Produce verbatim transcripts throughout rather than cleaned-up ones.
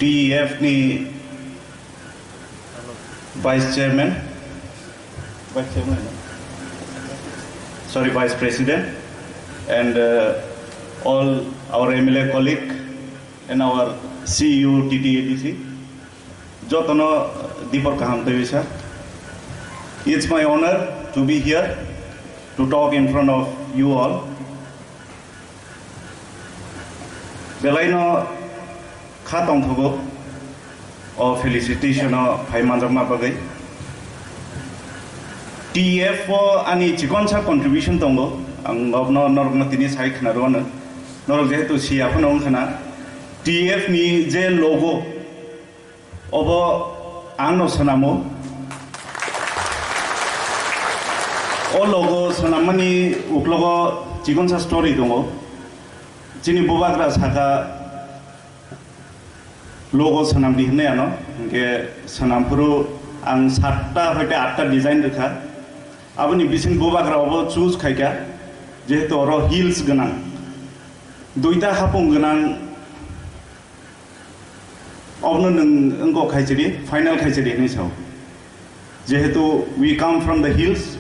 T E F ni Vice Chairman, Vice Chairman, sorry, Vice President, and uh, all our M L A colleague and our C E O T T A D C, jotono dipor kaham twi sir. It's my honor to be here to talk in front of you all. Belaino kha tongthogo o felicitation o phai manjakma bagwi. T E F o ani chikonsa contribution tongo, ang nokno norokno tini sai khna rwno. Norok jehetu siya phano wngkhana T E F ni je logo, obo ang no swnamo. O logo swnammani uklogo chikonsa story tongo. Chini bubagra saka logo swnamdi hinwi ano, hinkhe swnamphuru ang satta hoite atta design rwkha. Aboni bising bubagra obo choose khaikha, jehetu oro hills gwnang, duita hapung gwnang. Obono nwng wngkok khaisidi, final khaisidi hinwi sao. Jehetu we come from the hills,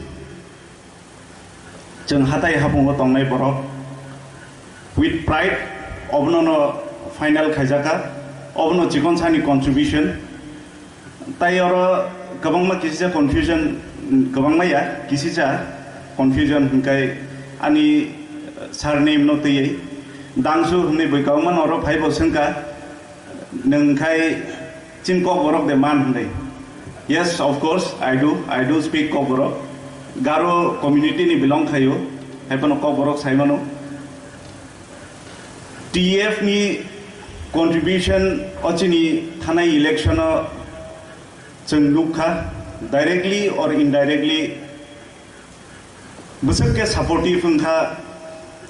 chwng hatai hapungo tongnai borok, with pride, obono no final khaijaka, obono chikonsa ni contribution. Tai oro kwbangma kisisa confusion, kwbangma ya, kisisa confusion hinkai ani surname no twiwi Dangsu hinwi bui kwbangma no oro phaibo swngkha, nwng khai chini Kokborok de man hinwi. Yes, of course, I do, I do speak Kokborok. Garo community ni belong khaio, haiphano Kokborok saimano. T E F ni contribution o chini thanai election o chwng nukha, directly or indirectly bwswk khe supportive wngkha.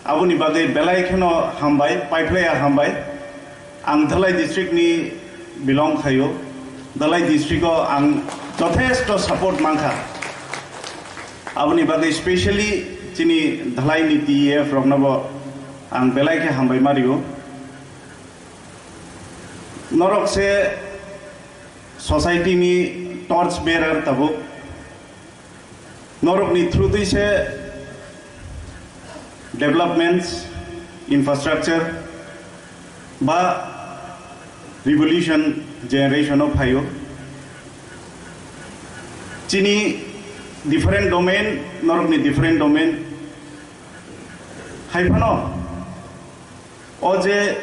Aboni bagwi belai kheno hambai, paiphlaiya hambai. Ang Dhalai district ni belong khaio. Dhalai district o ang jothesto support mankha. Aboni bagwi specially chini Dhalai ni T E F rokno bo ang belai khe hambai ma rio. Norok se society ni torch bearer tabuk. Norok ni through twi se developments, infrastructure ba revolution generation o phaio. Chini different domain, norok ni different domain. Haiphano o je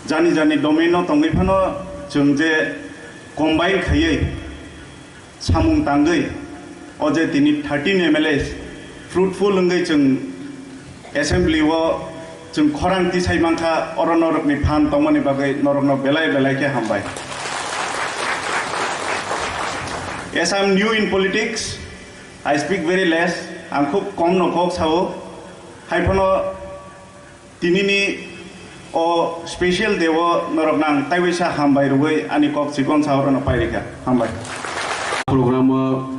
jani jani domain o tongwi phano chwng je combine khaiwi samung tangwi o je tini thirteen M L As fruitful wngwi chwng assembly o chwng khorang tisai mankha, oro norokni phan tongmani bagwi norokno belai belai khe hambai. As I am new in politics, I speak very less, ang khub kom no kok sao, haiphano tinini o special day o norokno ang taiwaisa hambai rwgwi ani kok chikon saorano pairikha. Hambai. Program o,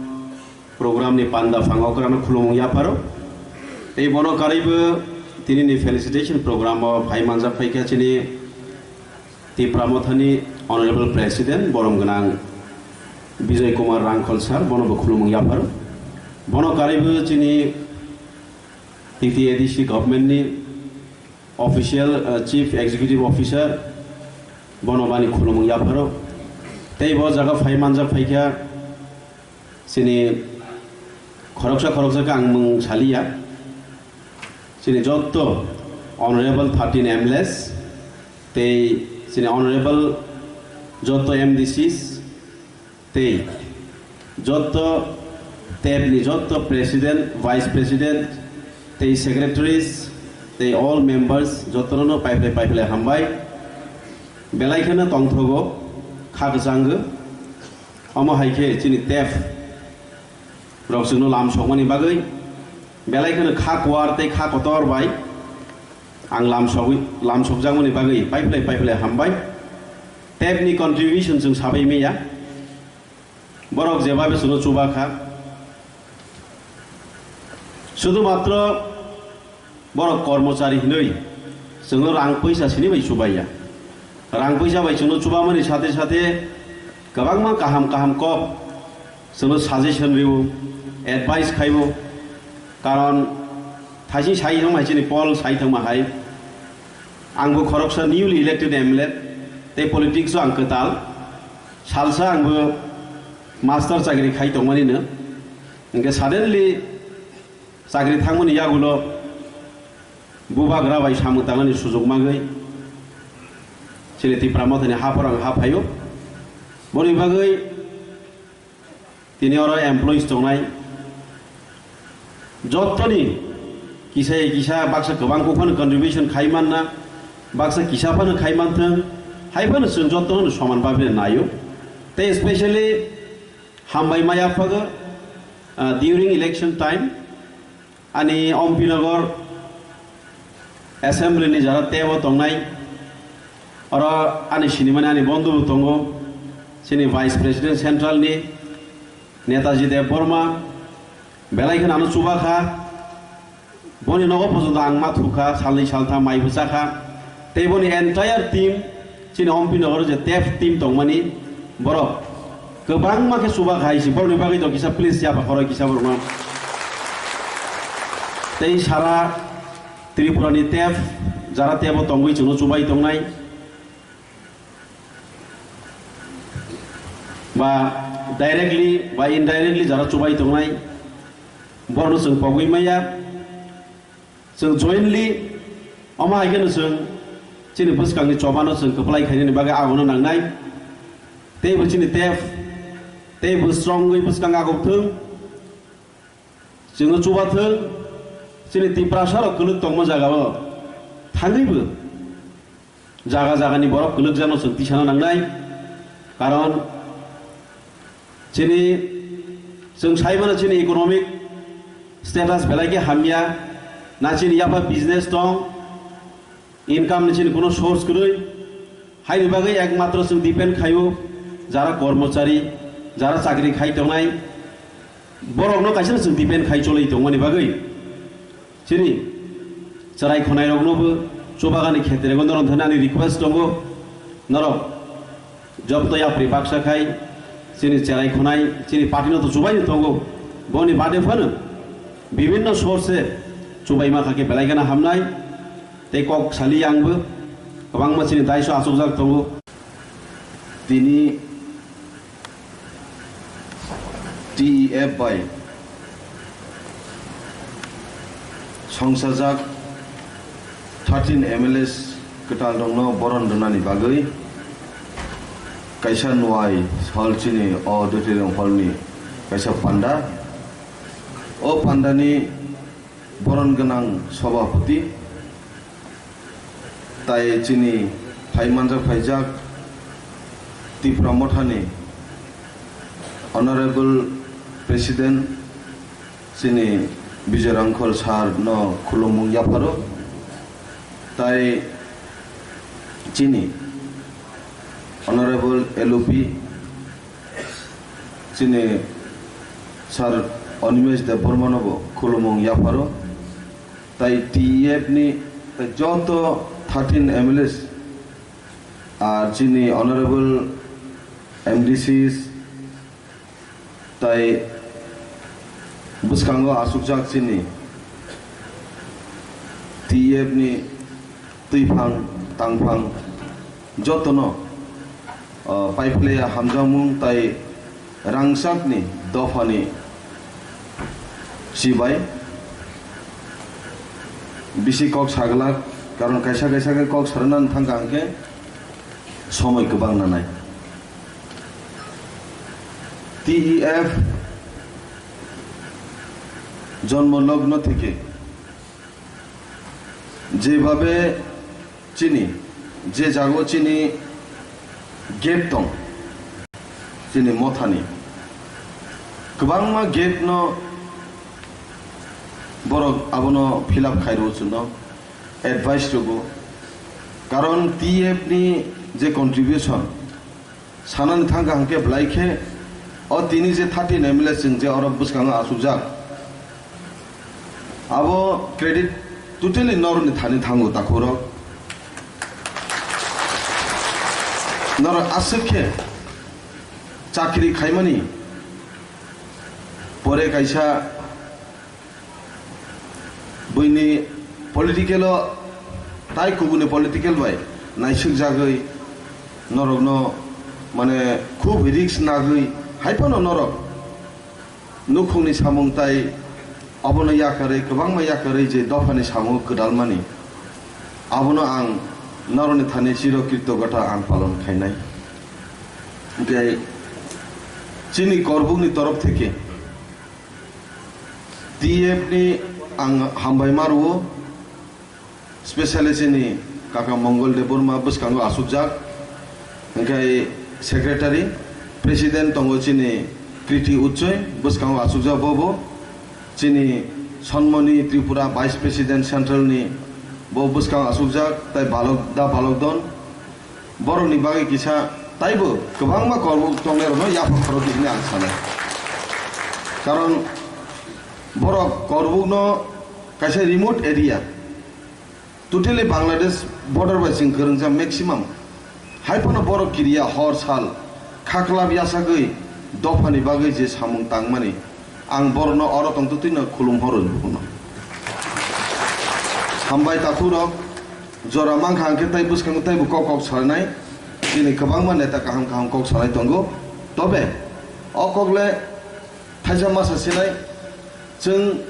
program ni panda phango kwrwngno khulumung yapharo. Tei bono karwibo tinini felicitation program o phai manjak phaikha chini Tipra Mothani Honorable President borom gwnang Bijoy Kumar Rangkhol sir, bono bo khulumung yapharo. Bono karwibo chini T T A D C government ni official, uh, Chief Executive Officer, bono bani khulumung yapharo. Tei bo jaga phai manjak phaikha chini khoroksa khoroksa khe ang mung saliya. Chini jotto honorable thirteen M L As tei chini honorable jotto M D Cs tei jotto tep ni jotto president, vice president tei secretaries tei all members jottono paiphlai paiphlai hambai. Belai kheno tongthogo kha kwchango. Omo hai khe chini tep rok chwngno lam sokmani bagwi belai kheno kha kuar tei kha kotor bai ang lam sogwi, lam sokjakmani bagwi paiphlai paiphlai hambai. Tep ni contribution chwng sabai maya. Borok jebabe chwngno chuba kha. Sudhu matro borok kormochari hinwi chwngno rang poisa sini bai chubaiya. Rang puisa bai chwngno chubamani sate sate kwbangma kaham kaham kok chwngno suggestion rio, advice khaibo. Karon thaising sai thangma hai chini Paul sai thangma hai, angbo khoroksa newly elected M L A, tei politics o ang kwtal. Salsa angbo master chakri khai tongmani no, hingke suddenly chakri thangmani yagulo bubagra bai samung tangnani sujok magwi chini Tipra Mothani haphor ang ha phaio. Boni bagwi tini oro employees tongnai jottoni kisa kisa baksa kwbang kok phano contribution khai manna, baksa kisa phano khai manthwng, hai phano chwng jottono soman bhabe naio. Tei especially hambai maya phago, ah, during election time, ani Ompinagar assembly ni jara tebo tongnai, oro ani sinimani ani bondhu bo tongo, chini Vice President Central ni Netaji Debbarma, belai kheno ano chuba kha. Boni nogo pojonto ang ma thukha, salnwi saltham mai bwchakha. Tei boni entire team, chini Ompinagar je tef team tongmani, borok kwbangma khe chuba khai si. Borokni bagwi do kisa please yapha khoroi kisa borokno. Tei sara Tripura ni tef, jara tebo tongwi chwngno chubai tongnai. Ba directly ba indirectly jara chubai tongnai, borokno chwng pogwi maya, chwng jointly omo hai kheno chwng chini bwskangni chobano chwng kwplai khainani bagwi agono nangnai. Teibo chini tef, teibo strongwi bwskang agok thung. Chwngno chubathwng, chini Tiprasa rok kwlwk tongma jagao thangwibo jaga jagani borok kwlwkjakno chwng tisana nangnai. Karon chini, chwng saimano chini economic status belai khe hamya, na chini yapha business tong, income ni chini kuno source kwrwi. Haini bagwi ekmatro chwng depend khaio jara kormochari, jara chakri khai tongnai, borokno kaisa chwng depend khai cholwi tongmani bagwi. Chini chwrai khonai roknobo chubagani khetrego norok thani ani request tongo, norok Job to yapri baksa khai, chini cherai khonai, chini party no to chubai tongo. Boni bade phano bibinno source chubai ma kha khe belai gana hamnai. Tei kok sali ang bo kwbangma chini daiso achukjak tongo. Tini T E F bai songsajak thirteen M L As kwtal rokno boron rwnani bagwi kaisa nuai hall chini o auditorium hall ni kaisa panda. O panda ni boron gwnang sobhapoti tai chini phai manjak phaijak Tipra Mothani Honorable President chini Bijoy Rangkhol sir no khulumung yapharo, tai chini Honorable L O P chini sir Animesh Debbarma no bo khulumung yapharo, tai T E F ni tai joto thirteen M L As ar chini Honorable M D Cs tai bwskango asukjak chini T E F ni twiphang tangphang jotono, o, paiphlaiya hamjakmung tai rangchakni dophani chibai bisi kok saglak, karon kaisa kaisa khe kok sarana thangkha hwnkhe somoi kwbang nanai. T E F জন্ম লগ্ন থেকে যেভাবে chini, je jago chini gap tong, chini mothani kwbangma gap no borok abono fill up khai rwo, chwngno advice rwgo, karon T F ni je contribution, sanani thangkha hwnkhe belai khe o tini je thirteen M L A chwng je oro bwskango achukjak, abo credit totally norokni thani thango, takhukrok. Norok aswk khe chakri khaimani pore kaisa buini political o tai kubuni political bai naisuk jagwi norokno mane khub risk nagwi hai phano norok nukhungni samung tai abono yakarwi, kwbangma yakarwi je dophani samung kwdalmani, abono ang norokni thani chiro kritogota ang palon khainai. Hwnkhe chini Korbukni torof theke T F ni ang hambai ma rwo. Specially chini kaka Mongol Debbarma bwskango asukjak, hwnkhe secretary, president tongo chini Kriti Uchoi, bwskango asukjak bobo, chini Sonmoni Tripura vice president central ni bo bwskango asukjak, tai balok da balok don, borokni bagwi kisa taibo kwbangma Korbuk tongnairokno yaphang khorokdi hwnwi ang sanai. Karon borok Korbukno kaisa remote area, totally Bangladesh border bai chwng kwrwngsa maximum. Hai phano borok kiriya hor sal khaklap yasagwi dophani bagwi je samung tangmani, ang borokno oro tongtwtwino khulum horwi phano. Hambai takhurok, jora mankha hwnkhe tai bwskango taibo kok kok sanai. Chini kwbangma neta kaham kaham kok sanai tongo. Tobe o kokle thaisa masa sinai, chwng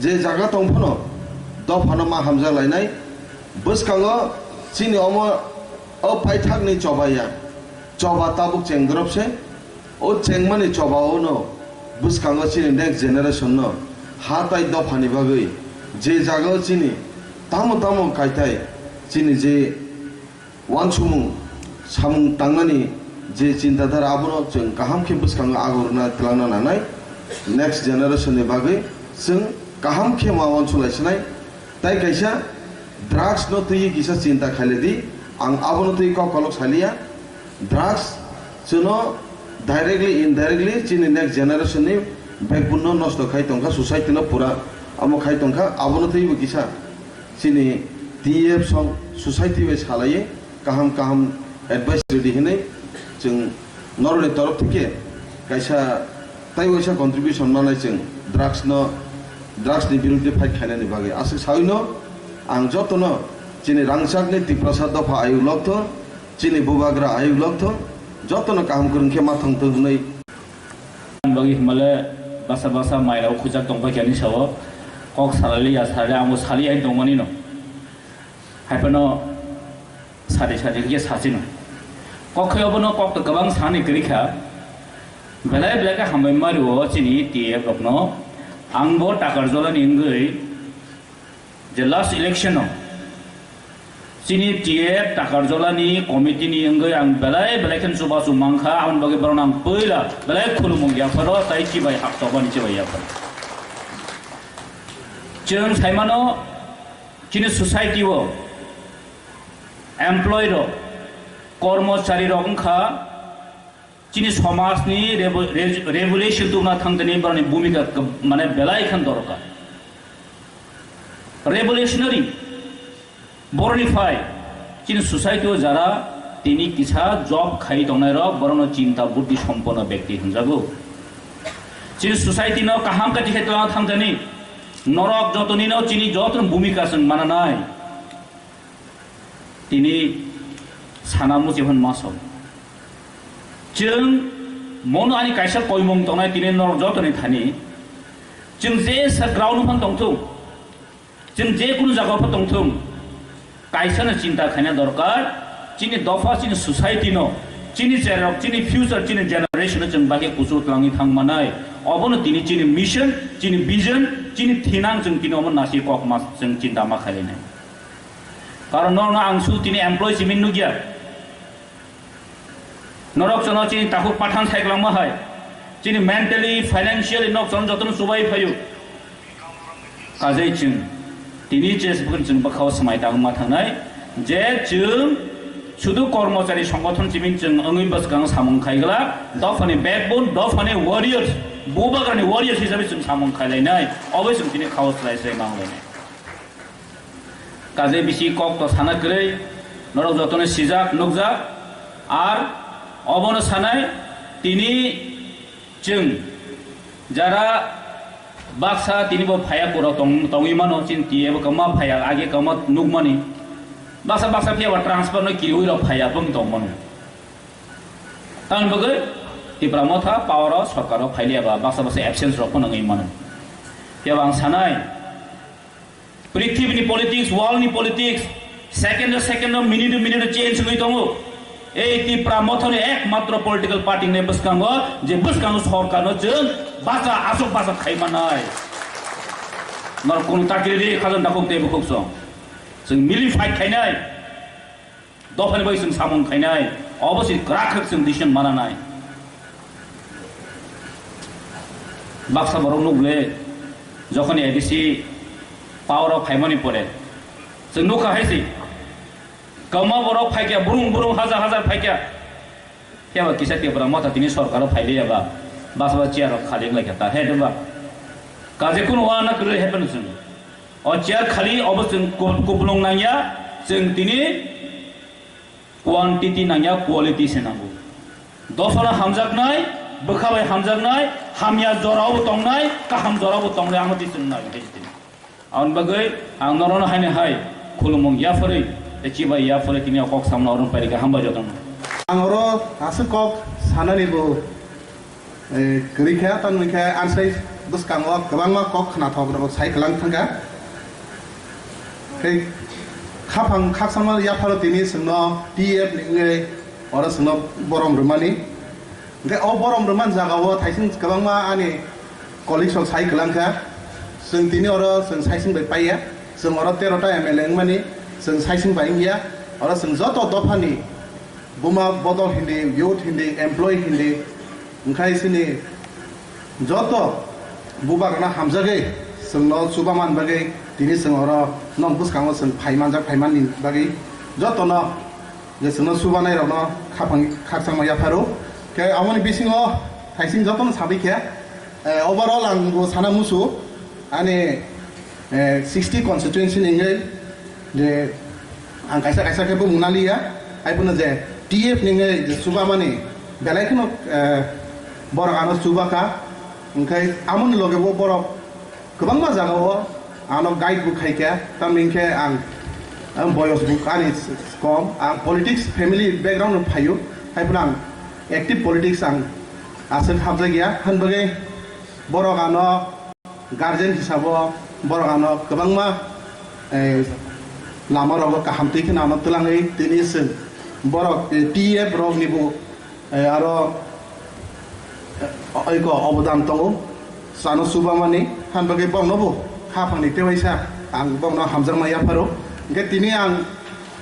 je jaga tong phano dophano ma hamjak lainai. Bwskango chini omo o paithakni choba ya, choba tabuk chengdrop se. O chengmani choba-o no bwskango chini next generation no ha tai dophani bagwi je jaga-o chini tamo tamo kaitai chini je uansukmung samung tangnani je chinta dhara abono chwng kaham khe bwskango agorna twlangna nangnai, next generation ni bagwi chwng kaham khe ma uansuk lai sinai. Tai kaisa drugs no twiwi kisa chinta khailai di, ang abono twiwi kok kolok saliya. Drugs chwngno directly, indirectly chini next generation ni backbone no nosto khai tongkha, society no pura amo khai tongkha, abono twiwi kisa chini T F song society bai salaiwi kaham kaham advice rwdi hinwi chwng norokni torof theke kaisa tai waisa contribution manai chwng drugs no, drugs ni biruddhe fight khainani bagwi. Aswk sawi no ang jotono chini rangchakni Tiprasa dopha ayuk lokthong, chini bubagra ayuk lokthong, jotono kaham kwrwng khe ma thangthong hwnwi. Bagwi himale basa basa mairok khujak tongphai khe ani sao kok salaliya, salaliya, amo saliya hin tongmani no. Hai phano sadi sadi khe sachino. Kok khe obono kok to kwbang sani kwrwi kha. Belai belai khe hambai mario chini T F rokno. Ang bo Takarjolani wngwi je last election o chini T F Takarjolani committee ni wngwi ang belai belai khe chubachu mankha, aboni bagwi borokno ang puila belai khulumung yapharo tai chibai haptokbani chibai yapharo. Chwng saimano chini society o employee rok, kormochari rok wngkha chini somajni revo-, re-, revolution tubuna thangtani borokni bhumika kab-, mane belai khan dorkar. Revolutionary borokni phai chini society o jara tini kisa job khai tongnai rok borokno chinta buddhi somponno bekti hwnjago. Chini society no kaham kati khe twlangna thangtani norok jotonino chini jotono bhumika chwng mananai. Tini sana muchung hwn masong. Chwng mono ani kaisa koimung tongnai tini norok jotoni thani. Chwng je sa ground phano tongthung, chwng je kunu jaga pho tongthung, kaisa no chinta khaina dorkar. Chini dopha, chini society no, chini cherok, chini future, chini generation no chwng bagwi kuchuk twlangwi thang manai. Obono tini chini mission, chini vision, chini thinang chwng tini omo nasi kok ma chwng chinta ma khainai. Karon norokno ang su tini employee simi nukya. Norok chwngno chini takhuk pathan saikwlangma hai. Chini mentally, financially nok chwng jotono chubai phaio. Kajai chwng tini je sibukni chwng bwkhao swmai tangma thangnai je chwng sudu kormochari songgothon simi chwng wngwi bwskang samung khaigwla dophani backbone, dophani warriors, bubagrani warriors hisabe chwng samung khailainai. Obo chwng tini khao swlai swlai ma wnglainai. Kajai bisi kok to sana kwrwi, norok jotono sijak, nukjak. Ar obono sanai tini chwng jara baksa tini bo phaya kura tong-, tongwi mano, chini T F kwma phaya age kwma nukmani. Baksa baksa phiya ba transfer no kiriwi rok phaya bwng tong mano. Tamni bagwi Tipra Motha power o sorkar o phailiya ba baksa baksa absence rok phano wngwi mano. Phiya ba ang sanai, Prithibini politics, world ni politics, second o second o, minute o minute o change wngwi tongo. Ei Tipra Mothani ekmatro political party ni bwskango, je bwskango sorkarno chwng bacha, aswk bacha khai manai. Nor kunu takiri ri khajan dakuk tei bukhuk song. Chwng mili fight khainai. Dophani bai chwng samung khainai, obo se kwrak khe chwng decision mananai. Baksa borok nukle, jokhoni A D C power o phaimani pore, chwng nukha hai se, kwma borok phaikya, burung burung hajar hajar phaikya. Phiya ba kisa Tipra Motha tini sorkar o phailiya ba, baksa ba chair rok khali wnglaikha ta, he ba. Kaje kunu wana kwrwi happen chwng. O chair khali obo chwng ku-, kupulung nangya, chwng tini quantity nangya, quality se nango. Dophano hamjaknai, bwkha bai hamjaknai, hamya jorao bo tongnai, kaham jorao bo tongnai, ang twi chwng nai, twi chwng. Aboni bagwi ang norokno haino hai khulumung yapharwi, tei chibai yapharwi tini o kok samno oro pairikha, hambai jotono. Ang oro aswk kok sanani bo Eh, kwrwi khe, tamni khe, ansai bwskango kwbangma kok khnathok rok sai kwlang thangkha. Tei khaphang khakchangma yapharo tini chwngno T F ni wngwi oro chwngno borom rwmani. Hwnkhe o borom rwmani jagao thaising kwbangma ani colleagues rok sai kwlang kha. Chwng tini oro chwng saising bai paiya. Chwng oro tero ta M L A wngmani, chwng saising bai wngya. Oro chwng joto dophani buma bodol hindi, youth hindi, employee hindi, wngkhai chini joto bubagrano hamjagwi chwngno chubaman bagwi tini chwng oro nok bwskango chwng phai manjak, phai manni bagwi jotono je chwngno chubanairokno khaphang khakchangma yapharo. Khe aboni bisingo thaising jotono sabai khe, eh, overall ang bo sana musu ani, eh, sixty constituency ni wngwi je ang kaisa kaisa khe bumung naliya, hai phano je T F ni wngwi je chubamani belai kheno, eh, borok ano chubakha, hwnkhe amoni loge bo borok kwbangma jagao ano guide bo khaikha, tamni hwnkhe ang, ang boyos bo ani kom, ang politics family background no phaio, hai phano ang active politics ang aswk hapjakya, han bagwi borok ano guardian hisabo borok ano kwbangma, eh, lama rogo kaham twi kheno ano twlangwi tini chwng borok, eh, T F rok ni bo, eh, aro, eh, oiko obodan tongo chano chubamani, han bagwi bokno bo khaphang ni tewaisa ang bokno hamjakma yapharo. Hwnkhe tini ang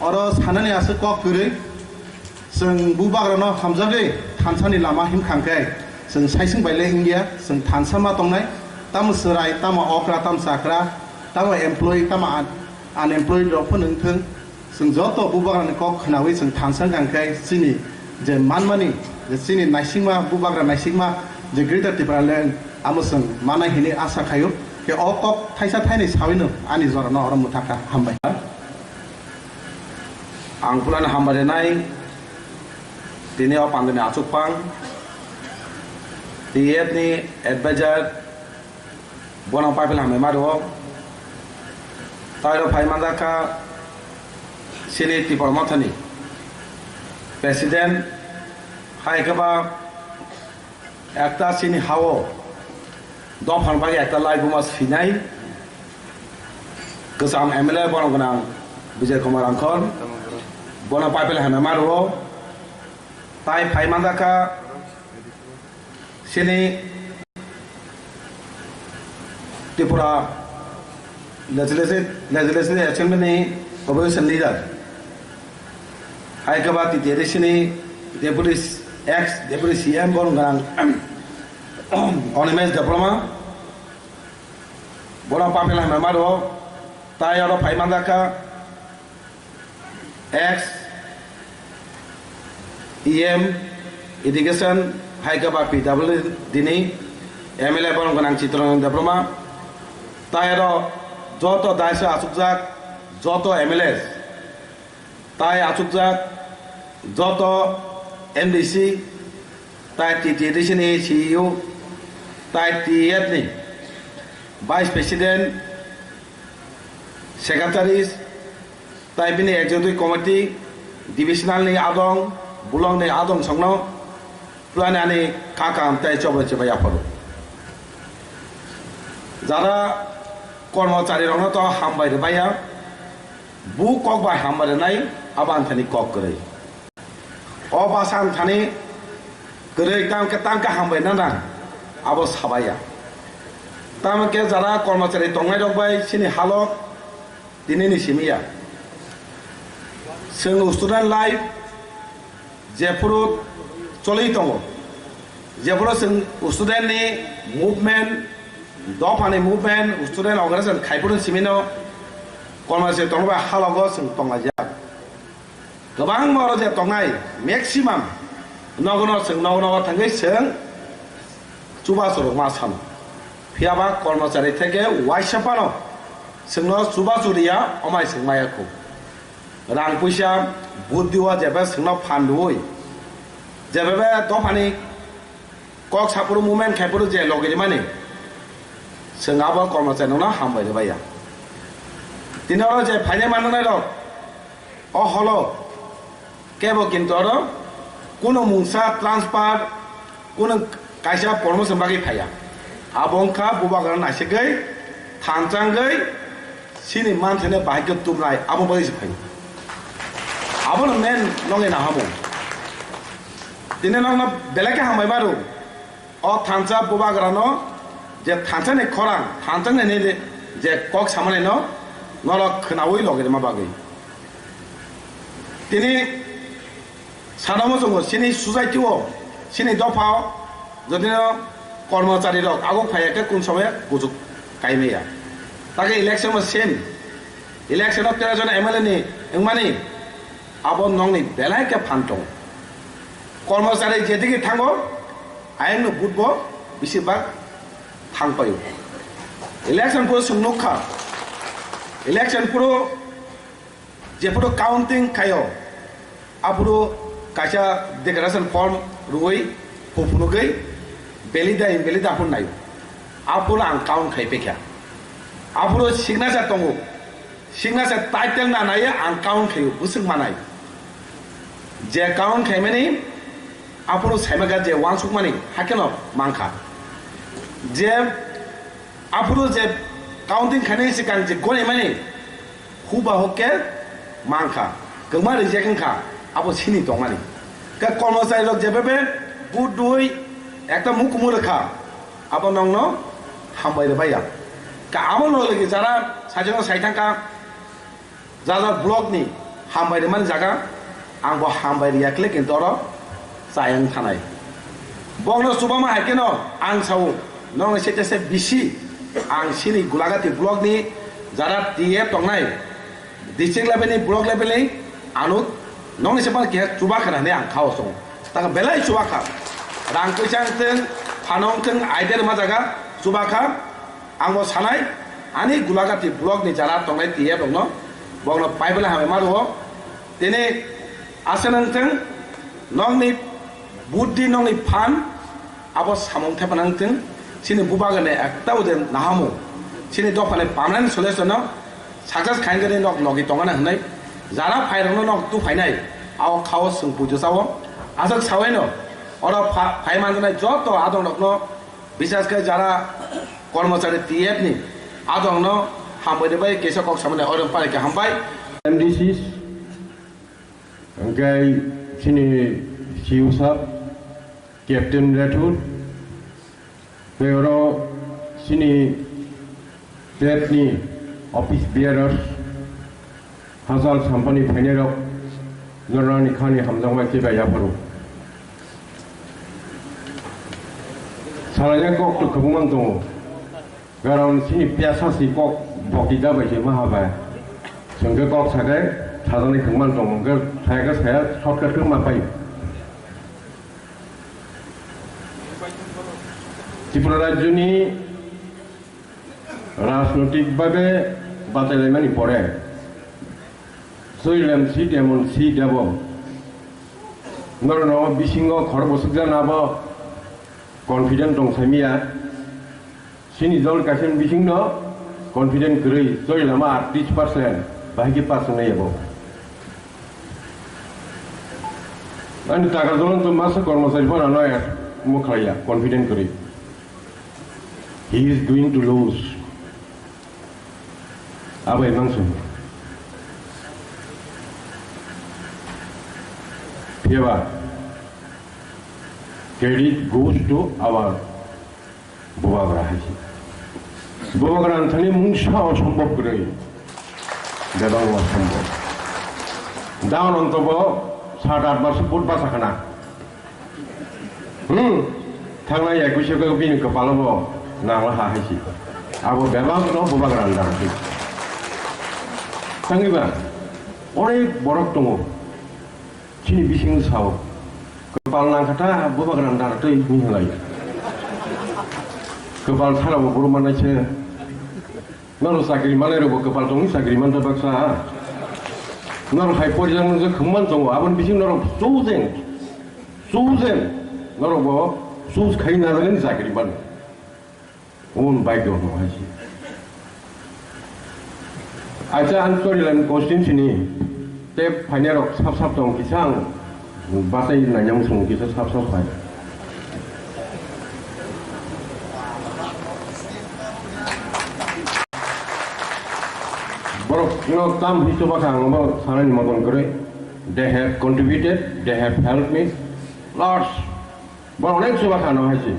oro sanani aswk kok kwrwi. Chwng bubagrano hamjagwi thansani lama himkha hwnkhe, chwng saising bai le wngya, chwng thansa ma tongnai, tamo chwrai, tamo okra, tamo chakra, tamo employee, tamo un-, unemployed rok phano wngthwng, chwng joto bubagrani kok khnaui chwng thansa wngkha hwnkhe chini je manmani, je chini naisingma, bubagra naisingma je Greater Tipraland amo chwng manai hinwi asa khaio. Khe o kok thaisa thainwi sawino ani jorano oro mwthakha, hambai. Ang phulano hambai rwnai, tini o pandani achukphang, T F ni advisor, bono paipil hambai ma rwo. Tai rok phai manjak kha, chini Tipra Mothani president, hai khe ba ekta chini hao dophang bagwi ekta laibuma sinai kwcham M L A borok gwnang Bijay Kumar Rangkhol, bono paipil hambai ma rwo. Tai phai manjak kha chini Tripura Legislative, Legislative Assembly ni opposition leader, hai khe ba T T A D C ni deputy, ex deputy C M borok gwnang Animesh Debbarma, bono paipil hambai ma rwo. Tai oro phai manjak kha ex E M Education, hai khe ba P W D ni M L A borok gwnang Chittaranjan Debbarma. Tai oro joto daisa achukjak, joto M L A tai achukjak, Joto M D C, tai T T A D C ni C E O, tai T F ni Vice President, Secretaries, tai bini Executive Committee, Divisional ni adong, Bulong ni adong songno, pulani ani kakam tai chobo chibai aphuru. Jara kormochari rokno to hambai rwbaiya, bu kok bai hambai rwnai, abo ang thani kok kwrwi. O basa ang thani kwrwi, tamo khe, tamo khe hambai nana, abo sabaiya. Tamo khe jara kormochari tongnai rok bai chini halok tini ni simi ya. Chwng student life jephuru choli tongo, jephuru chwng student ni movement, dopha ni movement, student organization khai phuru simi no kormochari tongbai halogo chwng tonglaijak. Kwbangma oro je tongnai, maximum nogo no chwng, nogo nogo thangwi chwng chubachu rwma sano. Phiya ba kormochari theke uaisa phano chwngno chubachu riya, omai chwng maya khu. Rang puisa, buddhi o jebe chwngno phan rwui, jebe be dophani kok saphuru movement khai phuru je logi rimani, chwng abo kormochari no hambai rwbaiya. Tini oro je phainai mananai rok, o holo kebo kintu oro kuno mungsa transfer, kuno kaisa promotion bagwi phaiya. Abo wngkha bubagra naisigwi, thanchangwi, chini manthani bahai khe tubnai, abo bagwi se phaio. Abono main nongni nahamung. Tini nokno belai khe hambai maro. O thansa bubagrano je thansa ni khorang, thansa ni je kok samani no norok khwnaui logi rima bagwi. Tini Sadamo chwngo chini society o, chini dopha o, jodi no kormochari rok aguk phaiya khe kun somoy kuchuk kaimaya. Take election bo same. Election o tero jon M L A ni wngmani abo nongni belai khe phan tongo. Kormochari jedigi thango, ayang no vote bo bisi bak thang paio. Election puro chwng nukha. Election puro Jephuru counting khaio, aphuru kaisa declaration form rwui huphunugwi valid da invalid da aphuru naio. Aphuru ang count khai pekha. Aphuru signature tongo. Signature title na naiya ang count khaio, bwswk manai. Je count khaimani aphuru saimaka je uansukmani hakheno mankha. Je aphuru je counting khainai sikang je gonaimani Huba hok khe mankha, kwma reject wngkha, abo sini tongmani. Khe kormochari rok jebebe budui ekta mukumu rwkha, abo nongno hambai rwbaiya. Ka abo logi jara sajwkno sai thangkha, jajak block ni hambai rwmani jaga, ang bo hambai riyakle kintu oro chayang thanai. Bokno chubama hai kheno ang sao, nokni sete se bisi ang sini Gulagati block ni jara T F tongnai, district level ni, block level ni, ano nokni se keha chuba khana hinwi ang khao song. Taka belai chuba kha. Rang puisa wngthwng, phano wngthwng, aide rwma jaga chuba kha. Ang bo sanai, ani Gulagati block ni jara tongnai T F rokno, bokno pai belai hambai ma rwo. Tini asa nangthwng, nokni buddhi, nokni phan, abo samung thepa nangthwng, chini bubagrani ekta ode nahamu, chini dophani permanent solution no success khainani nok logi tongana hinwi, jara phairokno nok tu phainai, ao khao chwng pujo chao, aswk sawaino, oro pha-, phai manjanai joto adongrokno, Bisas khe jara kormochari T F ni adongno hambai rwbai, kisa kok samani oro pari khe hambai. M D Cs, hwnkhe chini C E O sir, Captain Rathore, tei oro chini T F ni office bearers, hachal sampani phainairok, norokni khani hamjakmai chibai yapharo. Salaijak kok to kwbangma tongo. Karon chini piyasa si kok bokti da bai se maha bai. Chwng khe kok sakai sajaknai kwbangma tongo. Hwnkhe saya khe saya shortcut khe ma pai. Tripura rajyoni rajnotik bhabe bachailaimani pore Soilem si Demon si Debo Norokno bisingo khorok bwswk jana abo confident tong samiya. Chini dol kaisa bisingno confident kwrwi chori lama aatris percent bahai khe pass wngnai abo. Ani taka jolong to masa kormochari phano ano mo khlaiya confident kwrwi. He is going to lose. Abai mangso. Phiyaba credit goes to our Bubagra hai se. Bubagra ang thani mungsa osombob kwrwi. Bebak osombob. Down on tobo sat at bar se vote basa khana. Hmm. Thangnai ekush o bini kwpalo bo nangla ha hai se. Abo bebak no Bubagra ang dang se. Thangwi ba onek borok tongo. Chini bising sao, kwpal nangkha ta Bubagra dara twi hwnwi halai. Kwpal sara bo buru manai se. Norok chakri manai rok bo kwpal tongwi chakri man ta baksa. Norok hai porijak nung je khumman tongo, aboni bising norok chosen, chosen. Norok bo choose khai na jagani chakri man. Omo bai do hwnwi hai se. Acha ang Chorilam constituency ni tei phainairok sap sap tong kisa ang bachai naina muchung kisa sap sap phai. Borok no tam hwnwi chuba kha ang bo sanani moton kwrwi. They have contributed, they have helped me lots. Borok onek chuba kha no hai se.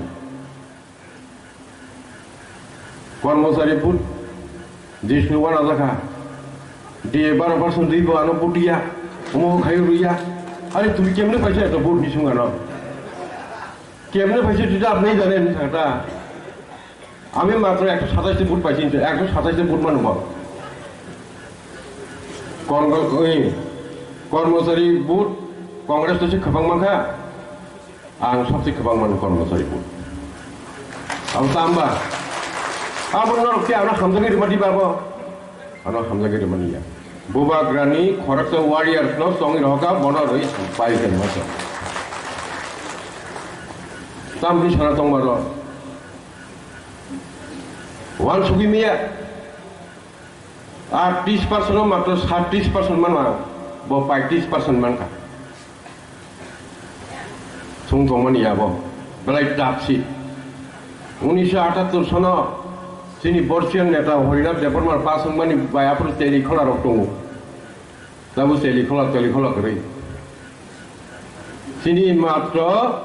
Kormochari vote Jishnu wana jakha. D A baro percent dui bo ano vote ya. Omo khai ruya. Are tumi kemne paisa eto vote ni sung ano? Kemne paisa tui da apni jane ni thangta. Ami matro ekso satais vote paisi, ekso satais vote manu ba. Kongre-, oi, Kormochari vote Congress to se khapang mankha. Ang sabse kwbang mano kormochari bo. Abo tamba. Abo norok khe ano hamjagwi rwmani babo. Ano hamjagwi rwmani ya. Bubagrani khoroksa warriors no chongwi rohoka bono rwi pai khe moso. Tamni sana tongmaro. Wan sugwi miya. Ar tris percent o matro sat tris percent manma, bo paitris percent mankha. Sung tongmani abo, belai dapsi. Unisho atattor sono chini Borsian neta Harinath Debbarma pass wngmani bai aphuru teli khola rok tongo. Tabuk teli khola, teli khola kwrwi. Chini matro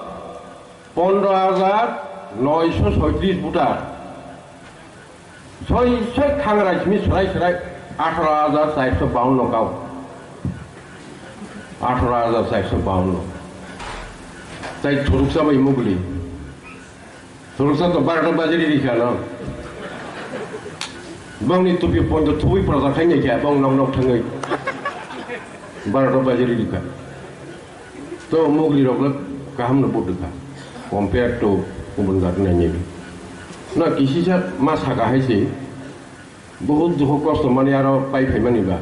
pondro hajar noisho soitris voter. Soi soi khangra simi swrai swrai atharo hajar chairso bawanno kau. Atharo hajar chairso bawanno. Tai thuruksa bai mugli. Thuruksa to barota bajiri rikha no. Bongni tupi ponto thubui proja khainai kha bong nok nok thangwi. Barota bajiri rikha. To mugli rok le kaham no budukha, compare to kubun jat nai nini. Na kisisa ma saka hai se, bahut dukho kosto mani aro pai phai mani ba.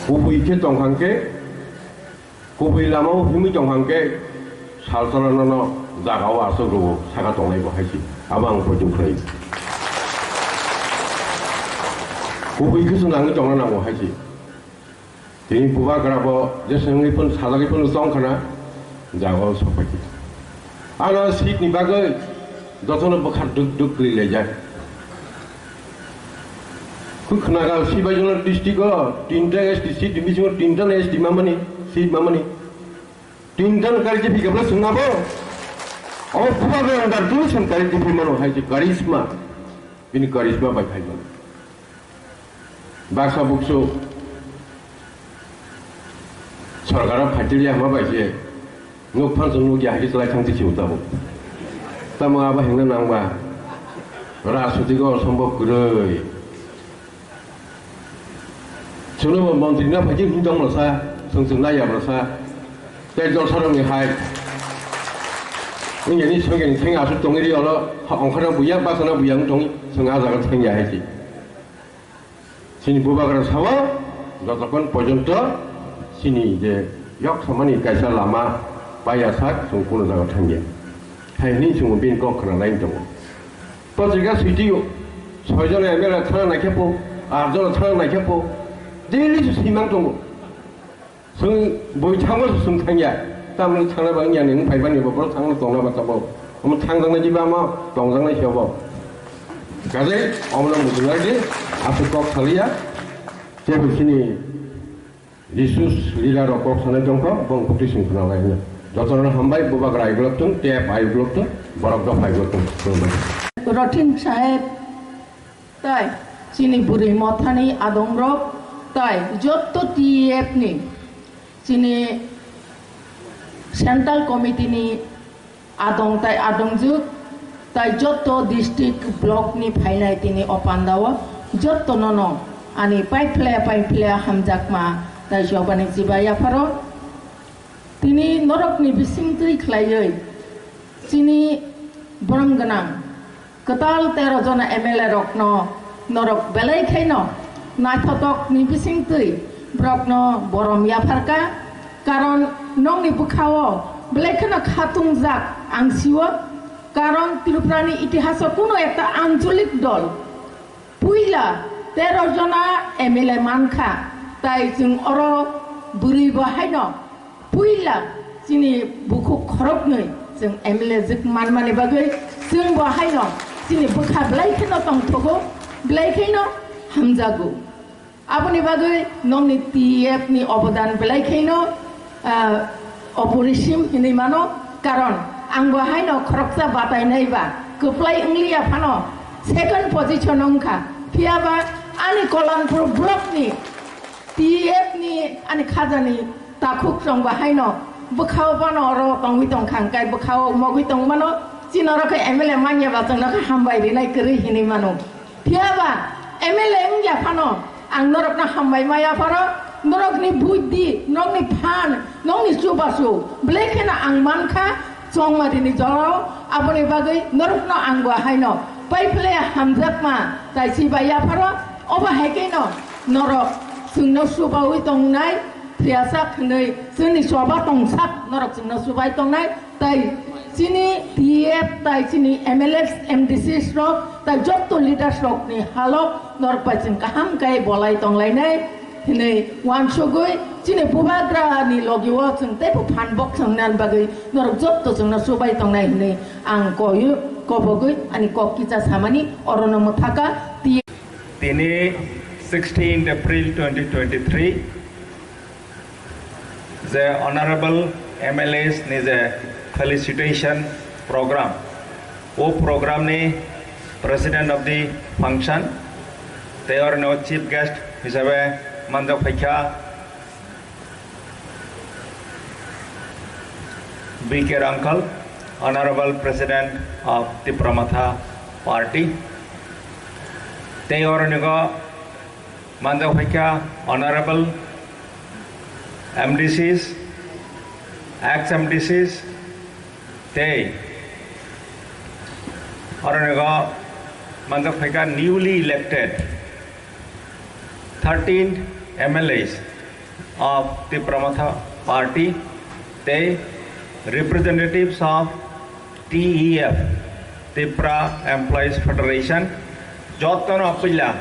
Kubui khe tong hang khe, kubui lama o himui tong hang khe, sal sala no no jaga o aswk rwo saka tongnai bo hai se. Abo ang poito khlai. Kubui khe se nangwi tongna nango hai se. Tini bubagra bo jeswngwi phano sajagwi phano chong khana, jaga o sokphaikha. Ano seat ni bagwi jotono bwkha duk duk kwrwi laijak. Kwi khnaga Sibaijala district o tinta S T seat ni bisingo tinta S T mamani, seat mamani. Tinta no kari je phikha bwla chwng abo. O bubagra andar twi chwng kari je phimano hai je karisma. Bini karisma bai phaimano. Baksa buksu sorkaro phaitiliya hwnma bai se nuk phan chwng nukya hai khe chwlai thang se tabuk. Tamo abo hwnna nangba rajniti go osombob kwrwi. Chwngno bo montri na phaikhe hwn tong rwsa, chwng chwng naiya rwsa. Tei jolsarokni hai wngya ni swngya ni thengya aswk tongwi ri olo, ongkhorna buya, baksa na buya wng tongwi, chwng ah jaga thengya hai se. Chini bubagra sao, jotokhon porjonto Chini je yok samani kaisa lama baiya sak chwng kuno jaga thangya. Hai hwnwi chwng bini kok khna lai tongo. Patrika switio, soi jona M L A thana naikhe po, aat jona thana naikhe po, daily se swimang tongo. Chwng bui thango se chwng thangya. Tamni thangna ba wngya ni wng phaibani bo borok thangno tongna ba tabo. Omo thangjaknai jiba omo tongjaknai se obo. Kaje omono muchungnai di, aswk kok saliya. Tei bo chini resource leader rok kok sanai tongkha, bong kok twi sung khna lai hwnwi. Jotono hambai, bubagra ai glok thung, tei ai glok thung, borok dopha ai glok thung. Khulumbai. Rothin Saheb, tai chini bwrwi mothani adongrok, tai jotto T E F ni chini Central Committee ni adong tai adongjwk tai jotto district block ni phainai tini o pandao jotto nono ani paiphle paiphle hamjakma tai jobani chiba yapharo tini norokni bisingtwi khlaiwi chini borom gwnang kwtal tero jona M L A rokno norok belai khaino naithotokni bisingtwi borokno borom yapharkha. Karon nokni bwkhao belai kheno khatungjak ang sio. Karon Tripurani itihaso kuno ekta ancholik dol puila tero jona M L A mankha, tai chwng oro bwrwi bo haino puila chini bukhuk khoroknwi chwng M L A jwk manmani bagwi chwng bo haino chini bwkha belai kheno tongthogo, belai kheno hamjago. Aboni bagwi nokni T E F ni obodan belai khaino, ah, oporisim hinwi mano, karon ang bo haino khoroksa batainai ba kwplai wngliya phano second position wngkha. Phiyaba ani Kolanpur block ni T E F ni ani khajani takhuk chwng bo haino bwkhao phano oro tongwi tongkha, hwnkhe bwkhao mogwi tongmano chini oro khe M L A manya ba chwngno khe hambai rinai kwrwi hinwi mano. Phiyaba M L A wngya phano ang norokno hambai maya pharo, norokni buddhi, norokni phan, norokni chubachu belai kheno ang mankha chongmarini jorao, aboni bagwi norokno ang bo haino paiphle hamjakma tai chibai yapharo, obo hai kheno norok chwngno chubaui tongnai, phiyasak hwnwi chwngni choba tongsak norok chwngno chubai tongnai. Tai chini T F, tai chini M L As, M D Cs rok, tai jotto leaders rok ni halok norok bai chwng kaham kai bolai tonglainai hinwi uansugwi chini bubagra ni logi o chwng teibo phan bok chwng nan bagwi norok jotto chwngno chubai tongnai hinwi ang koyu kobogwi ani kok kicha samani orono mwthaka. T F. Tini sixteenth April twenty twenty-three je honorable M L As ni je felicitation program, o program ni president of the function, tei oro no chief guest hisabe manjak phaikha B K Rangkhal, honorable president of Tipra Motha party, tei oro ni go manjak phaikha honorable M D Cs, ex M D Cs, tei oro ni go manjak phaikha newly elected thirteen M L As of Tipra Motha party tei representatives of T E F, Tipra Employees Federation, jotono puila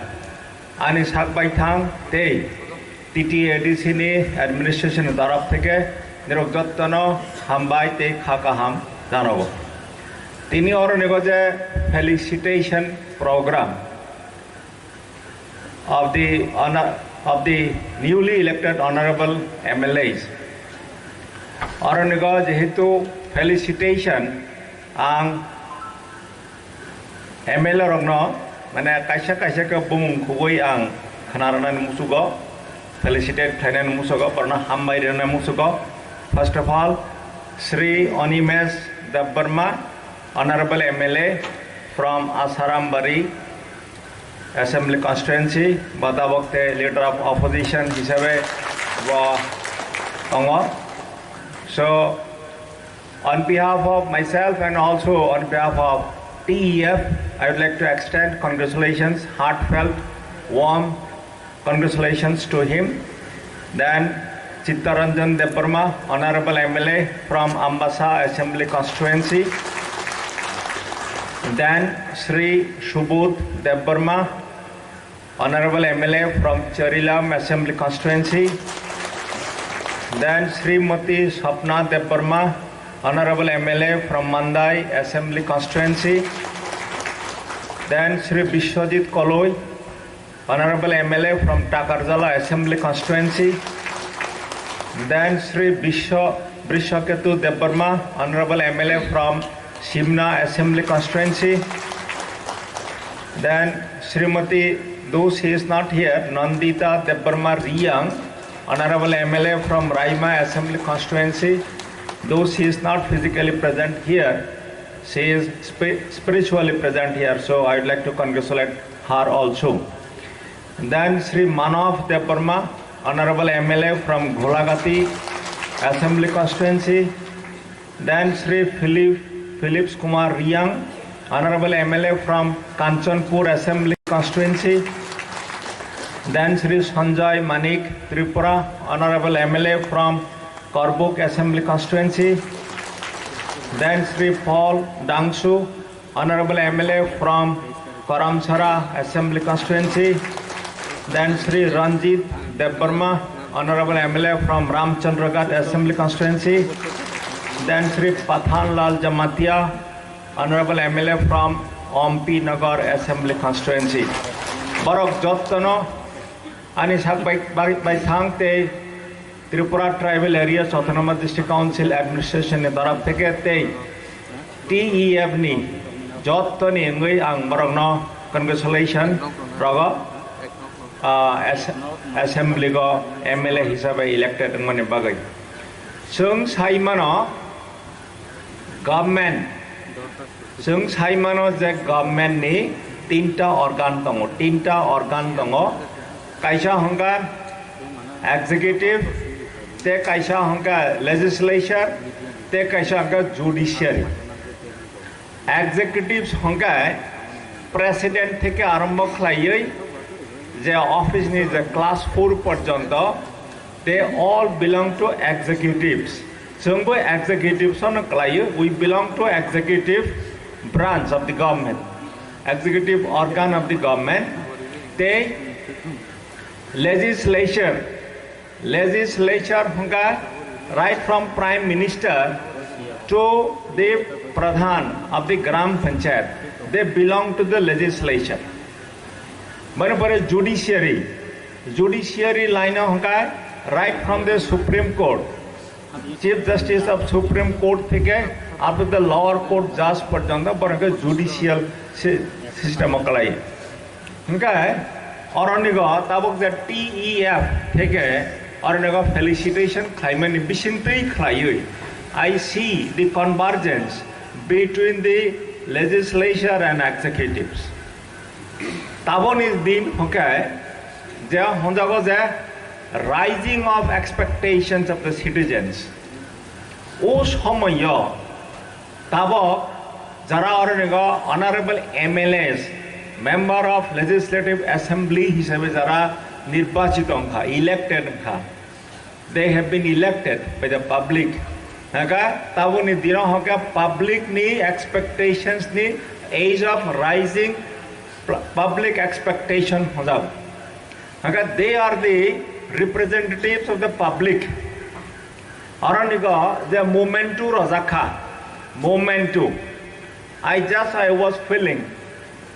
ani sak baithang tei T T A D C ni administration ni torop theke nirok jotono hambai tei kha kaham janago. Tini oro ni go je felicitation program of the honor, of the newly elected honorable M L As. Oro ni go jehetu felicitation, ang M L A rokno, mane, kaisa kaisa khe bumung khugui ang khna rwnani musugo, felicitate khlainani musugo, borno hambai rwnani musugo. First of all, Shri Animesh Debbarma, Honorable M L A from Asarambari Assembly Constituency, bo tabok tei Leader of Opposition hisabe bo tongo. So, on behalf of myself and also on behalf of T E F, I would like to extend congratulations, heartfelt, warm congratulations to him. Then, Chittaranjan Debbarma, Honorable M L A from Ambasa Assembly Constituency. Then Shri Subodh Debbarma, Honorable M L A from Charilam Assembly Constituency. Then Srimati Sapna Debbarma, Honorable M L A from Mandai Assembly Constituency. Then Shri Biswajit Koloi, Honorable M L A from Takarjala Assembly Constituency. Then Shri Biswa, Brishaketu Debbarma, Honorable M L A from Simna Assembly Constituency. Then Srimati, though she is not here, Nandita Debbarma Riyang, Honorable M L A from Raima Assembly Constituency. Though she is not physically present here, she is spi- spiritually present here. So I would like to congratulate her also. Then Shri Manav Debbarma, Honorable M L A from Gholagati Assembly Constituency. Then Shri Philip, Philips Kumar Riyang, Honorable M L A from Kanchanpur Assembly Constituency. Then Shri Sanjay Manik Tripura, Honorable M L A from Korbuk Assembly Constituency. Then Shri Paul Dangsu, Honorable M L A from Karamsara Assembly Constituency. Then Shri Ranjit Debbarma, Honorable M L A from Ramchandraghat Assembly Constituency. Then Shri Pathan Lal Jamatia, Honorable M L A from Ompi Nagar Assembly Constituency. Borok jottono ani sak bai, bai, bai thang tei Tripura Tribal Areas Autonomous District Council Administration ni torop theke tei T E F ni jotto ni wngwi ang borokno congratulation rogo, ah, as-, assembly go M L A hisabe elected wngmani bagwi. Chwng sai mano government Chwng sai mano je government ni tinta organ tongo, tinta organ tongo. Kaisa hwnkha executive, tei kaisa hwnkha legislature, tei kaisa hwnkha judiciary. Executives hwnkha president theke arombo khlaiwi je office ni je class four porjonto, they all belong to executives. Chwngbo executives no khlaio, we belong to executive branch of the government, executive organ of the government. Tei legislature, legislature hwnkha right from Prime Minister to the Pradhan of the Gram Panchayat, they belong to the legislature. Mane pore judiciary, judiciary line o hwnkha right from the Supreme Court, Chief Justice of Supreme Court theke up to the lower court judge porjonto borok khe judicial si-, system o kwlai. Hwnkhe oronigo tabuk je T E F theke oronigo felicitation khlaimani bisingtwi khlaiwi, I see the convergence between the legislature and executives. Taboni din hwnkhe je honjago je rising of expectations of the citizens. O somoyo tabok jara oronigo honorable M L As, member of legislative assembly hisabe jara nirbachito wngkha, elected wngkha. They have been elected by the public. Hwnkhe taboni dino hwnkhe public ni expectations ni age of rising pl-, public expectation hwnjak. Hwnkhe they are the representatives of the public. Oronigo je memento rojak kha, memento. I just, I was feeling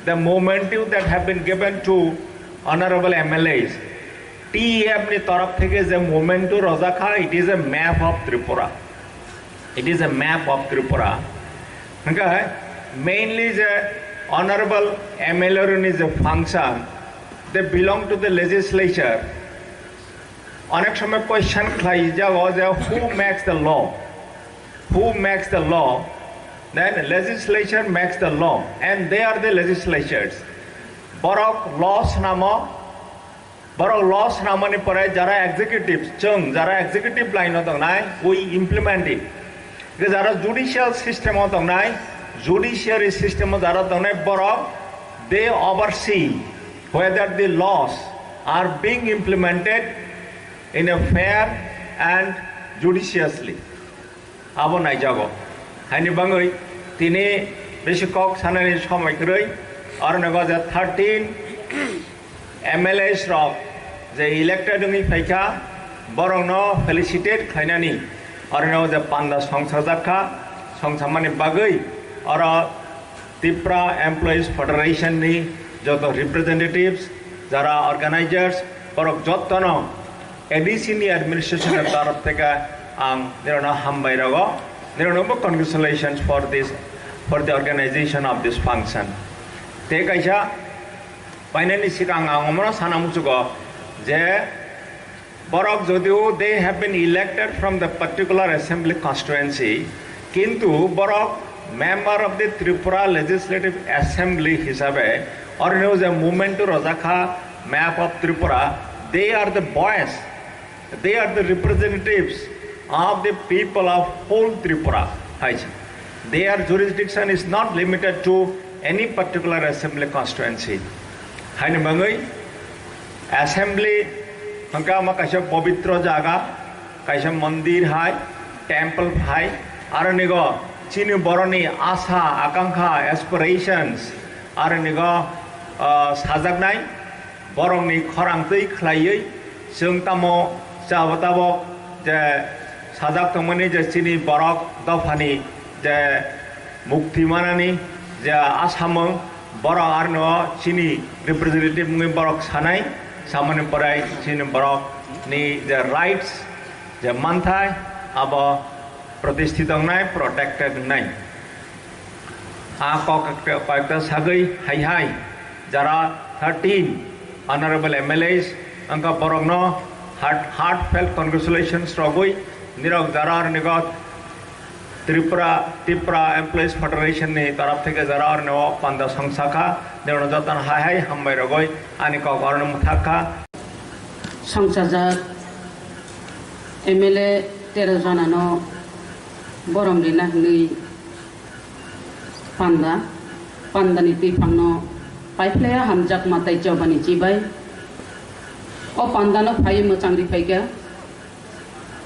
the memento that have been given to honorable M L As. T E F ni torop theke je memento rojak kha, it is a map of Tripura. It is a map of Tripura. Hwnkhe mainly je honorable M L A ni je function, they belong to the legislature. Onek somoy question khlai jago je who makes the law? Who makes the law? Then legislature makes the law and they are the legislatures. Borok law swnamo, borok law swnamoni pore jara executive, chwng jara executive line o tongnai, we implement it. Jara judicial system o tongnai, judiciary system o jara tongnai borok, they oversee whether the laws are being implemented in a fair and judiciously abo naijago. Haini bangwi tini bisi kok sanani somoi kwrwi, aro nogo je thirteen M L As rok je elected wngwi phaikha, borokno felicitate khlainani aro nogo je panda songsajak kha, songsamani bagwi oro Tipra Employees Federation ni joto representatives, jara organizers, borok jottono A D C ni administration ni torof theke ang nirokno hambai rogo, nirokno bo congratulations for this, for the organization of this function. Tei kaisa painani sikang ang omono sana muchugo je borok jodio they have been elected from the particular assembly constituency, kintu borok member of the Tripura Legislative Assembly hisabe orino je movement to rojakha map of Tripura, they are the voice, they are the representatives of the people of whole Tripura. Hai se. Their jurisdiction is not limited to any particular assembly constituency. Haini bangwi assembly hwnkha omo kaisa pobitro jaga, kaisa mondir hai, temple hai, aro nigo chini boroni asa, akankha, aspirations, aro nigo, ah, sajaknai, borokni khorang twi khlaiwi chwng tamo chabo tabok je sajak tongmani je chini borok dophani je mukti manani je asamung, borok arno chini representative wngwi borok sanai, samani pore chini borok ni je rights je manthai abo protesthit wngnai, protected wngnai. A kok ekta, kok ekta sagwi hai hai jara thirteen honorable M L As wngkha borokno heart, heartfelt congratulations rogwi nirok jara rwnigo Tripura, Tipra Employees Federation ni taraf theke jara rwnigo panda songsakha nirokno jotono hai hai hambai rogwi ani kok orono mwthakha. Songsajak M L A tero jonano borom rina hwnwi panda, pandani twiphangno paiphlaiya hamjakma tei chobani chibai. O pandano phaiwi mwchang riphaikha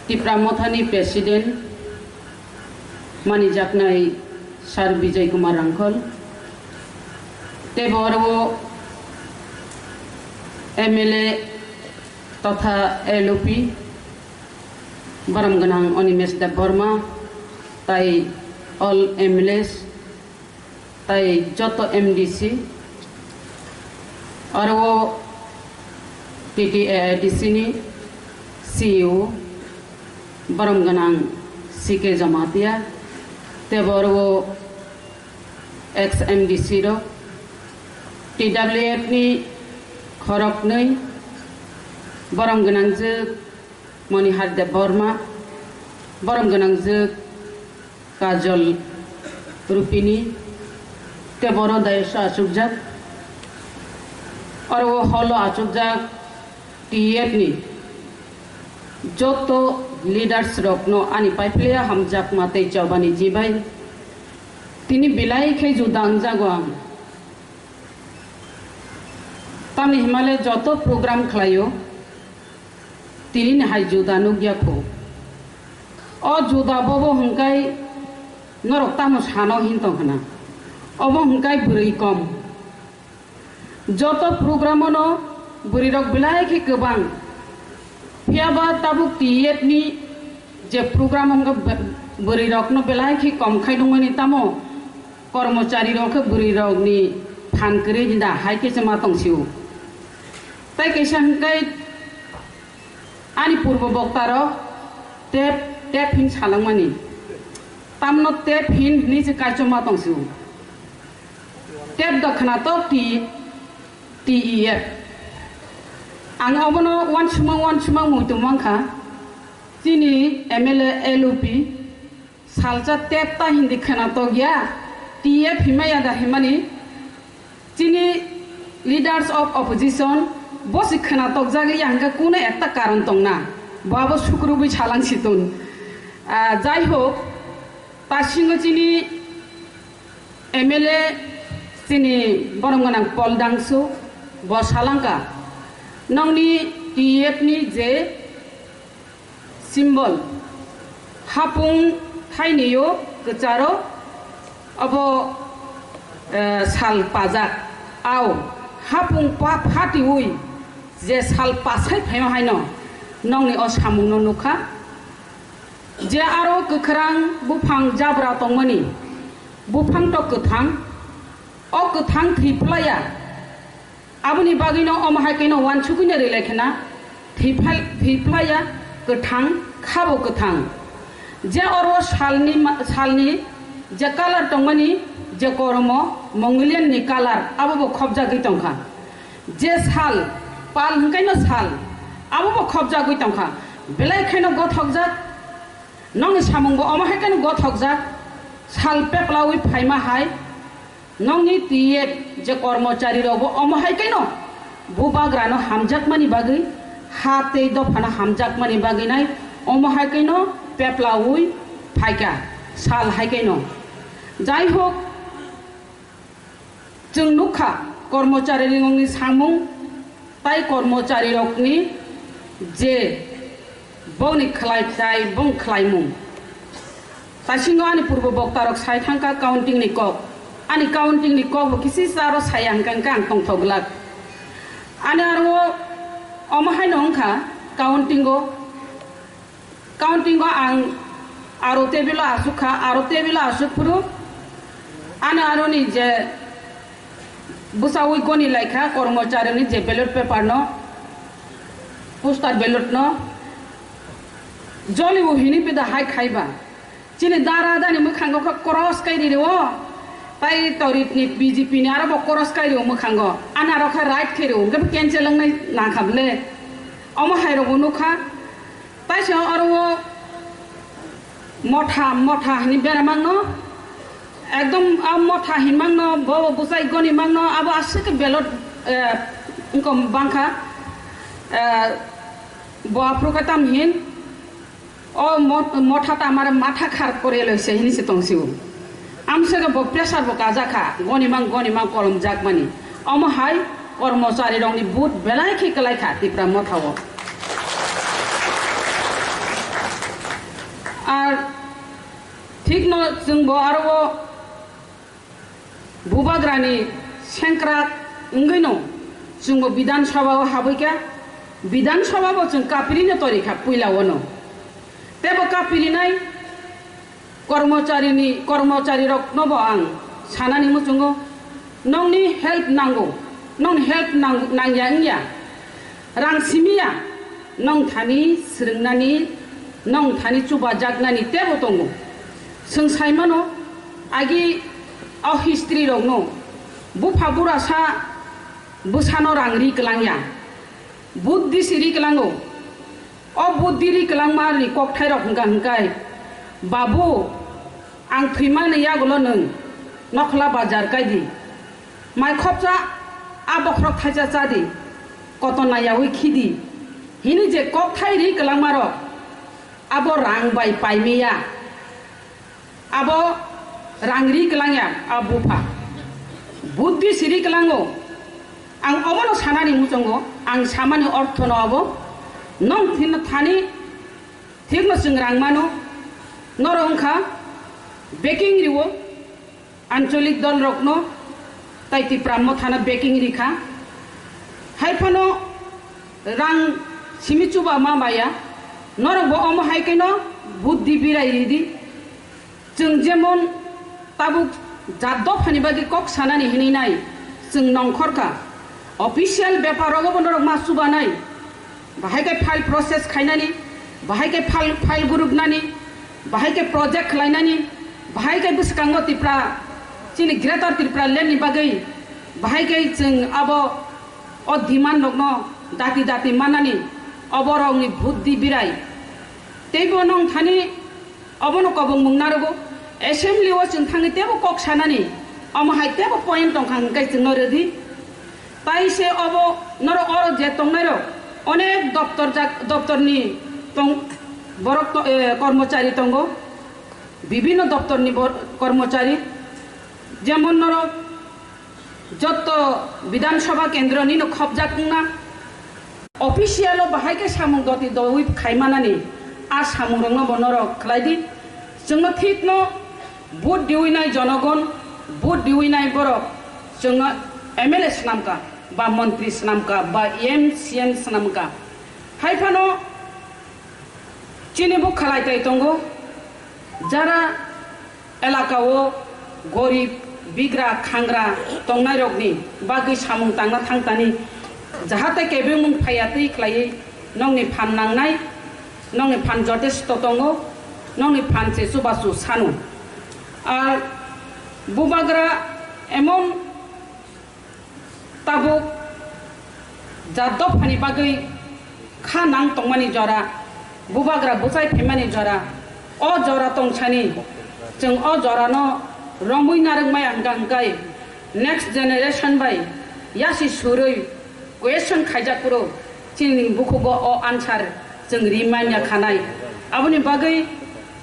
Tipra Mothani President manijaknai Sir Bijay Kumar Rangkhol, tei bo oro M L A totha L O P, borom gwnang Animesh Debbarma, tai all M L As, tai joto M D C, aro T T A A D C ni C E O, borom gwnang C K Jamatia, tei bo oro ex M D C rok, T W F ni khoroknwi, borom gwnangjwk Monihar Debbarma, borom gwnangjwk Kajol Rupini, tei boro daiso achukjak. Oro o holo achukjak T F ni joto leaders rokno ani paiphlaiya hamjakma tei chobani chibai. Tini belai khe juda wngjago ang. Tamni himale joto program khlaio, tini ni hai juda nukya kho. O juda bobo hwnkhe norok tamo sano hin tong khna. Obo hwnkhe bwrwi kom. Joto program-o no bwrwi rok belai khe kwbang. Phiya ba tabuk T F ni je program hwnkhe bw-, bwrwi rok no belai khe kom khai nungmani tamo kormochari rok khe bwrwi rok ni phan kwrwi da hai khe se ma tong sio. Tai kaisa hwnkhe ani purbo bokta rok tep tep hin salangmani. Tamno tep hin hini se kaichoma tong sio. Tep da khwnatok T-, T E F. Ang obono uansukmang uansukmang muitu mankha. Chini M L A L O P salsa tep ta hindi khwnatok ya. T F himaya da himani. Chini leaders of opposition bosi khwnatok jagli hangka kuno ekta karon tongna. Bo abo sukrubui salang siton. Ah, jai hok, ta singo chini M L A chini borom gwnang Paul Dangsu, bo salangka, nongni T F ni je symbol. Hapung thainio kwcharo abo, eh, sal pajak. Au, hapung pa phatiui je sal pasai phaima haino nongni o samungno nukha. Je aro kwkhrang buphang jabra tongmani, buphang to kwthang, o kwthang thwi phlaiya. Aboni bagwino omo hai kheno uansugwino rwlai khena thwi phlai-, thwi phlaiya, kwthang, khabo kwthang. Je oro salni ma-, salni je colour tongmani, je kormo Mongolian ni colour, abo bo khopjagwi tongkha. Je sal, pal hwnkhaino sal, abo bo khopjagwi tongkha. Belai kheno gothokjak, nongni samung bo omo hai kheno gothokjak. Sal peplaui phaima hai, nongni T F je kormochari rok bo omo hai kheno bubagrano hamjakmani bagwi, ha tei dophano hamjakmani bagwi nai omo hai kheno peplaui phaikha sal hai kheno. Jai hok, chwng nukha kormochari ringongni samung tai kormochari rokni je bongni khlai tai bong khlaimung. Taisingo ani purbo bokta rok sai thangkha counting ni kok. Ani counting ni kok bo kisi sa aro saya hwnkha hwnkhe ang tongthok glak. Ani aro omo haino wngkha counting o Counting o ang aro table o asuk kha, aro table o asuk phuru ano aroni je bwsaui goni lai kha kormochari ni je ballot paper no, postal ballot no joli o hini pida hai khai ba. Chini dara dani mwkhango kha cross kai ri o, tai torit ni B J P ni aro bo cross kai ri o mwkhango, ano aro kha right khai ri o, hwnkhe bo cancel wngnai nang kha bwle. Omo hai rok bo nukha. Taisa oro o motha, motha hinwi beramangno, ekdom a motha hinmangno, bo bwsai gonimangno, abo aswk khe belot, eh, wngkha bangkha, eh, bo aphuru khe tam hin, o mo-, motha ta amare matha khar kore loise hinwi se tongsiwo. Amswkhe bo pressure bo kajak kha, gonimang, gonimang kolomjakmani. Omo hai kormochari rokni vote belai khe kwlai kha Tipra Motha o. Ar thikno chwngbo aro o bubagrani sengkrak wngwino chwngbo Bidhan Sabha o habwi kha, Bidhan Sabha bo chwng kapirino tori kha puila ono. Tebo kapirinai Kormocharini, kormochariroknobo ang sanani muchungo, nongni help nango, nongni help nang-, nangya wngya, rang simiya, nong thani swrwngnani, nong thani chubajaknani tebo tongo. Chwng saimano, agi o history rokno, bupha burasa bwsano rang ri kwlangya, buddhi si ri kwlango. O buddhi ri kwlangma ni kokthairok hwnkha hwnkhe, Babu, ang thwimani yagulo nwng nokhla bajar kaidi, mai khopsa a bokhorok thaisa chadi, koto nayaui khidi, hini je kokthai ri kwlangmarok, abo rang bai paimiya. Abo rang ri kwlangya, a bupha. Buddhi siri kwlango. Ang obono sanani muchungo, ang samani orthono abo. Nong thin thani, thikno chwng rang mano. Noro wngkha backing riwo, ancholik dol rokno, tai Tipra Mothano backing rikha. Haiphano rang simi chuba ma baya. Norokbo omo hai kheno buddhi birai ridi. Chwng jemon tabuk jat dophani bagwi kok sanani hinwi nai, chwng nongkhor kha. Official bepar rogo bo norok ma chubanai. Bahai khe file process khainani, bahai khe file, file guruknani, bahai khe project khlainani, bahai khe bwskango Tipra, chini Greater Tripura land ni bagwi, bahai khe chwng abo o demand rokno dati dati manani, oborokni buddhi birai. Teibo nong thani Obono kobongmung narogo, assembly o chwng thangwi teibo kok sanani, omo hai teibo point tongkha hwnkhe chwngno rwdi. Tai se obo norok oro je tongnairok onek doptor jak-, doptorni tong-, borok to-, eh, kormochari tongo, bibhinno doptorni bor-, kormochari, jemon norok Jotto Bidhan Sabha kendro nino khopjak wngna. Official o bahai khe samung doti dowi khaimanani. A samungrokno bo norok khlai di. Chwngno thikno vote diwi nai jonogon, vote diwi nai borok chwngno M L A swnamkha, ba montri swnamkha, ba M C M swnamkha. Hai phano chini bo khlai tai tongo, jara elakao gorib, bigra, khangra tongnairokni bagwi samung tangna thangtani, jahate kebengmung phaiya twi khlaiwi nokni phan nangnai, nokni phan jotesto tongo, nokni phan se chubachu sano. Ar bubagra emon tabuk jat dophani bagwi kha nang tongmani jora, bubagra bwchai phaimani jora, o jora tongsani chwng o jorano romwi narwkmaya hwnkha hwnkhe next generation bai yasi surwi question khaijak phuru chini bukhugo o answer chwng rimanya khanai. Aboni bagwi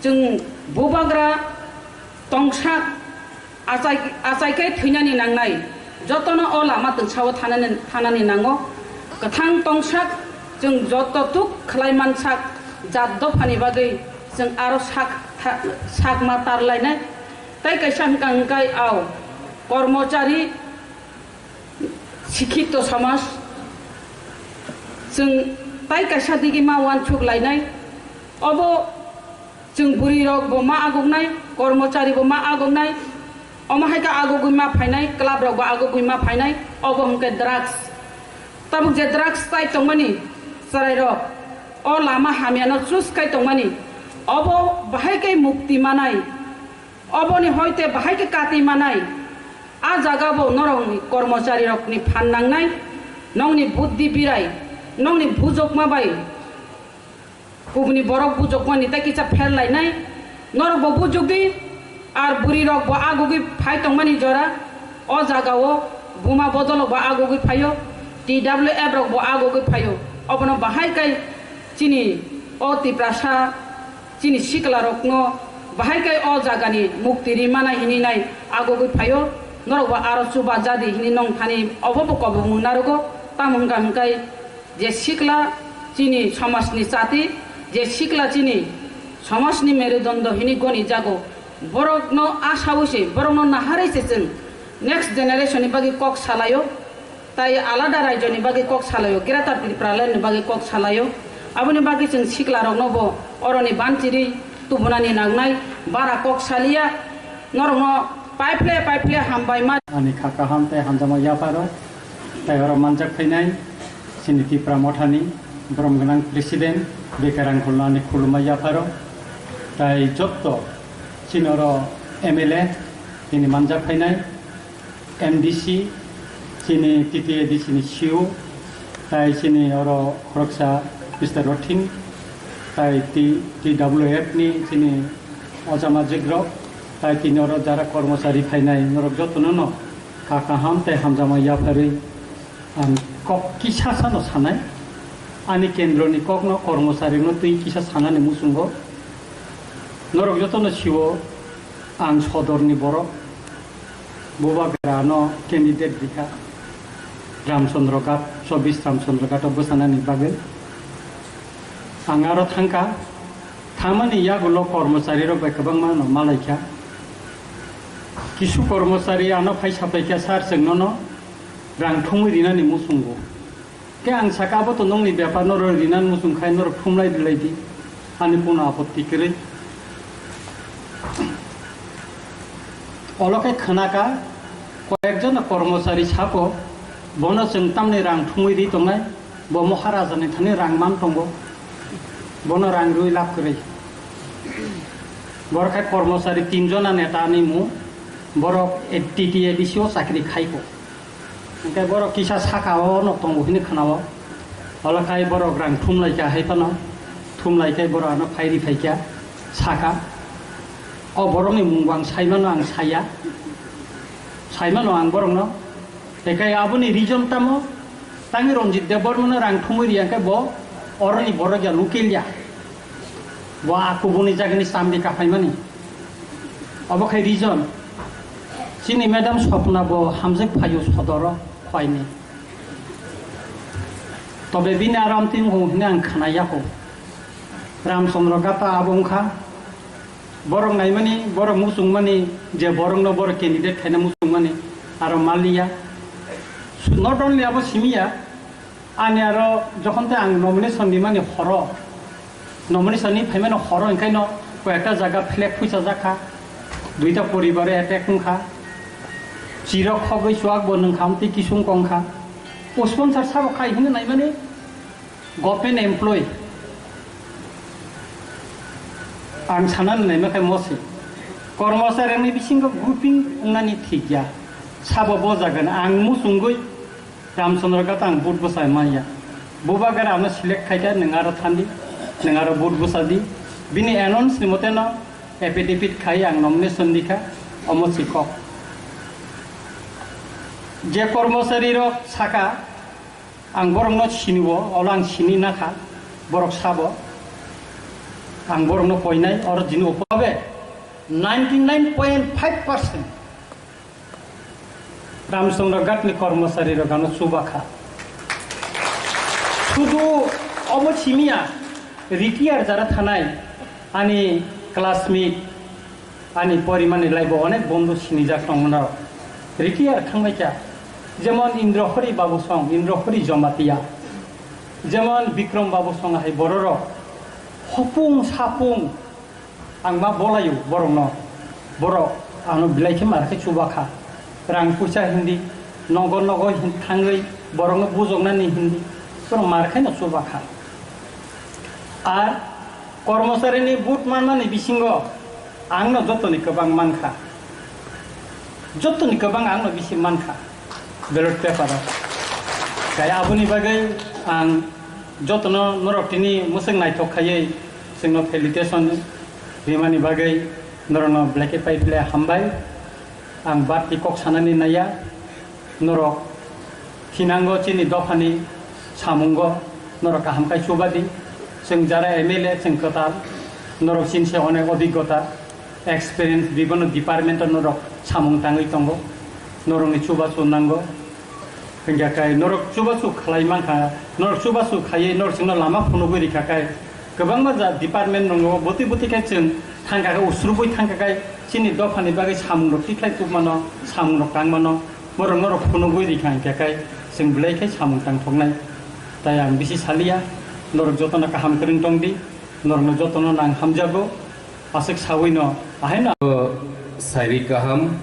chwng bubagra tongsak achai, achai khe thwinani nangnai, jotono o lama twngsao thanani, thanani nango. Kwthang tongsak chwng joto tuk khlai mansak jat dophani bagwi chwng aro sak tha-, sak ma tarlainai. Tai kaisa hwnkha hwnkhe ao kormochari sikhito samaj chwng tai kaisa digi ma uansuk lainai. Obo chwng bwrwi rok bo ma aguknai, kormochari bo ma aguknai, omo hai khe agugwi ma phainai, club rok bo agugwi ma phainai, obo hwnkhe drugs. Tabuk je drugs chai tongmani chwrai rok, o lama hamyano choose khai tongmani, obo bahai khe mukti manai, oboni hoite bahai khe kati manai. A jaga bo norokni kormochari rokni phan nangnai, nokni buddhi birai, nokni bujokma bai kubuni borok bujokmani tei kisa pher lainai. Norok bo bujokdi, ar bwrwi rok bo agugwi phai tongmani jora. O jaga o buma bodol bo agugwi phaio, T W F rok bo agugwi phaio. Obono bahai kai chini o Tiprasa chini sikla rokno bahai kai o jagani mukti ri mana hini nai agugwi phaio. Norok bo aro chuba jadi hini nong thani obo bo kobongmung narogo. Tamo hwnkha hwnkhe je sikla chini somajni chati, je sikla chini somajni merudondo hini goni jago, borokno asaui se, borokno naharwi se chwng next generation ni bagwi kok salaio, tai alada raijo ni bagwi kok salaio, Greater Tipraland ni bagwi kok salaio. Aboni bagwi chwng sikla rokno bo oroni banchiri tubunani nangnai, bara kok saliya, norokno paiphle paiphle hambai ma. Ani kha kaham tei hamjakma yapharo, tei oro manjak phainai chini Tipra Mothani borom gwnang President Bekar Angkhulno ani khulumma yapharo, tei jotto chini oro M L A tini manjak phainai, M D C, chini T T A D C ni C E O, tai chini oro khoroksa Mister Rothing, tai T-, T W F ni chini ojama jigrok, tai tini oro jara kormochari phainai, norok jotono no kha kaham tei hamjakma yapharwi ang kok kisa sano sanai, ani kendro ni kok no kormochari no twi kisa sanani muchungo norok jotono siwo ang sodor ni borok. Bubagra no candidate rikha Ramchandra Ghat, chobbish Ramchandra Ghat o bwsanani bagwi. Ang aro thangkha, thangmani yagulo kormochari rok bai kwbangma no malaikha. Kisu kormochari ano phai sapaikha, "Sir, chwng nono rang thumwi rinani muchungo." Khe ang saka, "Abo to nongni bepar, norok rinani muchung khai norok thumlai rwlai di, ani kono apotti kwrwi." Olo khe khwnaka, koyekjon kormochari sako, "Bono chwng tamni rang thumwi ri tongnai, bo Maharajani thani rang man tongo, bono rang rwi lab kwrwi." Borok khe kormochari tinjona netani mung, borok T T A D C o chakri khaiko. Hwnkhe borok kisa saka o no tongo hwnwi khwnao. Olo khai borok rang thumlaikha hai phano. Thumlaikhai borok ano phai ri phaikha saka. O borokni mungbo ang saimano, ang saiya. Saimano ang borokno. Ekai aboni reason tamo? Tangwi Ranjit Debbarmano rang thumwi riya khe bo oroni borok ya, local ya. Bo a kubuni jagani chambi kaphaimani. Obo khai reason. Chini madam Swapna bo hamjak phaio sodoro khaini. Tobe bini aram tin hwnwi ang khwnaya kho. Ramchandra Gata abo wngkha. Borok naimani, borok muchungmani, je borokno borok candidate khaina muchungmani, aro maliya. Not only abo simiya, ani aro jokhon tei ang nomination nimani horo, nomination ni phaimani horo, hingkhaino koyekta jaga flag phuichajak kha, duita poribaro attack wngkha, chirok khogwi chuak bo nwngkha, amtwi kisung kongkha. O sponsor sabo khai hwnwi naimani, government employee. Ang sanani naima khe mosi. Kormochari ni bisingo grouping wngnani thik ya. Sabo bo jaga ni ang muchungwi Ramchandra Gata ang vote bwsai manya. Bubagra ano select khaikha, nwng aro thandi, nwng aro vote bwsa di. Bini announce ni mote no affidavit khai ang nomination dikha, omo si kok. Je kormochari rok saka, ang borokno siniwo, olo ang sini nakha, borok sabo, ang borokno koinai, oro jini upabe ninety nine point five percent Ramchandra Ghat ni kormochari rok ano chubakha. Sudu obo simiya, retire jara thanai ani classmate, ani porimani laibo onek bondhu sinijak tongmano. Retire thangbaikha. Jemon Indrahori Babu song, Indrahori Jamatia. Jemon Bikram Babu song hai bororok. Hopung sapung ang ma bolayo borokno. Borok ano belai khe mar khe chubakha. Rang puisa hindi, nogo nogo hin thangwi borokno bujoknani hindi. Borok mar khe no chubakha. Ar kormocharini vote manmani bisingo angno jotoni kwbang mankha. Jotoni kwbang angno bisi mankha ballot paper o. Kai aboni bagwi ang jotono norok tini mwswk naithok khaiwi chwngno felicitation rimani bagwi norokno belai khe pai phle hambai. Ang bati kok sanani naiya. Norok thinango chini dophani samungo norok kaham khai chubadi. Chwng jara M L A chwng kwtal, norok chini se onek obiggota, experience bibono department o norok samung tangwi tongo. Norokni chubachu nango. Hingkha kai norok chubachu khlai mankha, norok chubachu khaiwi norok chwngno lama phunugwi rikha kai. Kwbangma ja department rokno bwtwi bwtwi khe chwng thangkha khe, usrubwi thangkha khe, chini dophani bagwi samungrok tikhlai tubmano, samungrok tangmano, borok norok phunugwi rikha hingkha khe, chwng belai khe samung tangthoknai. Tai ang bisi saliya, norok jotono kaham kwrwng tongdi, norokno jotono nang hamjago, aswk sawino, ahaino. Sairi kaham,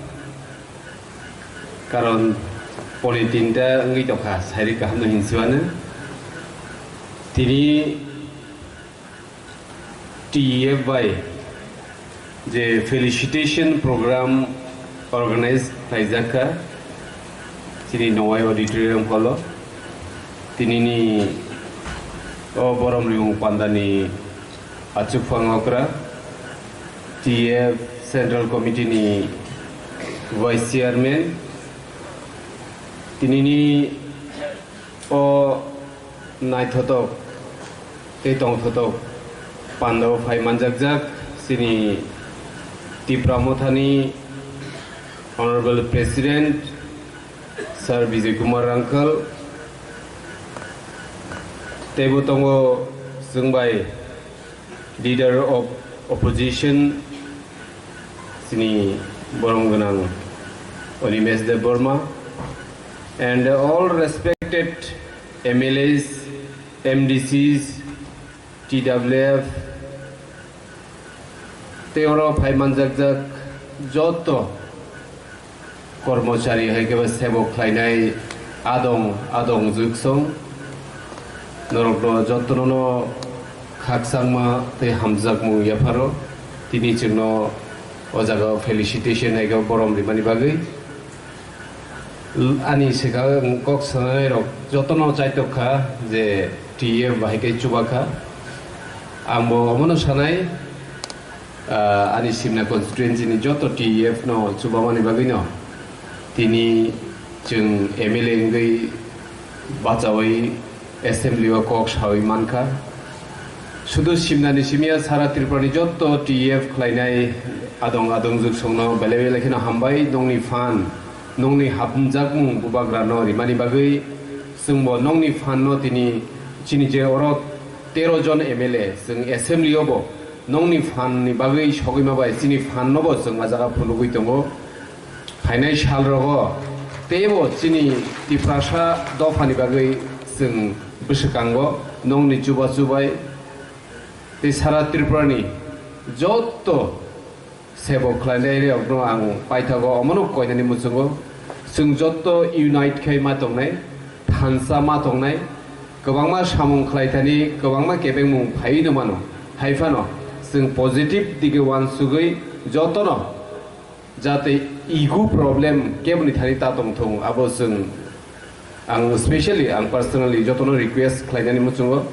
karon polythene ta wngwi tongkha, sairi kaham no hinsiwano. Tini T E F bai je felicitation program organize khlaijak kha chini Nowai Auditorium Hall o. Tinini o borom rimung pandani achukphang okra T E F Central Committee ni Vice Chairman, tinini o naithotok tei tongthotok pandao phai manjakjak chini Tipra Mothani Honorable President Sir Bijay Kumar Rangkhal, teibo tongo chwng bai Leader of Opposition, chini borom gwnang Animesh Debbarma, and all respected M L As, M D Cs, T W F, tei oro phai manjakjak joto kormochari hai khe sebok khlainai adong adong juksong norokno jotono no khakchangma tei hamjakmung yapharo. Tini chwngno o jaga felicitation hai khe borom rimani bagwi ani swkang kok sanai rok jotono chaitok kha je T F bahai khe chuba kha. Ang bo omono sanai, Ah, ani Simna constituency ni joto T E F no chubamani bagwi no tini chwng M L A wngwi bachaui assembly o kok saui mankha. Sudu Simna ni simi ya, sara Tripura ni joto T E F khlainai adong adong juksong no belai belai kheno hambai. Nongni phan, nongni hapmjakmung bubagra no rimani bagwi chwngbo nongni phan no tini chini je oro tero jon M L A chwng assembly o bo nongni phan ni bagwi sogwi ma bai chini phan no bo chwng a jaga phunugwi tongo. Phainai sal rogo teibo chini Tiprasa dopha ni bagwi chwng bwswkango nongni chubachu bai tei sara Tripura ni jotto sebo khlainai rokno ang paithago omono koinani muchungo. Chwng jotto unite khai ma tongnai, thansa ma tongnai, kwbangma samung khlaithani, kwbangma kebengmung phaiwi no mano. Hai phano chwng positive dige uansugwi jotono jate ego problem keboni thani ta tongthung, abo chwng Ang specially, ang personally jotono request khlainani muchungo,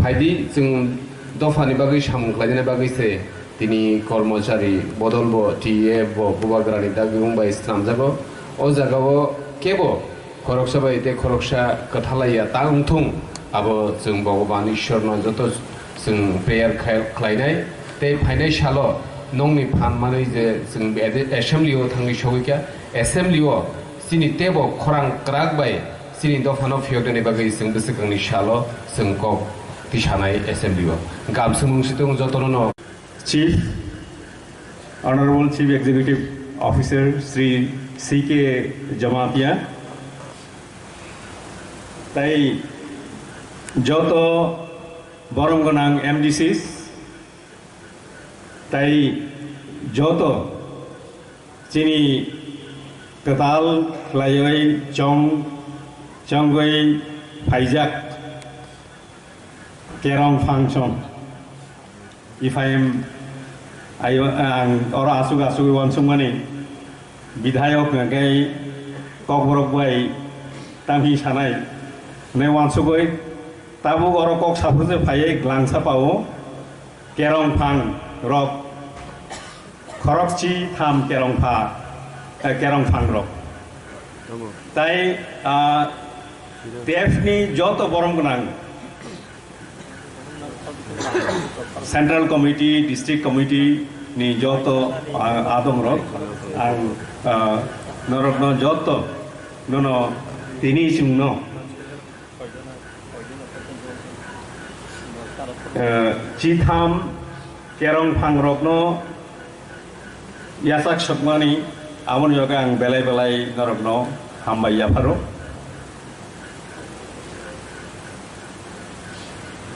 phaidi chwng dophani bagwi samung khlainani bagwi se tini kormochari bodol bo, T A F bo, bubagrani dagwi wng bai swnamjago. O jagao kebo khoroksa bai tei khoroksa kwthalaiya ta wngthung, abo chwng Bhogoban Ishwarno joto chwng prayer khai-, khlainai. Tei phainai salo nongni phan manwi je chwng assembly o thangwi sogwi kha, assembly o Chini teibo khorang kwrak bai chini dophano phiyoknani bagwi chwng bwswkangni salo chwng kok tisanai assembly o. Gam swngmung situng jotono no. Chief, Honorable Chief Executive Officer Shri C K Jamatia, tai joto borom gwnang M D Cs, tai joto chini kwtal khlaiwi chong, chongwi phaijak Kerong Function. If I am, I, ang oro asuk asuk uansukmani bidhayok hwnkhe kokborok bai tamhi sanai hwnwi uansugwi tabuk oro kok saphurjak phaiwi glangsa pao. Kerong phang rok khorokchi tham kerong pha, eh, kerong phang rok. Tai, ah, T A F ni joto borom gwnang Central Committee, District Committee ni joto, ah, adong rok, ang, ah, norokno joto nono tini chwngno Eh, chitham kerong phangrokno yachak sokmani, aboni bagwi ang belai belai norokno hambai yapharo.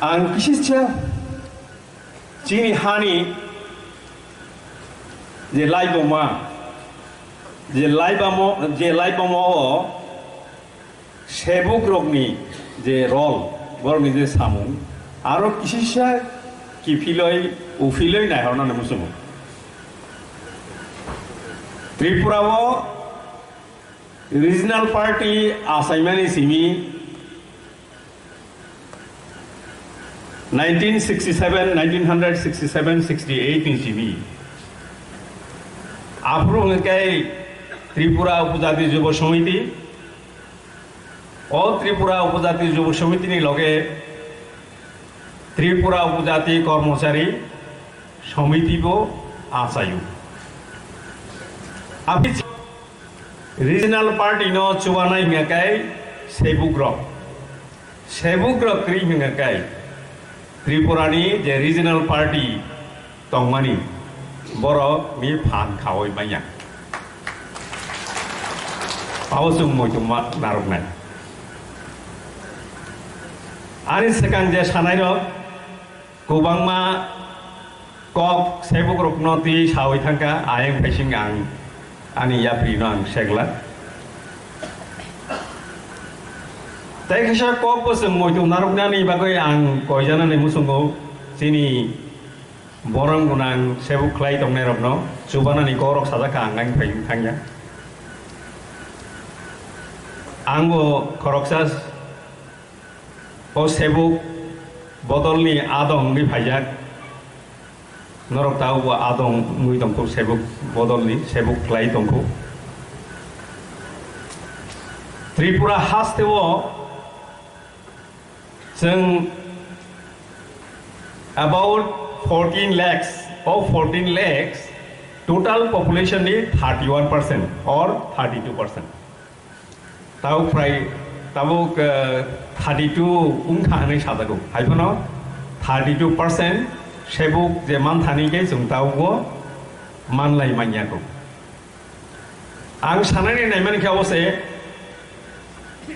Ang kisisa chini hani je laiboma, je laibamo, je laiboma o Sebukrokni je role, borokni je samung, aro kisisa kiphilwi, uphilwi naihornani muchungo. Tripura o regional party achaimani simi nineteen sixty-seven, nineteen hundred sixty-seven, sixty-eight ni simi. Aphuru hwnkhe Tripura Upajati Jubo Samiti, O Tripura Upajati Jubo Samiti ni loge Tripura Upajati Kormochari Samiti bo achaio. Aboni regional party no chubanai hingya kai sebukrok. Sebukrok kri hingya kai Tripura ni je regional party tongmani borok ni phan khawi manya. Abo chwng muitu ma-, narwknai. Ani swkang je sanai rok kwbangma kok sebukrokno twi sawi thangkha, ayang phaising ang ani yapri no ang segla. Tei kisa kok bo chwng muitu narwknani bagwi ang koijanani muchungo chini Borom gwnang sebuk khlai tongnairokno chubanani kokrok sajak kha ang ang phai thangya. Ang bo khoroksa o sebuk bodolni adong wngwi phaijak. Norok tabukbo adong wngwi tongkhu sebuk bodolni, sebuk khlai tongkhu. Tripura hasteo Chwng about fourteen lakhs, o fourteen lakhs total population ni thirty-one percent or thirty-two percent. Tabuk prai, tabuk, uh, thirty-two wngkha hwnwi sajago. Hai phano thirty two percent sebuk je manthani khe chwng tabukbo manlai manya kho. Ang sanani naimani khe abo se,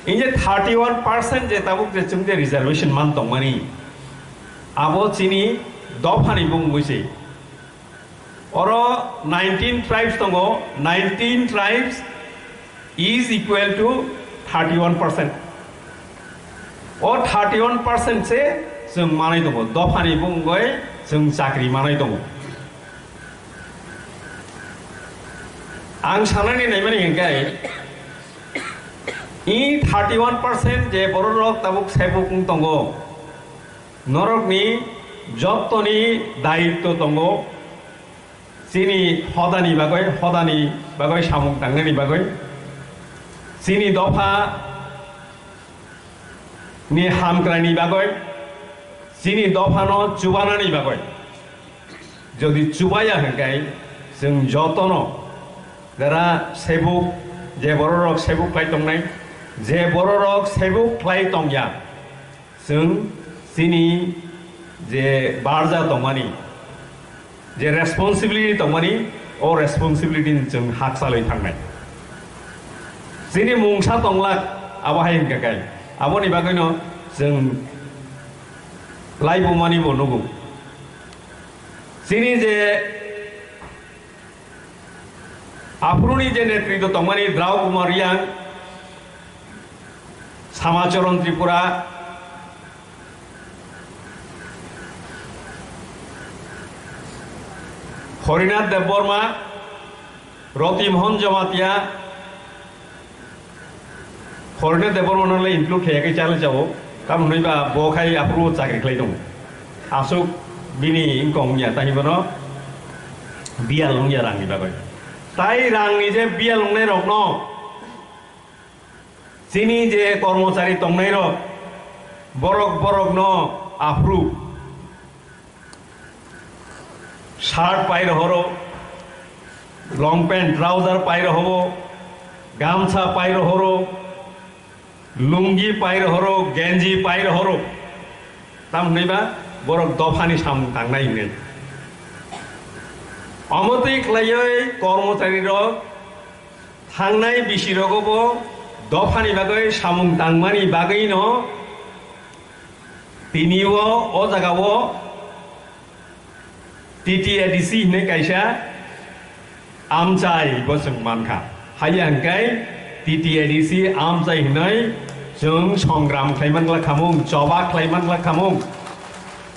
in je thirty one percent je tabuk je chwng je reservation man tongmani, abo chini dophani bumungwi se. Oro nineteen tribes tongo, nineteen tribes is equal to thirty one percent. O thirty one percent se chwng manai tongo, dophani bumungwi chwng chakri manai tongo. Ang sanani naimani hingkai, i thirty one percent je bororok tabuk sebuk wng tongo, norokni jottoni daitto tongo, chini hodani bagwi, hodani bagwi samung tangnani bagwi, chini dopha ni hamkraini bagwi, chini dophano chubanani bagwi. Jodi chubaya hwnkhe chwng jotono jara sebuk, je bororok sebuk khlai tongnai, je bororok sebuk khlai tongya, chwng chini je barja tongmani, je responsibility tongmani, o responsibility ni chwng hakchalwi thangnai. Chini mungsa tonglak, abo hai hwnkha khe, aboni bagwino chwng laibumani bo nugo. Chini je aphuruni je netritw tongmani Drau Kumar Reang, Samacharan Tripura, Horinath Debbarma, Roti Mohan Jamatia, Horinath Debbarma no le include khe kai chale chao, kam hwnwi ba bo khai aphuru chakri khlai dong. Asuk bini income ya, tahi bono biyal wngya rangni bagwi. Tai rangni je biyal wngnai rokno, chini je kormochari tongnairok, borok borokno aphuru shirt pai rohoro, long pant, trouser pai rohobo, gamsa pai rohoro, lungi pai rohoro, genji pai rohoro. Tam hwnwi ba borok dophani samung tangnai hwnwi. Omo twi khlaiwi kormocharirok thangnai bisirogo bo dophani bagwi samung tangmani bagwino tini o, o jaga o T T A D C hinwi kaisa amchai bo chwng mankha. Haiya hwnkhe T T A D C amchai hinwi chwng songram khlaiman glak khamung, choba khlaiman glak khamung.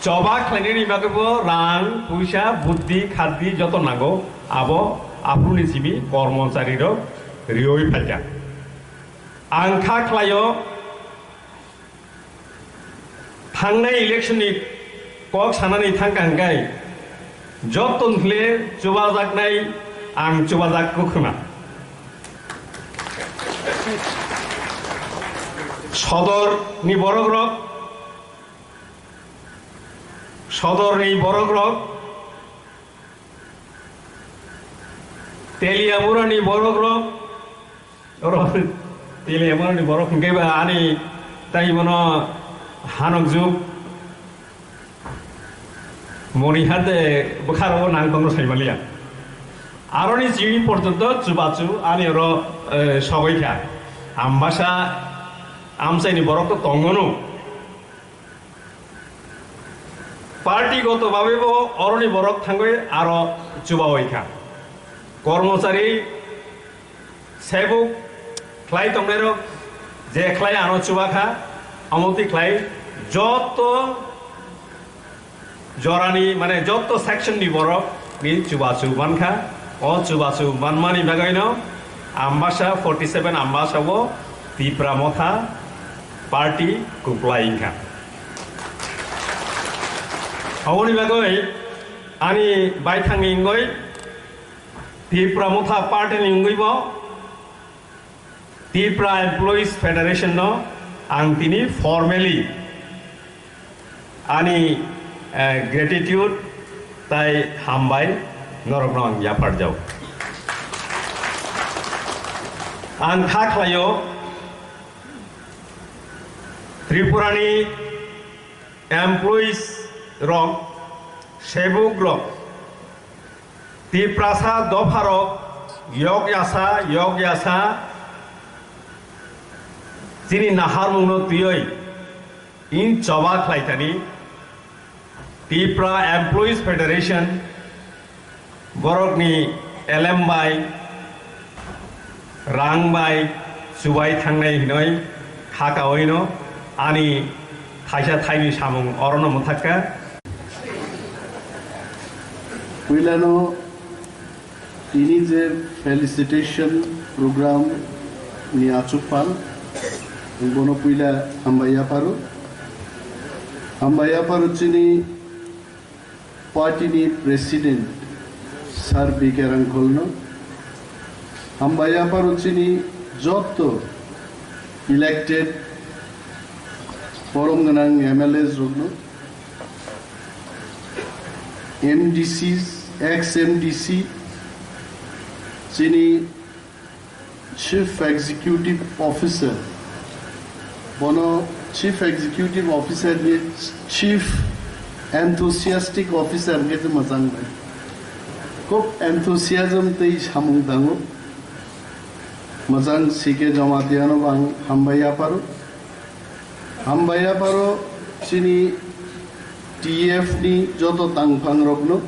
Choba khlainani bagwibo rang, puisa, buddhi, khaddi joto nango. Abo aphuruni simi kormochari rok rioi phaikha. Ang kha khlaio, thangnai election ni kok sanani thangkha hwnkhe, jottoni khle chubajaknai ang chubajak kwkhwna. Sodor ni borok rok, Sodor ni borok rok, Teliamura ni borok rok, oro Teliamura ni borok hwnkhe ba ani tai bono hanok juk moni hade bwkharo nang tongno saimaliya. Aroni chini porjonto chubachu ani oro, eh, sogoi kha. Ambasa amchaini borok to tongono. Party goto babe bo oroni borok thangwi aro chubawi kha. Kormochari, sebuk khlai tongnairok je khlai ano chuba kha, omo twi khlai joto jorani, mane, joto section ni borok ni chubachu mankha. O chubachu manmani bagwino Ambasa forty seven Ambasa o Tipra Motha party kuplai wngkha. Aboni bagwi ani baithangni wngwi Tipra Motha party ni wngwi bo Tipra Employees Federation no ang tini formally ani, eh, gratitude tai hambai norokno ang yapharjao. Ang kha khlaio Tripurani employees rok, sebuk rok, Tiprasa dopha rok, yok yasa, yok yasa, chini naharmung no twiwi in choba khlai thani, Tipra Employees Federation, borokni elem bai, rang bai chubai thangnai hinoi khakaoino ani thaisa thaini samung orono mwthakka. Puilano tini je felicitation program ni achukphal, bono puila hambai yapharo. Hambai yapharo chini party ni president Sir B K Rangkholno, hambai yapharo chini jotto elected borom gwnang M L As rokno, M D Cs, ex M D C, chini Chief Executive Officer, bono Chief Executive Officer ni Chief Enthusiastic Officer hwnkhe se mwchang bai. Khub enthusiasm tei samung tango. Mwchang C K Jamatia no bo ang hambai yapharo. Hambai yapharo chini T F ni joto tangphang rokno,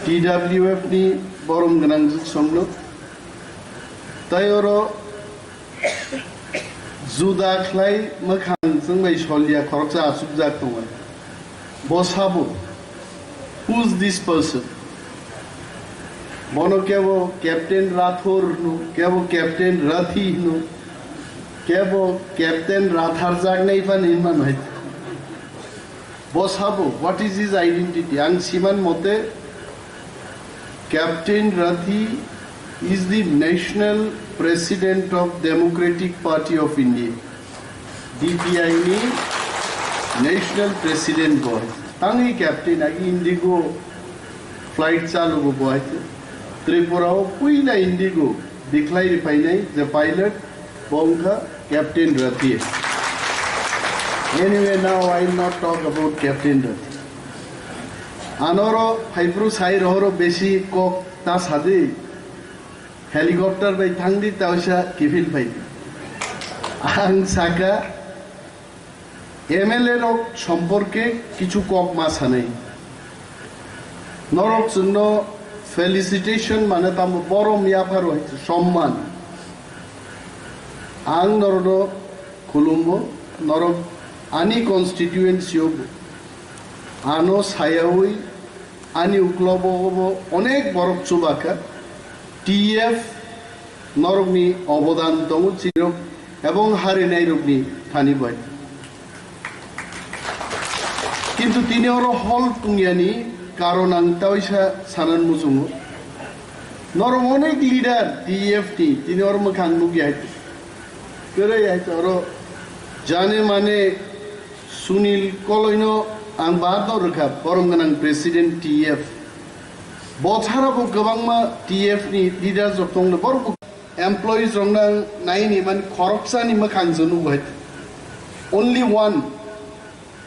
T W F ni borom gwnang jwksongno, tai oro juda khlai mwkhang chwngbai solya khoroksa achukjak tongo. Bo sabo, who is this person? Bono kebo Captain Rathor hino, kebo Captain Rathi hino, kebo Captain Ratharjaknai phano hinmano hai. Bo sabo, what is his identity? Ang siman mote, Captain Rathi is the National President of Democratic Party of India, D P I ni National President bo. Tangwi Captain agi Indigo flight chalugo bo hai. Tripura o puila Indigo bikhlai ri phainai je pilot, bo wngkha Captain Rathi. Anyway, now I will not talk about Captain Rathi. Anoro phaipru sai rohoro besi kok ta sadi, helicopter bai thangdi, ta oisa kiphil phaidi. Ang saka, M L A rok somporke kichu kok ma sanai. Norok chwngno felicitation mane tamo borom yapharo hai somman. Ang norokno khulumo, norok ani constituency o bo. Ano sayawi ani uklobo bo onek borok chubakha. T F norokni obodan tongo chirok ebong harinai rokni thani bai. Kintu tini oro hol tungyani karon ang taisa sanan muchungo. Norok onek leader T F ni tini oro mwkhang nukya hai. Kwrwi hai oro jane mane Sunil Koloino ang bahatno rwkha, borom gwnang President T F. Bothara bo kwbangma T F ni leaders rok tongno, borok bo employees rok nang naini man khoroksani mwkhang se nugo hai. Only one.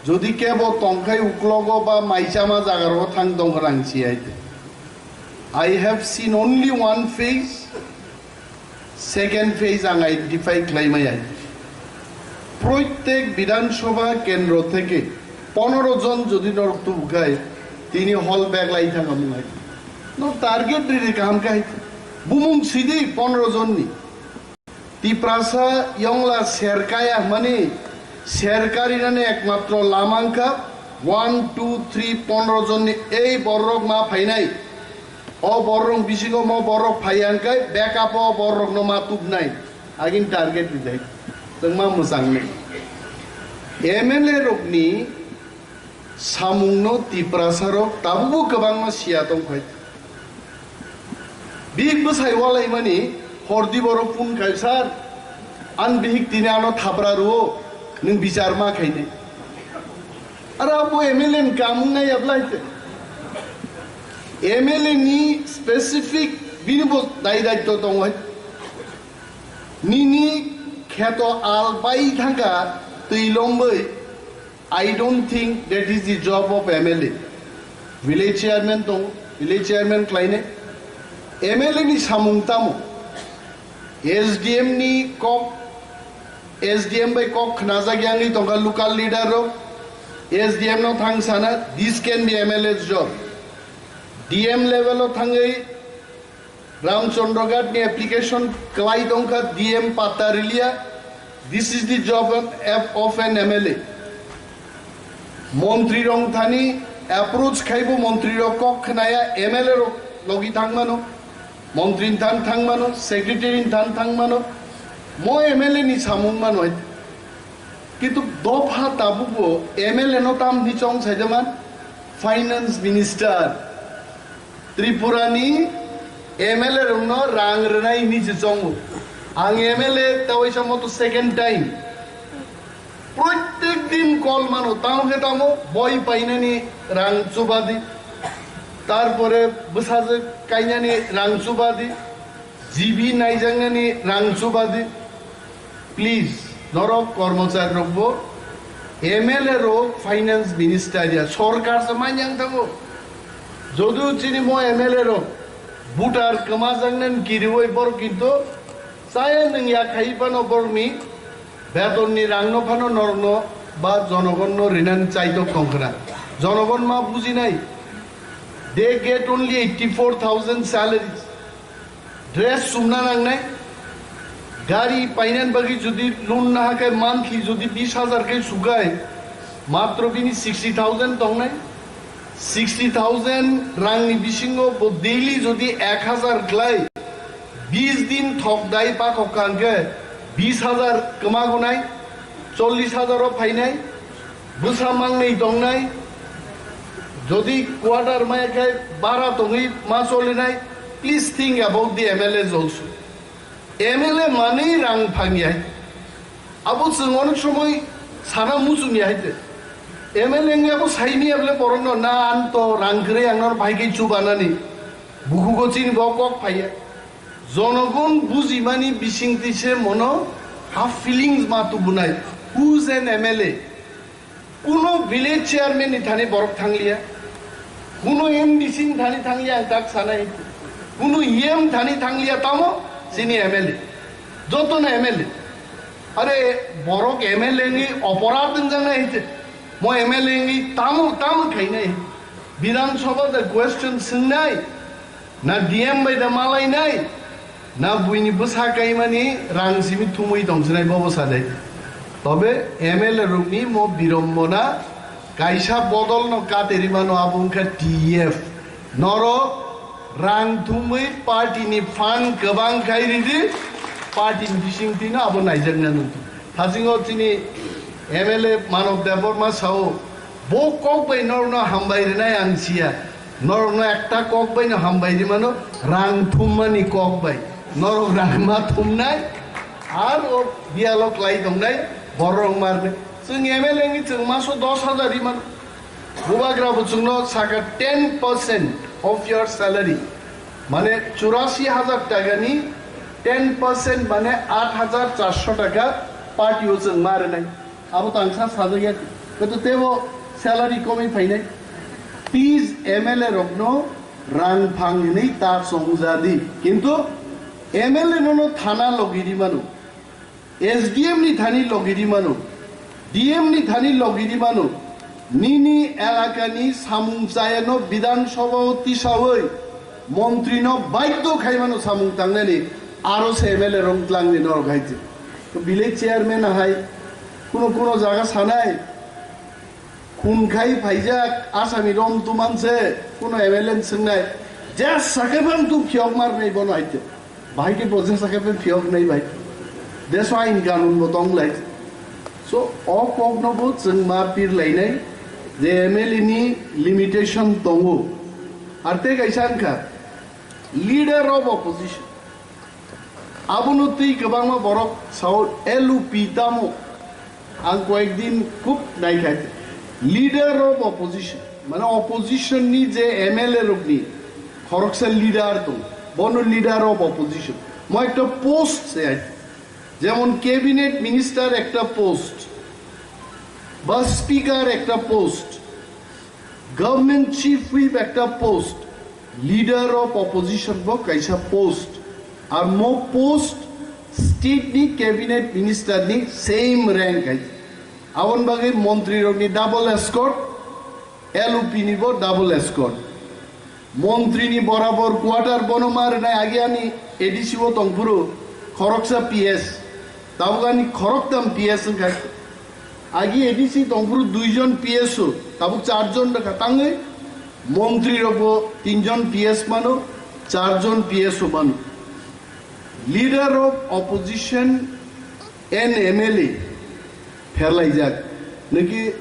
Jodi kebo tongkhai uklogo ba maichama jaga rogo thang tong rang si hai. I have seen only one face. Second phase ang identify khlai maya. Proitek Bidhan Sabha kendro theke pondro jon jodi norok tubu khai, tini hall bag lai thang amung hai. No target riri kaham khai. Bumung sidi pondro jon ni. Tiprasa yongla serkaya mani serkari nani ekmatro lamang kha one, two, three, pondro jon ni ei borok ma phainai. O borok bisingo mo borok phai hwnkhe backup o borokno ma tubnai. Agin target rijai. Tongma mwchangnai. M L A rokni samungno Tiprasa rok tabukbo kwbangma siya tongphai. Bihik bwsai walaimani hordi borok phone khai, "Sir, an bihik tini ano thapra rwo, nwng bichar ma khainai." Aro abo M L A ni kamung nai ablai te. M L A ni specific bini bo dai daitto tongo hai. Nini kheto al bai thangkha twi lombai, I don't think that is the job of M L A. Village chairman tong, village chairman klaine. M L A ni samung tamo. S D M ni kok, S D M bai kok khnajak yangwi tongkha local leader rok. S D M no thang sana, this can be M L A's job. D M level o thangwi Ramchandra Ghat ni application kwlai tongkha, D M patta riliya. This is the job of, of an M L A. Montri rong thani approach khaibo, montri rok kok khnaya, M L A rok logi thangmano, montri than thangmano, secretary than thangmano, mo M L A ni samung mano. Kintu dopha tabubo M L A no tam ni chong saijaman, finance minister. Tripura ni M L A rokno rang rwnai hinwi se chongo. Ang M L A ta waisa moto second time. Protek din call mano, tamo khe tamo boi painani rang chubadi, tarpore bwsajwk kainani rang chubadi, G B naijaknani rang chubadi. Please, norok kormochari rokbo, M L A rok, finance minister ya, sorkar se manyang thango. Jodu chini mo M L A rok, butar kwmajaknani kiriwi borok kintu chaya nwng ya khai phano borokni betonni rangno phano norokno ba jonogonno rinani chaitok tongkhna. Jonogon ma bujinai, they get only eighty four thousand salaries. Dress sumna nangnai, gari painan bagwi jodi loan na hakai monthly jodi bis hajar kai sugai, matro bini sixty thousand tongnai. Sixty thousand rangni bisingo bo daily jodi ek hajar glai, bis din thok dai pakok kangke bis hajar kwmagunai, chollish hajar o phainai. Bwsa mangnwi tongnai, jodi quarter maya khe bara tongwi ma cholinai, please think about the M L As also. M L A manwi rang phangya. Abo chwng onek somoi sana muchungya hai te. M L A wngwi abo saini able borokno na ang to rang kwrwi ang norok bahai khe chubanani. Bukhugo chini bo kok phaiya. Jonogon bujimani bisingtwi se mono ha feelings ma tubunai. Who's an M L A? Kuno village chairman ni thani borok thangliya, kuno M D C ni thani thangliya, ang tak sanai, kuno E M thani thangliya, tamo chini M L A, jotono M L A. Are borok M L A ni oporad wngjaknai hite, mo M L A ni tamo, tamo khainai? Bidhan Sabha da question swngnai, na D M bai da malainai, na buini bwsa kaimani rang simi thumwi tongsinai bobo sadai. Tobe M L A rokni mo birombona kaisa bodolno katerimano, abo wngkha T F. Norok rang thumwi party ni fund kwbang khai ridi, party ni bisingtwino abo naijakna nung. Thasingo chini M L A Manav Debbarma sao, bo kok bai norokno hambai rinai ang siya. Norokno ekta kok baino hambai rimano, rang thummani kok bai. Norok rang ma thumnai, ar o biyalo klai tongnai, borok marnai. Chwng M L A ni chwng maso dos hajar rimano. Bubagra bo chwngno saka ten percent of your salary. Mane churasi hajar taka ni ten percent mane aat hajar charso taka party o chwng ma rinai. Abo tangsa sajak ya. Kato tebo salary komwi phainai. Please M L A rokno rang phang hinwi ta chongjadi. Kintu M L A nono thana logi rimano. S D M ni thani logi rimano, D M ni thani logi rimano, nini elakani samung chayano Bidhan Sabha o tisawi montrino baidho khaimano samung tangnani, aro se M L A rong tlangni norok hai se. To village chairman hai kuno kuno jaga sanai, khun khai phaijak asami rom tuman se kuno M L A ni swngnai, je sakhe bang tu phiok mar nai bono hai se. Bahai khe bo jesa khe phiyok nai bai. Deso ain kanun bo tong lai. So, o kok no bo chwng ma pir lai nai je M L A ni limitation tongo. Ar tei kaisa wngkha leader of opposition. Abono tei kwbangma borok sao L U P tamo. Ang koyekdin khub naikha, leader of opposition, mane opposition ni je M L A rokni khoroksa leader tong, bono leader of opposition. Mo ekta post se ai, jemon cabinet minister ekta post, Ba speaker ekta post, government chief whip ekta post, leader of opposition bo kaisa post, ar mo post state ni cabinet minister ni same rank hai. Abon bagwi montri rok ni double escort, L O P ni bo double escort. Montri ni borabor quarter bono ma rwnai agi ani A D C o tongphuru khoroksa P S, tabuk ani khoroktam P S wngkha. Agi A D C tongphuru duijon P S o, tabuk charjon rwkha tangwi montri rokbo tinjon P S mano, charjon P S o mano. Leader of opposition and M L A pherlaijak. Niki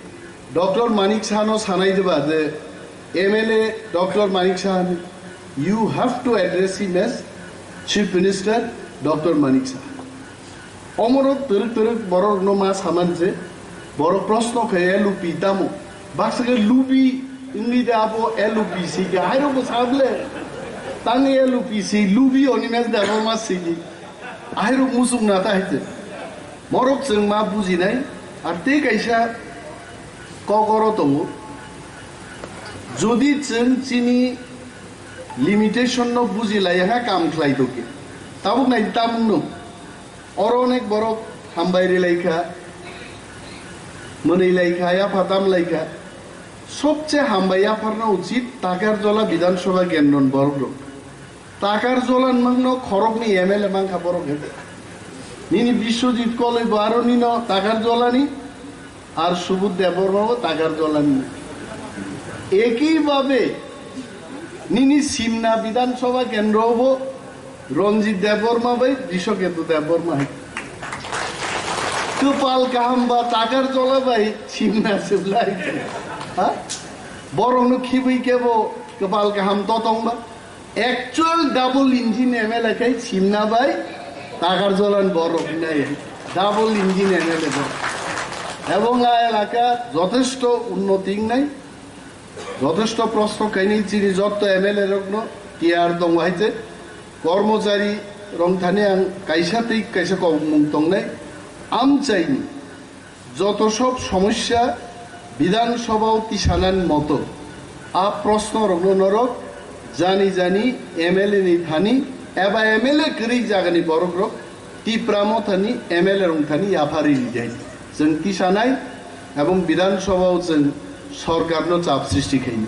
Doctor Manik Saha no sanai diba je M L A Doctor Manik Saha ni, you have to address him as Chief Minister Doctor Manik Saha. Omorok twrwk twrwk borok no ma saman je borok proshno khe L O P tamo. Baksa khe lubi wngwi de abo L O P si khe hairok bo sable. Tang L O P si lubi oni mes de abo ma si di. Ahirok muchung na ta hai se. Morok chwng ma bujinai, ar tei kaisa kokoro tongo. Jodi chwng chini limitation no bujilai ha kam khlai tongkhe. Tabuk nai tamung no. Oro onek borok hambai rilai kha, mwnwi lai kha, yapha tam lai kha. Sobche hambai yapharna uchit Takarjola Bidhan Sabha kendron borok rok. Takarjola nwngno khoroknwi M L A mankha borok hai. Nini Biswajit Koloi bo aro nino Takarjolani, ar Subodh Debbarma bo Takarjolani. Ekibhabe nini Simna Bidhan Sabha kendro bo Ranjit Debbarma bai Brishaketu Debbarma hai. Kwpal kaham ba Takarjola bai Simna Siblai. Ha? Borokno khibwi kebo kwpal kaham totong ba. Actual double engine M L A khai Simna bai Takarjolan borok nai double engine M L A borok. Ebong a elaka jothesto unnoti wngnai, jothesto proshno kainwi chini jotto M L A rokno tiyar tongo hai je kormochari rok thani ang kaisa tei kaisa kokmung tongnai amchaini. Joto sob somosya Bidhan Sabha o tisanani moto a proshno rokno norok jani jani M L A ni thani eba M L A kwrwi jagani borok rok Tipra Motha ni M L A rok thani yapharwi rijai. Chwng tisanai ebong Bidhan Sabha o chwng sorkar no chap sristi khainai.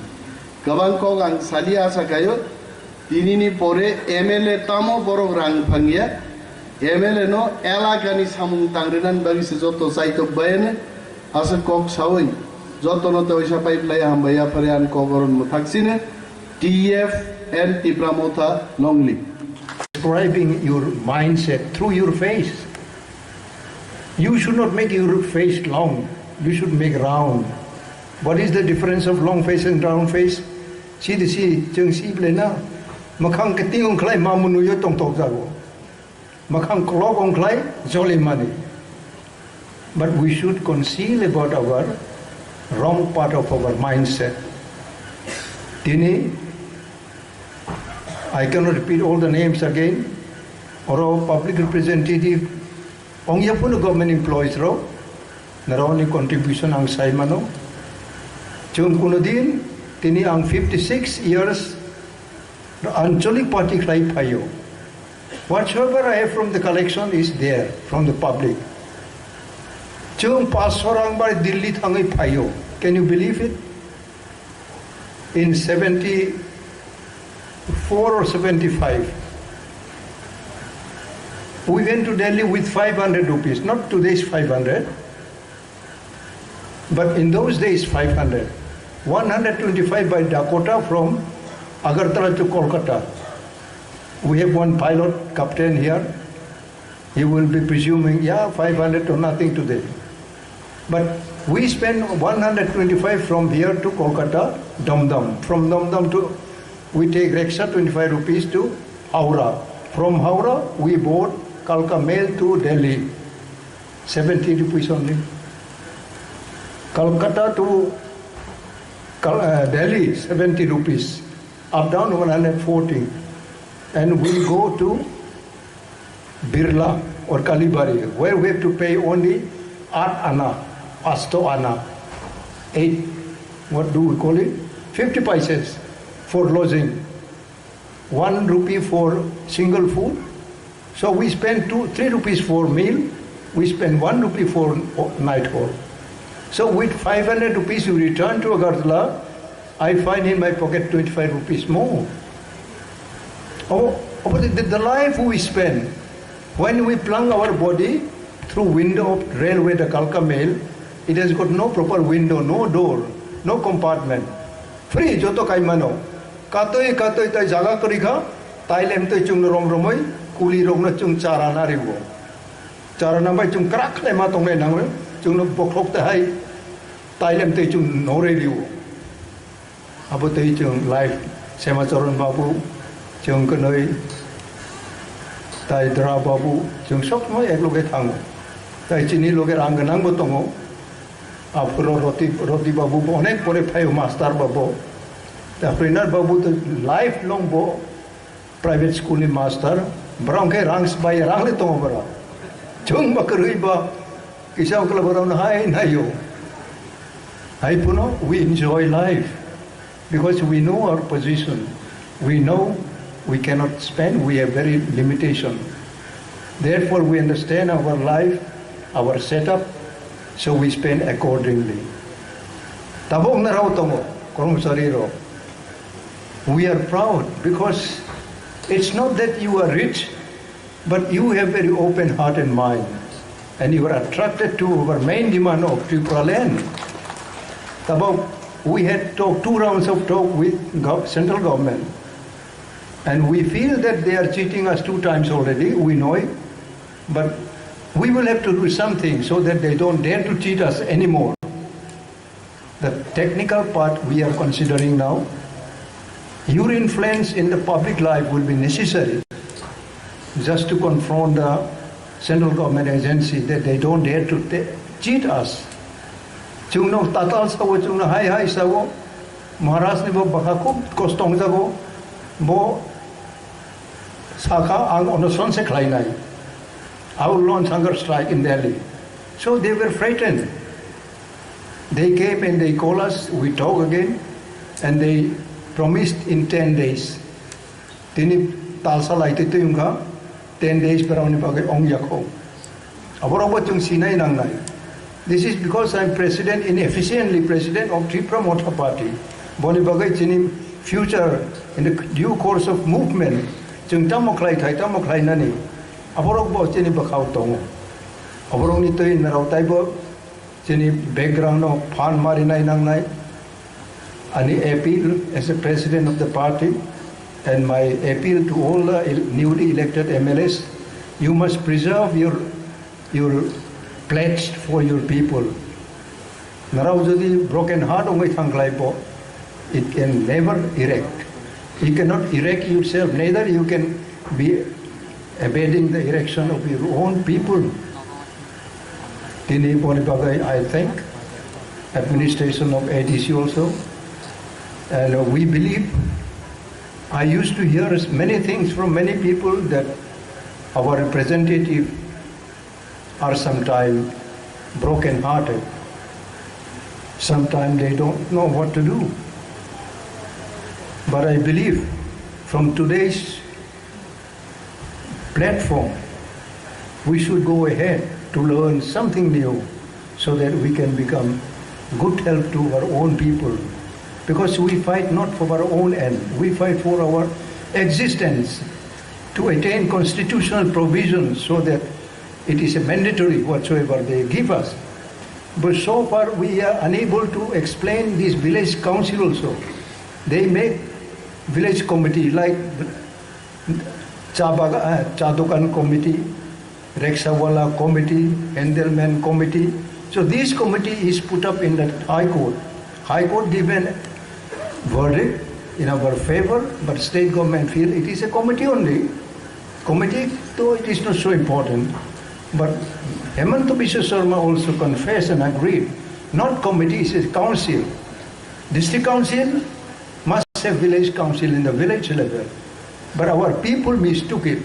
Kwbang kok ang saliya asa khaio. Tinini pore M L A tamo borok rang phangya, M L A no elakani samung tangrinani bagwi se joto chaitok bayani aswk kok sawi jotono tewisa pai phlai hambai yaphari ani kok oron mwthak sini T F and Tipra Motha Nongli. Describing your mindset through your face. You should not make your face long. You should make round. What is the difference of long face and round face? Si di si, chwng si ble na. Mwkhang kiting ongkhlai ma mwnwi o tongthok jago. Mwkhang kolok ongkhlai joli mani. But we should conceal about our wrong part of our mindset. Tini, I cannot repeat all the names again. Oro public representative ongya phano government employees rok, norokni contribution ang sai mano. Chwng kuno din tini ang fifty six years Anchalik party khlai phaio. Whatsoever I have from the collection is there from the public. Chwng paanch sho rang bai Delhi thangwi phaio. Can you believe it? In seventy-four or seventy-five, we went to Delhi with five hundred rupees, not today's five hundred, but in those days five hundred. One hundred twenty-five by Dakota from Agartala to Kolkata. We have one pilot, captain here. He will be presuming, yeah, five hundred to nothing today. But we spend one hundred twenty-five from here to Kolkata, Dum Dum. From Dum Dum to, we take rickshaw, twenty-five rupees to Howrah. From Howrah, we board Kalka Mail to Delhi, seventy rupees only. Calcutta to Kal-, uh, Delhi, seventy rupees. Up down one hundred forty. And we go to Birla or Kalibari, where we have to pay only eight anna. Asto ana, eight, what do we call it? Fifty paisas for lodging, one rupee for single food. So we spend two, three rupees for meal, we spend one rupee for o-, night hall. So with five hundred rupees, we return to Agartala. I find in my pocket twenty-five rupees more. Oh, oh, but the, the life we spend, when we plunge our body through window of railway, the Kalka Mail, it has got no proper window, no door, no compartment. Free, joto kaimano. Katoi, katoi, tai jaga kwrwi kha, tai lemtoi chwngno rom romoi, kuli rokno chwng chara na riwo. Chara na bai chwng krak khlai ma tongnai nangwi, chwngno bokhok ta hai, tai lemtoi chwng no re riwo. Abo tei chwng life Semacharan babu, chwng kwnwi tai Dra babu, chwng sob somoi ek loge thango. Tai chini loge rang gwnang bo tongo. Aphuru Roti, Roti babu bo onek pore phaio master babu. Ta Prenar babu to life long bo private school ni master, borok hwnkhe rang sbai, rang le tongo borok. Chwng ba kwrwi ba kisa okla borok no hai naio. Hai phano we enjoy life because we know our position. We know we cannot spend, we have very limitation. Therefore, we understand our life, our setup, so we spend accordingly. Tabuk narao tongo, kormosari rok. We are proud because it's not that you are rich, but you have very open heart and mind, and you are attracted to our main demand of Tripura land. Tabuk, we had talk, two rounds of talk with gov-, central government, and we feel that they are cheating us two times already, we know it, but we will have to do something so that they don't dare to cheat us anymore. The technical part we are considering now. Your influence in the public life will be necessary just to confront the central government agency that they don't dare to ta-, cheat us. Chwngno tatal sao, chwngno hai hai sao, Maharaj ni bo bwkha khub kosto wngjago, bo sakha ang onoson se khlainai. I will launch hunger strike in Delhi. So they were frightened. They came and they called us, we talk again, and they promised in ten days. Tini talsa laitwi twi wngkha, ten days borokni bagwi ongya kho. Aborokbo chwng sinai nangnai. This is because I am president, inefficiently president of Tipra Motha Party. Boni bagwi chini future in the due course of movement, chwng tamo khlai thai, tamo khlainani, aborokbo chini bwkhao tongo. Aborokni twi narao taibo chini background o phan marinai nangnai. Ani appeal as a president of the party and my appeal to all the el-, newly elected M L As, you must preserve your, your pledge for your people. Narao jodi broken heart wngwi thangkhlai bo, it can never erect. You cannot erect yourself, neither you can be evading the erection of your own people. Tini boni bagwi I thank administration of A D C also. And, uh, we believe, I used to hear many things from many people that our representative are sometimes broken-hearted. Sometimes they don't know what to do. But I believe from today's platform, we should go ahead to learn something new so that we can become good help to our own people. Because we fight not for our own end, we fight for our existence, to attain constitutional provisions so that it is a mandatory whatsoever they give us. But so far we are unable to explain this village council also. They make village committee like cha baga-, uh, cha dokan committee, rickshaw wala committee, handleman committee. So this committee is put up in the High Court. High Court given verdict in our favor, but state government feel it is a committee only. Committee, though it is not so important, but Hemanta Biswa Sarma also confessed and agreed, not committee, it is council. District council must have village council in the village level, but our people mistook it.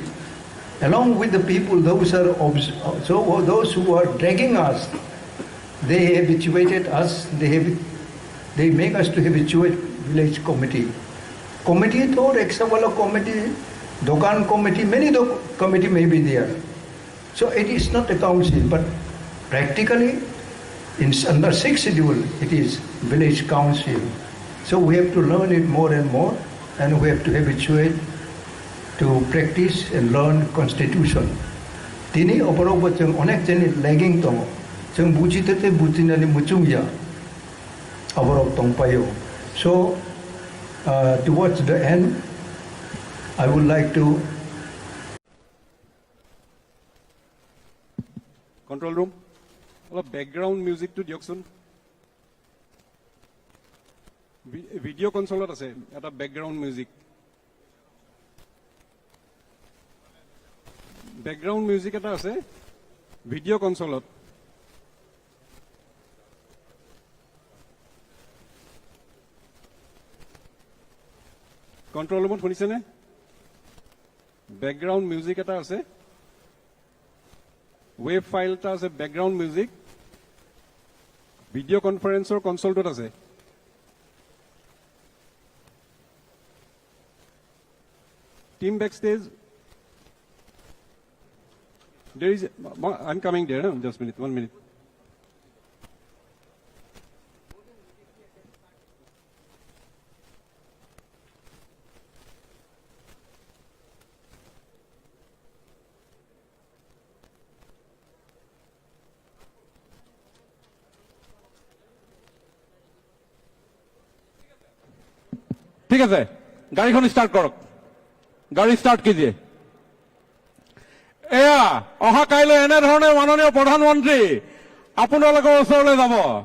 Along with the people, those are obs-, so those who are dragging us, They habituated us, they have, they make us to habituate village committee. Committee to rickshaw wala committee, dokan committee, many do committee may be there. So it is not a council, but practically in s- under sixth schedule, it is village council. So we have to learn it more and more, and we have to habituate to practice and learn constitution. Tini oborok bo chwng onek jani lagging tongo. Chwng buji tete bujinani muchung ya. Oborok tongpaio. So, uh, towards the end, I would like to Control room, অলপ বেকগ্ৰাউণ্ড মিউজিকটো দিয়কচোন। ভি- ভিডিঅ' কনচলত আছে এটা background music. Background music এটা আছে ভিডিঅ' কনচলত। কণ্ট্ৰল ৰুমত শুনিছেনে? বেকগ্ৰাউণ্ড মিউজিক এটা আছে, ৱেভ ফাইল এটা আছে, বেকগ্ৰাউণ্ড মিউজিক ভিডিঅ' কনফাৰেন্সৰ কনচলটোত আছে। Team backstage, there is, I'm coming there, no? Just minute, one minute. ঠিক আছে, গাড়ীখন ষ্টাৰ্ট কৰক। গাড়ী ষ্টাৰ্ট কিজিয়ে। এয়া অহা কাইলৈ এনেধৰণে মাননীয় প্ৰধানমন্ত্ৰী আপোনালোকৰ ওচৰলৈ যাব।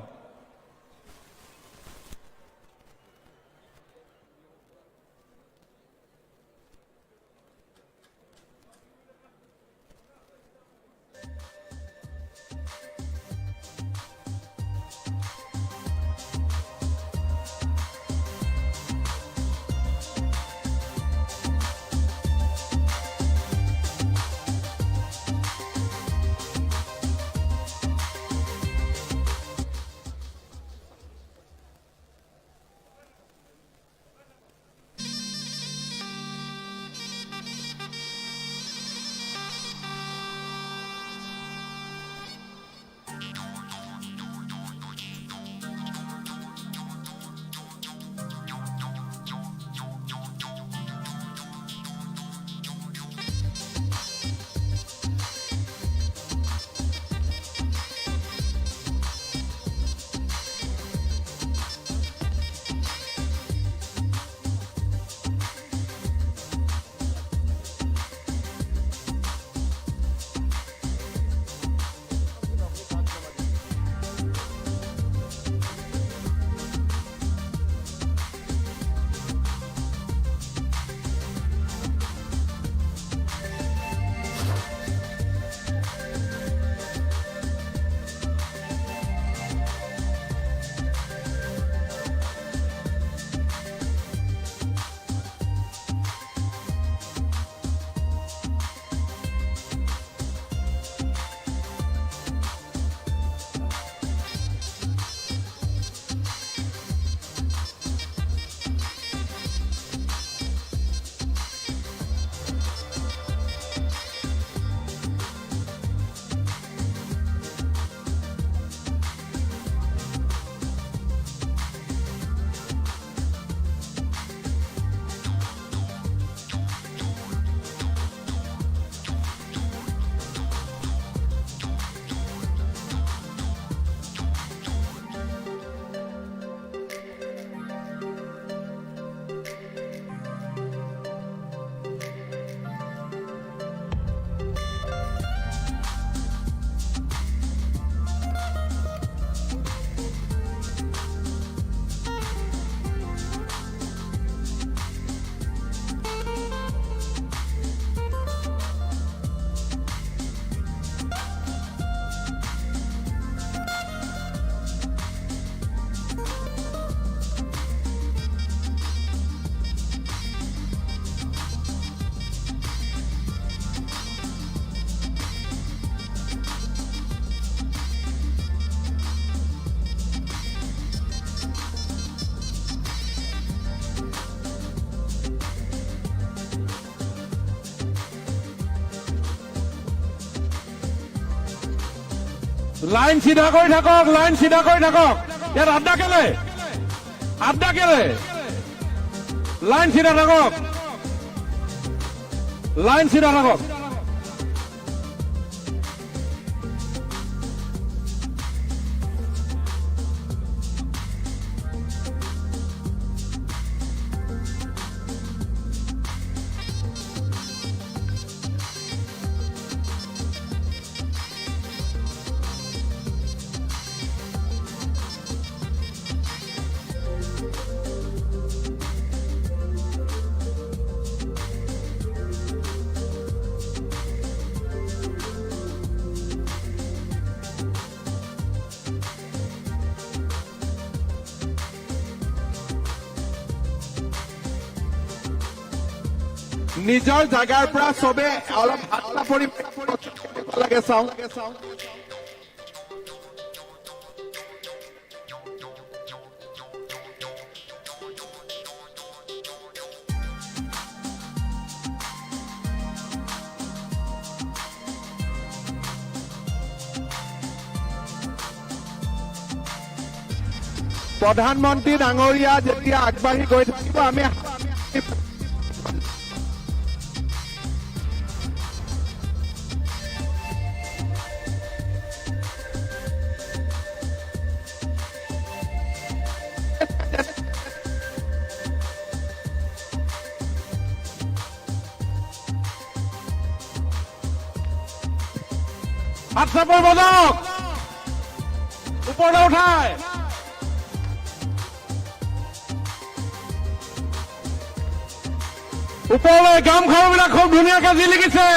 লাইন চিধা কৰি থাকক, লাইন চিধা কৰি থাকক। ইয়াত আড্ডা কেলে? আড্ডা কেলে? লাইন চিধা থাকক, লাইন চিধা থাকক। নিজৰ জাগাৰ পৰা চবে অলপ হাত চাপৰি লাগে চাওঁ। প্ৰধানমন্ত্ৰী ডাঙৰীয়া যেতিয়া আগবাঢ়ি গৈ থাকিব, আমি হাত চাপৰি বজাওক, ওপৰলৈ উঠাই। ওপৰলৈ গামখাৰুবিলাক খুব ধুনীয়াকে জিলিকিছে।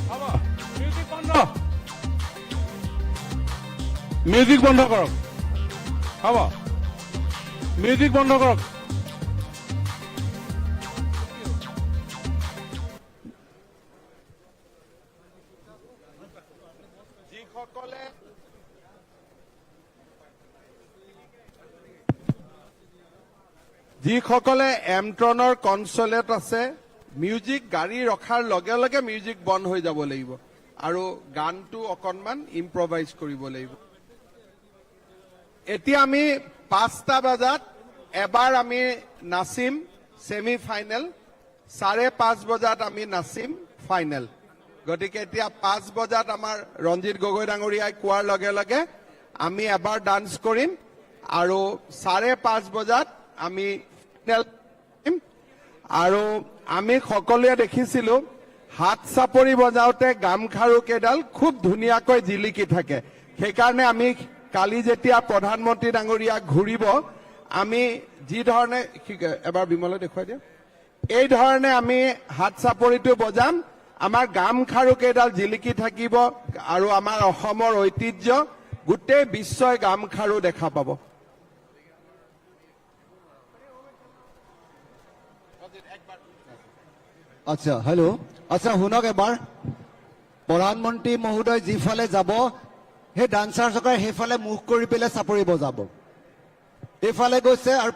হ'ব। মিউজিক বন্ধ। মিউজিক বন্ধ কৰক। হ'ব। মিউজিক বন্ধ কৰক। যিসকলে যিসকলে এমট্ৰনৰ কনচলেট আছে, মিউজিক গাড়ী ৰখাৰ লগে লগে মিউজিক বন্ধ হৈ যাব লাগিব আৰু গানটো অকণমান ইম্প্ৰভাইজ কৰিব লাগিব। এতিয়া আমি পাঁচটা বজাত এবাৰ আমি নাচিম ছেমি ফাইনেল, চাৰে পাঁচ বজাত আমি নাচিম ফাইনেল। গতিকে এতিয়া পাঁচ বজাত আমাৰ ৰঞ্জিত গগৈ ডাঙৰীয়াই কোৱাৰ লগে লগে আমি এবাৰ ডান্স কৰিম আৰু চাৰে পাঁচ বজাত আমি ফাইনেল কৰিম। আৰু আমি সকলোৱে দেখিছিলো, হাত চাপৰি বজাওঁতে গামখাৰু কেইডাল খুব ধুনীয়াকৈ জিলিকি থাকে। সেইকাৰণে আমি কালি যেতিয়া প্ৰধানমন্ত্ৰী ডাঙৰীয়া ঘূৰিব, আমি যি ধৰণে, এবাৰ বিমলে দেখুৱাই দিয়া। এই ধৰণে আমি হাত চাপৰিটো বজাম, আমাৰ গামখাৰু কেইডাল জিলিকি থাকিব আৰু আমাৰ অসমৰ ঐতিহ্য গোটেই বিশ্বই গামখাৰু দেখা পাব। আচ্ছা, হেল্ল'। আচ্ছা, শুনক এবাৰ। প্ৰধানমন্ত্ৰী মহোদয় যিফালে যাব, সেই ডান্সাৰসকলে সেইফালে মুখ কৰি পেলাই চাপৰি বজাব। এইফালে গৈছে আৰু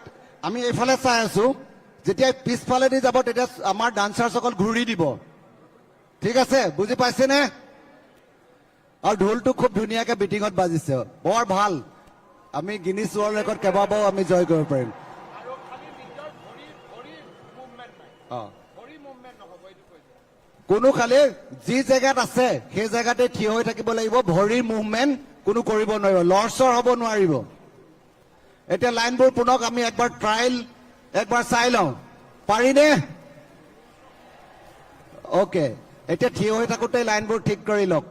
আমি এইফালে চাই আছো। যেতিয়া পিছফালেদি যাব, তেতিয়া আমাৰ ডান্সাৰসকল ঘূৰি দিব। ঠিক আছে, বুজি পাইছেনে? আৰু ঢোলটো খুব ধুনীয়াকে বিটিঙত বাজিছে, বৰ ভাল। আমি গিনিছ ৱৰ্ল্ড ৰেকৰ্ড কেইবাবাৰো আমি জয় কৰিব পাৰিম। অ। কোনো খালি যি জেগাত আছে, সেই জেগাতে থিয় হৈ থাকিব লাগিব, ভৰিৰ মুভমেণ্ট কোনো কৰিব নোৱাৰিব, লৰচৰ হ'ব নোৱাৰিব। এতিয়া লাইনবোৰ পুনক আমি একবাৰ ট্ৰায়েল একবাৰ চাই লওঁ, পাৰিনে? অ'কে, এতিয়া থিয় হৈ থাকোঁতে লাইনবোৰ ঠিক কৰি লওক।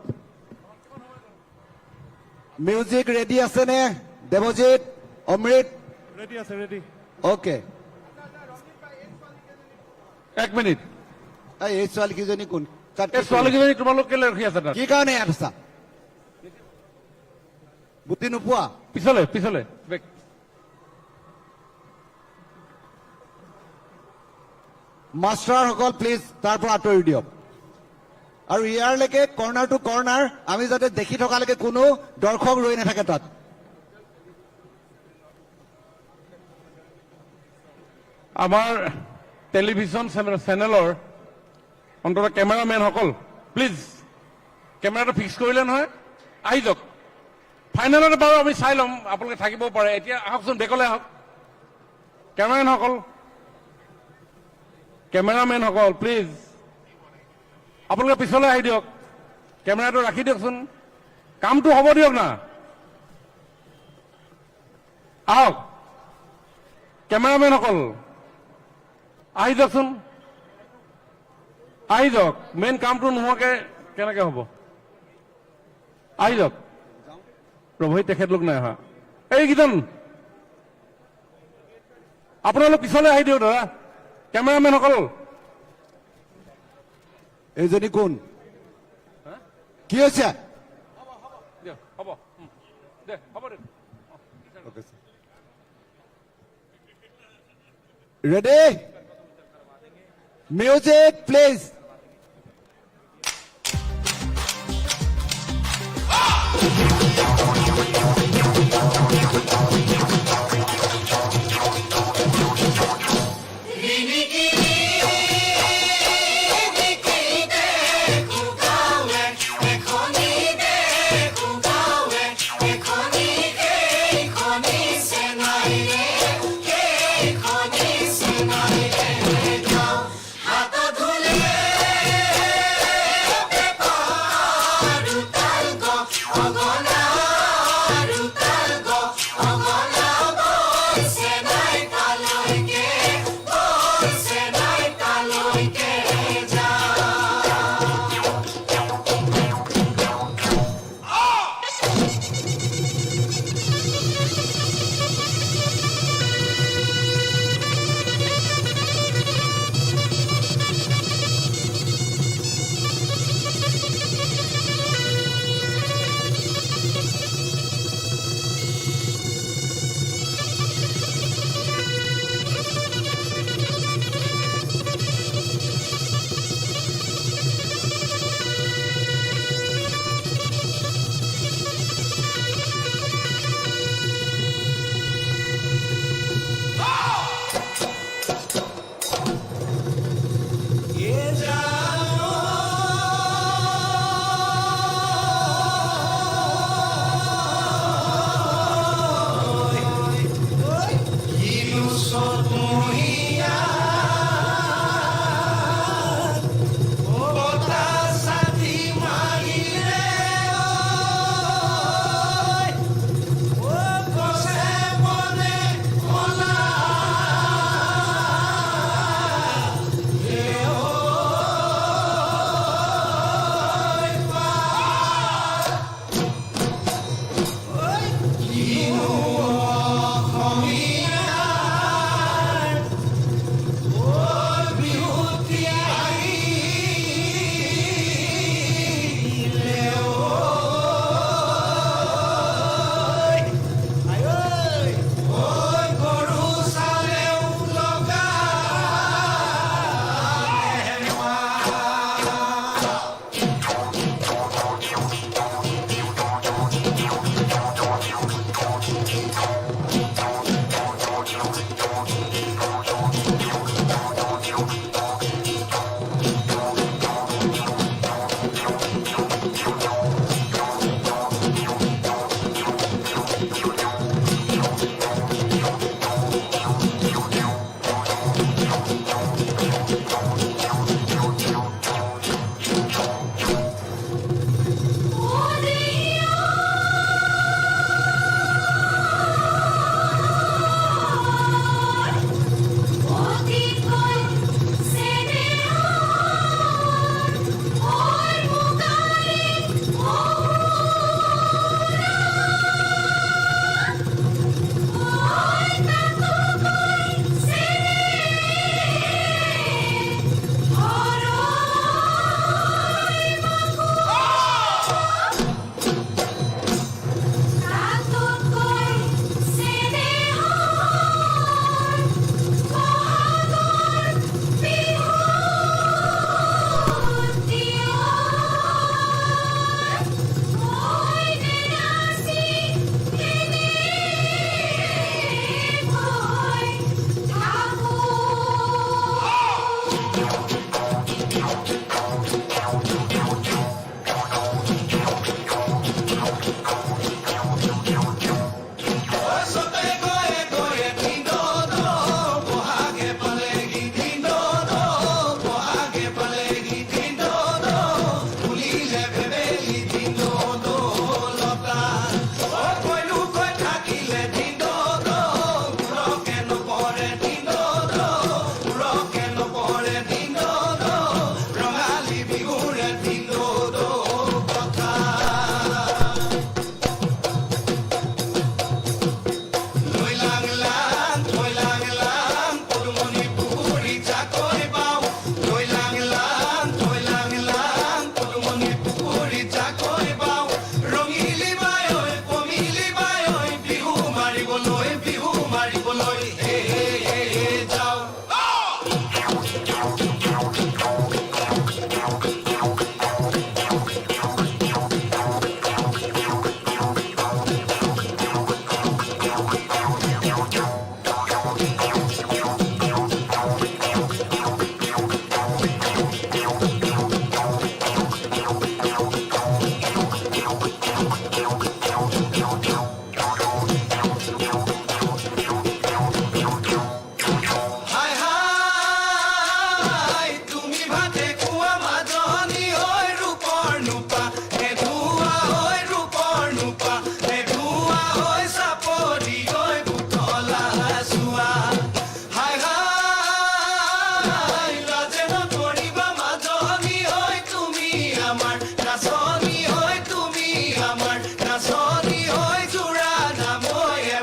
মিউজিক ৰেডি আছেনে? দেৱজিত, অমৃত? ৰেডি আছে, ৰেডি। অ'কে। এক মিনিট। এই, এই ছোৱালীকেইজনী কোন? তাত এই কি ছোৱালীকেইজনী তোমালোক কেলে ৰখি আছা তাত? কি কাৰণে ইয়াত আছা? বুদ্ধি নোপোৱা? পিছলে, পিছলে, বেক। মাষ্টাৰসকল, প্লিজ, তাৰ পৰা আঁতৰি দিয়ক। আৰু ইয়াৰলৈকে কৰ্ণাৰ টু কৰ্ণাৰ আমি যাতে দেখি থকালৈকে কোনো দৰ্শক ৰৈ নাথাকে তাত। আমাৰ টেলিভিছন চেনে-, চেনেলৰ অন্ততঃ কেমেৰামেনসকল, প্লিজ, কেমেৰাটো ফিক্স কৰিলে নহয়, আহি যাওক। ফাইনেলত বাৰু আমি চাই ল'ম, আপোনালোকে থাকিবও পাৰে। এতিয়া আহকচোন, বেকলৈ আহক। কেমেৰামেনসকল, কেমেৰামেনসকল, প্লিজ, আপোনালোকে পিছলৈ আহি দিয়ক। কেমেৰাটো ৰাখি দিয়কচোন, কামটো হ'ব দিয়ক না। আহক, কেমেৰামেনসকল, আহি যাওকচোন, আহি যাওক। মেইন কামটো নোহোৱাকে কেনেকে হ'ব? আহি যাওক। ৰবহি, তেখেতলোক নাই অহা। এই গীতন, আপোনালোক পিছলৈ আহি দিয়ক দাদা। কেমেৰামেনসকল। এইজনী কোন? কি হৈছে? দিয়ক, হ'ব। উম। দে, হ'ব দে। Okay, sir. Ready? Music, please.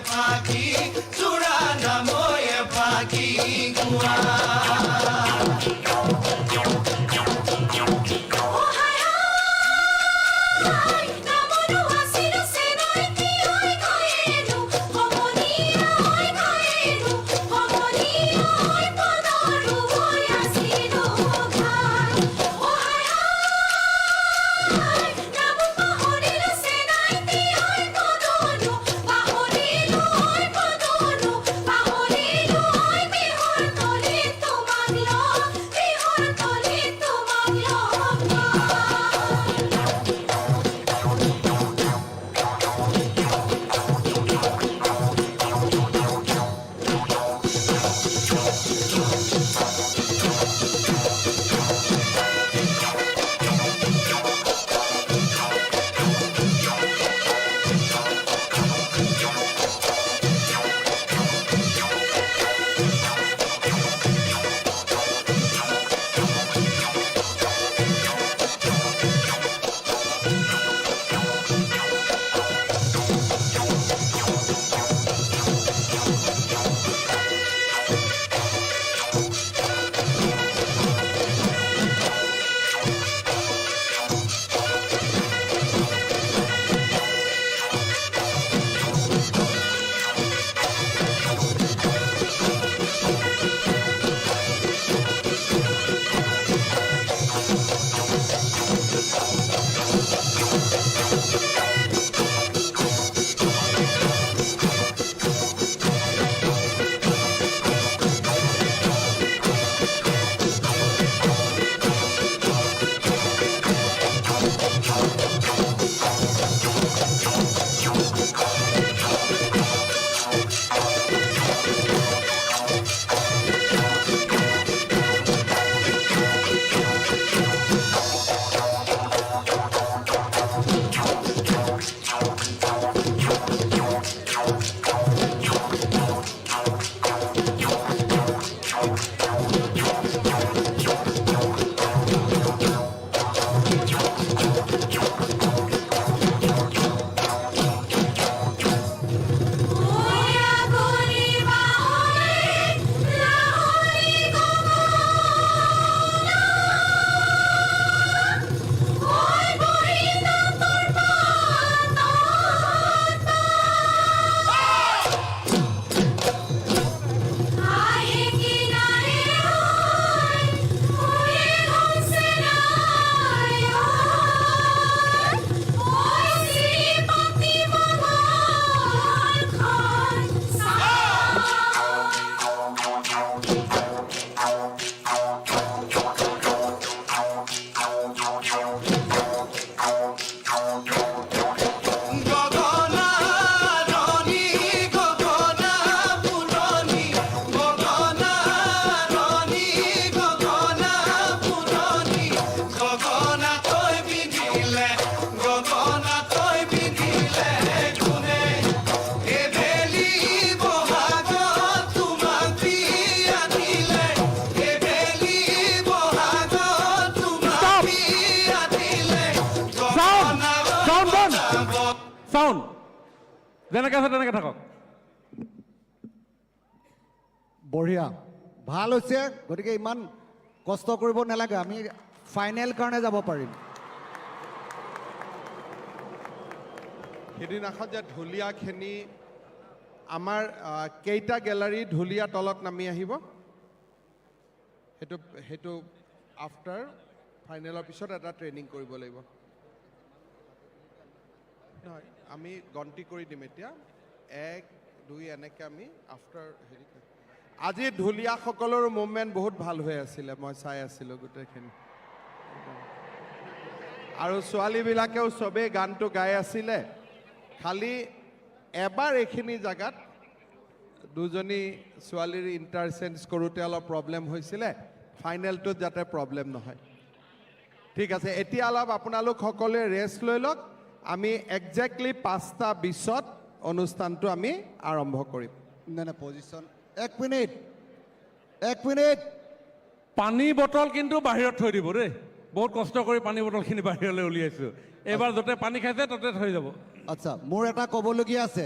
Paki, chura na moye paki gua. Stop! Sound! Sound বন্ধ! Sound! যেনেকে আছে তেনেকে থাকক। বঢ়িয়া, ভাল হৈছে। গতিকে ইমান কষ্ট কৰিব নালাগে, আমি ফাইনেল কাৰণে যাব পাৰিম। সিদিনাখন যে ঢুলীয়া খেনি আমাৰ, আহ, কেইটা গেলাৰী ঢুলীয়া তলত নামি আহিব? সেইটো, সেইটো আফটাৰ ফাইনেলৰ পিছত এটা ট্ৰেইনিং কৰিব লাগিব। নহয়, আমি গন্তি কৰি দিম এতিয়া। এক, দুই, এনেকে আমি আফটাৰ হেৰি কৰিম। আজি ঢুলীয়াসকলৰো মুভমেণ্ট বহুত ভাল হৈ আছিলে, মই চাই আছিলোঁ গোটেইখিনি। আৰু ছোৱালীবিলাকেও চবেই গানটো গাই আছিলে। খালি এবাৰ এইখিনি জেগাত দুজনী ছোৱালীৰ ইণ্টাৰচেঞ্জ কৰোঁতে অলপ প্ৰব্লেম হৈছিলে, ফাইনেলটোত যাতে প্ৰব্লেম নহয়। ঠিক আছে, এতিয়া অলপ আপোনালোক সকলোৱে ৰেষ্ট লৈ লওক। আমি একজেক্টলি পাঁচটা বিছত অনুষ্ঠানটো আমি আৰম্ভ কৰিম। নাই, নাই, পজিশ্যন। এক মিনিট, এক মিনিট। পানী বটল কিন্তু বাহিৰত থৈ দিব দেই। বহুত কষ্ট কৰি পানী বটলখিনি বাহিৰলৈ উলিয়াইছোঁ। এইবাৰ য'তে পানী খাইছে, ত'তে থৈ যাব। আচ্ছা, মোৰ এটা ক'বলগীয়া আছে।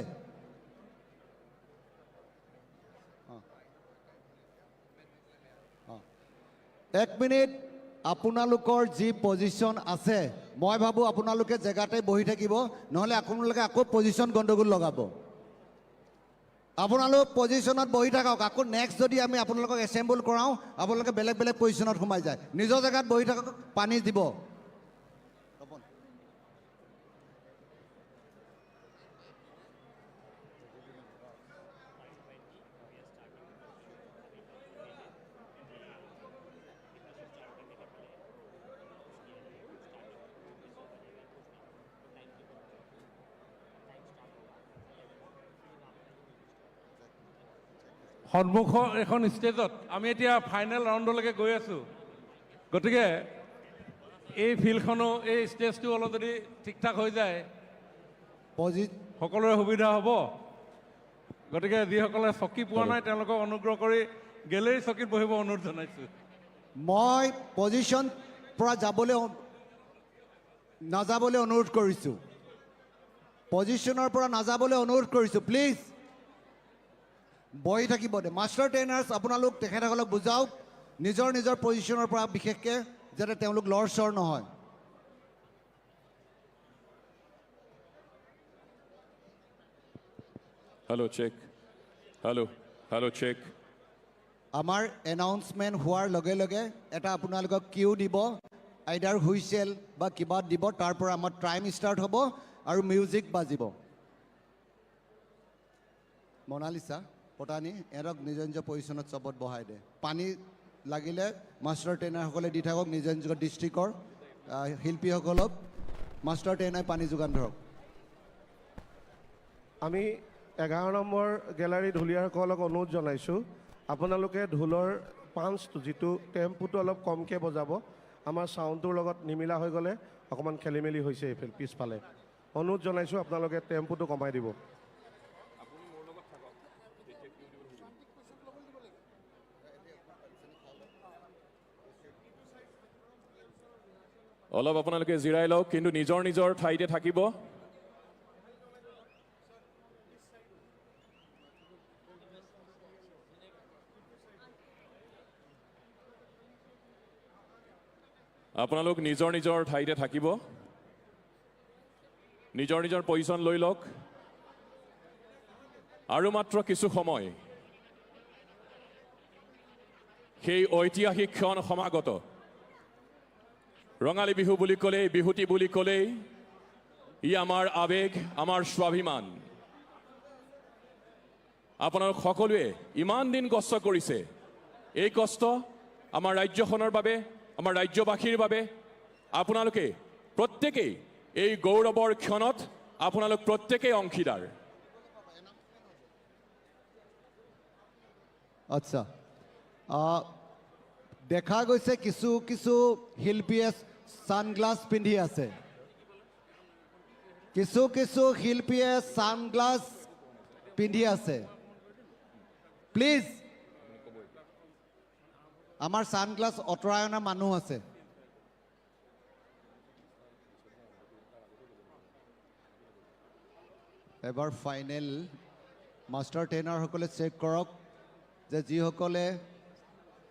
এক মিনিট, আপোনালোকৰ যি পজিশ্যন আছে, মই ভাবোঁ আপোনালোকে জেগাতে বহি থাকিব, নহ'লে আপোনালোকে আকৌ পজিশ্যন গণ্ডগোল লগাব। আপোনালোক পজিশ্যনত বহি থাকক, আকৌ নেক্সট যদি আমি আপোনালোকক এছেম্বল কৰাওঁ, আপোনালোকে বেলেগ বেলেগ পজিশ্যনত সোমাই যায়। নিজৰ জেগাত বহি থাকক, পানী দিব। সন্মুখৰ এখন ষ্টেজত আমি এতিয়া ফাইনেল ৰাউণ্ডলৈকে গৈ আছো। গতিকে এই ফিল্ডখনো, এই ষ্টেজটো অলপ যদি ঠিক ঠাক হৈ যায়, পজি- সকলোৰে সুবিধা হ'ব। গতিকে যিসকলে চকী পোৱা নাই, তেওঁলোকক অনুগ্ৰহ কৰি গেলেৰী চকীত বহিব অনুৰোধ জনাইছো। মই পজিশ্যন পৰা যাবলৈ অ- নাযাবলৈ অনুৰোধ কৰিছো। পজিশ্যনৰ পৰা নাযাবলৈ অনুৰোধ কৰিছো, প্লিজ। বহি থাকিব দে। মাষ্টাৰ ট্ৰেইনাৰ্ছ, আপোনালোক তেখেতসকলক বুজাওক, নিজৰ নিজৰ পজিশ্যনৰ পৰা বিশেষকৈ, যাতে তেওঁলোক লৰচৰ নহয়। Hello, check. Hello, hello, check. আমাৰ এনাউন্সমেণ্ট হোৱাৰ লগে লগে এটা আপোনালোকক কিউ দিব, আইডাৰ হুইচেল বা কিবা দিব, তাৰ পৰা আমাৰ টাইম ষ্টাৰ্ট হ'ব আৰু মিউজিক বাজিব। মনালিছা, পটানী, এওঁৰক নিজৰ নিজৰ পজিশ্যনত চবত বহাই দে। পানী লাগিলে মাষ্টাৰ ট্ৰেইনাৰসকলে দি থাকক, নিজৰ নিজৰ ডিষ্ট্ৰিক্টৰ আহ, শিল্পীসকলক মাষ্টাৰ ট্ৰেইনাৰে পানী যোগান ধৰক। আমি এঘাৰ নম্বৰ গেলাৰী ঢুলীয়াসকলক অনুৰোধ জনাইছোঁ, আপোনালোকে ঢোলৰ পাঞ্চটো, যিটো টেম্পোটো অলপ কমকৈ বজাব, আমাৰ চাউণ্ডটোৰ লগত নিমিলা হৈ গ'লে অকণমান খেলি মেলি হৈছে এইফালে পিছফালে। অনুৰোধ জনাইছোঁ আপোনালোকে টেম্পোটো কমাই দিব। অলপ আপোনালোকে জিৰাই লওক, কিন্তু নিজৰ নিজৰ ঠাইতে থাকিব। আপোনালোক নিজৰ নিজৰ ঠাইতে থাকিব। নিজৰ নিজৰ পজিশ্যন লৈ লওক। আৰু মাত্ৰ কিছু সময় সেই ঐতিহাসিক ক্ষণ সমাগত। ৰঙালী বিহু বুলি ক'লেই, বিহুতি বুলি ক'লেই ই আমাৰ আৱেগ, আমাৰ স্বাভিমান। আপোনালোক সকলোৱে ইমান দিন কষ্ট কৰিছে। এই কষ্ট আমাৰ ৰাজ্যখনৰ বাবে, আমাৰ ৰাজ্যবাসীৰ বাবে। আপোনালোকে প্ৰত্যেকেই এই গৌৰৱৰ ক্ষণত আপোনালোক প্ৰত্যেকেই অংশীদাৰ। আচ্ছা, আহ, দেখা গৈছে কিছু কিছু শিল্পীয়ে ছানগ্লাছ পিন্ধি আছে। কিছু কিছু শিল্পীয়ে ছানগ্লাছ পিন্ধি আছে। প্লিজ, আমাৰ ছানগ্লাছ আঁতৰাই অনা মানুহ আছে। এবাৰ ফাইনেল। মাষ্টাৰ ট্ৰেইনাৰসকলে চেক কৰক যে যিসকলে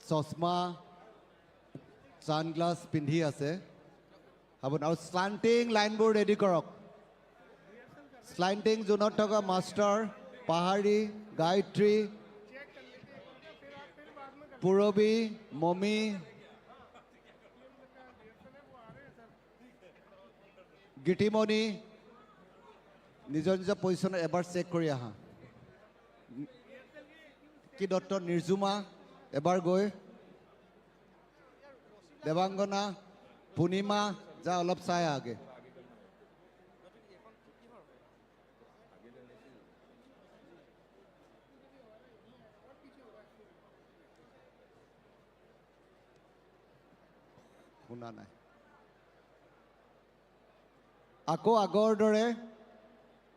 চশমা, ছানগ্লাছ পিন্ধি আছে, আপোনাৰ আৰু শ্লাণ্টিং লাইনবোৰ ৰেডি কৰক। শ্লাণ্টিং জোনত থকা মাষ্টাৰ, পাহাৰী, গায়ত্ৰী, পুৰবী, মমি, গীতিমণি, নিজৰ নিজৰ পজিশ্যনত এবাৰ চেক কৰি আহা। কি দত্ত, নিৰ্জুমা, এবাৰ গৈ দেৱাংগনা, পূৰ্ণিমা, যা অলপ চাই আগে। শুনা নাই। আকৌ আগৰ দৰে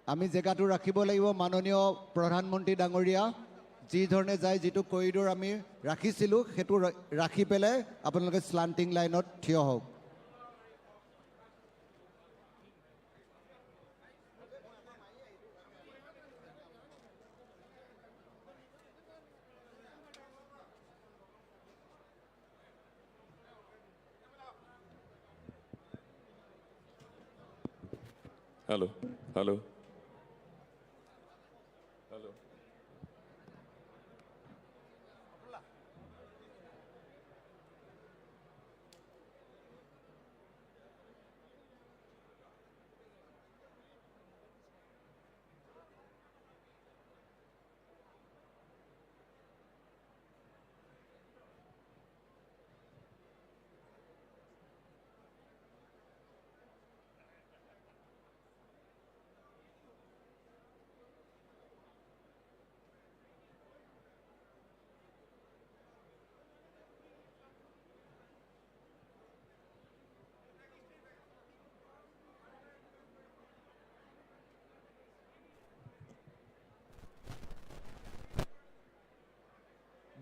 আমি জেগাটো ৰাখিব লাগিব। মাননীয় প্ৰধানমন্ত্ৰী ডাঙৰীয়া যি ধৰণে যায়, যিটো কৰিডৰ আমি ৰাখিছিলোঁ, সেইটো ৰা- ৰাখি পেলাই আপোনালোকে শ্লাণ্টিং লাইনত থিয় হওক। Hello, hello. Hello.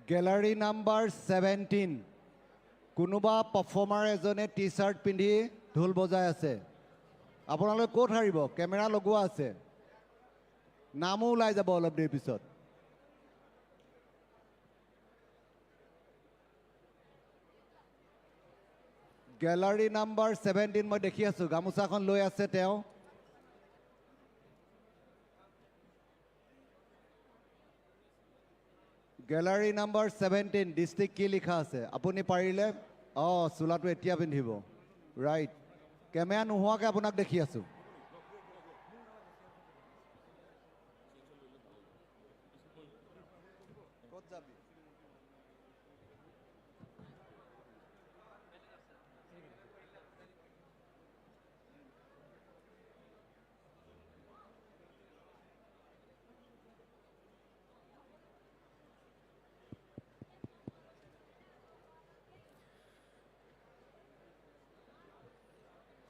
Gallery number seventeen, কোনোবা পাৰফৰ্মাৰ এজনে টি চাৰ্ট পিন্ধি ঢোল বজাই আছে। আপোনালোকে ক'ত সাৰিব? কেমেৰা লগোৱা আছে, নামো ওলাই যাব অলপ দেৰি পিছত। গেলাৰী নাম্বাৰ ছেভেণ্টিন মই দেখি আছো, গামোচাখন লৈ আছে তেওঁ। গেলাৰী নাম্বাৰ ছেভেণ্টিন, ডিষ্ট্ৰিক্ট কি লিখা আছে? আপুনি পাৰিলে, অ, চোলাটো এতিয়া পিন্ধিব। ৰাইট। কেমেৰা নোহোৱাকে আপোনাক দেখি আছো। ক'ত যাবি?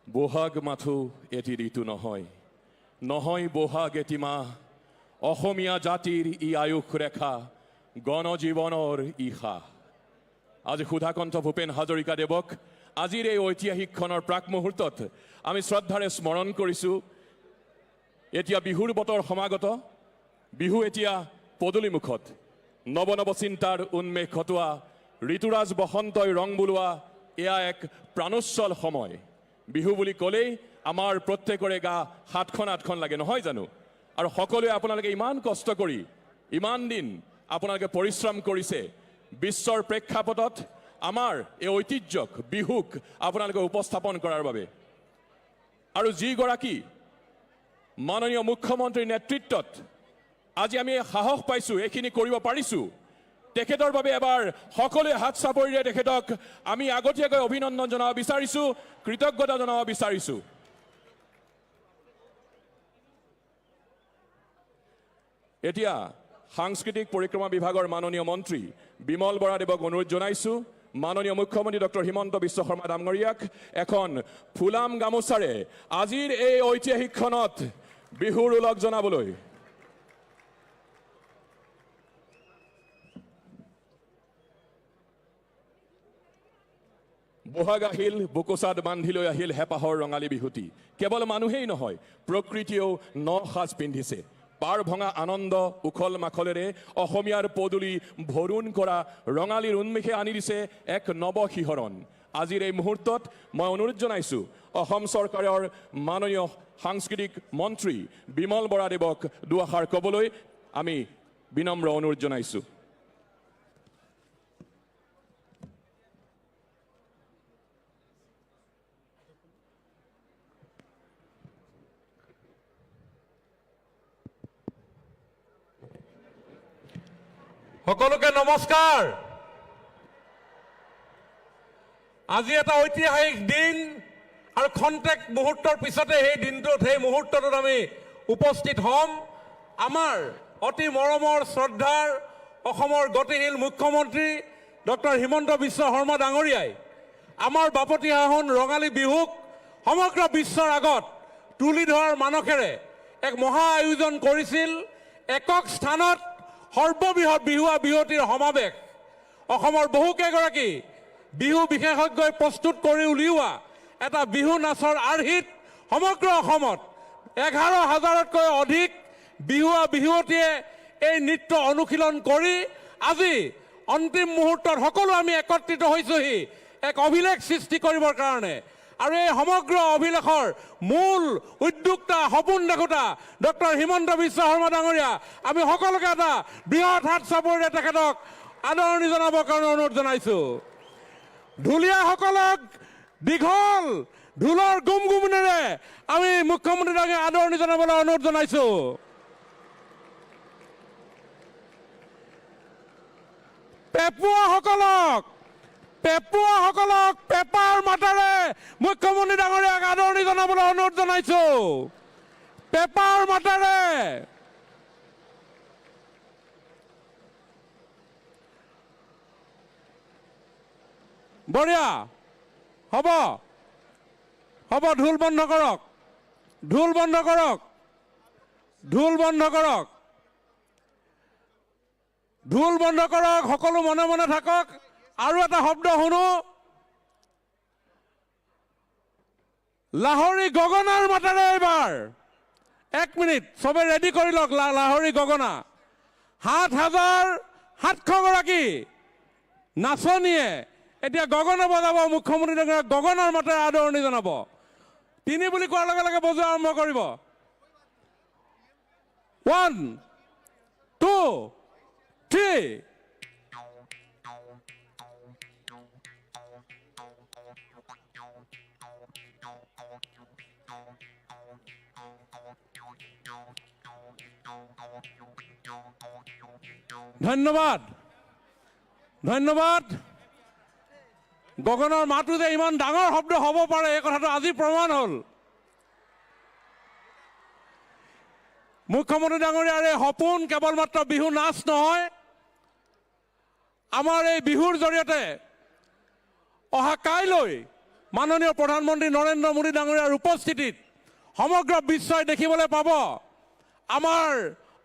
বহাগ মাথো এটি ঋতু নহয়, নহয় বহাগ এটি মাহ, অসমীয়া জাতিৰ ই আয়ুস ৰেখা, গণজীৱনৰ ইশা। আজি সুধাকণ্ঠ ভূপেন হাজৰিকা দেৱক আজিৰ এই ঐতিহাসিক ক্ষণৰ প্ৰাক মুহূৰ্তত আমি শ্ৰদ্ধাৰে স্মৰণ কৰিছো। এতিয়া বিহুৰ বতৰ সমাগত। বিহু এতিয়া পদূলিমুখত। নৱ নৱ চিন্তাৰ উন্মেষ ঘটোৱা, ঋতুৰাজ বসন্তই ৰং বুলোৱা, এয়া এক প্ৰাণোচ্ছল সময়। বিহু বুলি ক'লেই আমাৰ প্ৰত্যেকৰে গা সাতখন আঠখন লাগে, নহয় জানো? আৰু সকলোৱে আপোনালোকে ইমান কষ্ট কৰি, ইমান দিন আপোনালোকে পৰিশ্ৰম কৰিছে, বিশ্বৰ প্ৰেক্ষাপটত আমাৰ এই ঐতিহ্যক, বিহুক আপোনালোকে উপস্থাপন কৰাৰ বাবে। আৰু যিগৰাকী মাননীয় মুখ্যমন্ত্ৰীৰ নেতৃত্বত আজি আমি এই সাহস পাইছো, এইখিনি কৰিব পাৰিছো, তেখেতৰ বাবে এবাৰ সকলোৱে হাত চাপৰিৰে তেখেতক আমি আগতীয়াকৈ অভিনন্দন জনাব বিচাৰিছো, কৃতজ্ঞতা জনাব বিচাৰিছো। এতিয়া সাংস্কৃতিক পৰিক্ৰমা বিভাগৰ মাননীয় মন্ত্ৰী বিমল বৰা দেৱক অনুৰোধ জনাইছো, মাননীয় মুখ্যমন্ত্ৰী ডক্টৰ হিমন্ত বিশ্ব শৰ্মা ডাঙৰীয়াক এখন ফুলাম গামোচাৰে আজিৰ এই ঐতিহাসিক ক্ষণত বিহুৰ ওলগ জনাবলৈ। বহাগ আহিল, বোকোচাত বান্ধি লৈ আহিল হেঁপাহৰ ৰঙালী বিহুটি। কেৱল মানুহেই নহয়, প্ৰকৃতিয়েও ন সাজ পিন্ধিছে। পাৰ ভঙা আনন্দ উখল মাখলেৰে অসমীয়াৰ পদূলি ভৰোণ কৰা ৰঙালীৰ উন্মেষে আনি দিছে এক নৱ শিহৰণ। আজিৰ এই মুহূৰ্তত মই অনুৰোধ জনাইছো অসম চৰকাৰৰ মাননীয় সাংস্কৃতিক মন্ত্ৰী বিমল বৰা দেৱক দুআষাৰ ক'বলৈ আমি বিনম্ৰ অনুৰোধ জনাইছো। সকলোকে নমস্কাৰ। আজি এটা ঐতিহাসিক দিন আৰু খন্তেক মুহূৰ্তৰ পিছতে সেই দিনটোত, সেই মুহূৰ্তটোত আমি উপস্থিত হ'ম। আমাৰ অতি মৰমৰ, শ্ৰদ্ধাৰ অসমৰ গতিশীল মুখ্যমন্ত্ৰী ডক্টৰ হিমন্ত বিশ্ব শৰ্মা ডাঙৰীয়াই আমাৰ বাপতি সাহোন ৰঙালী বিহুক সমগ্ৰ বিশ্বৰ আগত তুলি ধৰাৰ মানসেৰে এক মহা আয়োজন কৰিছিল। একক স্থানত সৰ্ববৃহৎ বিহুৱা বিহুৱতীৰ সমাৱেশ। অসমৰ বহুকেইগৰাকী বিহু বিশেষজ্ঞই প্ৰস্তুত কৰি উলিওৱা এটা বিহু নাচৰ আৰ্হিত সমগ্ৰ অসমত এঘাৰ হাজাৰতকৈ অধিক বিহুৱা বিহুৱতীয়ে এই নৃত্য অনুশীলন কৰি আজি অন্তিম মুহূৰ্তত সকলো আমি একত্ৰিত হৈছোহি এক অভিলেখ সৃষ্টি কৰিবৰ কাৰণে। আৰু এই সমগ্ৰ অভিলেখৰ মূল উদ্যোক্তা, সপোন দেখোতা ডক্টৰ হিমন্ত বিশ্ব শৰ্মা ডাঙৰীয়া, আমি সকলোকে এটা বৃহৎ হাত চাপৰিৰে তেখেতক আদৰণি জনাবৰ কাৰণে অনুৰোধ জনাইছো। ঢুলীয়াসকলক দীঘল ঢোলৰ গুমগুমনিৰে আমি মুখ্যমন্ত্ৰী ডাঙৰীয়াক আদৰণি জনাবলৈ অনুৰোধ জনাইছো। পেপুৱাসকলক, পেপুৱাসকলক পেপাৰ মাতেৰে মুখ্যমন্ত্ৰী ডাঙৰীয়াক আদৰণি জনাবলৈ অনুৰোধ জনাইছো। পেপাৰ মাতেৰে। বঢ়িয়া। হ'ব। হ'ব, ঢোল বন্ধ কৰক। ঢোল বন্ধ কৰক। ঢোল বন্ধ কৰক। ঢোল বন্ধ কৰক। সকলো মনে মনে থাকক। আৰু এটা শব্দ শুনো। লাহৰি গগনাৰ মাতেৰে এইবাৰ। এক মিনিট, চবে ৰেডি কৰি লওক। লা-, লাহৰি গগনা। সাত হাজাৰ সাতশ গৰাকী নাচনীয়ে এতিয়া গগনা বজাব। মুখ্যমন্ত্ৰী ডাঙৰীয়াক গগনাৰ মাতেৰে আদৰণি জনাব। তিনি বুলি কোৱাৰ লগে লগে বজোৱা আৰম্ভ কৰিব। One, two, three. ধন্যবাদ। ধন্যবাদ। গগনাৰ মাতো যে ইমান ডাঙৰ শব্দ হ'ব পাৰে, এই কথাটো আজি প্ৰমাণ হ'ল। মুখ্যমন্ত্ৰী ডাঙৰীয়াৰ এই সপোন কেৱল মাত্ৰ বিহু নাচ নহয়, আমাৰ এই বিহুৰ জৰিয়তে অহা কাইলৈ মাননীয় প্ৰধানমন্ত্ৰী নৰেন্দ্ৰ মোদী ডাঙৰীয়াৰ উপস্থিতিত সমগ্ৰ বিশ্বই দেখিবলৈ পাব আমাৰ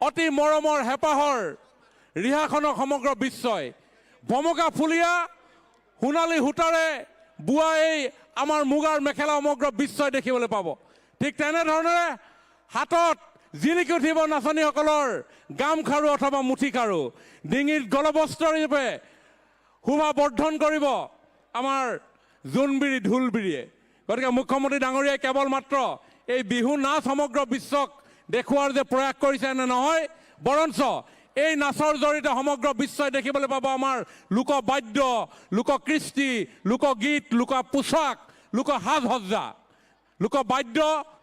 অতি মৰমৰ হেঁপাহৰ ৰিহাখনক সমগ্ৰ বিশ্বই। ভমকা ফুলীয়া সোণালী সূতাৰে বোৱা এই আমাৰ মুগাৰ মেখেলা সমগ্ৰ বিশ্বই দেখিবলৈ পাব। ঠিক তেনেধৰণে হাতত জিলিকি উঠিব নাচনীসকলৰ গামখাৰু অথবা মুঠিখাৰু, ডিঙিত গলবস্ত্ৰ ৰূপে শোভা বৰ্ধন কৰিব আমাৰ জোনবিৰি ঢোলবিৰিয়ে। গতিকে মুখ্যমন্ত্ৰী ডাঙৰীয়াই কেৱল মাত্ৰ এই বিহু নাচ সমগ্ৰ বিশ্বক দেখুওৱাৰ যে প্ৰয়াস কৰিছে, এনে নহয়, বৰঞ্চ এই নাচৰ জৰিয়তে সমগ্ৰ বিশ্বই দেখিবলৈ পাব আমাৰ লোকবাদ্য, লোককৃষ্টি, লোকগীত, লোক পোচাক, লোক সাজ সজ্জা, লোকবাদ্য,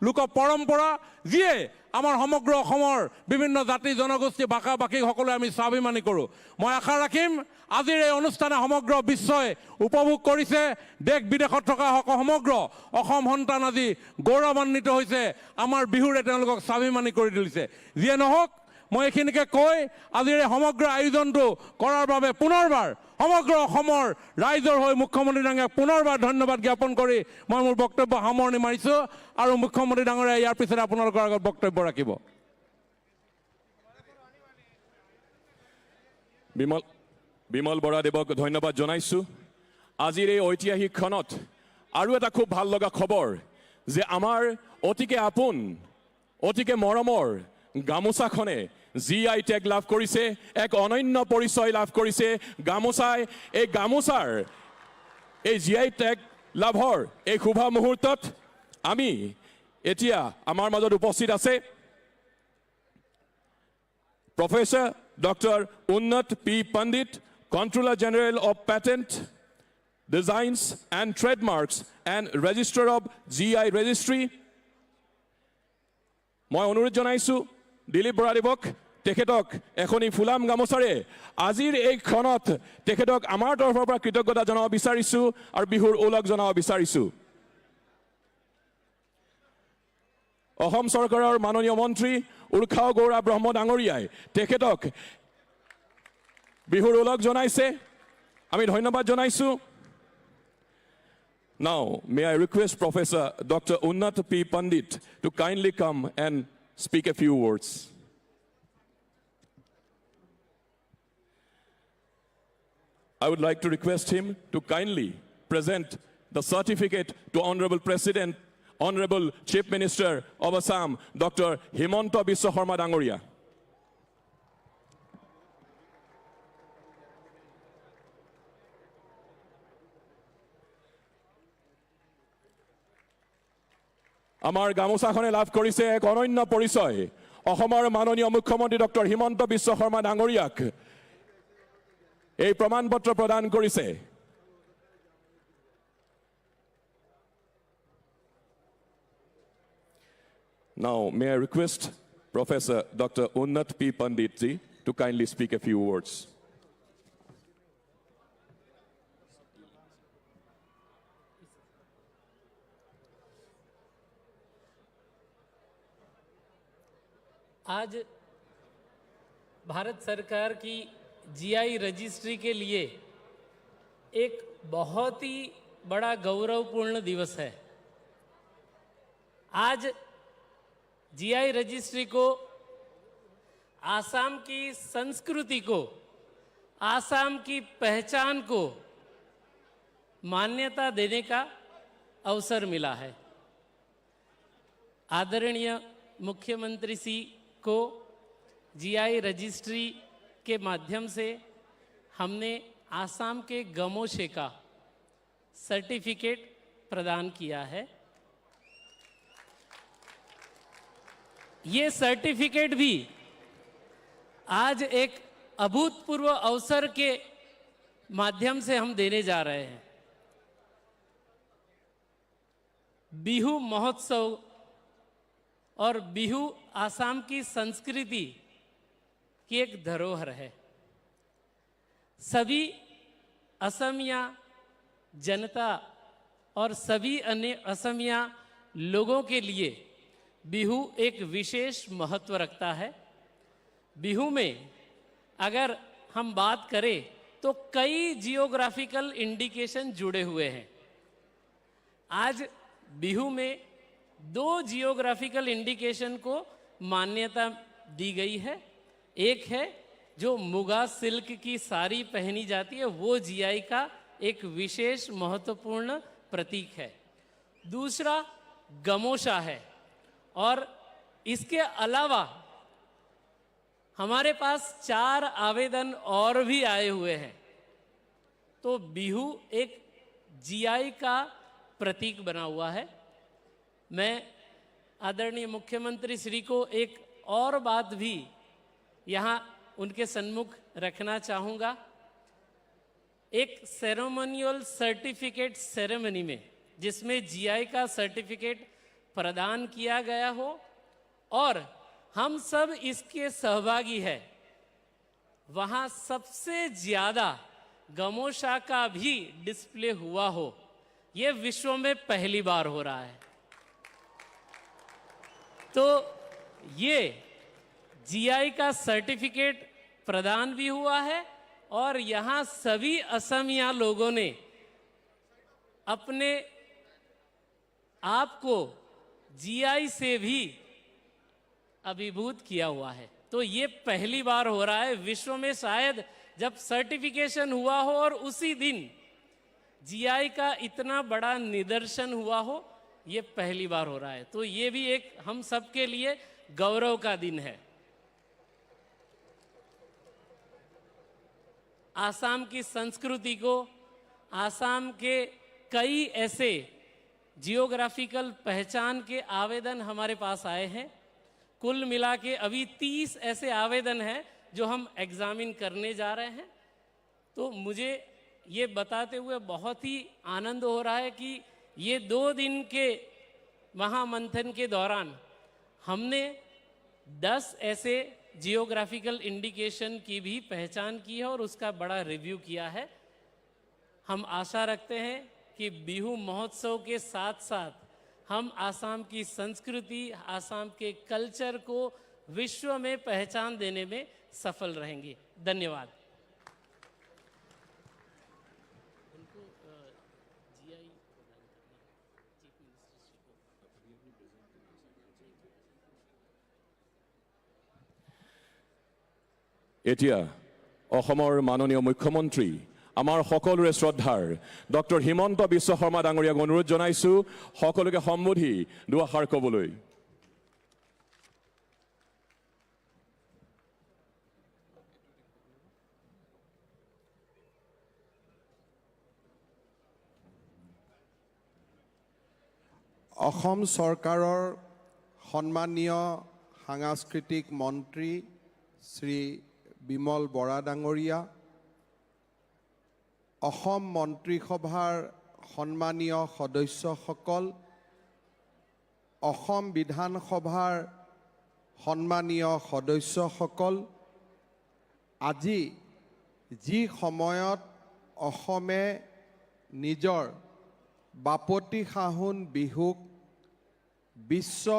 লোক পৰম্পৰা, যিয়ে আমাৰ সমগ্ৰ অসমৰ বিভিন্ন জাতি জনগোষ্ঠী, ভাষা ভাষী সকলোৱে আমি স্বাভিমানী কৰোঁ। মই আশা ৰাখিম আজিৰ এই অনুষ্ঠানে সমগ্ৰ বিশ্বই উপভোগ কৰিছে। দেশ বিদেশত থকা সক-, সমগ্ৰ অসম সন্তান আজি গৌৰৱান্বিত হৈছে, আমাৰ বিহুৰে তেওঁলোকক স্বাভিমানী কৰি তুলিছে। যিয়ে নহওক, মই এইখিনিকে কৈ আজিৰ এই সমগ্ৰ আয়োজনটো কৰাৰ বাবে পুনৰবাৰ সমগ্ৰ অসমৰ ৰাইজৰ হৈ মুখ্যমন্ত্ৰী ডাঙৰীয়াক পুনৰবাৰ ধন্যবাদ জ্ঞাপন কৰি মই মোৰ বক্তব্য সামৰণি মাৰিছো আৰু মুখ্যমন্ত্ৰী ডাঙৰীয়া ইয়াৰ পিছতে আপোনালোকৰ আগত বক্তব্য ৰাখিব। বিমল, বিমল বৰাদেৱক ধন্যবাদ জনাইছো। আজিৰ এই ঐতিহাসিক ক্ষণত আৰু এটা খুব ভাল লগা খবৰ যে আমাৰ অতিকে আপোন, অতিকে মৰমৰ গামোচাখনে জি আই টেগ লাভ কৰিছে, এক অনন্য পৰিচয় লাভ কৰিছে। গামোচাই, এই গামোচাৰ এই জি আই টেগ লাভৰ এই শুভ মুহূৰ্তত আমি এতিয়া আমাৰ মাজত উপস্থিত আছে Professor Doctor Unnat P Pandit, Controller General of Patent, Designs and Trademarks and Registrar of G I Registry। মই অনুৰোধ জনাইছো দিলীপ বৰাদেৱক, তেখেতক এখনি ফুলাম গামোচাৰে আজিৰ এই ক্ষণত তেখেতক আমাৰ তৰফৰ পৰা কৃতজ্ঞতা জনাব বিচাৰিছো আৰু বিহুৰ ওলগ জনাব বিচাৰিছো। অসম চৰকাৰৰ মাননীয় মন্ত্ৰী উৰ্খাও গৌৰা ব্ৰহ্ম ডাঙৰীয়াই তেখেতক বিহুৰ ওলগ জনাইছে, আমি ধন্যবাদ জনাইছো। Now, may I request Professor Doctor Unnat P Pandit to kindly come and speak a few words. I would like to request him to kindly present the certificate to Honorable President, Honorable Chief Minister of Assam, Doctor Himanta Biswa Sarma Dangoria. আমাৰ গামোচাখনে লাভ কৰিছে এক অনন্য পৰিচয়। অসমৰ মাননীয় মুখ্যমন্ত্ৰী ডক্টৰ হিমন্ত বিশ্ব শৰ্মা ডাঙৰীয়াক এই প্ৰমাণ পত্ৰ প্ৰদান কৰিছে। Now, may I request Professor Doctor Unnat P Pandit ji to kindly speak a few words. आज भारत सरकार की जीआई रजिस्ट्री के लिए एक बहुत ही बड़ा गौरवपूर्ण दिवस है। आज जीआई रजिस्ट्री को आसाम की संस्कृति को, आसाम की पहचान को मान्यता देने का अवसर मिला है। आदरणीय मुख्यमंत्री श्री को जीआई रजिस्ट्री के माध्यम से हमने आसाम के गमोशे का सर्टिफिकेट प्रदान किया है। ये सर्टिफिकेट भी आज एक अभूतपूर्व अवसर के माध्यम से हम देने जा रहे हैं। बिहू महोत्सव और बिहू आसाम की संस्कृति की एक धरोहर है। सभी असमिया जनता और सभी अन्य असमिया लोगों के लिए बिहू एक विशेष महत्व रखता है। बिहू में अगर हम बात करें तो कई जियोग्राफिकल इंडिकेशन जुड़े हुए हैं। आज बिहू में दो जियोग्राफिकल इंडिकेशन को मान्यता दी गई है। एक है जो मुगा सिल्क की साड़ी पहनी जाती है, वो जीआई का एक विशेष महत्वपूर्ण प्रतीक है। दूसरा गमोशा है और इसके अलावा हमारे पास चार आवेदन और भी आए हुए हैं। तो बिहू एक जीआई का प्रतीक बना हुआ है। मैं आदरणीय मुख्यमंत्री श्री को एक और बात भी यहाँ उनके सन्मुख रखना चाहूँगा। एक सेरेमोनियल सर्टिफिकेट सेरेमनी में, जिसमें जीआई का सर्टिफिकेट प्रदान किया गया हो और हम सब इसके सहभागी है, वहाँ सबसे ज्यादा गमोशा का भी डिस्प्ले हुआ हो, ये विश्व में पहली बार हो रहा है। तो ये जीआई का सर्टिफिकेट प्रदान भी हुआ है और यहाँ सभी असमिया लोगों ने अपने आप को जीआई से भी अभिभूत किया हुआ है। तो ये पहली बार हो रहा है विश्व में, शायद जब सर्टिफिकेशन हुआ हो और उसी दिन जीआई का इतना बड़ा निदर्शन हुआ हो, ये पहली बार हो रहा है। तो ये भी एक हम सबके लिए गौरव का दिन है। आसाम की संस्कृति को, आसाम के कई ऐसे जियोग्राफिकल पहचान के आवेदन हमारे पास आए हैं। कुल मिला के अभी तीस ऐसे आवेदन हैं जो हम एग्जामिन करने जा रहे हैं। तो मुझे ये बताते हुए बहुत ही आनंद हो रहा है कि ये दो दिन के महामंथन के दौरान हमने दस ऐसे जियोग्राफिकल इंडिकेशन की भी पहचान की है और उसका बड़ा रिव्यू किया है। हम आशा रखते हैं कि बिहू महोत्सव के साथ-साथ हम आसाम की संस्कृति, आसाम के कल्चर को विश्व में पहचान देने में सफल रहेंगे। धन्यवाद। उनको, अ, जीआई प्रदान करना है, चीफ मिनिस्टर श्री को। এতিয়া অসমৰ মাননীয় মুখ্যমন্ত্ৰী, আমাৰ সকলোৰে শ্ৰদ্ধাৰ ডক্টৰ হিমন্ত বিশ্ব শৰ্মা ডাঙৰীয়াক অনুৰোধ জনাইছো সকলোকে সম্বোধি দুআষাৰ ক'বলৈ। অসম চৰকাৰৰ সন্মানীয় সাংস্কৃতিক মন্ত্ৰী শ্ৰী বিমল বৰা ডাঙৰীয়া, অসম মন্ত্ৰীসভাৰ সন্মানীয় সদস্যসকল, অসম বিধানসভাৰ সন্মানীয় সদস্যসকল, আজি যি সময়ত অসমে নিজৰ বাপতি সাহোন বিহুক বিশ্ব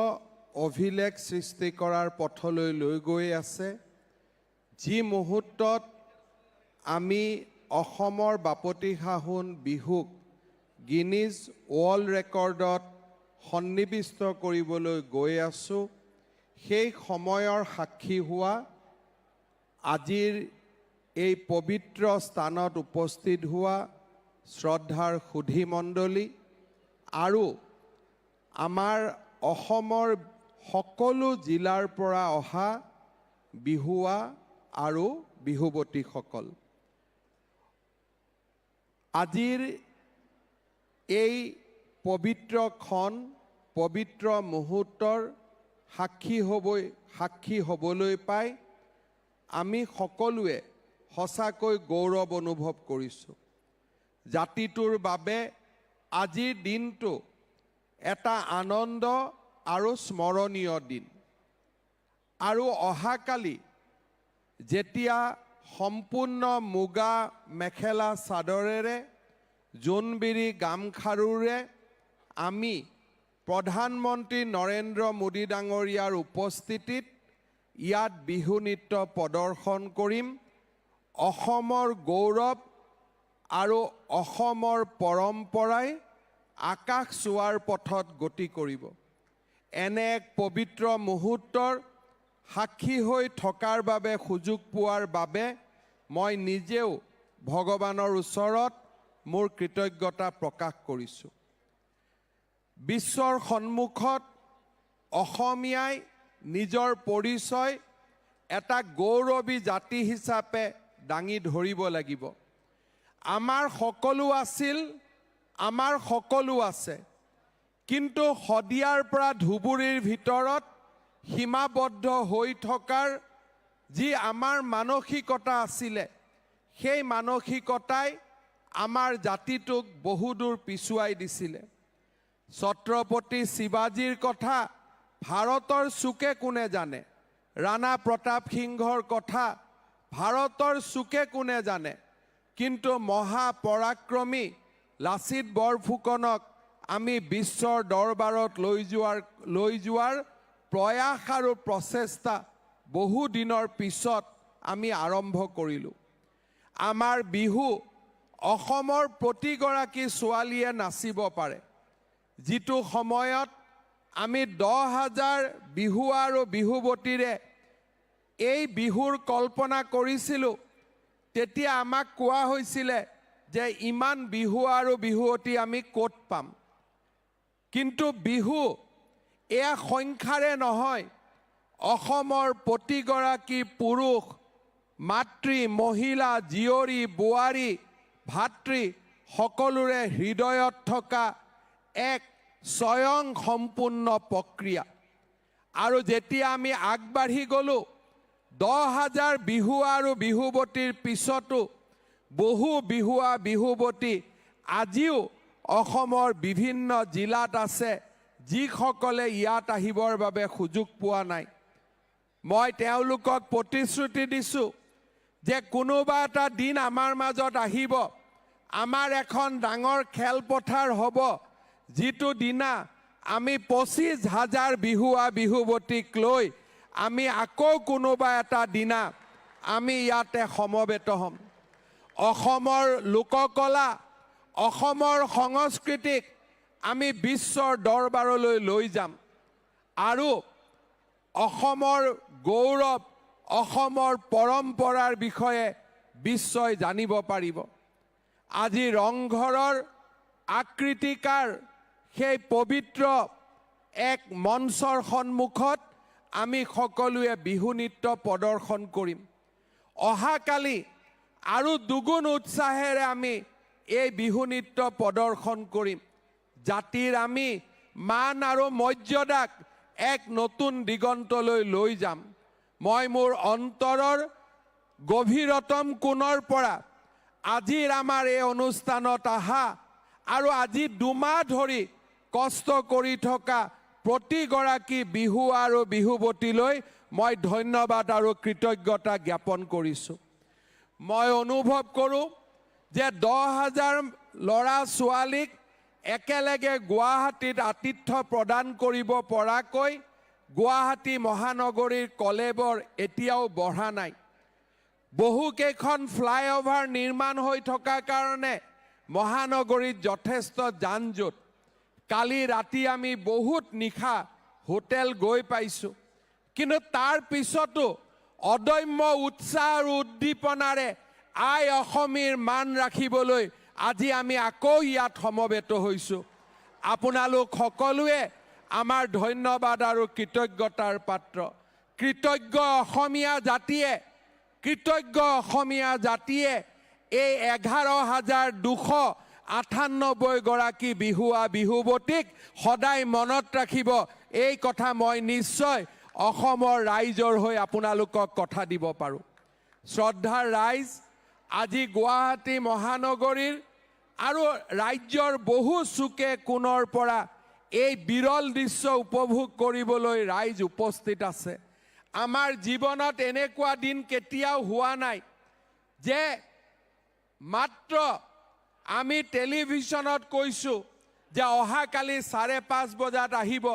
অভিলেখ সৃষ্টি কৰাৰ পথলৈ লৈ গৈ আছে, যি মুহূৰ্তত আমি অসমৰ বাপতি সাহোন বিহুক গিনিজ ৱৰ্ল্ড ৰেকৰ্ডত সন্নিৱিষ্ট কৰিবলৈ গৈ আছো, সেই সময়ৰ সাক্ষী হোৱা আজিৰ এই পবিত্ৰ স্থানত উপস্থিত হোৱা শ্ৰদ্ধাৰ সুধী মণ্ডলী আৰু আমাৰ অসমৰ সকলো জিলাৰ পৰা অহা বিহুৱা আৰু বিহুৱতীসকল। আজিৰ এই পবিত্ৰ ক্ষণ, পবিত্ৰ মুহূৰ্তৰ সাক্ষী হ'বই, সাক্ষী হ'বলৈ পাই আমি সকলোৱে সঁচাকৈ গৌৰৱ অনুভৱ কৰিছোঁ। জাতিটোৰ বাবে আজিৰ দিনটো এটা আনন্দ আৰু স্মৰণীয় দিন। আৰু অহাকালি যেতিয়া সম্পূৰ্ণ মুগা মেখেলা চাদৰেৰে, জোনবিৰি গামখাৰুৰে আমি প্ৰধানমন্ত্ৰী নৰেন্দ্ৰ মোদী ডাঙৰীয়াৰ উপস্থিতিত ইয়াত বিহু নৃত্য প্ৰদৰ্শন কৰিম, অসমৰ গৌৰৱ আৰু অসমৰ পৰম্পৰাই আকাশ চোৱাৰ পথত গতি কৰিব। এনে এক পবিত্ৰ মুহূৰ্তৰ সাক্ষী হৈ থকাৰ বাবে সুযোগ পোৱাৰ বাবে মই নিজেও ভগৱানৰ ওচৰত মোৰ কৃতজ্ঞতা প্ৰকাশ কৰিছোঁ। বিশ্বৰ সন্মুখত অসমীয়াই নিজৰ পৰিচয় এটা গৌৰৱী জাতি হিচাপে দাঙি ধৰিব লাগিব। আমাৰ সকলো আছিল, আমাৰ সকলো আছে, কিন্তু শদিয়াৰ পৰা ধুবুৰীৰ ভিতৰত সীমাবদ্ধ হৈ থকাৰ যি আমাৰ মানসিকতা আছিলে, সেই মানসিকতাই আমাৰ জাতিটোক বহুদূৰ পিছুৱাই দিছিলে। ছত্ৰপতি শিৱাজীৰ কথা ভাৰতৰ চুকে কোণে জানে, ৰাণা প্ৰতাপ সিংহৰ কথা ভাৰতৰ চুকে কোণে জানে, কিন্তু মহাপৰাক্ৰমী লাচিত বৰফুকনক আমি বিশ্বৰ দৰবাৰত লৈ যোৱাৰ, লৈ যোৱাৰ প্ৰয়াস আৰু প্ৰচেষ্টা বহু দিনৰ পিছত আমি আৰম্ভ কৰিলোঁ। আমাৰ বিহু অসমৰ প্ৰতিগৰাকী ছোৱালীয়ে নাচিব পাৰে। যিটো সময়ত আমি দহ হাজাৰ বিহুৱা আৰু বিহুৱতীৰে এই বিহুৰ কল্পনা কৰিছিলোঁ, তেতিয়া আমাক কোৱা হৈছিলে যে ইমান বিহুৱা আৰু বিহুৱতী আমি ক'ত পাম। কিন্তু বিহু এয়া সংখ্যাৰে নহয়, অসমৰ প্ৰতিগৰাকী পুৰুষ, মাতৃ, মহিলা, জীয়ৰী, বোৱাৰী, ভাতৃ সকলোৰে হৃদয়ত থকা এক স্বয়ং সম্পূৰ্ণ প্ৰক্ৰিয়া। আৰু যেতিয়া আমি আগবাঢ়ি গ'লো, দহ হাজাৰ বিহুৱা আৰু বিহুৱতীৰ পিছতো বহু বিহুৱা বিহুৱতী আজিও অসমৰ বিভিন্ন জিলাত আছে, যিসকলে ইয়াত আহিবৰ বাবে সুযোগ পোৱা নাই। মই তেওঁলোকক প্ৰতিশ্ৰুতি দিছোঁ যে কোনোবা এটা দিন আমাৰ মাজত আহিব, আমাৰ এখন ডাঙৰ খেলপথাৰ হ'ব, যিটো দিনা আমি পঁচিছ হাজাৰ বিহুৱা বিহুৱতীক লৈ আমি আকৌ কোনোবা এটা দিনা আমি ইয়াতে সমবেত হ'ম। অসমৰ লোককলা, অসমৰ সংস্কৃতিক আমি বিশ্বৰ দৰবাৰলৈ লৈ যাম আৰু অসমৰ গৌৰৱ, অসমৰ পৰম্পৰাৰ বিষয়ে বিশ্বই জানিব পাৰিব। আজি ৰংঘৰৰ আকৃতিকাৰ সেই পবিত্ৰ এক মঞ্চৰ সন্মুখত আমি সকলোৱে বিহু নৃত্য প্ৰদৰ্শন কৰিম। অহাকালি আৰু দুগুণ উৎসাহেৰে আমি এই বিহু নৃত্য প্ৰদৰ্শন কৰিম। জাতিৰ আমি মান আৰু মৰ্যাদাক এক নতুন দিগন্তলৈ লৈ যাম। মই মোৰ অন্তৰৰ গভীৰতম কোণৰ পৰা আজিৰ আমাৰ এই অনুষ্ঠানত অহা আৰু আজি দুমাহ ধৰি কষ্ট কৰি থকা প্ৰতিগৰাকী বিহুৱা আৰু বিহুৱতীলৈ মই ধন্যবাদ আৰু কৃতজ্ঞতা জ্ঞাপন কৰিছোঁ। মই অনুভৱ কৰোঁ যে দহ হাজাৰ ল'ৰা ছোৱালীক একেলগে গুৱাহাটীত আতিথ্য প্ৰদান কৰিব পৰাকৈ গুৱাহাটী মহানগৰীৰ কলেবৰ এতিয়াও বঢ়া নাই। বহুকেইখন ফ্লাইঅভাৰ নিৰ্মাণ হৈ থকাৰ কাৰণে মহানগৰীত যথেষ্ট যান জঁট। কালি ৰাতি আমি বহুত নিশা হোটেল গৈ পাইছোঁ, কিন্তু তাৰ পিছতো অদম্য উৎসাহ আৰু উদ্দীপনাৰে আই অসমীৰ মান ৰাখিবলৈ আজি আমি আকৌ ইয়াত সমবেত হৈছোঁ। আপোনালোক সকলোৱে আমাৰ ধন্যবাদ আৰু কৃতজ্ঞতাৰ পাত্ৰ। কৃতজ্ঞ অসমীয়া জাতিয়ে কৃতজ্ঞ অসমীয়া জাতিয়ে এই এঘাৰ হাজাৰ দুশ আঠান্নব্বৈ গৰাকী বিহুৱা বিহুৱতীক সদায় মনত ৰাখিব। এই কথা মই নিশ্চয় অসমৰ ৰাইজৰ হৈ আপোনালোকক কথা দিব পাৰোঁ। শ্ৰদ্ধাৰ ৰাইজ, আজি গুৱাহাটী মহানগৰীৰ আৰু ৰাজ্যৰ বহু চুকে কোণৰ পৰা এই বিৰল দৃশ্য উপভোগ কৰিবলৈ ৰাইজ উপস্থিত আছে। আমাৰ জীৱনত এনেকুৱা দিন কেতিয়াও হোৱা নাই যে মাত্ৰ আমি টেলিভিছনত কৈছোঁ যে অহাকালি চাৰে পাঁচ বজাত আহিব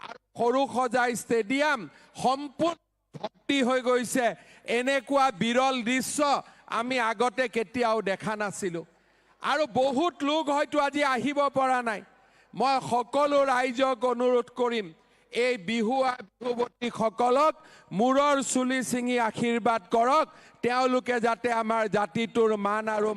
আৰু সৰুসজাই ষ্টেডিয়াম সম্পূৰ্ণ ভৰ্তি হৈ গৈছে। এনেকুৱা বিৰল দৃশ্য আমি আগতে কেতিয়াও দেখা নাছিলোঁ। আৰু বহুত লোক হয়তো আজি আহিব পৰা নাই। মই সকলো ৰাইজক অনুৰোধ কৰিম, এই বিহুৱা বিহুৱতীসকলক মূৰৰ চুলি ছিঙি আশীৰ্বাদ কৰক, তেওঁলোকে যাতে আমাৰ জাতিটোৰ মান আৰু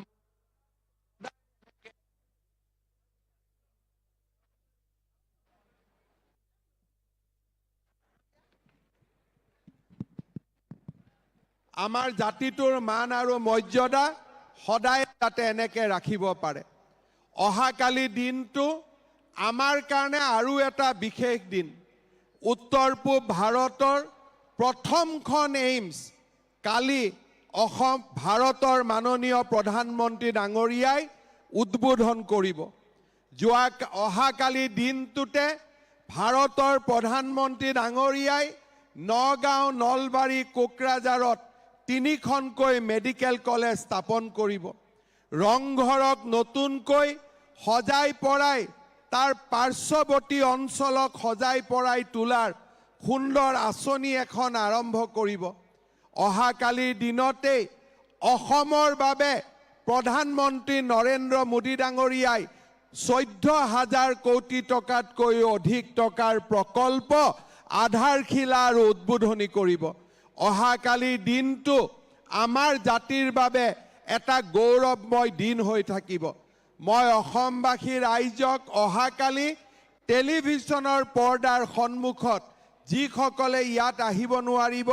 আমাৰ জাতিটোৰ মান আৰু মৰ্যাদা সদায় যাতে এনেকে ৰাখিব পাৰে। অহাকালি দিনটো আমাৰ কাৰণে আৰু এটা বিশেষ দিন। উত্তৰ পূব ভাৰতৰ প্ৰথমখন এইমছ কালি অসম, ভাৰতৰ মাননীয় প্ৰধানমন্ত্ৰী ডাঙৰীয়াই উদ্বোধন কৰিব। যোৱা কা-, অহাকালি দিনটোতে ভাৰতৰ প্ৰধানমন্ত্ৰী ডাঙৰীয়াই নগাঁও, নলবাৰী, কোকৰাঝাৰত তিনিখনকৈ মেডিকেল কলেজ স্থাপন কৰিব। ৰংঘৰক নতুনকৈ সজাই পৰাই তাৰ পাৰ্শ্বৱৰ্তী অঞ্চলক সজাই পৰাই তোলাৰ সুন্দৰ আঁচনি এখন আৰম্ভ কৰিব। অহাকালিৰ দিনতেই অসমৰ বাবে প্ৰধানমন্ত্ৰী নৰেন্দ্ৰ মোদী ডাঙৰীয়াই চৈধ্য হাজাৰ কোটি টকাতকৈ অধিক টকাৰ প্ৰকল্প আধাৰশিলা আৰু উদ্বোধনী কৰিব। অহাকালিৰ দিনটো আমাৰ জাতিৰ বাবে এটা গৌৰৱময় দিন হৈ থাকিব। মই অসমবাসী ৰাইজক অহাকালি টেলিভিছনৰ পৰ্দাৰ সন্মুখত যিসকলে ইয়াত আহিব নোৱাৰিব,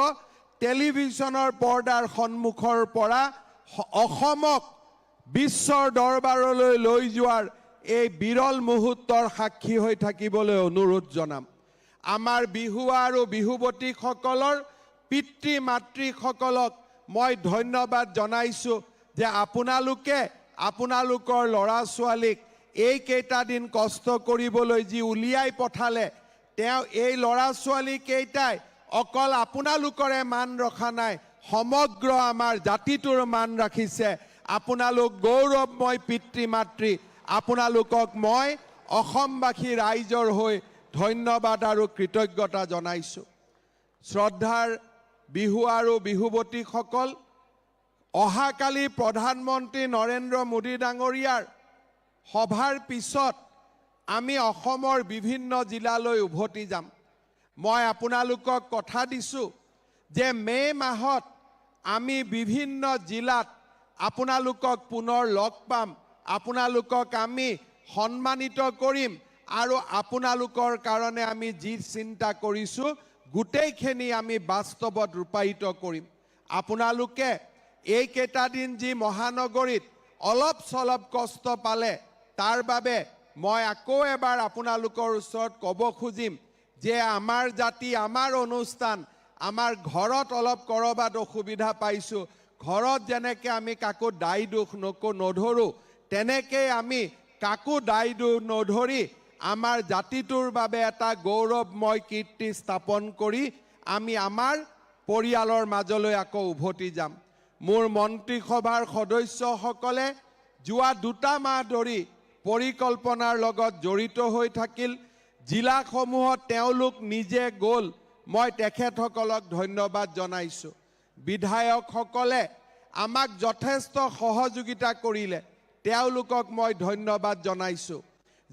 টেলিভিছনৰ পৰ্দাৰ সন্মুখৰ পৰা স-, অসমক বিশ্বৰ দৰবাৰলৈ লৈ যোৱাৰ এই বিৰল মুহূৰ্তৰ সাক্ষী হৈ থাকিবলৈ অনুৰোধ জনাম। আমাৰ বিহুৱা আৰু বিহুৱতীসকলৰ পিতৃ মাতৃসকলক মই ধন্যবাদ জনাইছোঁ যে আপোনালোকে আপোনালোকৰ ল'ৰা ছোৱালীক এইকেইটা দিন কষ্ট কৰিবলৈ যি উলিয়াই পঠালে, তেওঁ এই ল'ৰা ছোৱালীকেইটাই অকল আপোনালোকৰে মান ৰখা নাই, সমগ্ৰ আমাৰ জাতিটোৰ মান ৰাখিছে। আপোনালোক গৌৰৱময় পিতৃ মাতৃ, আপোনালোকক মই অসমবাসী ৰাইজৰ হৈ ধন্যবাদ আৰু কৃতজ্ঞতা জনাইছোঁ। শ্ৰদ্ধাৰ বিহুৱা আৰু বিহুৱতীসকল, অহাকালি প্ৰধানমন্ত্ৰী নৰেন্দ্ৰ মোদী ডাঙৰীয়াৰ সভাৰ পিছত আমি অসমৰ বিভিন্ন জিলালৈ উভতি যাম। মই আপোনালোকক কথা দিছোঁ যে মে' মাহত আমি বিভিন্ন জিলাত আপোনালোকক পুনৰ লগ পাম, আপোনালোকক আমি সন্মানিত কৰিম আৰু আপোনালোকৰ কাৰণে আমি যি চিন্তা কৰিছোঁ গোটেইখিনি আমি বাস্তৱত ৰূপায়িত কৰিম। আপোনালোকে এইকেইটা দিন যি মহানগৰীত অলপ চলপ কষ্ট পালে, তাৰ বাবে মই আকৌ এবাৰ আপোনালোকৰ ওচৰত ক'ব খুজিম যে আমাৰ জাতি, আমাৰ অনুষ্ঠান, আমাৰ ঘৰত অলপ ক'ৰবাত অসুবিধা পাইছোঁ, ঘৰত যেনেকে আমি কাকো দায় দোষ নকো নধৰোঁ, তেনেকেই আমি কাকো দায় দোষ নধৰি আমাৰ জাতিটোৰ বাবে এটা গৌৰৱময় কীৰ্তি স্থাপন কৰি আমি আমাৰ পৰিয়ালৰ মাজলৈ আকৌ উভতি যাম। মোৰ মন্ত্ৰীসভাৰ সদস্যসকলে যোৱা দুটা মাহ ধৰি পৰিকল্পনাৰ লগত জড়িত হৈ থাকিল। জিলাসমূহত তেওঁলোক নিজে গ'ল। মই তেখেতসকলক ধন্যবাদ জনাইছোঁ। বিধায়কসকলে আমাক যথেষ্ট সহযোগিতা কৰিলে, তেওঁলোকক মই ধন্যবাদ জনাইছোঁ।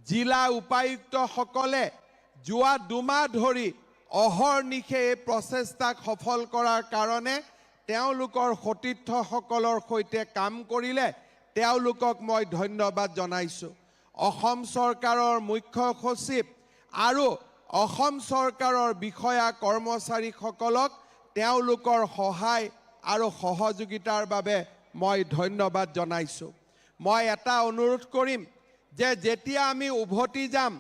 জিলা উপায়ুক্তসকলে যোৱা দুমাহ ধৰি অহৰ্নিশে এই প্ৰচেষ্টাক সফল কৰাৰ কাৰণে তেওঁলোকৰ সতীৰ্থসকলৰ সৈতে কাম কৰিলে, তেওঁলোকক মই ধন্যবাদ জনাইছোঁ। অসম চৰকাৰৰ মুখ্য সচিব আৰু অসম চৰকাৰৰ বিষয়া কৰ্মচাৰীসকলক তেওঁলোকৰ সহায় আৰু সহযোগিতাৰ বাবে মই ধন্যবাদ জনাইছোঁ। মই এটা অনুৰোধ কৰিম যে যেতিয়া আমি উভতি যাম,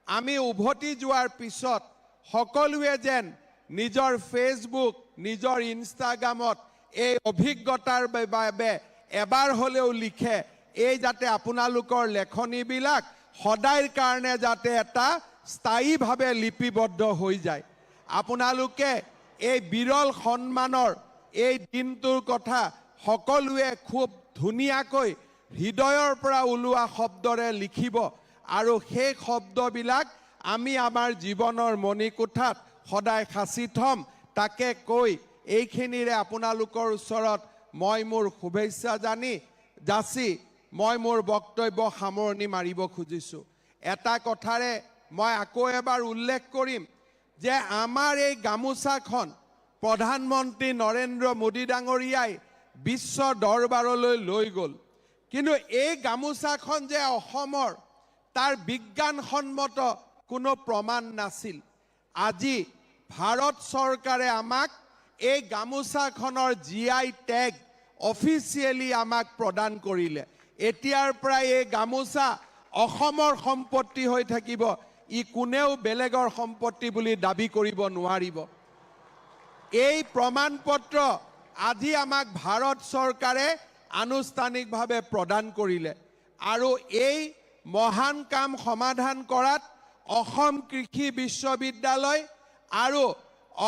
আমি উভতি যোৱাৰ পিছত সকলোৱে যেন নিজৰ Facebook, নিজৰ Instagram-ত এই অভিজ্ঞতাৰ বাবে এবাৰ হ'লেও লিখে। এই যাতে আপোনালোকৰ লেখনিবিলাক সদায়ৰ কাৰণে যাতে এটা স্থায়ীভাৱে লিপিবদ্ধ হৈ যায়। আপোনালোকে এই বিৰল সন্মানৰ এই দিনটোৰ কথা সকলোৱে খুব ধুনীয়াকৈ হৃদয়ৰ পৰা ওলোৱা শব্দৰে লিখিব আৰু সেই শব্দবিলাক আমি আমাৰ জীৱনৰ মণিকোঠাত সদায় সাঁচি থম। তাকে কৈ এইখিনিৰে আপোনালোকৰ ওচৰত মই মোৰ শুভেচ্ছা জানি, যাচি মই মোৰ বক্তব্য সামৰণি মাৰিব খুজিছোঁ। এটা কথাৰে মই আকৌ এবাৰ উল্লেখ কৰিম যে আমাৰ এই গামোচাখন প্ৰধানমন্ত্ৰী নৰেন্দ্ৰ মোদী ডাঙৰীয়াই বিশ্ব দৰবাৰলৈ লৈ গ'ল। কিন্তু এই গামোচাখন যে অসমৰ, তাৰ বিজ্ঞানসন্মত কোনো প্ৰমাণ নাছিল। আজি ভাৰত চৰকাৰে আমাক এই গামোচাখনৰ G I tag officially আমাক প্ৰদান কৰিলে। এতিয়াৰ পৰা এই গামোচা অসমৰ সম্পত্তি হৈ থাকিব, ই কোনেও বেলেগৰ সম্পত্তি বুলি দাবী কৰিব নোৱাৰিব। এই প্ৰমাণ পত্ৰ আজি আমাক ভাৰত চৰকাৰে আনুষ্ঠানিকভাৱে প্ৰদান কৰিলে আৰু এই মহান কাম সমাধান কৰাত অসম কৃষি বিশ্ববিদ্যালয় আৰু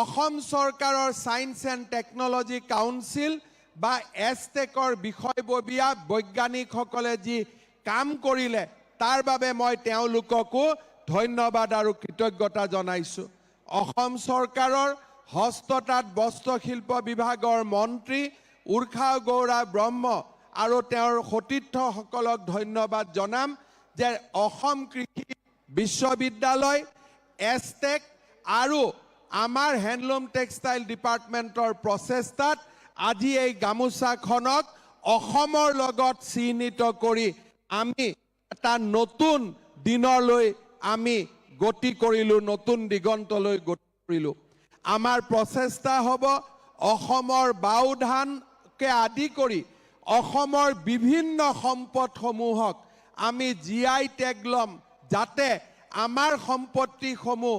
অসম চৰকাৰৰ Science and Technology Council বা এছটেকৰ বিষয়ববীয়া বৈজ্ঞানিকসকলে যি কাম কৰিলে, তাৰ বাবে মই তেওঁলোককো ধন্যবাদ আৰু কৃতজ্ঞতা জনাইছোঁ। অসম চৰকাৰৰ হস্ততাঁত বস্ত্ৰশিল্প বিভাগৰ মন্ত্ৰী উৰ্খাও গৌৰা ব্ৰহ্ম আৰু তেওঁৰ সতীৰ্থসকলক ধন্যবাদ জনাম যে অসম কৃষি বিশ্ববিদ্যালয়, এছটেক আৰু আমাৰ হেণ্ডলুম টেক্সটাইল ডিপাৰ্টমেণ্টৰ প্ৰচেষ্টাত আজি এই গামোচাখনক অসমৰ লগত চিহ্নিত কৰি আমি এটা নতুন দিনলৈ আমি গতি কৰিলোঁ, নতুন দিগন্তলৈ গতি কৰিলোঁ। আমাৰ প্ৰচেষ্টা হ'ব অসমৰ বাও ধানকে আদি কৰি অসমৰ বিভিন্ন সম্পদসমূহক আমি G I tag ল'ম, যাতে আমাৰ সম্পত্তিসমূহ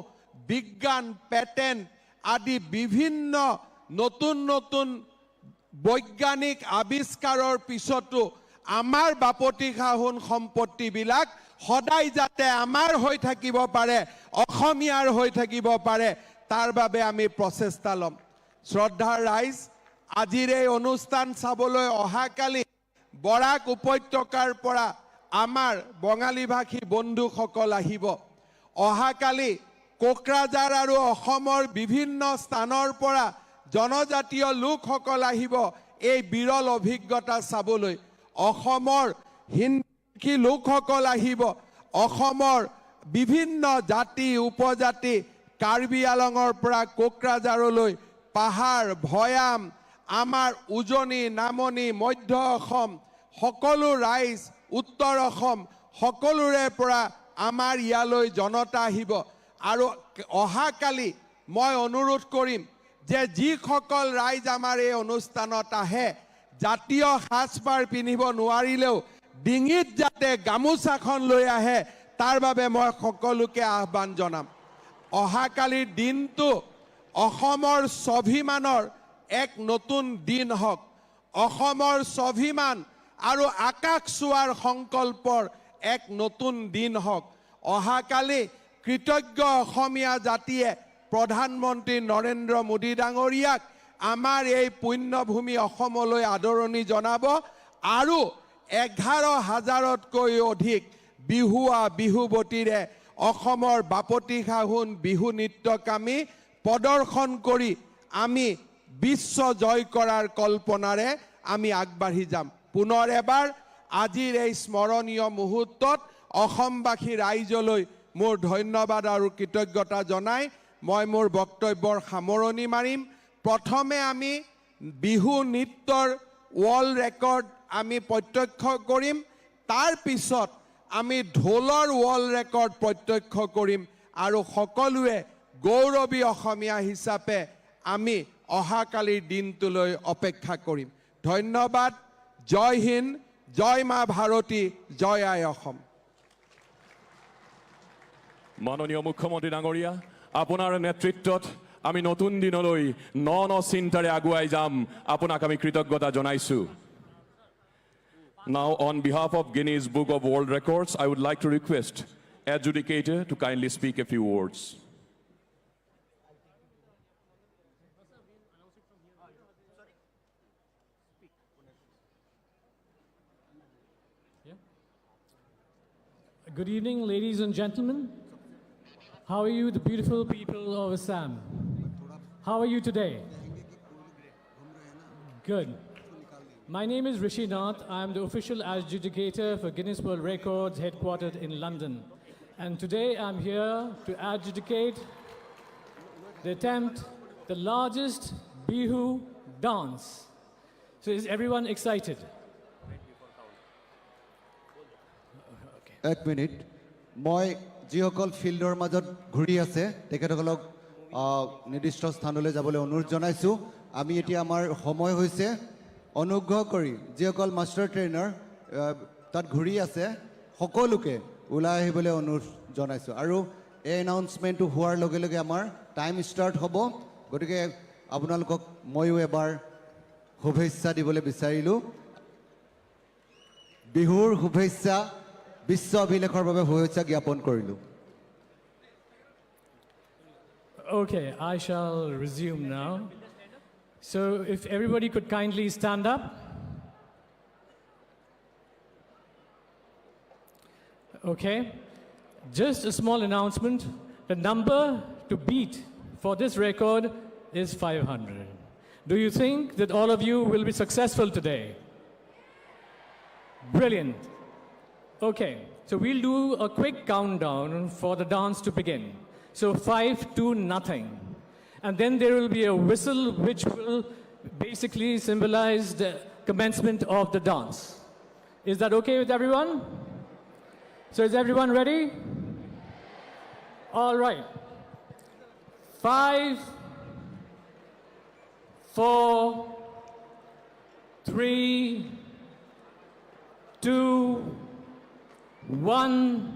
বিজ্ঞান, পেটেণ্ট আদি বিভিন্ন নতুন নতুন বৈজ্ঞানিক আৱিষ্কাৰৰ পিছতো আমাৰ বাপতি সাহোন সম্পত্তিবিলাক সদায় যাতে আমাৰ হৈ থাকিব পাৰে, অসমীয়াৰ হৈ থাকিব পাৰে, তাৰ বাবে আমি প্ৰচেষ্টা ল'ম। শ্ৰদ্ধাৰ ৰাইজ, আজিৰ এই অনুষ্ঠান চাবলৈ অহাকালি বৰাক উপত্যকাৰ পৰা আমাৰ বঙালীভাষী বন্ধুসকল আহিব। অহাকালি কোকৰাঝাৰ আৰু অসমৰ বিভিন্ন স্থানৰ পৰা জনজাতীয় লোকসকল আহিব এই বিৰল অভিজ্ঞতা চাবলৈ। অসমৰ হিন্দী লোকসকল আহিব, অসমৰ বিভিন্ন জাতি উপজাতি, কাৰ্বি আলঙৰ পৰা কোকৰাঝাৰলৈ, পাহাৰ, ভৈয়াম, আমাৰ উজনি, নামনি, মধ্য অসম, সকলো ৰাইজ, উত্তৰ অসম, সকলোৰে পৰা আমাৰ ইয়ালৈ জনতা আহিব। আৰু অহাকালি মই অনুৰোধ কৰিম যে যিসকল ৰাইজ আমাৰ এই অনুষ্ঠানত আহে, জাতীয় সাজপাৰ পিন্ধিব নোৱাৰিলেও ডিঙিত যাতে গামোচাখন লৈ আহে, তাৰ বাবে মই সকলোকে আহ্বান জনাম, অহাকালিৰ দিনটো অসমৰ স্বাভিমানৰ এক নতুন দিন হওক, অসমৰ স্বাভিমান আৰু আকাশ চোৱাৰ সংকল্পৰ এক নতুন দিন হওক। অহাকালি কৃতজ্ঞ অসমীয়া জাতিয়ে প্ৰধানমন্ত্ৰী নৰেন্দ্ৰ মোদী ডাঙৰীয়াক আমাৰ এই পুণ্যভূমি অসমলৈ আদৰণি জনাব আৰু এঘাৰ হাজাৰতকৈ অধিক বিহুৱা বিহুৱতীৰে অসমৰ বাপতি সাহোন বিহু নৃত্যক আমি প্ৰদৰ্শন কৰি আমি বিশ্ব জয় কৰাৰ কল্পনাৰে আমি আগবাঢ়ি যাম। পুনৰ এবাৰ আজিৰ এই স্মৰণীয় মুহূৰ্তত অসমবাসী ৰাইজলৈ মোৰ ধন্যবাদ আৰু কৃতজ্ঞতা জনাই মই মোৰ বক্তব্যৰ সামৰণি মাৰিম। প্ৰথমে আমি বিহু নৃত্যৰ ৱৰ্ল্ড ৰেকৰ্ড আমি প্ৰত্যক্ষ কৰিম, তাৰ পিছত আমি ঢোলৰ ৱৰ্ল্ড ৰেকৰ্ড প্ৰত্যক্ষ কৰিম আৰু সকলোৱে গৌৰৱী অসমীয়া হিচাপে আমি অহাকালিৰ দিনটোলৈ অপেক্ষা কৰিম। ধন্যবাদ। জয় হিন্দ, জয় মা ভাৰতী, জয় আই অসম। মাননীয় মুখ্যমন্ত্ৰী ডাঙৰীয়া, আপোনাৰ নেতৃত্বত আমি নতুন দিনলৈ ন ন চিন্তাৰে আগুৱাই যাম। আপোনাক আমি কৃতজ্ঞতা জনাইছো। Now, on behalf of Guinness Book of World Records, I would like to request adjudicator to kindly speak a few words. Yeah. Good evening, ladies and gentlemen. How are you, the beautiful people of Assam? How are you today? Good. My name is Rishi Nath. I am the official adjudicator for Guinness World Records headquartered in London. And today I'm here to adjudicate the attempt, the largest Bihu dance. So is everyone excited? এক মিনিট, মই যিসকল ফিল্ডৰ মাজত ঘূৰি আছে তেখেতসকলক আহ, নিৰ্দিষ্ট স্থানলৈ যাবলৈ অনুৰোধ জনাইছোঁ। আমি এতিয়া আমাৰ সময় হৈছে। অনুগ্ৰহ কৰি যিসকল মাষ্টাৰ ট্ৰেইনাৰ আহ, তাত ঘূৰি আছে সকলোকে ওলাই আহিবলৈ অনুৰোধ জনাইছোঁ। আৰু এই এনাউন্সমেণ্টটো হোৱাৰ লগে লগে আমাৰ টাইম ষ্টাৰ্ট হ'ব। গতিকে আপোনালোকক ময়ো এবাৰ শুভেচ্ছা দিবলৈ বিচাৰিলোঁ। বিহুৰ শুভেচ্ছা, বিশ্ব অভিলেখৰ বাবে শুভেচ্ছা জ্ঞাপন কৰিলোঁ। Okay, I shall resume now. So, if everybody could kindly stand up. Okay, just a small announcement. The number to beat for this record is five hundred. Do you think that all of you will be successful today? Brilliant. Okay, so we'll do a quick countdown for the dance to begin. So five, two, nothing. And then there will be a whistle which will basically symbolize the commencement of the dance. Is that okay with everyone? So is everyone ready? All right. Five, four, three, two, one.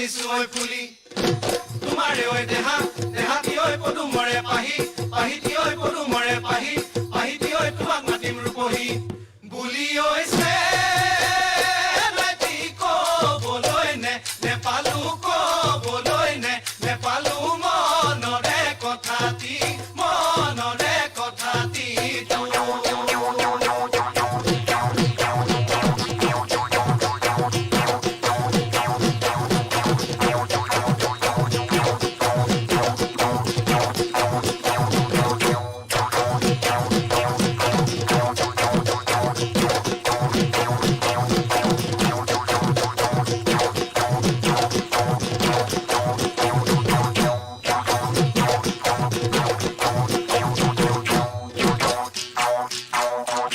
Suoi phuli, tumare oi deha, dehati oi podumore pahi, pahiti oi podumore pahi, pahiti oi tumak matim rupohi. Buli oi se, nai ti ko boloi ne, ne palu ko boloi ne, ne palu mo no de kothati, mo no de kothati tu.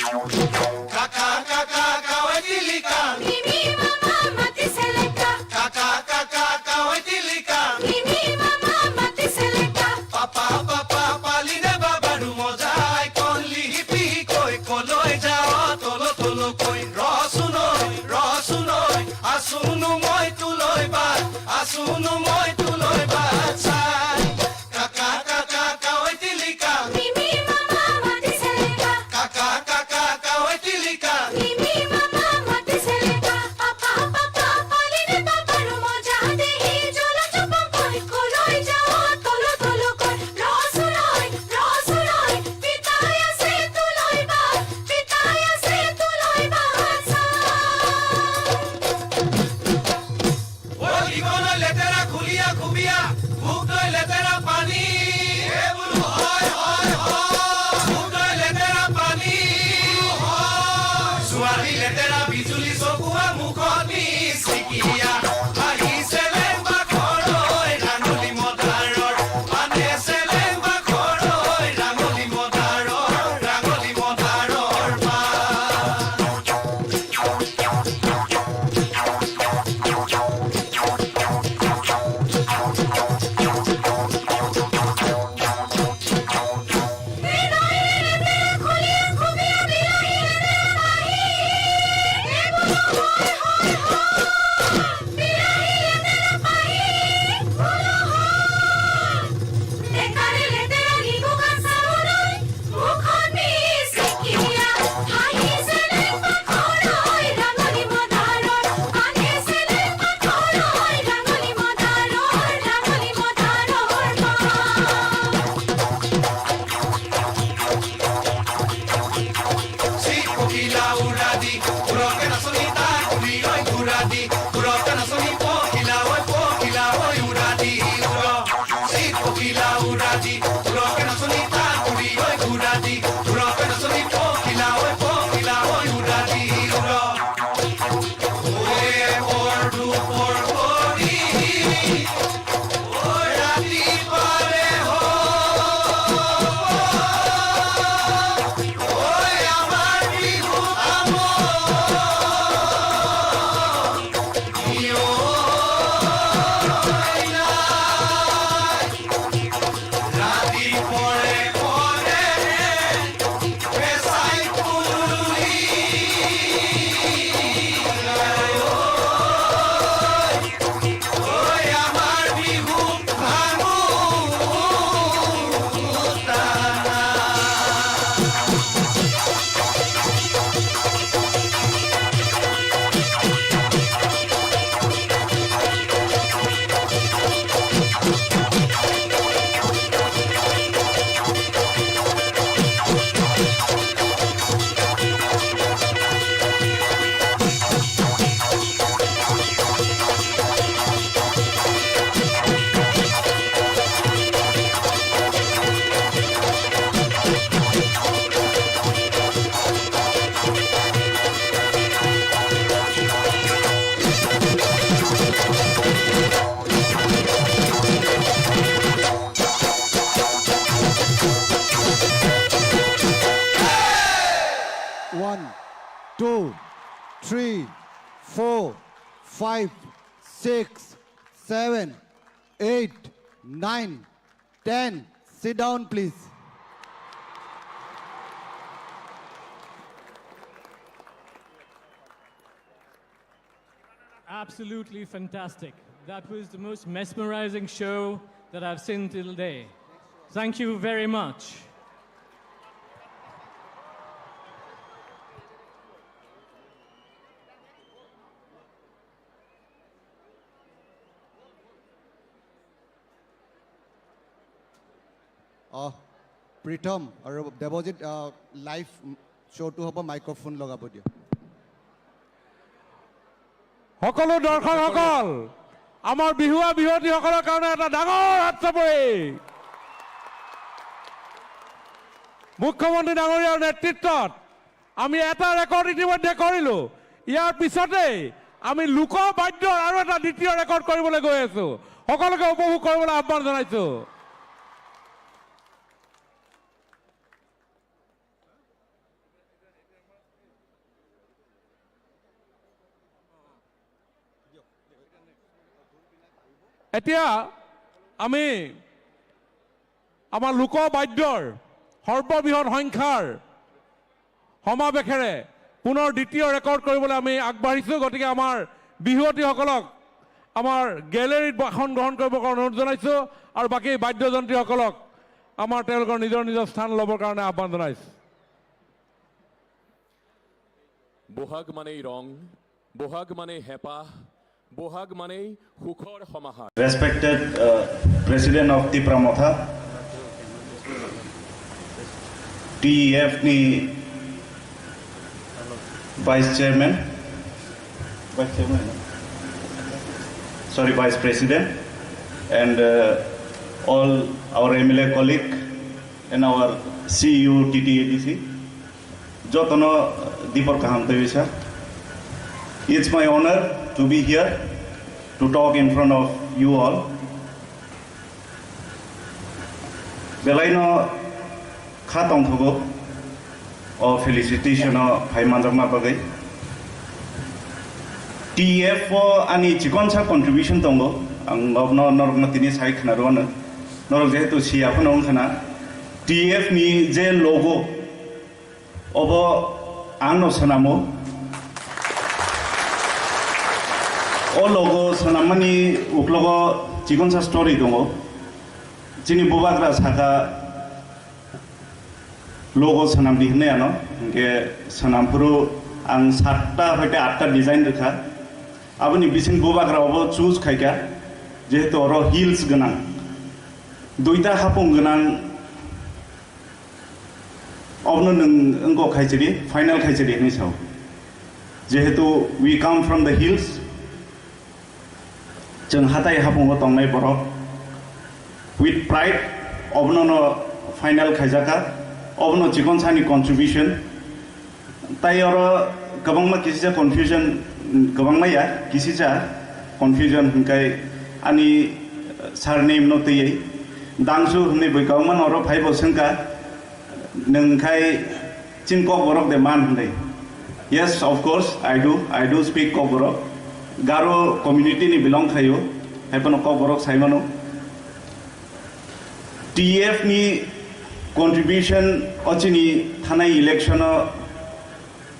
Kaka, kaka, kawai tilika. Mimi, mama, mati seleka. Kaka, kaka, kawai tilika. Mimi, mama, mati seleka. Papa, papa, paline baba rumo jai. Koli hipi hikoi koloi jao. Tolo, tolo koi. Rosunoi, rosunoi. Asunu moi tuloi ba. Asunu moi tuloi ba. Sai. Kaka, kaka, kawai tilika. Mimi, mama, mati seleka. Kaka, kaka, kawai tilika. Mimi, mama, mati seleka. Papa, papa, paline papa rumo jahate hi jola chupang koi koloi jao tolo tolo koi. Rosuloi, rosuloi, pitaya se tuloi ba, pitaya se tuloi ba sa. O ligono letera khulia khubia, bukdoi letera pani. E bulu hoi, hoi, hoi. Bukdoi letera pani. Suari letera bijuli sokua mukhoni sikia. Ahi seleng ba khoroi rangoli modaror. Ane seleng ba khoroi rangoli modaror. Rangoli modaror ba. Si pokila uradi, urokena soni ta kuri oi uradi, urokena soni pokila oi, pokila oi uradi, uro. Si pokila uradi, urokena soni ta kuri oi uradi, urokena soni pokila oi, pokila oi uradi, uro. Oye por tu por kori. One, two, three, four, five, six, seven, eight, nine, ten. Sit down, please. Absolutely fantastic. That was the most mesmerizing show that I've seen till day. Thank you very much. অ, প্ৰীতম আৰু দেৱজিত, আহ, লাইভ শ্ব'টো হ'ব, মাইক্ৰফোন লগাব দিয়ক। সকলো দৰ্শকসকল, আমাৰ বিহুৱা বিহুৱতীসকলৰ কাৰণে এটা ডাঙৰ হাত চাপৰি। মুখ্যমন্ত্ৰী ডাঙৰীয়াৰ নেতৃত্বত আমি এটা ৰেকৰ্ড ইতিমধ্যে কৰিলো। ইয়াৰ পিছতেই আমি লোকবাদ্যৰ আৰু এটা দ্বিতীয় ৰেকৰ্ড কৰিবলৈ গৈ আছো। সকলোকে উপভোগ কৰিবলৈ আহ্বান জনাইছো। এতিয়া আমি আমাৰ লোকবাদ্যৰ সৰ্ববৃহৎ সংখ্যাৰ সমাৱেশেৰে পুনৰ দ্বিতীয় ৰেকৰ্ড কৰিবলৈ আমি আগবাঢ়িছো। গতিকে আমাৰ বিহুৱতীসকলক আমাৰ গেলেৰীত আসন গ্ৰহণ কৰিবৰ কাৰণে অনুৰোধ জনাইছো আৰু বাকী বাদ্যযন্ত্ৰীসকলক আমাৰ তেওঁলোকৰ নিজৰ নিজৰ স্থান ল'বৰ কাৰণে আহ্বান জনাইছো। বহাগ মানেই ৰং, বহাগ মানেই হেঁপাহ, বহাগ মানেই সুখৰ সমাহাৰ। Respected, uh, President of Tipra Motha, T E F ni Vice Chairman, Vice Chairman, sorry, Vice President, and, uh, all our M L A colleague and our C E O T T A D C. Jotono dipor kaham tei bisa. It's my honor to be here to talk in front of you all. Belaino kha tongthogo o felicitation o phai manjakna bagwi. T F o ani chikonsa contribution tongo, ang norokno, norokno tini sai khna rwano. Norok jehetu siya phano wngkha na, T F ni je logo, obo ang no swnamo. O logo swnammani uklogo chikonsa story tongo. Chini bubagra saka logo swnamdi hwnwi ano, hinkhe swnamphuru ang satta hoite atta design rwkha. Aboni bising bubagra obo choose khaikha, jehetu oro hills gwnang, duita hapung gwnang. Obono nwng wngkok khaisidi, final khaisidi hinwi sao. Jehetu we come from the hills, chwng hatai hapungo tongnai borok, with pride, obono no final khaijaka, obono chikonsani contribution. Tai oro kwbangma kisisa confusion, kwbangma ya, kisisa confusion hinkai ani surname no twiwi Dangsu hinwi bui kwbangma no oro phaibo swngkha, nwng khai chini Kokborok de man hinwi. Yes, of course, I do, I do speak Kokborok. Garo community ni belong khaio, haiphano Kokborok saimano. T F ni contribution o chini thanai election o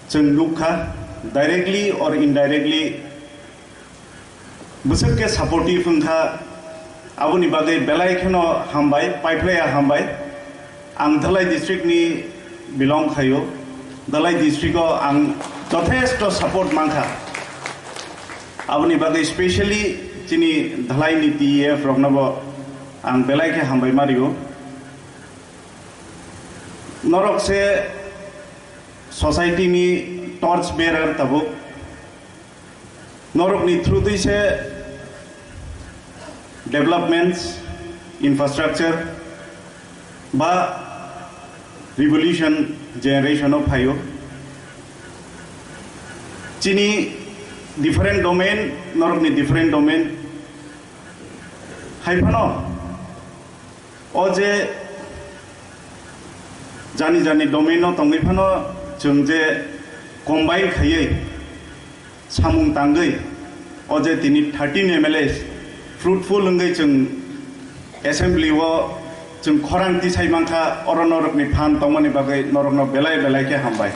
chwng nukha, directly or indirectly bwswk khe supportive wngkha, aboni bagwi belai kheno hambai, paiphlaiya hambai. Ang Dhalai district ni belong khaio, Dhalai district o ang jothesto support mankha, aboni bagwi specially chini Dhalai ni T E F roknobo ang belai khe hambai ma rio. Norok se society ni torch bearer tabuk. Norok ni through twi se developments, infrastructure ba revolution generation o phaio. Chini different domain, norok ni different domain. Hai phano o je jani jani domain o tongwi phano chwng je combine khaiwi samung tangwi o je tini thirteen M L As fruitful wngwi chwng assembly o chwng khorang tisai mankha, oro norokni phan tongmani bagwi norokno belai belai khe hambai.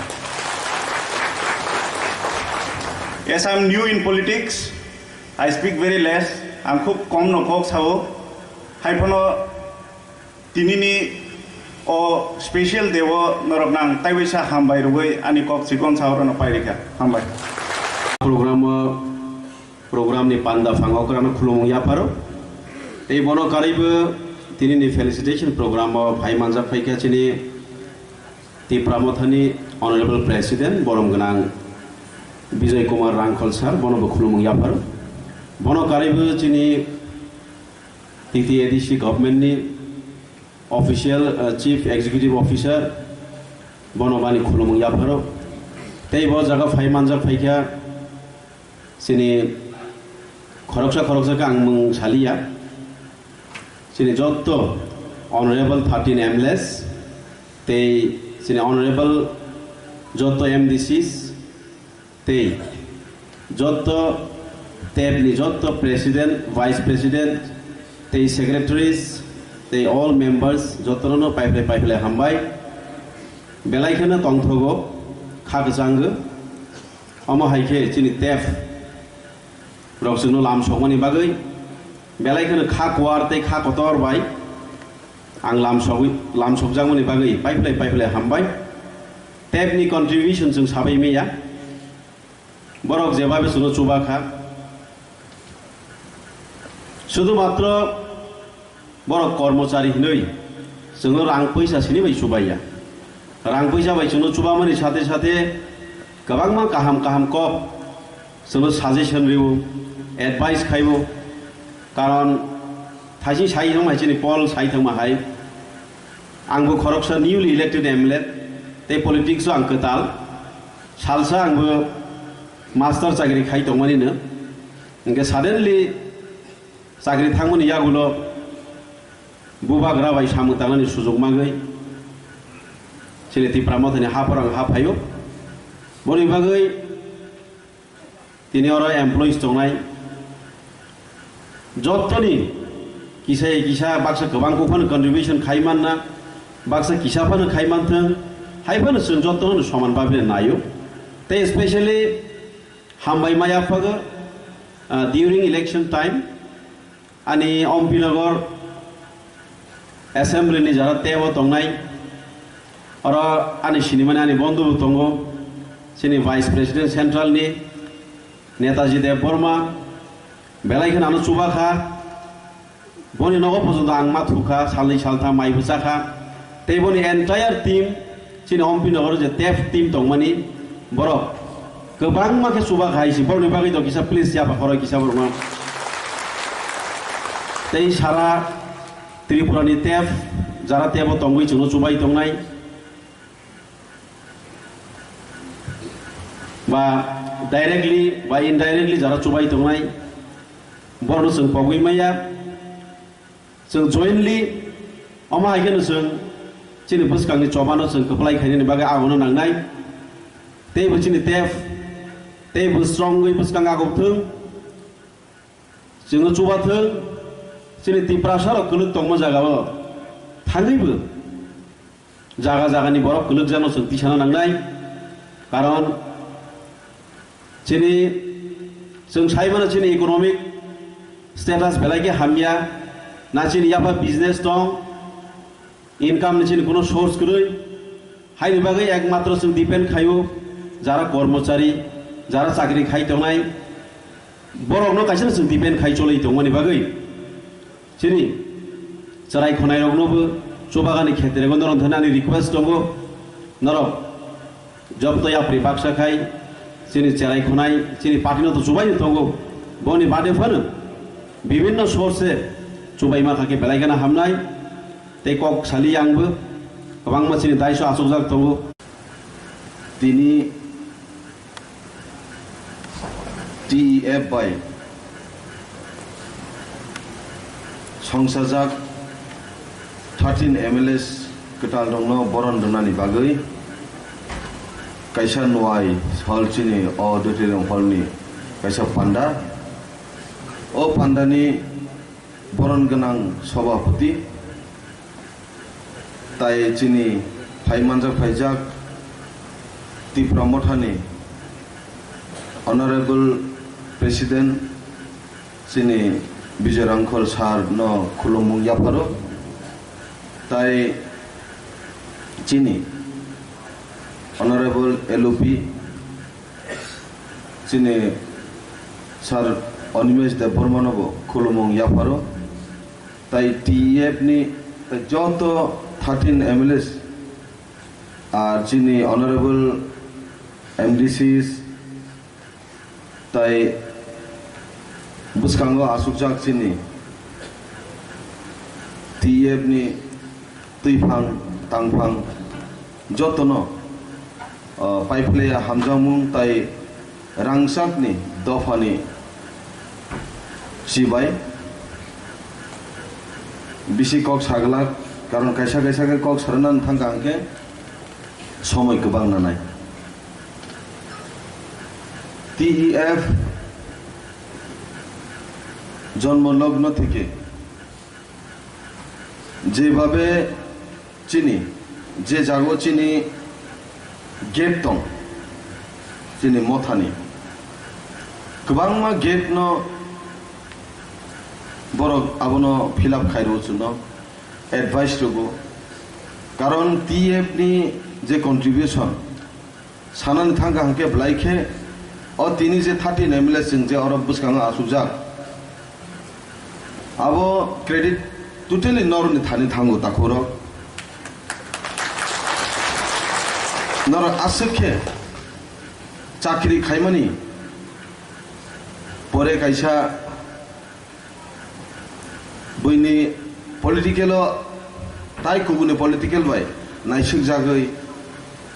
As I am new in politics, I speak very less. Ang khub kom no kok sao, hai phano tinini o special day o norok nang taiwaisa hambai rwgwi ani kok chikon sao rwno pai rikha. Hambai. Program o, program ni panda phango kwrwngno khulumung yapharo. Tei bono karwibo tinini felicitation program o phai manjak phaikha chini Tipra Mothani Honorable President, borom gwnang Bijoy Kumar Rangkhol sir, bono bo khulumung yapharo. Bono karwibo chini T T A D C government ni official, uh, Chief Executive Officer, bono bani khulumung yapharo. Tei bo jaga phai manjak phaikha, chini khoroksa khoroksa khe ang mung saliya. Chini jotto honorable thirteen M L As, tei chini honorable jotto M D Cs, tei jotto tep ni jotto president, vice president, tei secretaries, tei all members, jotto no paiphlai paiphlai hambai. Belai kheno tongthogo, kha kwchango. Omo hai khe chini tep rok chwngno lam sokmani bagwi belai kheno kha kuar tei kha kotor bai ang lam sogwi, lam sokjakmani bagwi paiphlai paiphlai hambai. Tep ni contribution chwng sabai maya. Borok jebabe chwngno chuba kha. Sudhumatro borok kormochari hinwi chwngno rang puisa sini bai chubaiya. Rang puisa bai chwngno chubamani sathe sathe kwbangma kaham kaham kok chwngno suggestion rwo, advice khaibo. Karon thaising sai thangma hai chini Paul sai thangma hai, angbo khoroksa newly elected M L A, tei politics o ang kwtal. Salsa angbo master chakri khai tongmani no. Hingke suddenly chakri thangmani yagulo bubagra bai samung tangnani sujuk mangwi chini Tipra Mothani haphar ang ha phaio. Boni bagwi tini oro employees tongnai jottoni kisa kisa baksa kwbang kok phano contribution khai manna, baksa kisa phano khai manthwng, hai phano chwng jottono soman bhabe naio. Tei specially hambai maya phago, ah, during election time ani Ompinagar assembly ni jara tebo tongnai, oro ani sinimani ani bondhu bo tongo, chini vice president central ni Netaji Debbarma, belai kheno ano chuba kha. Boni nogo pojonto ang ma thukha, salnwi saltham mai bwchakha. Tei boni entire team, chini Ompinagar je tep team tongmani, borok kwbangma khe chuba khai si, borokni bagwi do kisa please yapha khoroi kisa borokno. Tei sara Tripura ni tep, jara tebo tongwi chwngno chubai tongnai. Ba directly ba indirectly jara chubai tongnai, borokno chwng pogwi maya. Chwng jointly omo hai kheno chwng chini bwskangni chobano chwng kwplai khainani bagwi abono nangnai. Teibo chini tep, teibo strongwi bwskang agok thung. Chwngno chubathwng, chini Tiprasarok kwlwk tongma jagao thangwibo jaga jagani borok kwlwkjakno chwng tisana nangnai. Karon chini, chwng saimano chini economic status belai khe hamya, na chini yapha business tong, income ni chini kuno source kwrwi. Haini bagwi ekmatro chwng depend khaio jara kormochari, jara chakri khai tongnai, borokno kaisa chwng depend khai cholwi tongmani bagwi. Chini chwrai khwnairoknobo chubagani khetrego norok thani ani request tongo, norok jobto yapri baksa khai chini cherai khwnai, chini party no to chubai tongo. Boni bade phano bibinno source chubai ma thangkhe belai gana hamnai. Tei kok sali angbo kwbangma chini daiso achukjak tongo. Tini T E F bai songsajak thirteen M L As kwtal rokno boron rwnani bagwi kaisa nuai hall chini o auditorium hall ni kaisa panda. O panda ni boron gwnang sobhapoti tai chini phai manjak phaijak Tipra Mothani Honorable President chini Bijoy Rangkhol sir no khulumung yapharo, tai chini Honorable L O P, chini Sir Animesh Debbarma no bo khulumung yapharo, tai T E F ni joto thirteen M L As, ar chini Honorable M D Cs, tai bwskango asukjak chini T E F ni twiphang tangphang jotono, o, paiphlaiya hamjakmung tai rangchakni dophani chibai bisi kok saglak, karon kaisa kaisa khe kok sarnani thangkha hwnkhe somoi kwbang nanai. T E F জন্ম লগ্ন থেকে যেভাবে chini, je jago chini gate tong, chini mothani kwbangma gate no borok abono fill up khairwo, chwngno advice rwgo, karon T F ni je contribution, sanani thangkha hwnkhe belai khe o tini je thirteen M L A chwng je oro bwskango achukjak, abo credit totally norokni thani thango, takhurok. Norok aswk khe chakri khaimani pore kaisa buini political o tai kubuni political bai naisukjagwi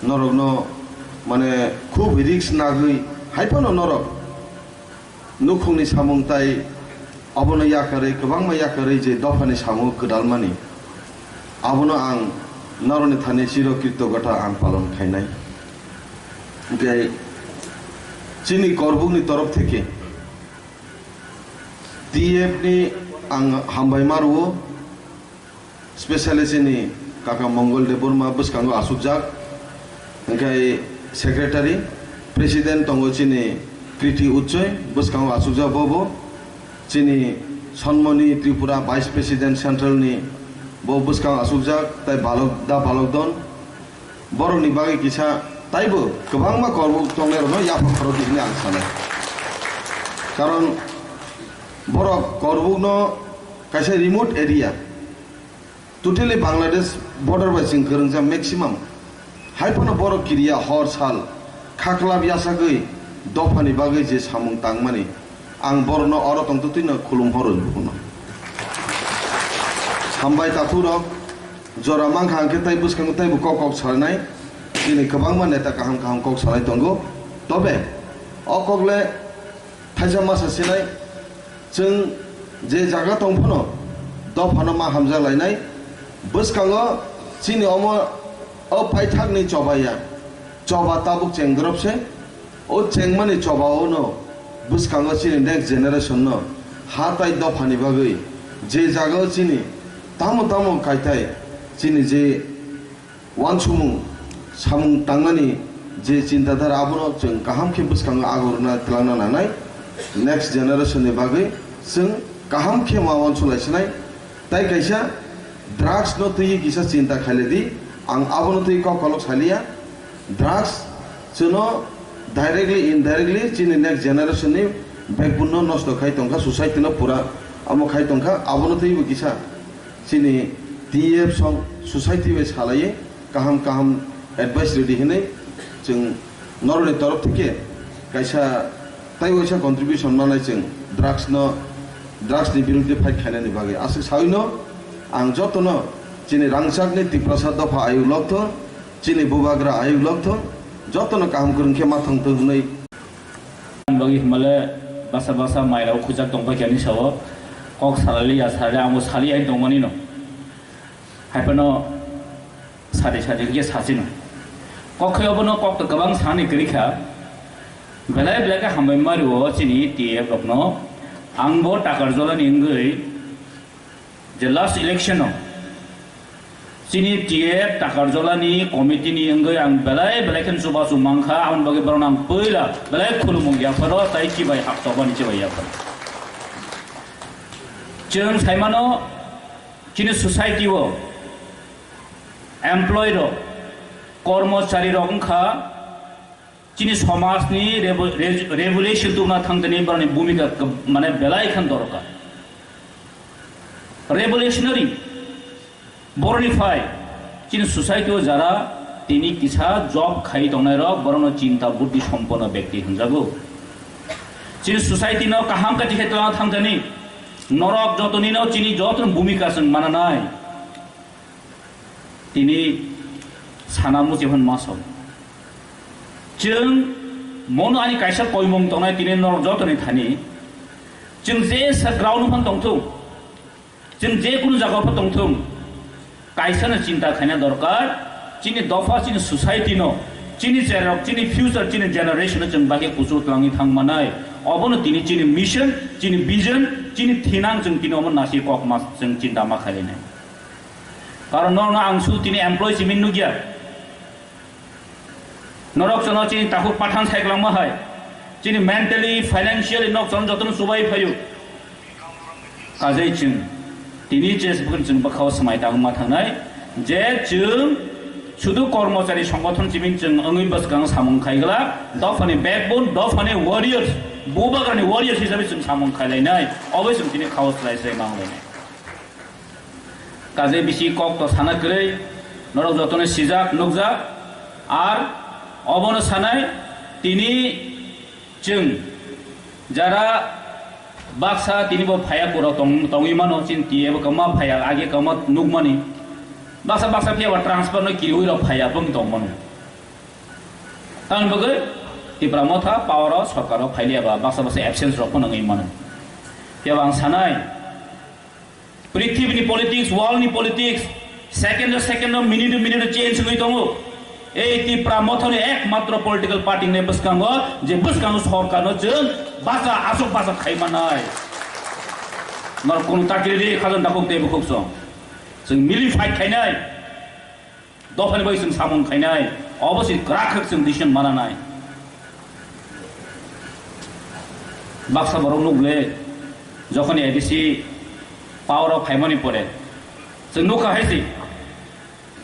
norokno, mane, khub risk nagwi hai phano norok nukhungni samung tai obono yakarwi, kwbangma yakarwi je dophani samung kwdalmani, abono ang norokni thani chiro kritogota ang palon khainai. Hwnkhe chini Korbukni torof theke T F ni ang hambai ma rwo, specially chini kaka Mongol Debbarma bwskango achukjak, hwnkhe secretary, president tongo chini Kriti Uchoi, bwskango achukjak bobo, chini Sonmoni Tripura vice president central ni bo bwskango achukjak, tai balok da balok don. Borokni bagwi kisa taibo kwbangma Korbuk tongnairokno yapha khorokdi hwnwi ang sanai. Karon borok Korbukno kaisa remote area, totally Bangladesh border bai chwng kwrwngjak maximum. Hai phano borok kiriya hor sal khaklap yasagwi dophani bagwi je samung tangmani, ang borokno oro tongtwtwino khulum horo bukuno. Hambai takhurok, jora mankha hwnkhe tai bwskango taibo kok kok sanai. Chini kwbangma neta kaham kaham kok sanai tongo. Tobe o kok le thaisa masa sinai, chwng je jaga tong phano dophano ma hamjak lainai. Bwskango chini omo o paithakni choba ya, choba tabuk chengdrop se. O chengmani choba o no bwskango chini next generation no ha tai dophani bagwi je jaga o chini tamo tamo kaitai chini je uansukmung samung tangnani je chinta dhara abono chwng kaham khe bwskango agorna twlangna nanai, next generation ni bagwi chwng kaham khe ma uansuk lai sinai. Tai kaisa drugs no twiwi kisa chinta khailedi, ang abono twiwi kok kolok saliya. Drugs chwngno directly, indirectly chini next generation ni backbone no nosto khai tongkha, society no pura amo khai tongkha. Abono twiwi kisa chini T F song society bai salaiwi kaham kaham advice rwdi hinwi chwng norokni torof theke kaisa tai waisa contribution manai chwng drugs no, drugs ni birudde fight khainani bagwi. Aswk sawi no ang jotono chini rangchakni Tiprasa dopha ayuk lokthong, chini bubagra ayuk lokthong, jotono kaham kwrwng khe ma thangthong hwnwi. Bagwi hwnmale basa basa mairok khujak tongphai khe ani sao kok salaliya, salaliya, ang bo saliya hai tongmani no. Hai phano sadi sadi khe sachino. Kok khe obono kok to kwbang sani kwrwi kha. Belai belai khe hambai mario chini T F rokno. Ang bo Takarjolani wngwi je last election o chini T F Takarjolani committee ni wngwi ang belai belai khe chubachu mankha, aboni bagwi borokno ang puila belai khulumung yapharo tai chibai haptokmani chibai yapharo. Chwng saimano, chini society o employee rok, kormochari rok wngkha chini somajni revo-, re-, revolution tubuna thangtani borokni bhumika kab-, mane belai khan dorkar. Revolutionary borokni phai chini society o jara tini kisa job khai tongnai rok borokno chinta buddhi sompono bekti hwnjago. Chini society no kaham kachi khe tongna thangtani norok jotonino chini jotono bhumika chwng mananai. Tini sana muchung hwn ma sok. Chwng mono ani kaisa koimung tongnai tini norok jotoni thani. Chwng je sa ground phan tongthung, chwng je kunu jaga phan tongthung, kaisa no chinta khaina dorkar. Chini dopha, chini society no, chini cherok, chini future, chini generation no chwng bagwi kuchuk twlangwi thang manai. Obono tini chini mission, chini vision, chini thinang chwng tini omo nasi kok ma chwng chinta ma khainai. Karon norokno ang su tini employee simi nukya. Norok chwngno chini takhuk pathan saikwlangma hai. Chini mentally, financially nok chwng jotono chubai phaio. Kajai chwng tini je chwng bwkhao swmai tangma thangnai je chwng sudu kormochari songgothon simi chwng wngwi bwskang samung khaigla dophani backbone, dophani warriors, bubagrani warriors hisabe chwng samung khailainai. Obo chwng tini khao slai slai manglainai. Kaje bisi kok to sana kwrwi, norok jotono sijak, nukjak, ar obono sanai, tini chwng jara baksa tini bo phaya kuro tong-, tongwi mano, chini T F kama phaya, age kama nukmani, baksa baksa phiya ba transfer no kiriwi rok phaya bwng tong mano. Tamni bagwi Tipra Motha power o sorkar o phailiya ba baksa baksa absence rok phano wngwi mano. Phiya ba ang sanai, Prithibini politics, world ni politics, second o second o, minute o minute o change wngwi tongo. Ei Tipra Mothani ekmatro political party ni bwskango, je bwskango sorkar no chwng bacha, aswk bacha khai manai. Nor kunu takiri ri khajan dakuk tei bukhuk song. Chwng mili fight khainai. Dophani bai chwng samung khainai, obo se kwrak khe chwng decision mananai. Baksa borok nukle, jokhoni A D C power o phaimani pore, chwng nukha hai se,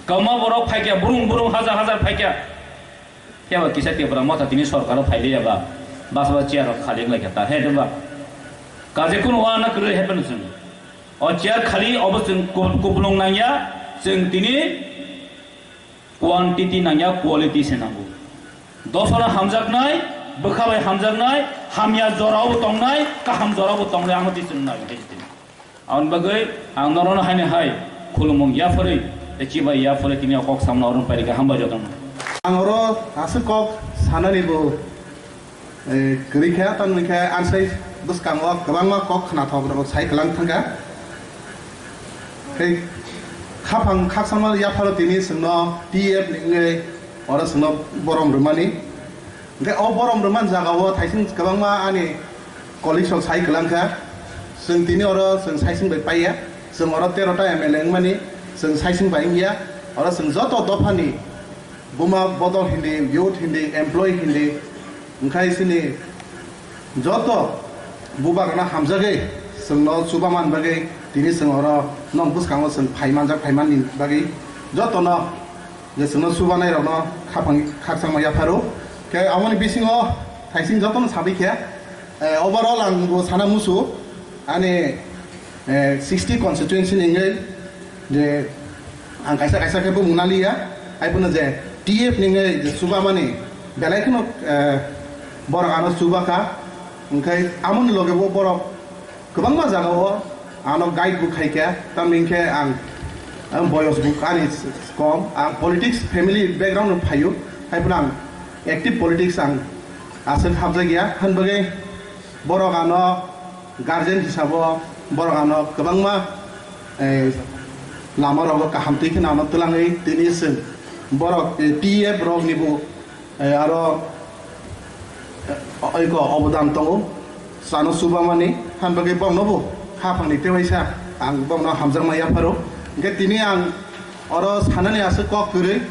kwma borok phaikya, burung burung hajar hajar phaikya. Phiya ba kisa Tipra Motha tini sorkar o phailiya ba, baksa ba chair rok khali wnglaikha ta, he ba? Kaje kunu wana kwrwi happen chwng. O chair khali obo chwng ku-, kupulung nangya, chwng tini quantity nangya, quality se nango. Dophano hamjaknai, bwkha bai hamjaknai, hamya jorao tongnai, kaham jorao tongnai, ano twi chwng nai. Aboni bagwi ang norokno haino hai khulumung yapharwi, tei chibai yapharwi tini o kok samno orong pairikha, hambai jotono. Ang oro aswk kok sanani bo Eh, kwrwi khe, tamni khe ansai bwskango kwbangma kok khnathok rok sai kwlang thangkha. Tei khaphang khakchangma yapharo tini chwngno T F ni wngwi oro chwngno borom rwmani. Hwnkhe o borom rwmani jagao thaising kwbangma ani colleagues rok sai kwlang kha. Chwng tini oro chwng saising bai paiya. Chwng oro tero ta M L A wngmani chwng saising bai wngya. Oro chwng joto dophani Buma bodol hindi, youth hindi, employee hindi, wngkhai chini joto bubagrano hamjagwi chwngno chubaman bagwi tini chwng oro nok bwskango chwng phai manjak, phaimanni bagwi jotono je chwngno chubanairokno khaphang khakchangma yapharo. Khe aboni bisingo thaising jotono sabai khe, eh, overall ang bo sana musu ani, eh, sixty constituency ni wngwi je ang kaisa kaisa khe bumung naliya, hai phano je T F ni wngwi je chubamani belai kheno, eh, borok ano chubakha, hwnkhe amoni loge bo borok kwbangma jagao ano guide bo khaikha, tamni hwnkhe ang, ang boyos bo ani kom, ang politics family background no phaio, hai phano ang active politics ang aswk hapjakya, hwnbagwi borok ano guardian hisabo borok ano kwbangma, eh, lama rogo kaham twi kheno ano twlangwi tini chwng borok, eh, T F rok nibo, eh, aro, eh, oiko obodan tongo chano chubamani, han bagwi bokno bo khaphangni tewaisa ang bokno hamjakma yapharo. Hwnkhe tini ang oro sanani aswk kok kwrwi.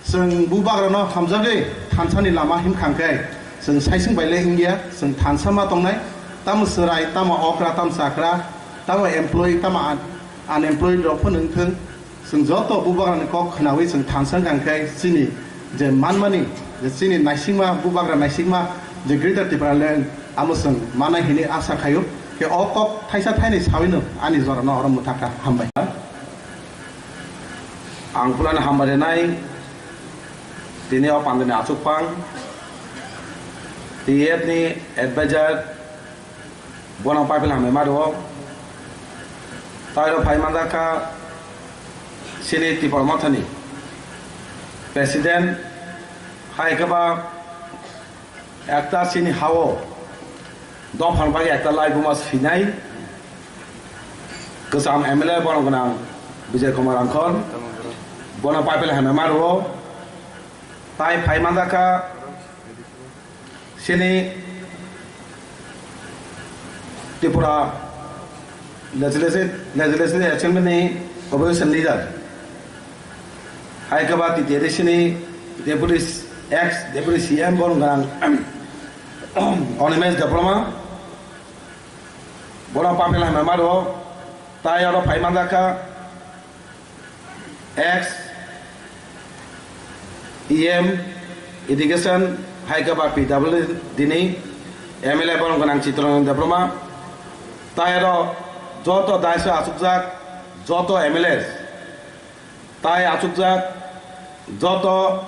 Chwng bubagrano hamjagwi thansani lama himkhang khe, chwng saising bai le wngya, chwng thansa ma tongnai, tamo chwrai, tamo okra, tamo chakra, Tamo employee, tamo un-, unemployed rok phano wng thung, chwng joto bubagrani kok khwnawi chwng thansa wngkha khe chini je manmani, je chini naisingma, bubagra naisingma, je Greater Tipraland, amo chwng manai hinwi asa khaio. Khe o kok thaisa thainwi sawino ani jorano oro mwthakha. Hambai. Ang phulano hambai rwnai, tini o pandani achukphang, T F ni advisor, bono pipeline hambai ma rwo. Tai rok phai manjak kha chini Tipra Mothani president, hai khe ba ekta chini hao dophani bagwi ekta laibuma sinai kwcham M L A bono gwnang Bijay Kumar Rangkhol, bono pipeline hambai ma rwo. Tai phai manjak kha chini Tripura Legislative, Legislative Assembly ni opposition leader, hai khe ba T T A D C ni deputy, ex deputy C M bono gwnang Animesh Debbarma, bono pipeline hambai ma rwo. Tai oro phai manjak kha ex E M Education, hai khe ba P W D ni M L A bono gwnang Chittaranjan Debbarma. Tai oro joto daiso achukjak joto M L As, tai achukjak joto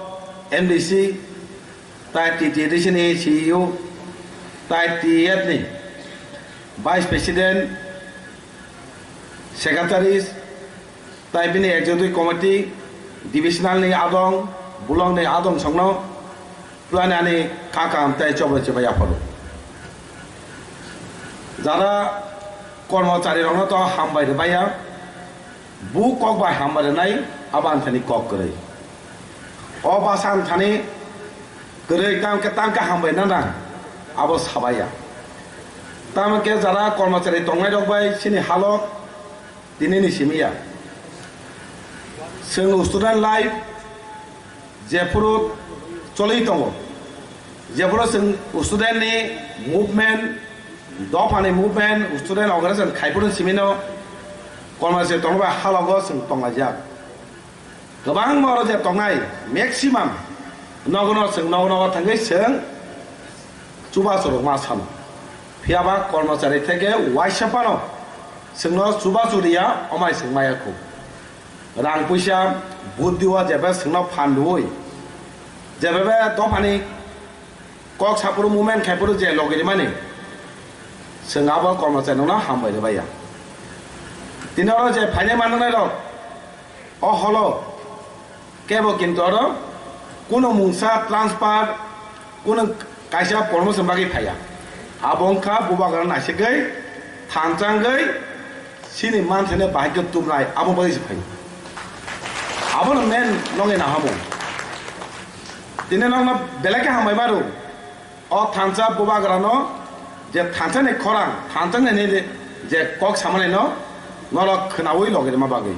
M D C, tai T T A D C ni C E O, tai T F ni Vice President, Secretaries, tai bini Executive Committee, Divisional ni adong, Bulong ni adong songno, puani ani kakam tai choboi choboi yapharo. Jara kormochari rokno to hambai rwbaiya, bu kok bai hambai rwnai, abo ang thani kok kwrwi. O basa ang thani kwrwi, tang khe, tang khe hambai nana, abo sabaiya. Tamo khe jara kormochari tongnai rok bai chini halok, Tini ni simi ya. Chwng student life jephuru choli tongo, jephuru chwng student ni movement, dopha ni movement, student organization khai phuru simi no, kormochari tongba halogo chwng tonglaijak. Kwbangma oro je tongnai, maximum nogo no chwng nogo nogo thangwi chwng chubachu rwkma sano. Phiya ba kormochari theke uaisa phano chwngno chubachu riya, omai chwng maya khu. Rang puisa buddi o jebe chwngno phan rwui, jebe be dophani kok saphuru movement khaiphuru je logi rimani, chwng abo kormochari no hambai rwbaiya. Tini oro je phainai manjaknai rok, o holo kebo kintu oro kuno mungsa transfer, kuno kaisa promotion bagwi phaiya. Abo wngkha bubagra naisigwi, thanchangwi, chini manthai no bahai khe tubnai, abo bagwi se phai. Abono main nongni nahamung. Tini nokno belai khe hambai maro. O thansa bubagrano je thansa ni khorang, thansa ni je kok samani no norok khwnaui logi rima bagwi.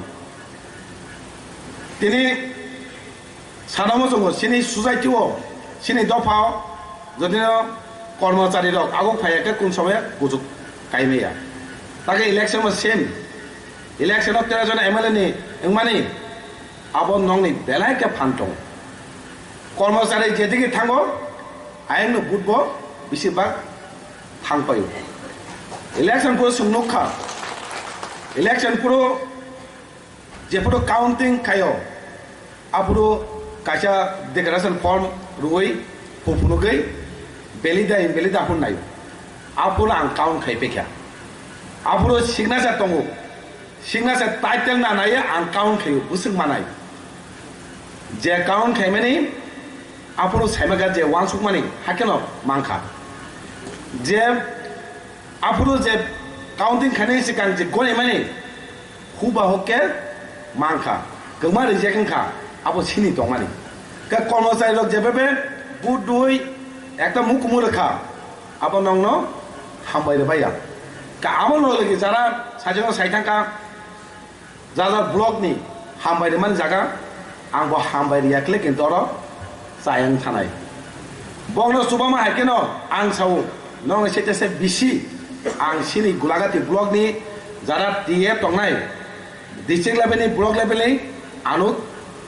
Tini sana muchungo chini society o, chini dopha o, jodi no kormochari rok ago phaiya khe kun somoy kuchuk kaimaya. Take election o same. Election o tero jon M L A ni wngmani abo nokni belai khe phan tongo. Kormochari jedigi thango, ayang no vote bo bisi bak thang paio. Election phuru chwng nukha, election phuru jephuru counting khaio, aphuru kaisa declaration form rwui, phu phunugwi, valid da invalid da phuru naio. Aphuru ang count khai pekha. Aphuru signature tongo. Signature title na naiya ang count khaio, bwswk manai. Je count khaimani, aphuru saimaka je wansukmani, hakeno mankha. Je aphuru je counting khainai sikang je gonimani, huba hukke mankha, kwma reject wngkha, abo sini tongmani. Khe kormochari rok jebebe vote dui ekta mukumu rwkha, abo nongno hambai rwbaiya. Khe abo loge loge jara sajagno sai thangkha, jaja block ni hambai rwmani jaga ang bo hambai riyakle kintu oro chayang thanai. Bokno chubama hai kheno ang sao, nongni sete se bisi ang sini Gulagati block ni Jara T F tongnai, district level ni, block level ni, ano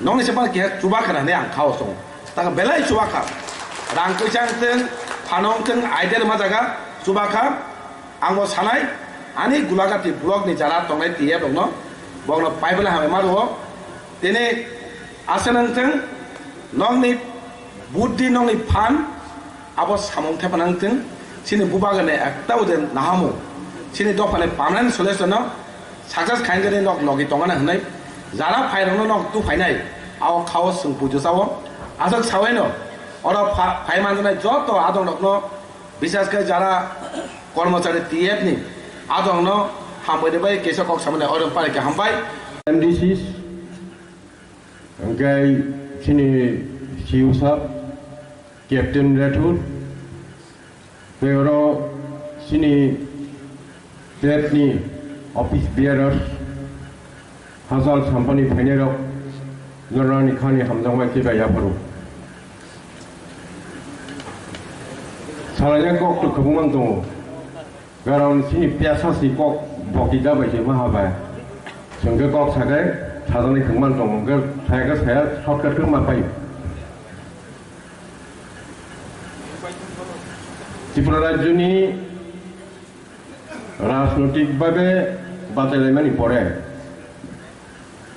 nokni se phano keha chuba khna hinwi ang khao song. Taka belai chuba kha. Rang kwchang teng, phanong teng, idea rwma jaga chuba kha. Ang bo sanai, ani Gulagati block ni jara tongnai T F rokno, bokno pai belai hambai ma rwo. Tini asa nang teng, nokni buddhi, nokni phan, abo samung thepa nang teng, chini bubagrani ekta ode nahamung, chini dophani permanent solution no success khainani nok logi tongana hinwi jara phairokno nok tu phainai, ao khao swng pujo sao, aswk sawaino oro pha-, phai manjanai joto adongrokno, bises khe jara kormochari T F ni adongno hambai de bai kesa kok samani oro pare khe hambai. M D Cs, hwnkhe chini C E O sir, Captain Rathod, tei oro chini state ni office bearers, hachal sampani phainairok, norokni khani hamjakmai khe bai yapharo. Salaina kok to kwbangma tongo. Karon chini piyasa si kok bokti da bai se maha bai. Chwng khe kok sakai sajaknai kwbangma tongo. Hwnkhe saya khe saya shortcut khe ma pai. Tripura rajyoni rajnoitik bhabe bachailaimani pore,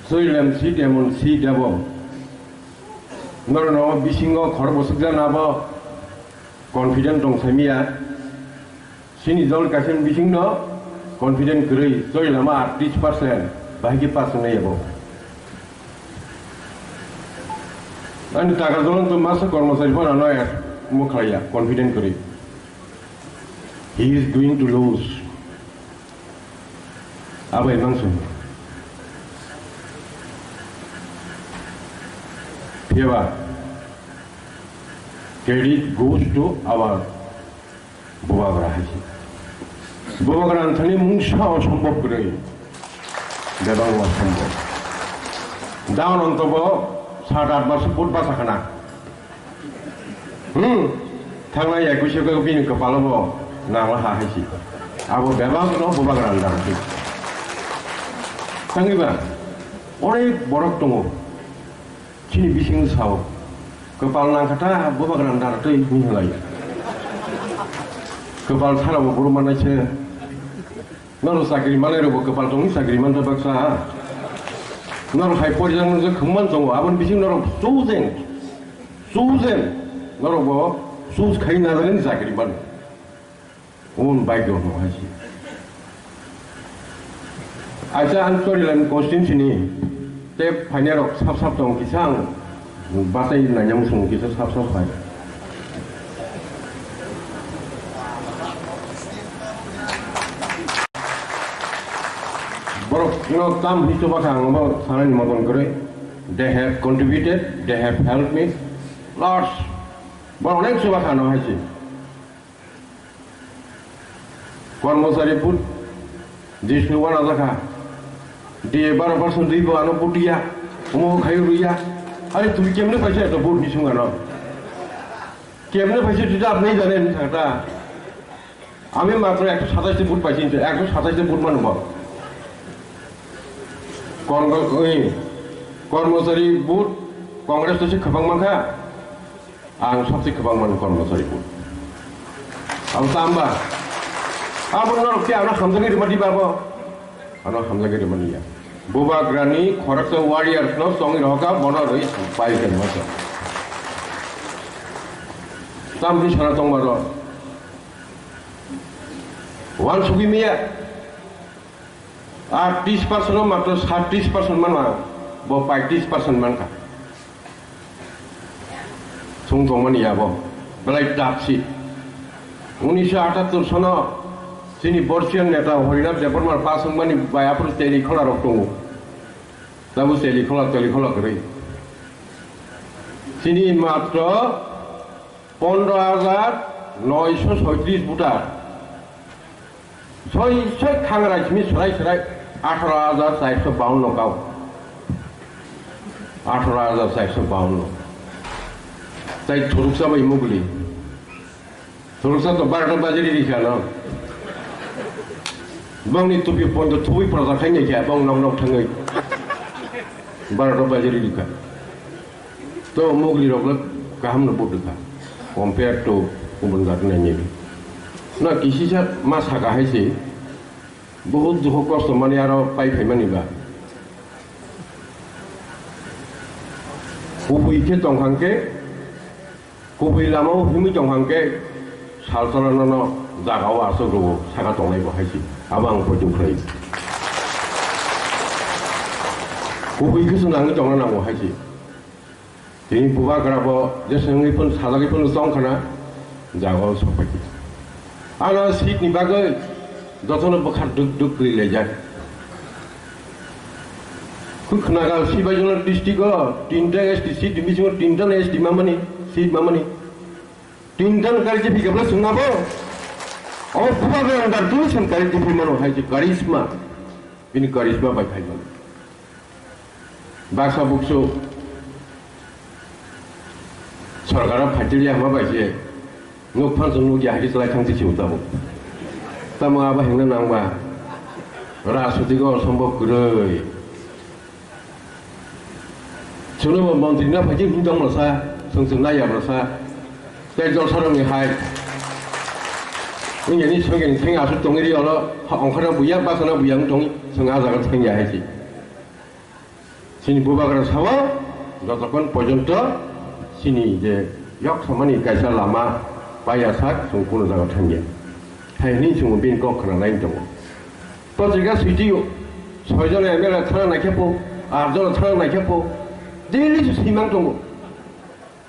Soilem si demon si debo, norokno bisingo khorok bwswk jana bo confident tong saimiya. Chini dol kaisa bisingno confident kwrwi, Soilama aatris percent, bahai khe pass wngnai abo. Ani taka jolong to masa kormochari phano ano ek mukhlaiya, confident kwrwi. He is going to lose. Abai mangso. Phiyaba, credit goes to our Bubagra hai se. Bubagra ang thani mungsa osombob kwrwi. Bebak osombob. Down on to bo sat at bar se vote basa khana. Hmm. Thangnai ekush o bini kwpalo bo nangla ha hai se. Abo bebak no Bubagra ang dang se. Thangwi ba. Onek borok tongo. Chini bising sao, kwpal nangkha ta, Bubagra nang dara twi hwnwi halai. Kwpal thara bo buru manai se. Norok chakri manai rok bo kwpal tongwi chakri man ta baksa. Norok hai porjang no je khumman tongo, aboni bising norok chosen, chosen, norok bo choose khai na jani chakri man. Omo bagyo no hai se. Acha ang Chorilam constituency ni te phainai rok sap sap tong kisa ang batai nainang sung kisa sap sap phai. Borok no tam history bakha ang bo sanani moton kwrwi. They have contributed, they have helped me lots. Borok onek chuba kha no hai se. Kormochari vote Jishnu wana jakha. D A baro percent dui bo ano vote ya. Omo khai ruya. Are tumi kemne paisa eto vote ni sung ano? Kemne paisa tui apni jane ni thangta. Ami matro ekso satais vote paisi, ekso satais vote manu bo. Kormo-, oi, Kormochari vote Congress to se khapang mankha. Ang sabse kwbang mano kormochari bo. Abo tamba. Abo norok khe ano hamjagwi rwmani babo. Ano hamjagwi rwmani ya. Bubagrani khoroksa warriors no chongwi rohoka bono rwi pai khe masa. Tamni sana tongmaro. Wan sugwi miya. Ar tris percent o matro sat tris percent manma, bo paitis percent mankha. Sung tongmani abo, belai dapsi. Unisho atattor sono chini Borsian neta Harinath Debbarma pasungmani bai aphuru teli khola rok tongo. Tabu teli khola, teli khola kwrwi. Chini matro pondro hajar noisho soitris voter. Soi soi khangra simi swrai swrai atharo hajar charso bawanno kau. Atharo hajar charso bawanno. Tai thuruksa bai mugli. Thuruksa to barota bajari rikha no. Bongni tupi pondo thubui proja khai nai kha, bong nok nok thangwi. Baro rok bajari rikha. To mugli rok le kaham no budukha. Compare to ubun jat nai nai. Na kisisa ma saka hai se. Bahut dukho kosto mani aro pai phai mani ba. Kubui khe tong kha khe, kubui lama o himui tong kha khe, sal sal no no jaga o aswk rwo saka tongnai bo hai se. Abo ang poito khlai. Kubui khe se nangwi tongna nango hai se. Tini bubagra bo jeswngwi phun sajagwi phun tong khana jaga o sokphaikha. Ano seat ni bagwi jotono bwkha duk duk kwrwi laijak. Khwnaga Sibaijala district o tinta S T seat ni bisingo tinta S T mamani seat mamani. Tinta kari jepi gabla sungna bo. O bubagra andar tu sen kari jepi mano hai je karisma. Bini karisma bai khai mano. Baksa buksu sorkaro phaitiliya hwnba bai se nuk phan chwng nukya hai khe chwlai thang se si tabuk. Tamo abo hwnna nangba rajnitiko osombo kwrwi. Chwngno bo montri na phaikhe hwn tong rwsa, chwng chwng naiya rwsa. Tei jolsarokni hai. Wngya ni songya ni thengya aswk tongwi ri oro, ongkhorna buya, baksa na buya wng tongwi, chwng ah jaga thengya hai se. Chini bubagra sao, jotokhon porjonto chini je yok samani kaisa lama paiya sak, chwng kuno jaga thangya. Hai hwnwi chwng bini kok khna nai tongo. Patrika switio, soi jona M L A thana naikhe po, aat jona thana naikhe po, daily se swimang tongo.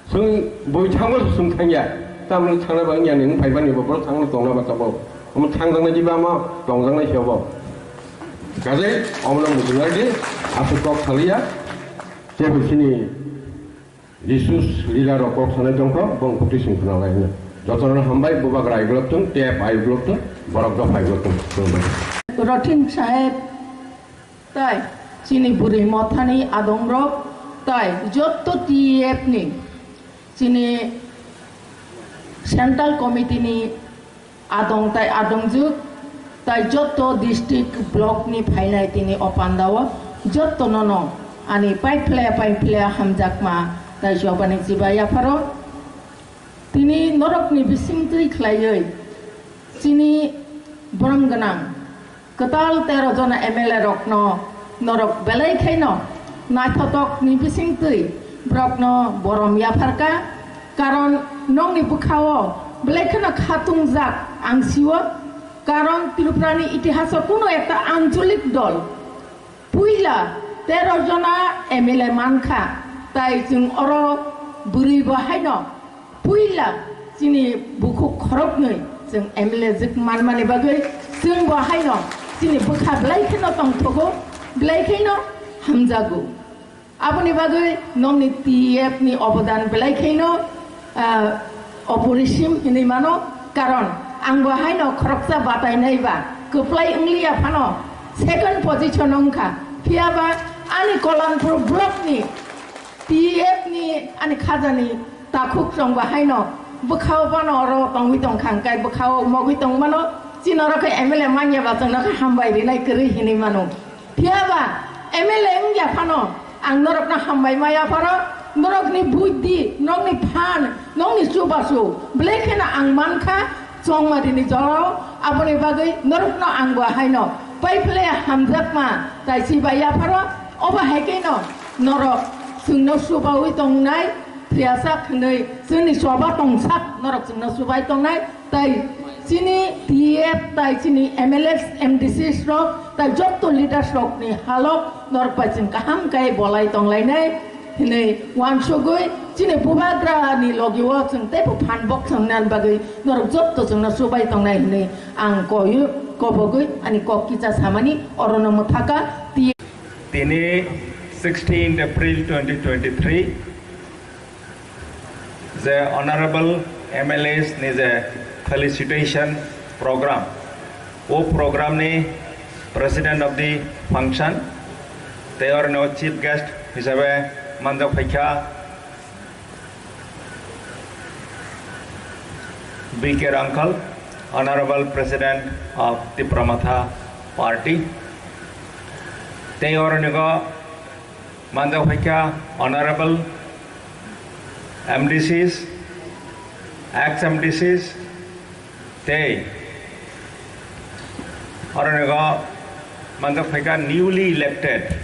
Chwng bui thango se chwng thangya. Tamni thangna ba wngya ni wng phaibani bo borok thangno tongna ba tabok. Omo thangjaknai jiba omo tongjaknai se obo. Kajai omono muchungnai di aswk kok saliya. Tebo chini resource leader rok kok sanai tongkha, bong kutui chwng khna lai hwnwi. Jotono hambai, bubagra aigulok thung, tep aigulok thung, borok dopha aigulok thung. Khulumbai. Rothin Saheb, tai chini bwrwi mothani adongrok, tai jotto T F ni chini Central Committee ni adong tai adongjwk, tai jotto district block ni phainai tini o pandao jotto nono ani paiphlaya paiphlaya hamjakma tai jobani chiba yapharo. Tini norokni bisingtwi khlaiwi chini borom gwnang kwtal tero jona M L A rokno norok belai khaino naithotokni bisingtwi borokno borom yapharkha. Karon nokni bwkhao belai kheno khatungjak ang sio. Karon Tripurani itihaso kuno ekta ancholik dol puila tero jona M L A mankha, tai chwng oro bwrwi bo haino puila chini bukhuk khoroknwi chwng M L A jwk manmani bagwi chwng bo haino chini bwkha belai kheno tongthogo, belai kheno hamjago. Aboni bagwi nokni T F ni obodan belai kheno, ah, oporisim hinwi mano, karon ang bo haino khoroksa batainai ba kwplai wngliya phano second position wngkha, phiyaba ani Kalanpur block ni T F ni ani khajani takhuk chwng bo haino bwkhao phano oro tongwi tongkha, hwnkhe bwkhao mogwi tongmano, chini oro khe M L A manya ba chwngno khe hambai rinai kwrwi hinwi mano. Phiyaba M L A wngya phano ang norokno hambai maya pharo, norokni buddhi, norokni phan, norokni chubachu belai kheno ang mankha chongmadini jorao, aboni bagwi norokno ang bo haino paiphlai hamjakma tai chibai yapharo, obo hai kheno norok chwngno chubaui tongnai, phiyasak hwnwi chwngni choba tongsak norok chwngno chubai tongnai. Tai chini T F, tai chini M L As, M D Cs rok, tai jotto leaders rok ni halok norok bai chwng kaham khe bolai tonglainai hinwi uansugwi chini bubagra ni logi o chwng teibo phan bok chwng nan bagwi norok jotto chwngno chubai tongnai hinwi ang koyu kobogwi ani kok kisa samani orono mwthaka. T F. Tini sixteenth April twenty twenty-three je Honorable M L As ni je felicitation program, o program ni President of the Function tei oro ni Chief Guest hisabe manjak phaikha B K Rangkhal, Honorable President of Tipra Motha Party. Tei oro nigo manjak phaikha honorable M D Cs, ex M D Cs, tei oro nigo manjak phaikha newly elected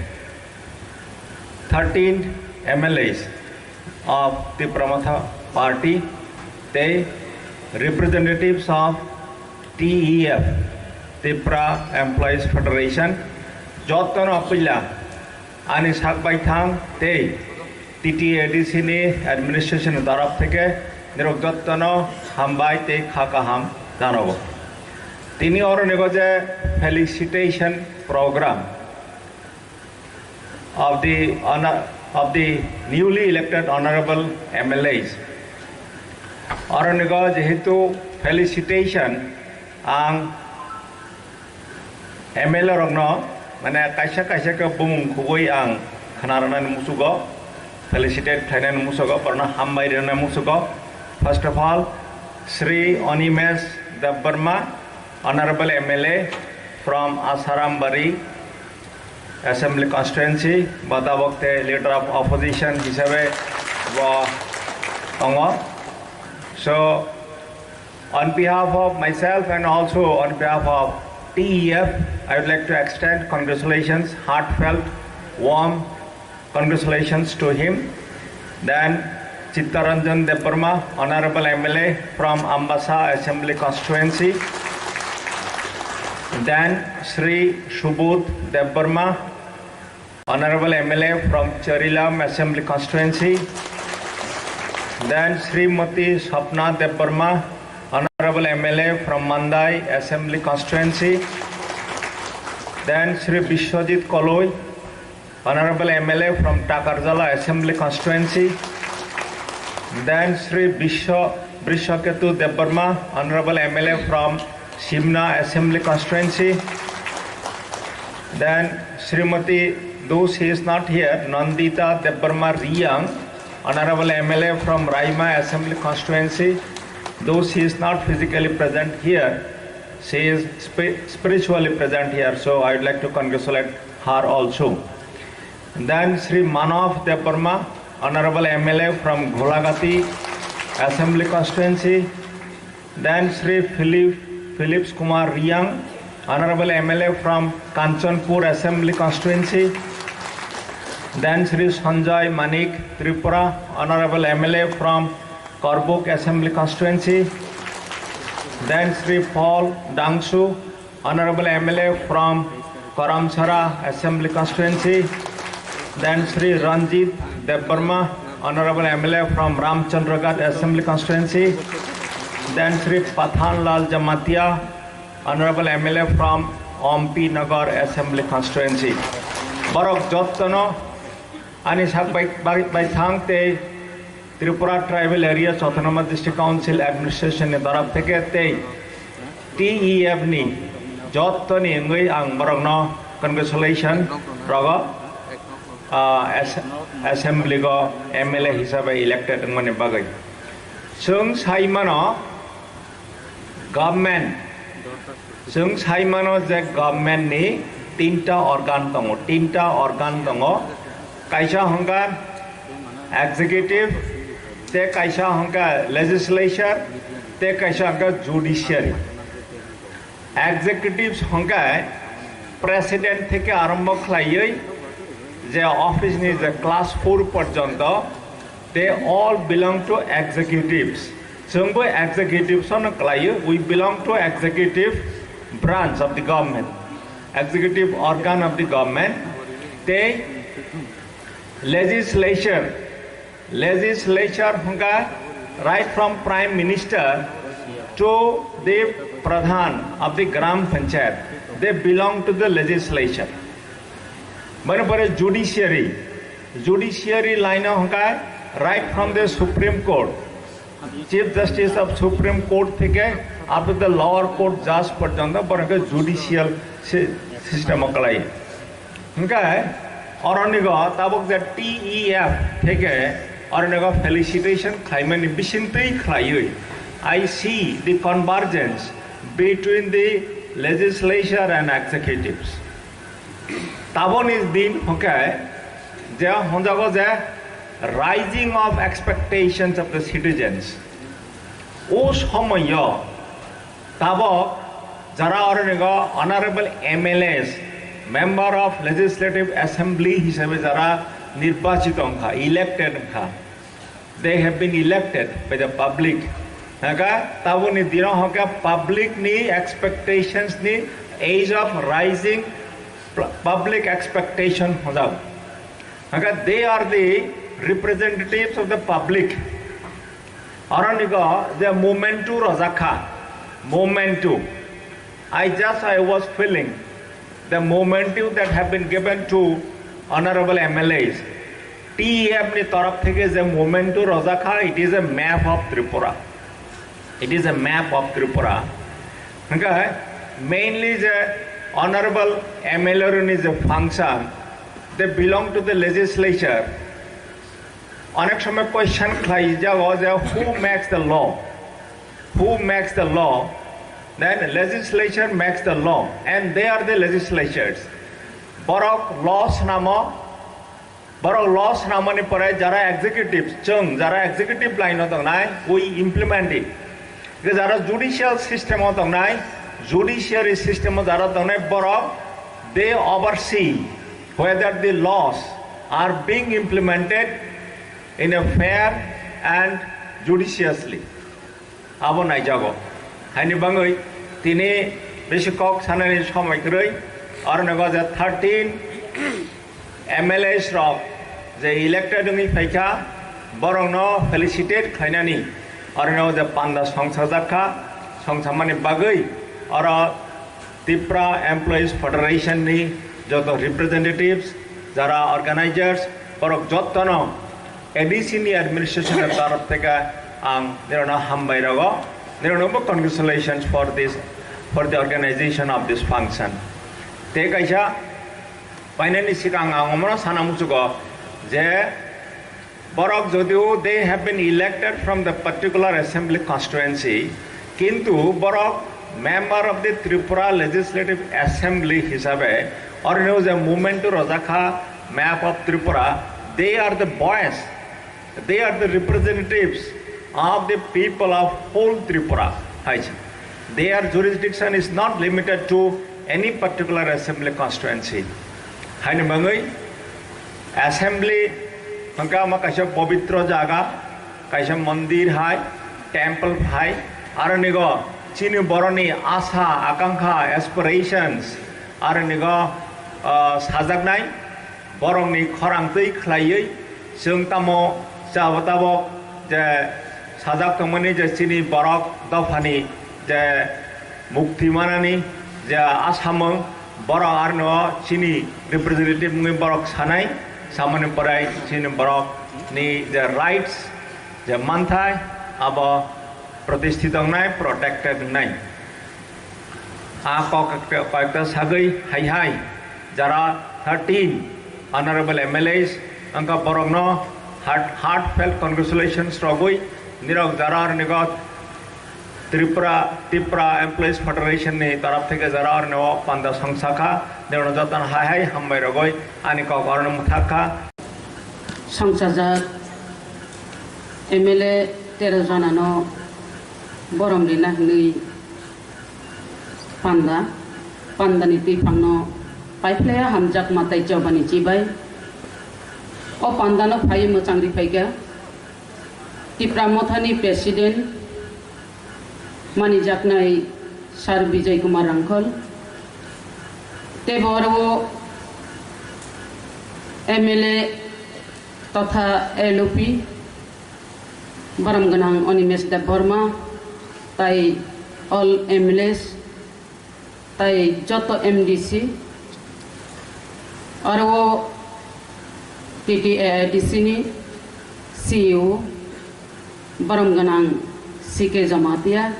thirteen M L As of Tipra Motha Party tei representatives of T E F, Tipra Employees Federation, jotono puila ani sak baithang tei T T A D C ni administration ni taraf theke nirok jotono hambai tei kha kaham janago. Tini oro nigo je felicitation program of the honor of the newly elected honorable M L As. Oro nigo jehetu felicitation, ang M L A rokno, mane, kaisa kaisa khe bumung khugui ang khna rwnani musugo, felicitate khlainani musugo, borno hambai rwnani musugo. First of all, Shri Animesh Debbarma, Honorable M L A from Asarambari Assembly Constituency, bo tabok te Leader of Opposition hisabe bo tongo. So, on behalf of myself and also on behalf of T E F, I would like to extend congratulations, heartfelt, warm congratulations to him. Then Chittaranjan Debbarma, Honorable M L A from Ambasa Assembly Constituency. Then Shri Subodh Debbarma, Honorable M L A from Charilam Assembly Constituency. Then Srimati Sapna Debbarma, Honorable M L A from Mandai Assembly Constituency. Then Shri Biswajit Koloi, Honorable M L A from Takarjala Assembly Constituency. Then Shri Biswa Brishaketu Debbarma, Honorable M L A from Simna Assembly Constituency. Then Srimati, though she is not here, Nandita Debbarma Riyang, Honorable M L A from Raima Assembly Constituency. Though she is not physically present here, she is spi- spiritually present here. So I would like to congratulate her also. Then Shri Manav Debbarma, Honorable M L A from Gholagati Assembly Constituency. Then Shri Philip, Philips Kumar Riyang, Honorable M L A from Kanchanpur Assembly Constituency. Then Shri Sanjay Manik Tripura, Honorable M L A from Korbuk Assembly Constituency. Then Shri Paul Dangsu, Honorable M L A from Karamsara Assembly Constituency. Then Shri Ranjit Debbarma, Honorable M L A from Ramchandraghat Assembly Constituency. Then Shri Pathan Lal Jamatia, Honorable M L A from Ompi Nagar Assembly Constituency. Borok jottono ani sak bai, bai, bai thang tei Tripura Tribal Areas Autonomous District Council Administration ni taraf theke tei T E F ni jottoni wngwi ang borokno congratulation rogo, ah, as-, assembly go M L A hisabe elected wngmani bagwi. Chwng sai mano government, chwng sai mano je government ni tinta organ tongo, tinta organ tongo, kaisa hwnkha executive, tei kaisa hwnkha legislature, tei kaisa hwnkha judiciary. Executives hwnkha president theke arombo khlaiwi je office ni je class four porjonto, they all belong to executives. Chwngbo executives no khlaio, we belong to executive branch of the government, executive organ of the government. Tei legislature, legislature hwnkha right from Prime Minister to the Pradhan of the Gram Panchayat, they belong to the legislature. Bani pore judiciary, judiciary line o hwnkha right from the Supreme Court, Chief Justice of Supreme Court theke up to the lower court judge porjonto borok khe judicial si-, system o kwlai. Hwnkhe oronigo tabuk je T E F theke oronigo felicitation khlaimani bisingtwi khlaiwi, I see the convergence between the Legislature and executives. Taboni din hwnkhe je honjago je rising of expectations of the citizens. O somoyo tabok jara oronigo honorable M L As, Member of Legislative Assembly hisabe jara nirbachito wngkha, elected wngkha. They have been elected by the public. Haka taboni dino haka public ni expectations ni age of rising pl- public expectation hojak. Haka they are the representatives of the public. Aronigo the momentu rojakha, momentu. I just I was feeling the momentum that have been given to honorable M L As. T E F ni torop theke je momentum rojakha, it is a map of Tripura. It is a map of Tripura. Hingke mainly je honorable M L A ni je function, they belong to the legislature. Onek somoy question khlai jago je who makes the law? Who makes the law? Then legislature makes the law and they are the legislatures. Borok law swnamo, borok law swnamoni pore jara executive, chwng jara executive line o tongnai, we implement it. Jara judicial system o tongnai, judiciary system o jara tongnai borok, they oversee whether the laws are being implemented in a fair and judiciously. Abo naijago. Haini bangwi tini bisi kok sanani somoi kwrwi, aro nogo je thirteen M L As rok je elected wngwi phaikha, borokno felicitate khlainani aro nogo je panda songsajakha, songsamani bagwi oro Tipra Employees Federation ni joto representatives, jara organizers, borok jottono A D C ni administration ni taraf theke ang nirano hambai rogo, nirano bo congratulations for this, for the organization of this function. Tei kaisa painani sikang ang omono sana muchugo je borok jodio they have been elected from the particular assembly constituency, kintu borok member of the Tripura Legislative Assembly hisabe orino je movement rojakha map of Tripura, they are the voice, they are the representatives of the people of whole Tripura. Hai se. Their jurisdiction is not limited to any particular assembly constituency. Haini bangwi assembly hwnkha ma kaisa pobitro jaga, kaisa mondir hai, temple hai, aro nigo chini boroni asa, akankha, aspirations, aro nigo, ah, sajaknai. Borokni khorang twi khlaiwi chwng tamo chabo tabok je sajak tongmani je chini borok dophani je mukti manani je asamung borok arno chini representative wngwi borok sanai samani pore chini borok ni je rights je manthai abo protishthit wngnai, protected wngnai. A kok koyekta sagwi hai hai jara thirteen honorable M L As wngkha borokno heart, heartfelt congratulations rogwi nirok jara rwnigo Tripura, Tipra Employees Federation ni taraf theke jara rwnigo panda song sakha nirokno jotono hai hai hambai rogwi ani kok orono mwthakha. Songchajak M L A tero jonano borom rina hinwi panda, pandani twiphangno paiphlaiya hamjakma tei chobani chibai. O pandano phaiwi mwchang riphaikha Tipra Mothani President manijaknai Sir Bijay Kumar Rangkhol, tei bo oro M L A totha L O P, borom gwnang Animesh Debbarma, tai all M L As, tai joto M D C, aro T T A A D C ni C E O, borom gwnang C K Jamatia,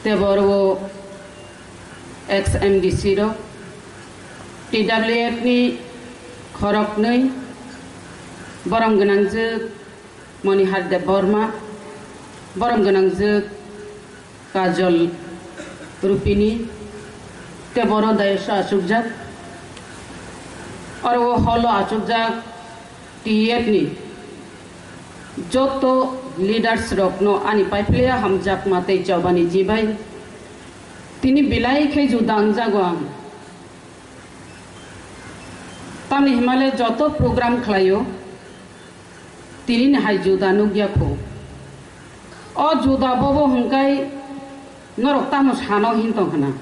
tei bo oro ex M D C rok, T W F ni khoroknwi, borom gwnangjwk Monihar Debbarma, borom gwnangjwk Kajol Rupini, Tei boro dayos o achukjak, oro o holo achukjak T F ni joto leaders rokno ani paiphlaiya hamjakma tei chobani jibai. Tini belai khe juda wngjago ang. Tamni himale joto program khlaio, tini ni hai juda nukya kho. O juda bobo hwnkhe norok tamo sano hin tong khna.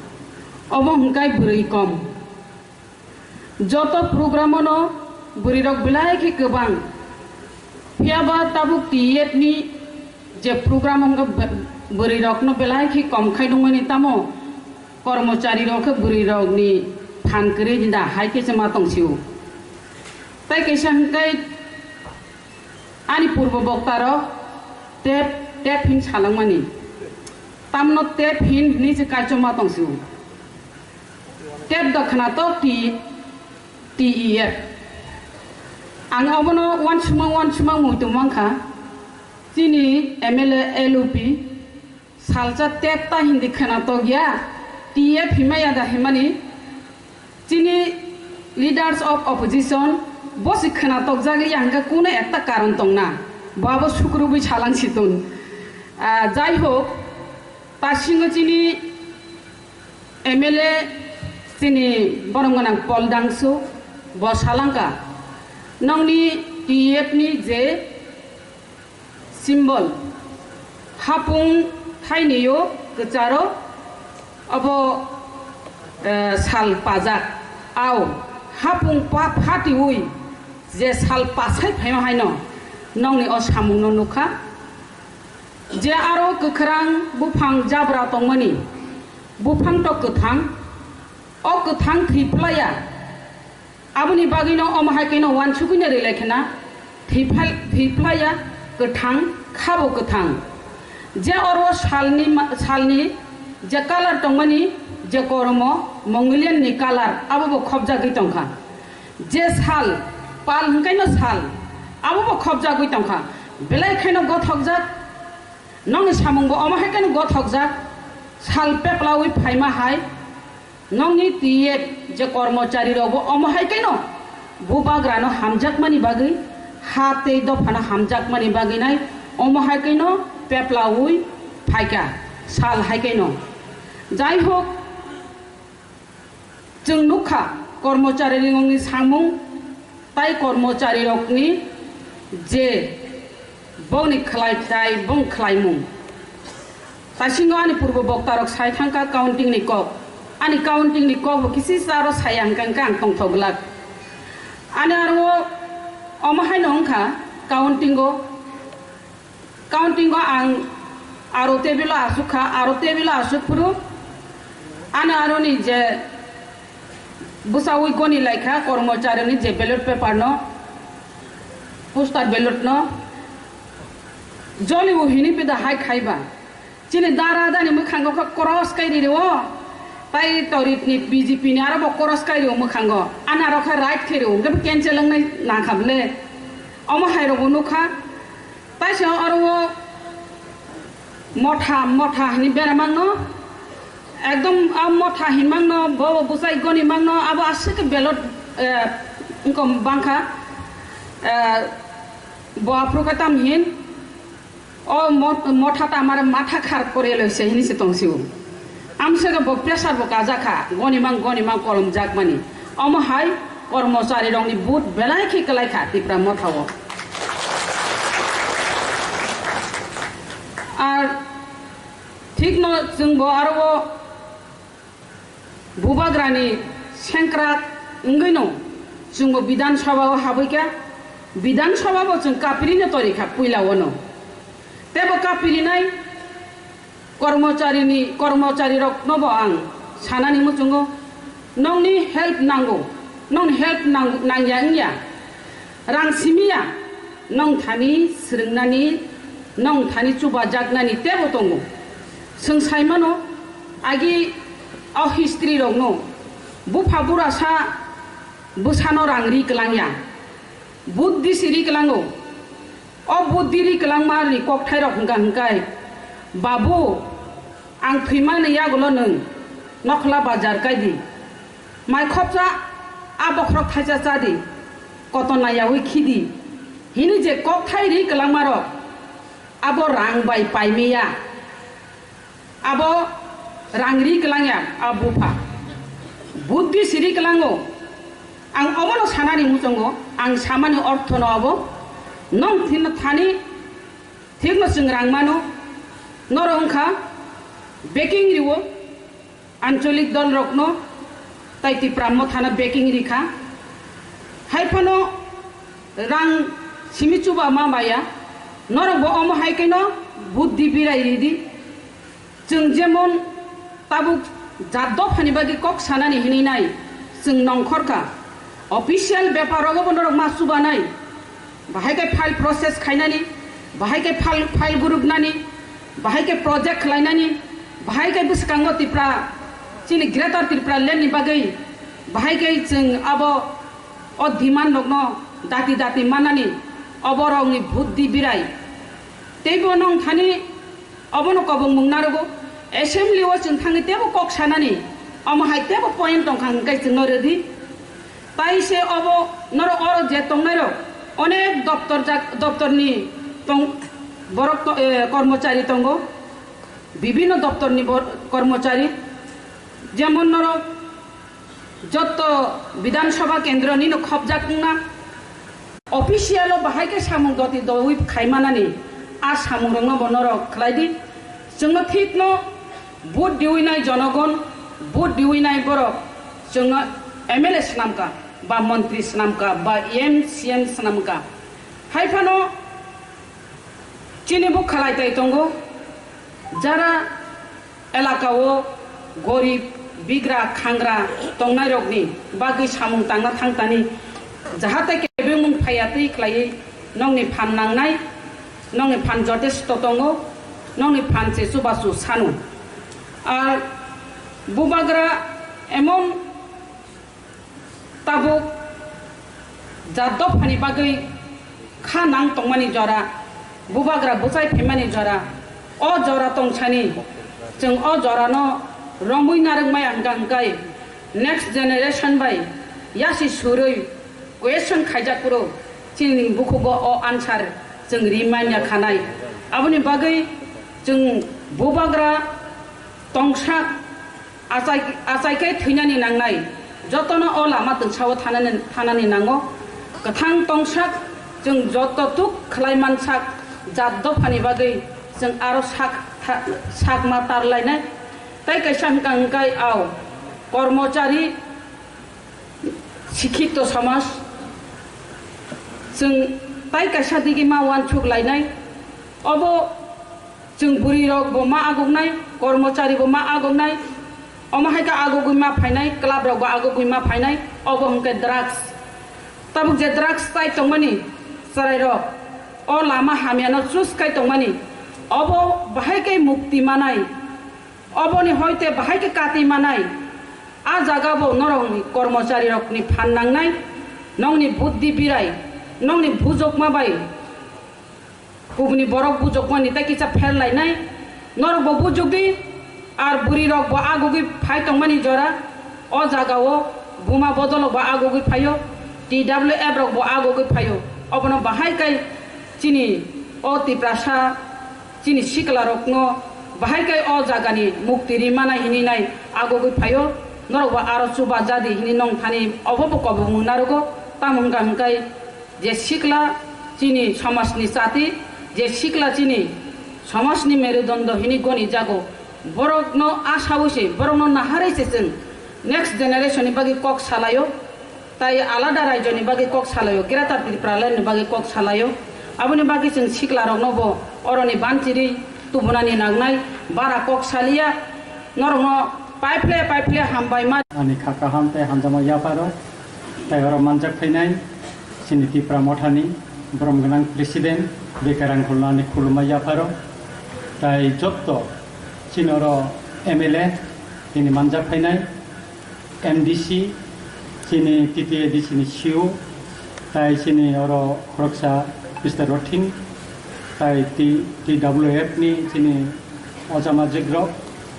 Obo hwnkhe bwrwi kom. Joto program-o no bwrwirok belai khe kwbang. Phiya ba tabuk T F ni je program wngkha bw-, bwrwirokno belai khe kom khai nungmani, tamo kormocharirok khe bwrwirokni phan kwrwi da hai khe se ma tong sio. Tai kaisa hwnkhe ani purbo boktarok tep, tep hin salangmani. Tamno tep hin hwnwi se kaichoma tong sio. Tep da khwnatok T, T E F. Ang obono uansukmang, uansukmang muitu mankha. Chini M L A L U P salsa tep ta hindi khwnatok ya. T F himaya da himani. Chini leaders of opposition bosi khwnatok jagli hwnkhe kuno ekta karon tongna. Bo abo sukrubwi salang situng. Ah, jai hok, ta singo chini M L A chini borom gwnang Paul Dangsu bo salangka, nongni T F ni je symbol, hapung thainio kwcharo obo, eh, sal pajak. Ao hapung pa phatiui je sal pasai phaima haino nongni o samungno nukha. Je aro kwkhwrang buphang jabra tongmani, buphang tok kwthang, o kwthang thwi phlaiya. Aboni bagwino omo hai kheno uansukgwino rwlai khna, thwi phal-, thwi phlaiya, kwthang, khabo kwthang. Je oro salni ma-, salni je colour tongmani, je koromo Mongolian ni colour, abo bo khopjagwi tongkha. Je sal, pal hwnkhaino sal, abo bo khopjagwi tongkha. Belai khaino gothokjak, nongni samung bo omo hai kheno gothokjak. Sal peplawi phaima hai, nongni T F je kormochari rok bo omo hai kheno bubagrano hamjakmani bagwi, ha tei dophano hamjakmani bagwi nai omo hai kheno peplawi phaikha sal hai kheno. Jai hok, Chwng nukha, kormochari ringongni samung tai kormocharirokni je bongni khlai tai bong khlaimung. Taisingo ani purbo boktarok sai thangkha countingni kok. Ani countingni kok bo kisi sa aro saya hwnkha hwnkhe ang tongthok glak. Ani aro omo haino wngkha countingo Counting o ang aro table o asuk kha, aro table o asuk phuru ano aroni je bwsaui goni lai kha kormochari ni je ballot paper no, poster ballot no joli o hini pida hai khai ba. Chini dara dani mwkhango kha cross kai ri o, tai torit ni B J P ni aro bo cross kai ri o mwkhango, ano aro kha right khai ri o, hwnkhe bo cancel wng nai nang kha bwle. Omo hai rok bo nuk kha. Taisa oro o motha, motha hinwi beramangno, ekdom a motha hinmangno, bo bwsai gonimangno, abo aswk khe belot, eh, wngkha bangkha, eh, bo aphuru khe tam hin, o mot-, motha ta amare matha khar kore loise hinwi se tong sio. Amswkhe bo pressure bo kajak kha, gonimang, gonimang kolomjakmani. Omo hai kormochari rokni vote belai khe kwlai kha Tipra Motha o. Ar thikno chwngbo aro o bubagrani sengkrak wngwino chwngbo Bidhan Sabha o habwi kha, Bidhan Sabha bo chwng kapirino tori kha puila ono. Tebo kapirinai Kormocharini, kormochariroknobo ang sanani muchungo, nongni help nango, nongni help nang-, nangya wngya, rang simiya, nong thani swrwngnani, nong thani chubajaknani tebo tongo. Chwng saimano, agi o history rokno, bupha burasa bwsano rang ri kwlangya, buddhi si ri kwlango. O buddhi ri kwlangma ni kokthairok hwnkha hwnkhe, Babu, ang thwimani yagulo nwng Nokhla bazar kaidi, mai khopsa a bokhorok thaisa chadi, koto nayawi khidi, hini je kokthai ri kwlangmarok, abo rang bai paimiya, abo rang ri kwlangya, a bupha. Buddhi siri kwlango, ang obono sanani muchungo, ang samani orthono abo, nong thin-, thani thikno chwng rang mano, norok wngkha backing riwo. Ancholik dolrokno tai Tipra Mothano backing rikha. Hai phano rang simi chuba ma maya, norokbo omo hai kheno buddhi birai ridi. Chwng jemon tabuk jat dophani bagwi kok sanani hinwi nai, chwng nongkhorkha. Official bepar rogo bo norok ma chubanai. Bahai khe file process khainani, bahai khe file, file guruknani, bahai khe project khlainani, bahai khe bwskango Tipra, chini Greater Tripura land ni bagwi, bahai khe chwng abo o demand rokno dati dati manani, oborokni buddhi birai. Teibo nong thani Obono kobong mung narogo, assembly o chwng thangwi tebo kok sanani, omo hai tebo point tongkha hwnkhe chwngno rwdi. Tai se obo norok oro je tongnairok onek doptor jak-, doptorni tong-, borok to-, eh, kormochari tongo, bibhinno doptorni bor-, kormochari, jemon norok Jotto Bidhan Sabha kendro nino khopjak wngna, official o bahai khe samung doti dowi khaimanani, a samung rokno bo norok khlai di. Chwngno thikno vote diwi nai jonogon, vote diwi nai borok chwngno M L A swnamkha, ba montri swnamkha, ba M C M swnamkha. Hai phano chini bo khlai tai tongo, jara elakao gorib, bigra, khangra tongnairokni bagwi samung tangna thangtani, jahate kebengmung phaiya twi khlaiwi nongni phan nangnai, nongni phan jotesto tongo, nongni phan se chubachu sanu. Ar bubagra emon Tabuk jat dophani bagwi kha nang tongmani jora, bubagra bwchai phaimani jora, o jora tongsani chwng o jorano romwi narwkmaya hwnkha hwnkhe next generation bai yasi surwi question khaijak phuru chini bukhugo o answer chwng ri manya khanai. Aboni bagwi chwng bubagra tongsak Achai, achai khe thwinani nangnai, jotono o lama twngsao thanani, thanani nango. Kwthang tongsak, chwng joto tuk khlai mansak, jat dophani bagwi chwng aro sak, tha-, sak ma tarlainai. Tai kaisa hwnkha hwnkhe ao kormochari, sikhito samaj, chwng tai kaisa digi ma uansuk lainai. Obo Chwng bwrwi rok bo ma aguknai, kormochari bo ma aguknai, omo hai khe agugwi ma phainai, club rok bo agugwi ma phainai, obo hwnkhe drugs. Tabuk je drugs chai tongmani chwrai rok, o lama hamya no choose khai tongmani, obo bahai khe mukti manai, oboni hoite bahai khe kati manai, a jaga bo norokni kormochari rokni phan nangnai, nongni buddhi birai, nongni bujokma bai. Kubuni borok bujokmani tei kisa pher lainai. Norok bo bujokdi, ar bwrwi rok bo agugwi phai tongmani jora. O jaga o buma bodolok bo agugwi phaio, T W F rok bo agugwi phaio. Obono bahai kai chini o Tiprasa, chini sikla rokno bahai kai o jagani mukti ri mana hini nai agugwi phaio. Norok bo aro chuba jadi hini nong thani obo bo kobong narogo, tamo hwnkha hwnkhe Je sikla chini somajni chati, je sikla chini somajni merudondo hini goni jago, borokno asaui se, borokno naharwi se chwng next generation ni bagwi kok salaio, tai alada raijo ni bagwi kok salaio, Greater Tripura Land ni bagwi kok salaio. Aboni bagwi chwng sikla rokno bo oroni banchiri tubunani nangnai, bara kok saliya, norokno paiphle paiphle hambai ma. Ani kha kaham tei hamjakma yapharo, tei oro manjak phainai chini Tipra Mothani borom gwnang President Bekarang Khulnani khulumma yapharo, tei jotto chini oro M L A tini manjak phainai, M D C, chini T T A D C ni C E O, tai chini oro khoroksa Mister Rothing, tai T-, T W F ni chini ojama jikrok,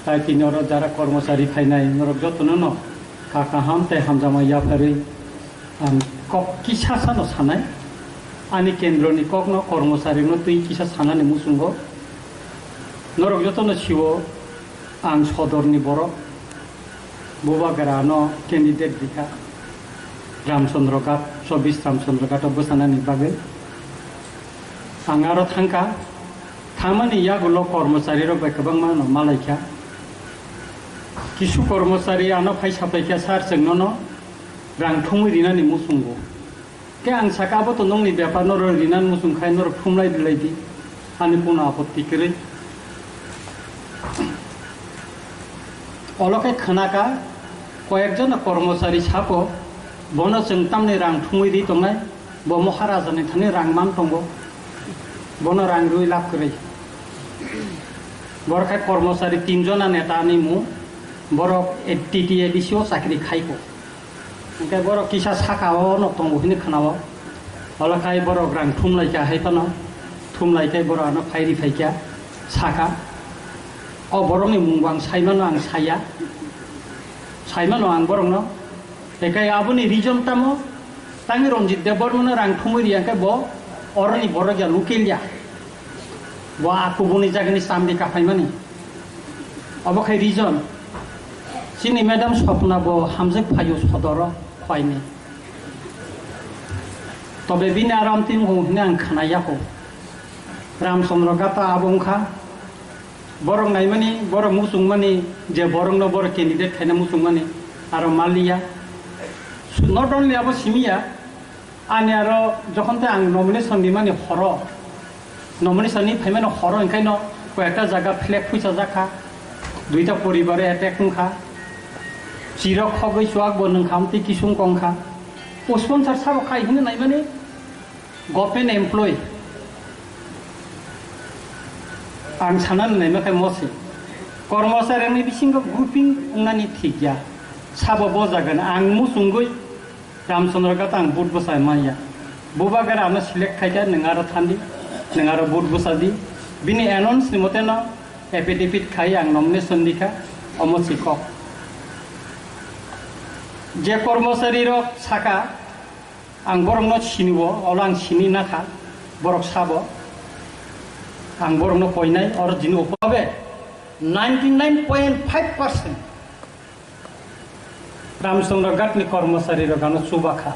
Tai tini oro jara kormochari phainai norok jotono no kha kaham tei hamjakma yapharwi ang kok kisa sano sanai. Ani kendroni kokno kormochari no twi kisa sanani muchungo norok jotono siwo ang sodorni borok. Bubagra no candidate rikha Ramchandra Ghat, chobbish Ramchandra Ghat o bwchanani bagwi. Ang aro thangkha, thangmani yagulo kormochari rok bai kwbangma no malaikha. Kisu kormochari ano phai sapaikha, "Sir, chwng nono rang thumwi rinani muchungo." Khe ang saka, "Abo to nongni bepar, norok rinani muchung khai norok thumlai rwlai di, ani kono apotti kwrwi." Olo khe khwnaka, koyekjon kormochari sako, "Bono chwng tamni rang thumwi ri tongnai, bo Maharajani thani rang man tongo, bono rang rwi lab kwrwi." Borok khe kormochari tinjona neta ni mung, borok T T A D C o chakri khaiko. Hingke borok kisa saka o no tongo hini khwnao. Olo khai borok rang thumlaikha hai phano. Thumlaikhai borok ano phairi phaikha saka. O borokni mungbo ang saimano, ang saiya. Saimano ang borokno. Hingke aboni reason tamo? Tangwi Ranjit Debbarmano rang thumwi riya hingke bo oroni borok ya, local ya. Bo a kubuni jagani chamdi kaphaimani. Obo khai reason. Chini madam Swapna bo hamjak phaio sodoro phaini. Tobe bini aram tim hung hini ang khana yako. Ramchandra Gata abo wngkha. Borok naimani, borok muchungmani, je borokno borok candidate khaina muchungmani, aro maliya. Not only abo simiya, ani aro jokhon tei ang nomination nimani horo, nomination ni phaimani horo, hingkhaino koyekta jaga flag phuichajak kha, duita poribare attack wngkha, chirok khogwi chuak bo nwngkha, amtwi kisung kongkha. O sponsor sabo khai hwnwi naimani government employee. Ang sanani naima khe mosi. Kormochari ni bisingo grouping wngnani thik ya. Sabo bo jagan ang muchungwi Ramchandra Gata ang vote bwsa manya. Bubagra ano select khaikha, nwng aro thandi, nwng aro vote bwsa di. Bini announce ni mote no affidavit khai ang nomination dikha, omo si kok. Je kormochari rok saka, ang borokno siniwo, olo ang sini nakha, borok sabo. Ang borokno koinai, oro jini upabe ninety nine point five percent Ramchandra Ghatni kormochari rok ano chubakha.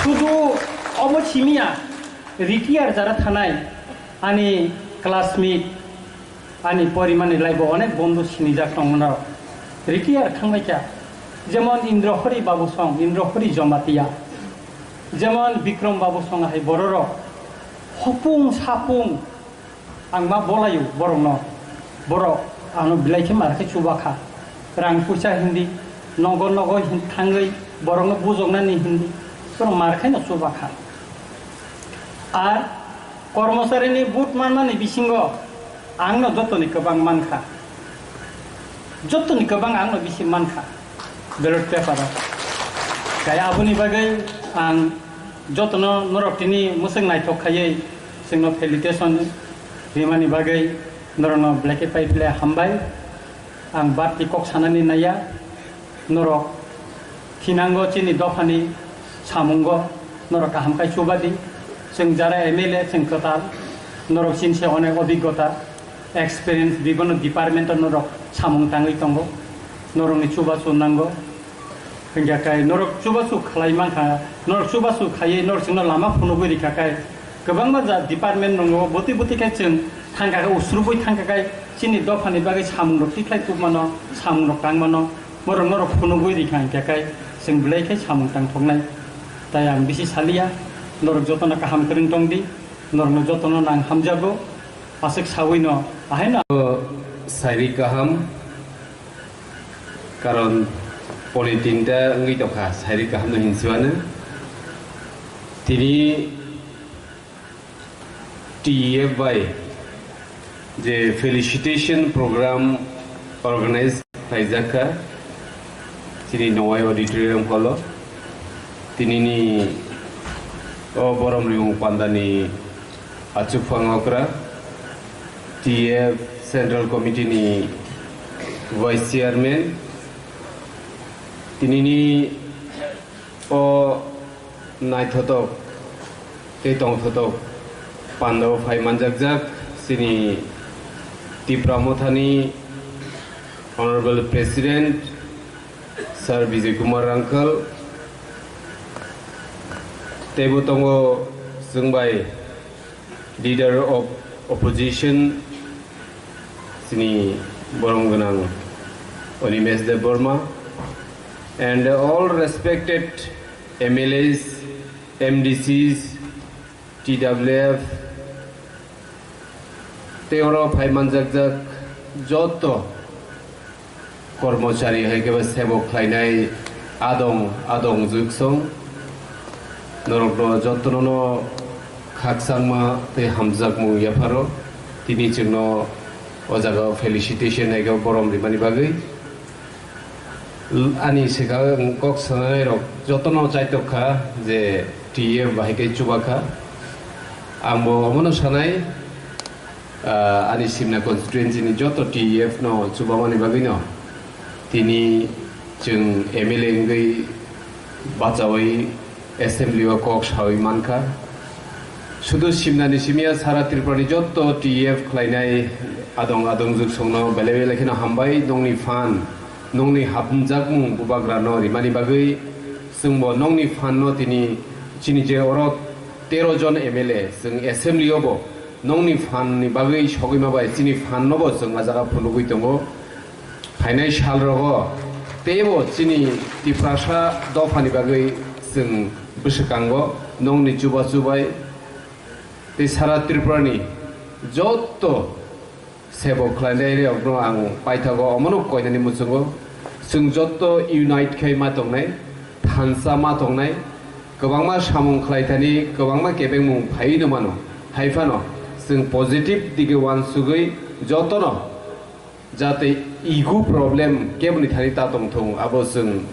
Sudu obo simiya, retire jara thanai ani classmate, ani porimani laibo onek bondhu sinijak tongmano. Retire thangbaikha. Jemon Indrahori Babu song, Indrahori Jamatia. Jemon Bikram Babu song hai bororok. Hopung sapung ang ma bolayo borokno. Borok ano belai khe mar khe chubakha. Rang puisa hindi, nogo nogo hin-, thangwi borokno bujoknani hindi. Borok mar khe no chubakha. Ar kormocharini vote manmani bisingo ang no jotoni kwbang mankha. Jotoni kwbang ang no bisi mankha ballot paper o. Kaya aboni bagwi ang jotono norok tini mwswk naithok khaiwi chwngno felicitation rimani bagwi norokno belai khe pai phle hambai. Ang bati kok sanani naiya, norok thinango chini dophani samungo norok kaham khai chubadi. Chwng jara M L A chwng kwtal, norok chini se onek obiggota, experience bibano department o norok samung tangwi tongo, norokni chubachu nango. Hingkha khe norok chubachu khlai mankha, norok chubachu khaiwi norok chwngno lama phunugwi rikha khe, kwbangma ja department rongo bwtwi bwtwi khe chwng thangkha khe, usrubwi thangkha khe chini dophani bagwi samungrok tikhlai tubmano, samungrok tangmano, borok norok phunugwi rikha hingkha khe chwng belai khe samung tangthoknai. Tai ang bisi saliya, norok jotono kaham kwrwng tongdi, norokno jotono nang hamjago, aswk sawino ahaino. Sairi kaham. Karon politin ta wngwi tongkha, sairi kaham no hinsiwano. Tini T E F bai je felicitation program organize khlaijak kha, chini Nowai Auditorium Hall o. Tinini o Borom Rimung Pandani achukphang okra. T F Central Committee ni Vice Chairman, tinini o naithotok tei tongthotok pandao phai manjakjak chini Tipra Mothani Honorable President Sir Bijay Kumar Rangkhal, teibo tongo chwng bai Leader of Opposition, chini borom gwnang Animesh Debbarma, and all respected M L As, M D Cs, T W F, tei oro phai manjakjak joto kormochari hai khe ba sebok khlainai adong, adong juksong, norokno jotono no khakchangma tei hamjakmung yapharo. Tini chwngno o jaga felicitation hai khe borom rimani bagwi. Ani swkang kok sanai rok jotono chaitok kha je T F bahai khe chuba kha. Ang bo omono sanai, ah, ani Simna constituency ni joto T F no chubamani bagwi no tini chwng M L A wngwi bachaui assembly o kok saui mankha. Sudu Simna ni simi ya sara Tripura ni joto T F khlainai adong adong juksong no belai belai kheno hambai, nongni phan, nongni hapnjakmung bubagra no rimani bagwi. Chwngbo nongni phan no tini chini je oro tero jon M L A chwng assembly o bo nongni phan ni bagwi sogwi ma bai chini phan no bo chwng a jaga phunugwi tongo. Phainai sal rogo teibo chini Tiprasa dophani bagwi chwng bwswkango nongni chubachu bai tei sara Tripura ni joto sebok khlainai rokno ang paithago omono koinani muchungo. Chwng joto unite khai ma tongnai, thansa ma tongnai, kwbangma samung khlaithani, kwbangma kebengmung phaiwi no mano. Hai phano chwng positive dige uansugwi jotono jate ego problem keboni thani ta tongthung, abo chwng,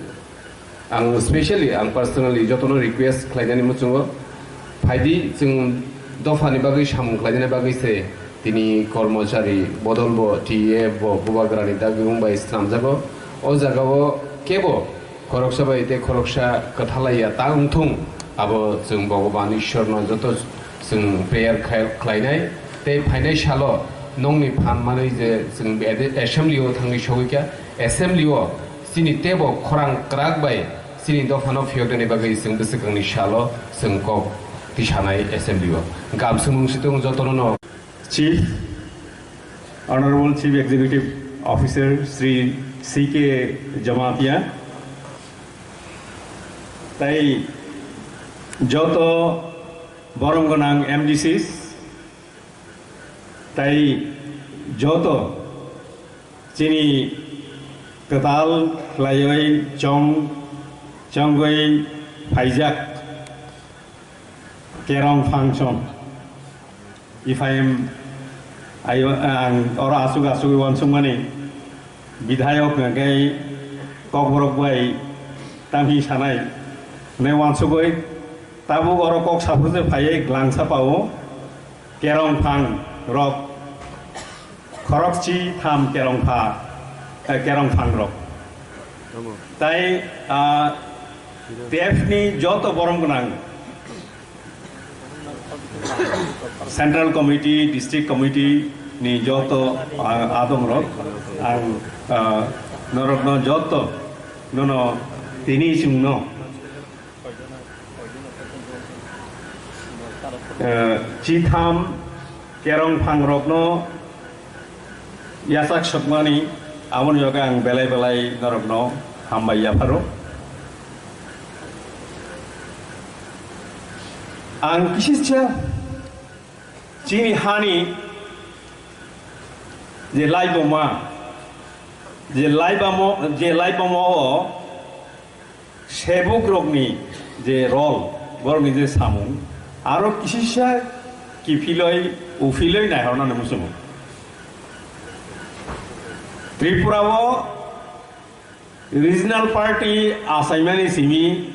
ang specially, ang personally jotono request khlainani muchungo, phaidi chwng dophani bagwi samung khlainani bagwi se tini kormochari bodol bo T F bo bubagrani dagimung bai swnamjago. O jagao kebo khoroksa bai tei khoroksa kwthalaiya ta wngthung, abo chwng Bhogoban Ishwarno joto chwng prayer khai-, khlainai. Tei phainai salo nongni phan manwi je chwng ede-, assembly o thangwi sogwi kha, assembly o chini tebo khorang kwrak bai chini dophano phiyoknani bagwi chwng bwswkangni salo chwng kok tisanai assembly o. Gam swngmung situng jotono no. Chief, Honorable Chief Executive Officer Shri C K Jamatia, tai joto borom gwnang M D Cs, tai joto chini kwtal khlaiwi chong, chongwi phaijak Kerong function. If I am, I, ang oro asuk asuk uansukmani bidhayok hwnkhe kokborok bai tamhi sanai hwnwi uansugwi tabuk oro kok saphurjak phaiwi glangsa pao kerong phang rok khorokchi tham kerong pha, eh, kerong phang rok. Tai, ah, T F ni joto borom gwnang Central Committee, District Committee ni joto, ah, adong rok, ang, ah, norok no joto nono tini chwng no, ah, chitham kerong phang rok no yachak sokmani, aboni bagwi ang belai belai norok no hambai yapharo. Ang kisisa chini hani je laiboma, je laibamo, je laiboma o sebuk rokni je rol, borokni je samung, aro kisisa kiphiloi, uphiloi naihornani muchungo. Tripura o regional party achaimani simi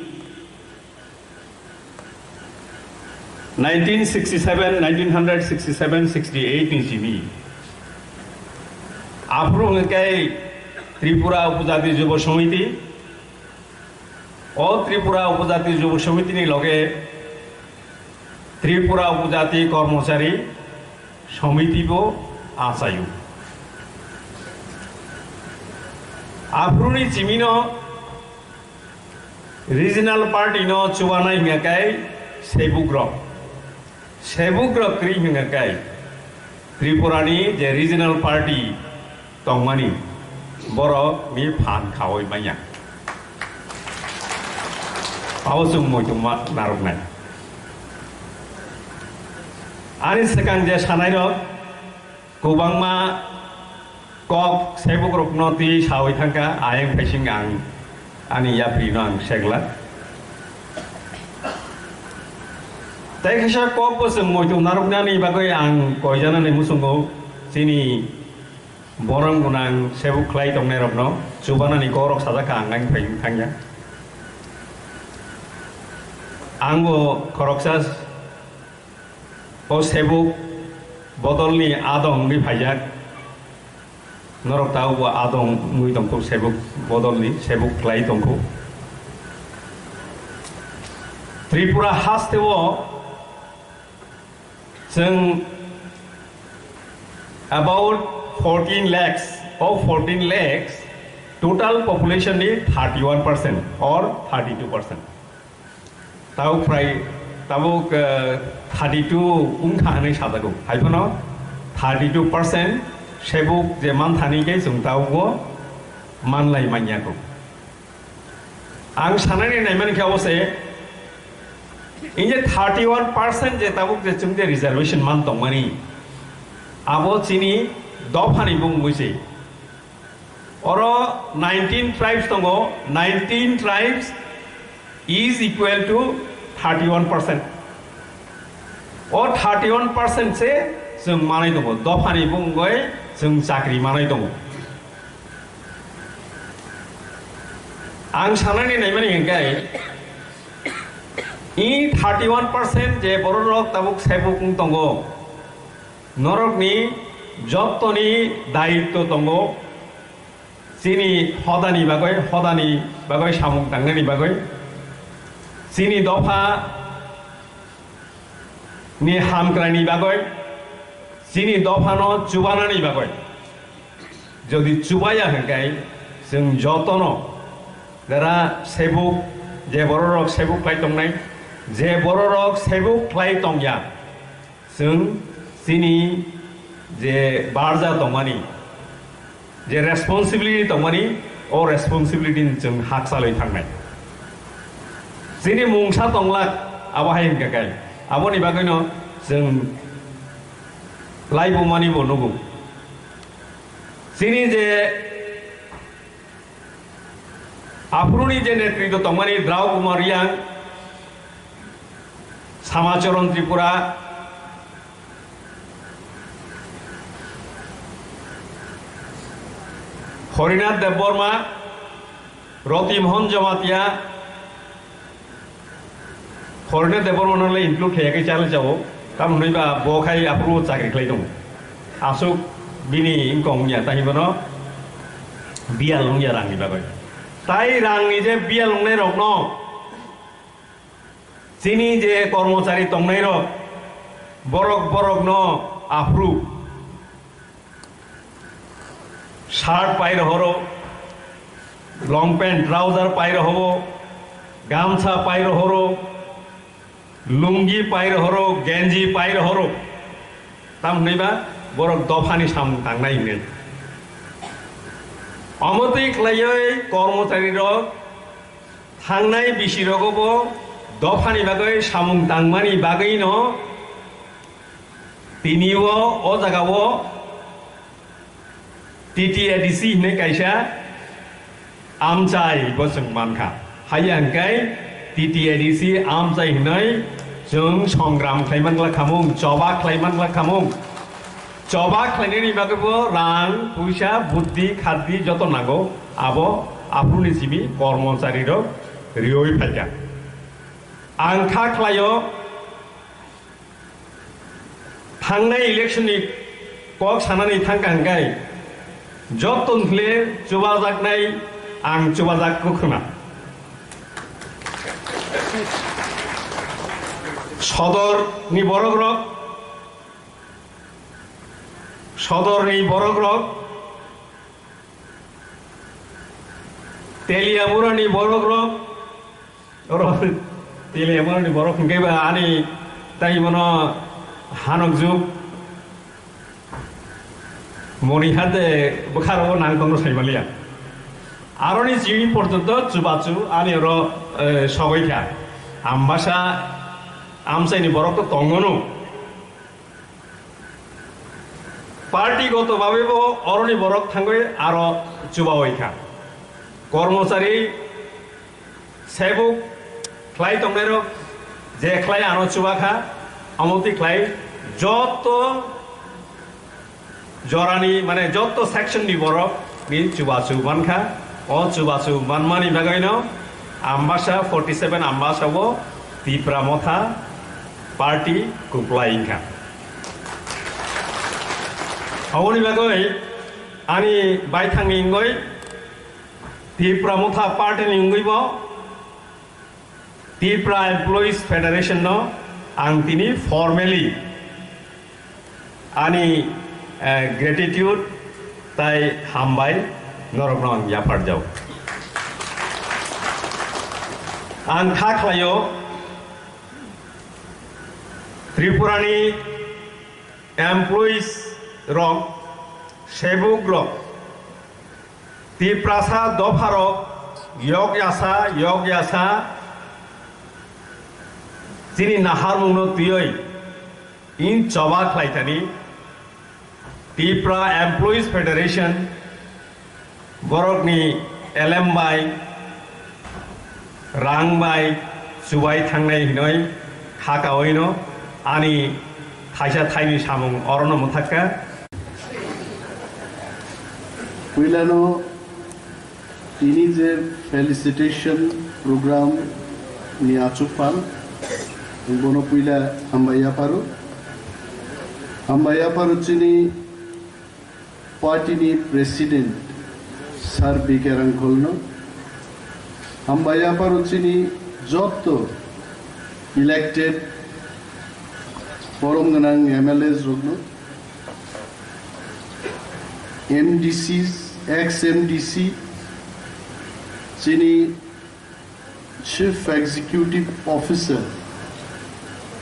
nineteen sixty-seven, nineteen hundred sixty-seven sixty-eight ni simi Aphuru hwnkhe Tripura Upojati Jubo Samiti, o Tripura Upojati Jubo Samiti ni loge Tripura Upojati Kormochari Samiti bo achaio. Aphuru ni chimino regional party no chubanai hingya kai sebukrok. Sebukrok kri hingya kai Tripura ni je regional party tongmani borok ni phan khawi manya. Abo chwng muitu ma narwknai. Ani swkang je sanai rok kwbangma kok sebukrokno twi sawi thangkha, ayang phaising ang ani yaprino ang segla. Tei kaisa kok bo chwng muitu narwknani bagwi ang koijanani muchungo chini borom gwnang sebuk khlai tongnairokno chubanani kokrok sajak kha ang ang phaising thangya. Ang bo khoroksa O sebuk bodolni adong wngwi phaijak. Norok tabukbo adong wngwi tongkhu, sebuk bodolni, sebuk khlai tongkhu. Tripura hasteo chwng about fourteen lakhs, o fourteen lakhs total population ni thirty-one percent or thirty-two percent. Tabuk prai, tabuk, eh, thirty-two wngkha hwnwi sajago. Haiphano thirty-two percent sebuk je manthani khe chwng tabukbo manlai manya kho. Ang sanani naimani khe abo se, in je thirty-one percent je tabuk je chwng je reservation man tongmani, abo chini dophani bumungwi se. Oro nineteen tribes tongo, nineteen tribes is equal to thirty-one percent. O thirty-one percent se chwng manai tongo, dophani bumungwi chwng chakri manai tongo. Ang sanani naimani hwnkhe, i thirty-one percent je bororok tabuk sebuk wng tongo, norokni jottoni daitto tongo. Chini hodani bagwi, hodani bagwi samung tangnani bagwi, chini dopha ni hamkraini bagwi, chini dophano chubanani bagwi. Jodi chubaya hwnkhe chwng jotono jara sebuk, je bororok sebuk khlai tongnai, je bororok sebuk khlai tongya, chwng chini je barja tongmani, je responsibility tongmani, o responsibility ni chwng hakchalwi thangnai. Chini mungsa tonglak abo hai hwnkha khe, aboni bagwino chwng laibumani bo nugo. Chini je aphuruni je netritw tongmani Drau Kumar Riang, Samacharan Tripura, Horinath Debbarma, Roti Mohan Jamatia, Horinath Debbarma no le include khe yakhe chale chao, tam hwnwi ba bo khai aphuru chakri khlai tongo. Aswk bini income wngya, tani bono biyal wngya rangni bagwi. Tai rangni je biyal wngnai rokno, chini je kormochari tongnai rok, borok borokno aphuru shirt pai rohoro, long pant, trouser pai rohobo, gamsa pai rohoro, lungi pai rohoro, genji pai rohoro. Tam hwnwi ba borok dophani samung tangnai hwnwi. Omo twi khlaiwi kormochari rok thangnai bisi rogo bo dophani bagwi samung tangmani bagwino tini o, o jaga o T T A D C hinwi kaisa amchai bo chwng mankha. Haiya hwnkhe T T A D C amchai hinwi chwng songram khlaiman glak khamung, choba khlaiman glak khamung. Choba khlainani bagwi bo rang, puisa, buddhi, khaddi joto nango. Abo aphuruni simi kormochari rok riwi phaikha. Ang kha khlaio, thangnai election ni kok sanani thangkha hwnkhe Jottoni khle chubajaknai ang chubajak kwkhwna. Sodor ni borok rok, Sodor ni borok rok, Teliamura ni borok rok, oro Teliamura ni borok hwnkhe ba ani tai bono hanok juk. Moni hate bwkharok nang tongno saimaliya. Aroni chini porjonto chubachu ani oro, eh, sogwi kha. Ambasa amchaini borok to tongono. Party goto babe bo oroni borok thangwi aro chubawi kha. Kormochari Sebuk khlai tongnairok je khlai ano chuba kha, omo twi khlai joto jorani, mane, joto section ni borok ni chubachu man kha. O chubachu manmani bagwino Ambasa forty seven Ambasa o Tipra Motha party kuplai wngkha. Aboni bagwi ani baithangni wngwi Tipra Motha party ni wngwi bo Tipra Employees Federation no ang tini formally ani, eh, gratitude tai hambai norokno ang yapharjao. Ang kha khlaio Tripura ni employees rok, sebuk rok, Tiprasa dopharok yok yasa, yok yasa, chini naharmungno twiwi in choba khlaithani Tipra Employees Federation borokni elem bai, rang bai chubai thangnai hinoi kha kaoino ani thaisa thaini samung orono mwthakha. Puilano tini je felicitation program ni achukphal, bono puila hambai yapharo. Hambai yapharo chini party ni president Sir B K Rangkholno. Hambai yapharo chini jotto elected borom gwnang M L As rokno. M D Cs, ex M D C, chini Chief Executive Officer,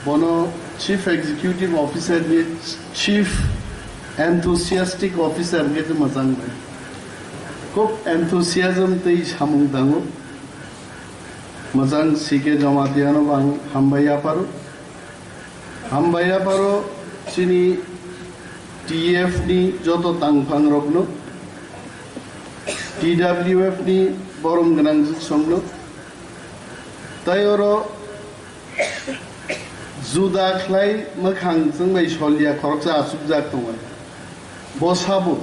bono Chief Executive Officer ni Chief Enthusiastic Officer hwnkhe tei mwchang bai. Khub enthusiasm tei samung tango. Mwchang C K Jamatia no bo ang hambai yapharo. Hambai yapharo chini T F ni joto tangphang rokno, T W F ni borom gwnang jwk songno, tai oro juda khlai mwkhang chwng bai solya khoroksa achukjak tongo. Bo sabo,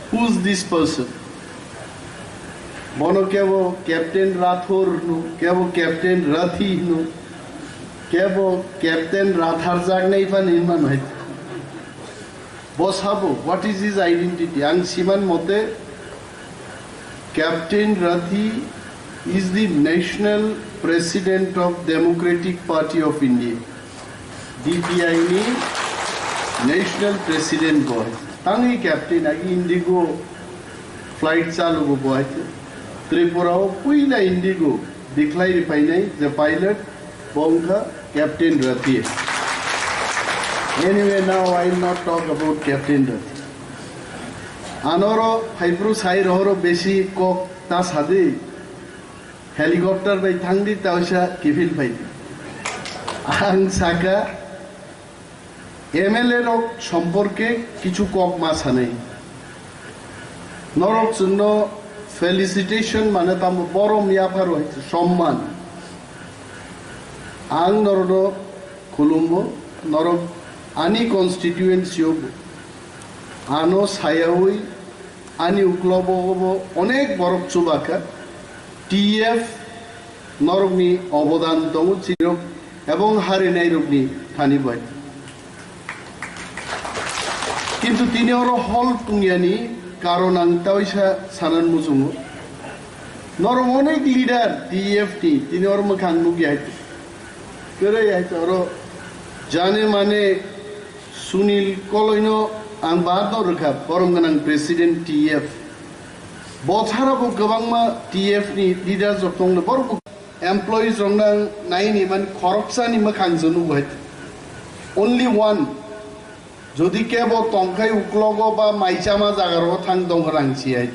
who's this person? Bono kebo Captain Rathor hino, kebo Captain Rathi hino, kebo Captain Ratharjaknai phano hinmano hai. Bo sabo, what is his identity? Ang siman mote, Captain Rathi is the National President of Democratic Party of India, D P I ni National President bo. Tangwi Captain agi Indigo flight chalugo bo hai. Tripura o puila Indigo dikhlai ri phainai je pilot bo wngkha Captain Rathi. Anyway, now I will not talk about Captain Rathi. Anoro phaipru sai rohoro besi kok ta sadi. Helicopter bai thangdi, ta oisa kiphil phaidi. Ang saka M L A rok somporke kichu kok ma sanai. Norok chwngno felicitation mane tamo borom yapharo hai somman. Ang norokno khulumbo, norok ani constituency o bo. Ano sayawi ani uklobo bo onek borok chubakha. T F norokni obodan tongo chirok ebong harinai rokni thani bai. Kintu tini oro hol tungyani Karon ang taisa sanan muchungo. Norok onek leader T F ni tini oro mwkhang nukya hai. Kwrwi hai oro jani mane Sunil Koloino ang baat no rwkha, borom gwnang president T F. Bochara bo kwbangma T F ni leaders rok tongno, borok bo employees rok nang naini man khoroksa ni mwkhang se nugo hai. Only one. Jodi kebo tongkhai uklogo ba maichama jaga rogo thang tong rang si hai.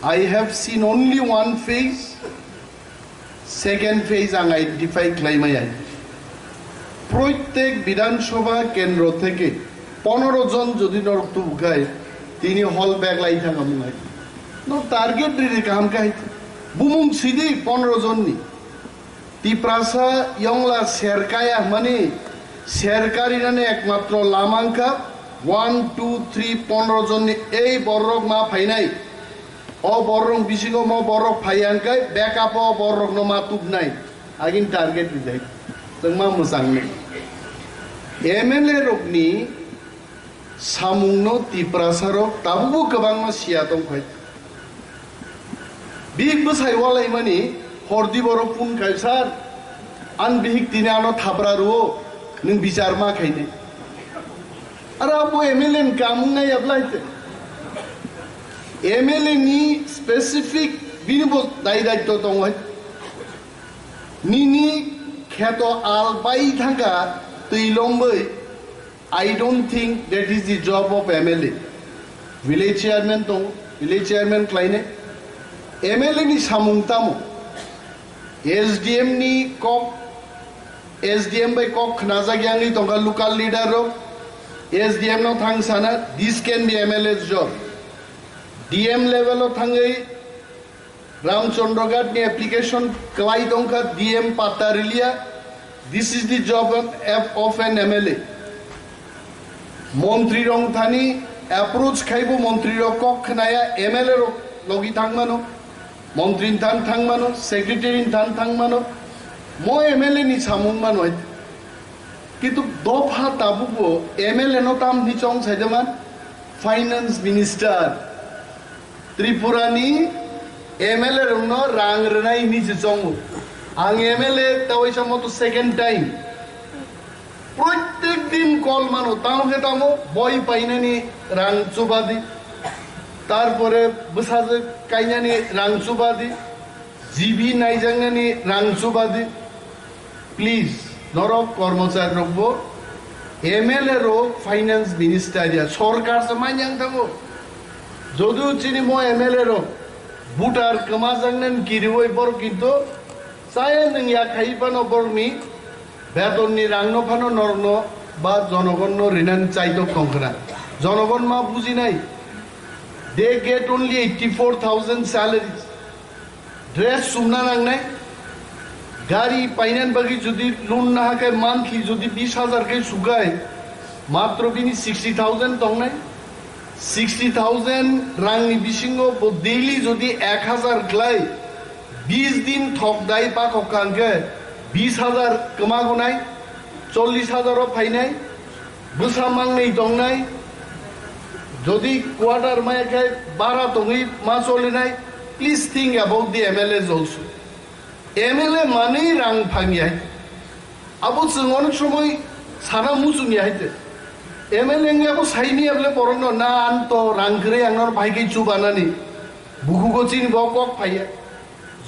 I have seen only one face, second face ang identify khlai mai hai. Proitek Bidhan Sabha kendro theke ponero jon jodi norok tubukhai, tini hall bag lai thang amung hai. No target riri kaham khai. Bumung sidi ponero jon ni. Tiprasa yongla serkaya hwnmani serkarinani ekmatro lama wngkha one, two, three, pondro jonni ei borrok ma phainai. O borrok bisingo mo borrok phaiya hwnkhe backup o borrokno ma tubnai. Agin target rijai. Chwngma mwchangnai. M L A rokni samungno Tiprasarok tabukbo kwbangma siya tongphai. Bihik bwsai walaimani hordi borok phone khai, "Sir, an bihik tini ano thapra rwo, nwng bichar ma khainai." Aro abo M L A ni kamung nai ablai te. M L A ni specific bini bo dai daitto tongo hai. Nini kheto al bai thangkha twi lombai. I don't think that is the job of M L A. Village chairman tong, village chairman khlainai. M L A ni samung tamo? S D M ni kok, S D M bai kok khnajak yangwi tongkha local leader rok. S D M no thang sana, this can be M L A's job. D M level o thangwi Ramchandra Ghat ni application kwlai tongkha, D M patta riliya. This is the job of, of an M L A. Montri rok thani approach khaibo montri rok kok khnaya, M L A rok logi thangmano, montri thang thangmano, secretary thang thangmano, mo M L A ni samung mano. Kintu dopha tabukbo M L A no tam ni chong saidaman, finance minister. Tripura ni M L A rokno rang rwnai hinwi se chongo. Ang M L A tawisa moto second time. Proitek din call mano, tamo khe tamo boi painani rang chubadi. Tarpore bwsajwk kainani rang chubadi. G B naijaknani rang chubadi. Please, norok kormochari rokbo M L A rok finance minister ya sorkar se manyang thango. Jodu chini mo M L A rok voter kwmajaknani kiriwi borok kintu chaya nwng ya khai phano borokni betonni rangno phano norokno ba jonogonno rinani chaitok tongkhna. Jonogon ma bujinai. They get only eighty-four thousand salaries. Dress sumna nangnai, gari painan bagwi jodi loan naha khe monthly jodi bis hajar khe sugai, matro bini sixty thousand tongnai. Sixty thousand rangni bisingo bo daily jodi ek hajar khlai, bis din thok dai pakhok kha hwnkhe bis hajar kwmagunai, chollish hajar o phainai. Bwsa mangnwi tongnai, jodi quarter maya khe bara tongwi ma cholinai, please think about the M L As also. M L A manwi rang phangya hai. Abo chwng onek somoi sana muchungya hai te. M L A wngya abo saini able borokno na ang to rang kwrwi ang nor bai khe chubanani. Bukhugo chini bo kok phaiya.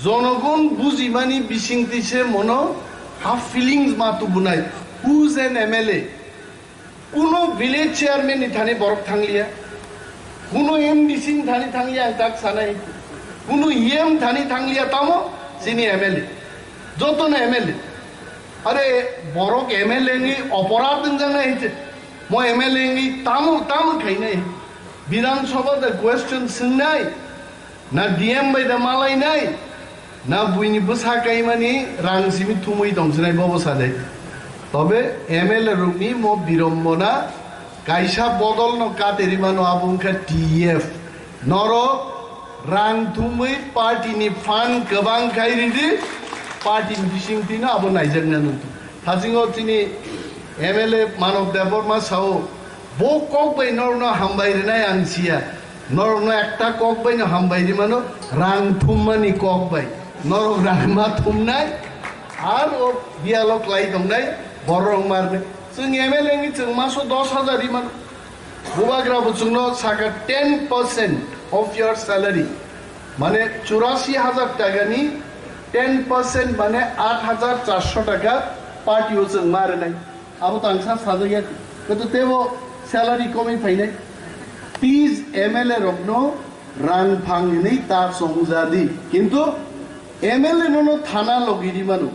Jonogon bujimani bisingtwi se mono ha feelings ma tubunai. Who's an M L A? Kuno village chairman ni thani borok thangliya. Kuno M D C ni thani thangliya ang tak sanai. Kuno E M thani thangliya tamo chini M L A. Jotono M L A. Are borok M L A ni oporadh wngjaknai hinse. Mo M L A ni tamo tamo khainai. Bidhan Sabha da question swngnai. Na D M bai da malainai, na buini bwsa kaimani rang simi thumwi tongsinai bobo sade. Tobe M L A rokni mo birombona kaisa bodolno katerimano abo wngkha T F. Norok rang thumwi party ni fund kwbang khai ridi, party ni bisingtwino abo naijakna nungthu. Thasingo chini M L A Manav Debbarma sao, bo kok bai norokno hambai rwnai ang siya. Norokno ekta kok bai no hambai ri mano, rang thummani kok bai. Norok rang ma thumnai, ar o biyalo klai tongnai, borok marnai. Chwng M L A ni chwng maso dos hajar ri mano. Bubagra bo chwngno saka ten percent of your salary. Mane churasi hajar taka ni ten percent mane aat hajar charso taka party o chwng ma rwnai. Abo tangsa sajagya, kito tebo salary komwi phainai. Please, M L A rokno rang phang hinwi ta chongjadi. Kintu M L A nono thana logi ri mano,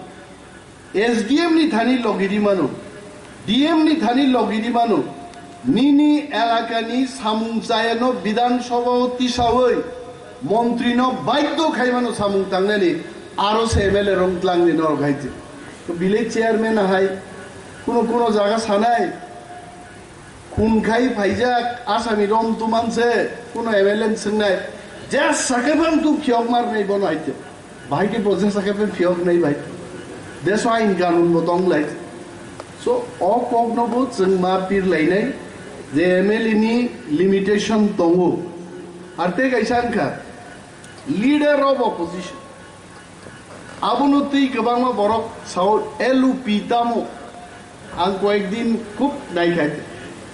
S D M ni thani logi ri mano, D M ni thani logi ri mano. Nini elakani samung chayano Bidhan Sabha o tisawi montrino baidho khai mano samung tangnani, aro se M L A rong tlangni norok hai je. To village chairman hai kuno kuno jaga sanai, khun khai phaijak asami rom tuman se kuno M L A ni swngnai, je sakhe phang tu phiok mar nai bono hai je. Bahai ke bo je sakhe phang phiok nai bai. Deso ain kanun bo tong lai. So o kok no bo chwng ma pir lai nai je M L A ni limitation tongo. Ar tei kaisa wngkha leader of opposition. Abono twi kwbangma borok sao L U P tamo. Ang koyekdin khub naikha.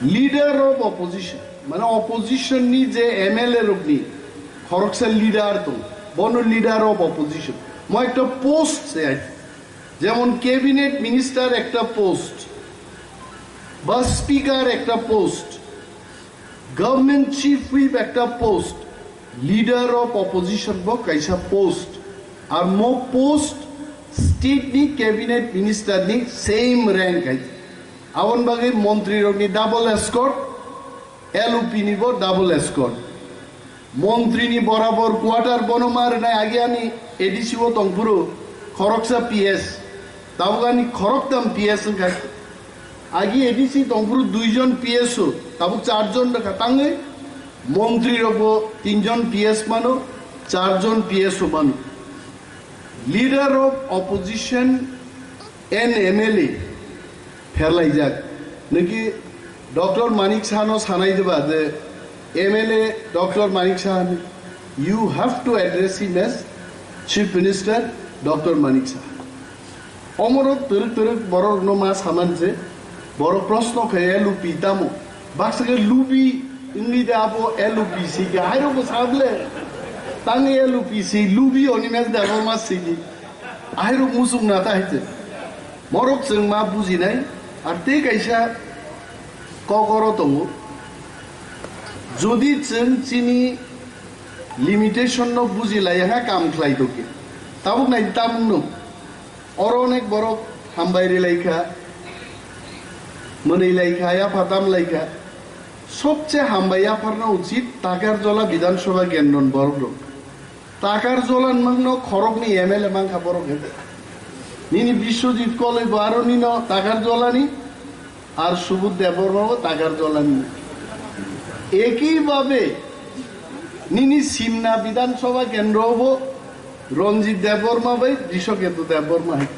Leader of opposition, mane opposition ni je M L A rokni khoroksa leader tong, bono leader of opposition. Mo ekta post se ai. Jemon cabinet minister ekta post, ba speaker ekta post, government chief whip ekta post, leader of opposition bo kaisa post, ar mo post state ni cabinet minister ni same rank hai. Abon bagwi montri rokni double escort, L U P ni bo double escort. Montri ni borabor quarter bono ma rwnai agi ani A D C o tongphuru khoroksa P S, tabuk ani khoroktam P S wngkha. Agi A D C tongphuru duijon P S o, tabuk charjon rwkha tangwi, montri rokbo tinjon P S mano, charjon P S o mano. Leader of opposition and M L A pherlaijak. Niki Doctor Manik Saha no sanai diba je M L A Doctor Manik Saha ni, you have to address him as Chief Minister Doctor Manik Saha. Omoro twrwk twrwk borok no ma saman je borok proshno khe L U P tamo. Baksa khe lubi wngwi de abo L U P si khe hairok bo sable. Tang L U P si lubi oni mes de abo ma si di. Ahairok muchung na ta hai je. Morok chwng ma bujinai, ar tei kaisa kokoro tongo. Jodi chwng chini limitation no bujilai ha kam khlai tongkhe. Tabuk nai tamung no. Oro onek borok hambai rilai kha, mwnwi lai kha, yapha tam lai kha. Sobse hambai yapharna uchit Takarjola Bidhan Sabha kendron borok rok. Takarjola nwngno khoroknwi M L A mankha borok hai. Nini Biswajit Koloi bo aro nino Takarjolani, ar Subudh Debbarma bo Takarjolani. Ekibhabe nini Simna Bidhan Sabha kendro bo Ranjit Debbarma bai Brishaketu Debbarma hai.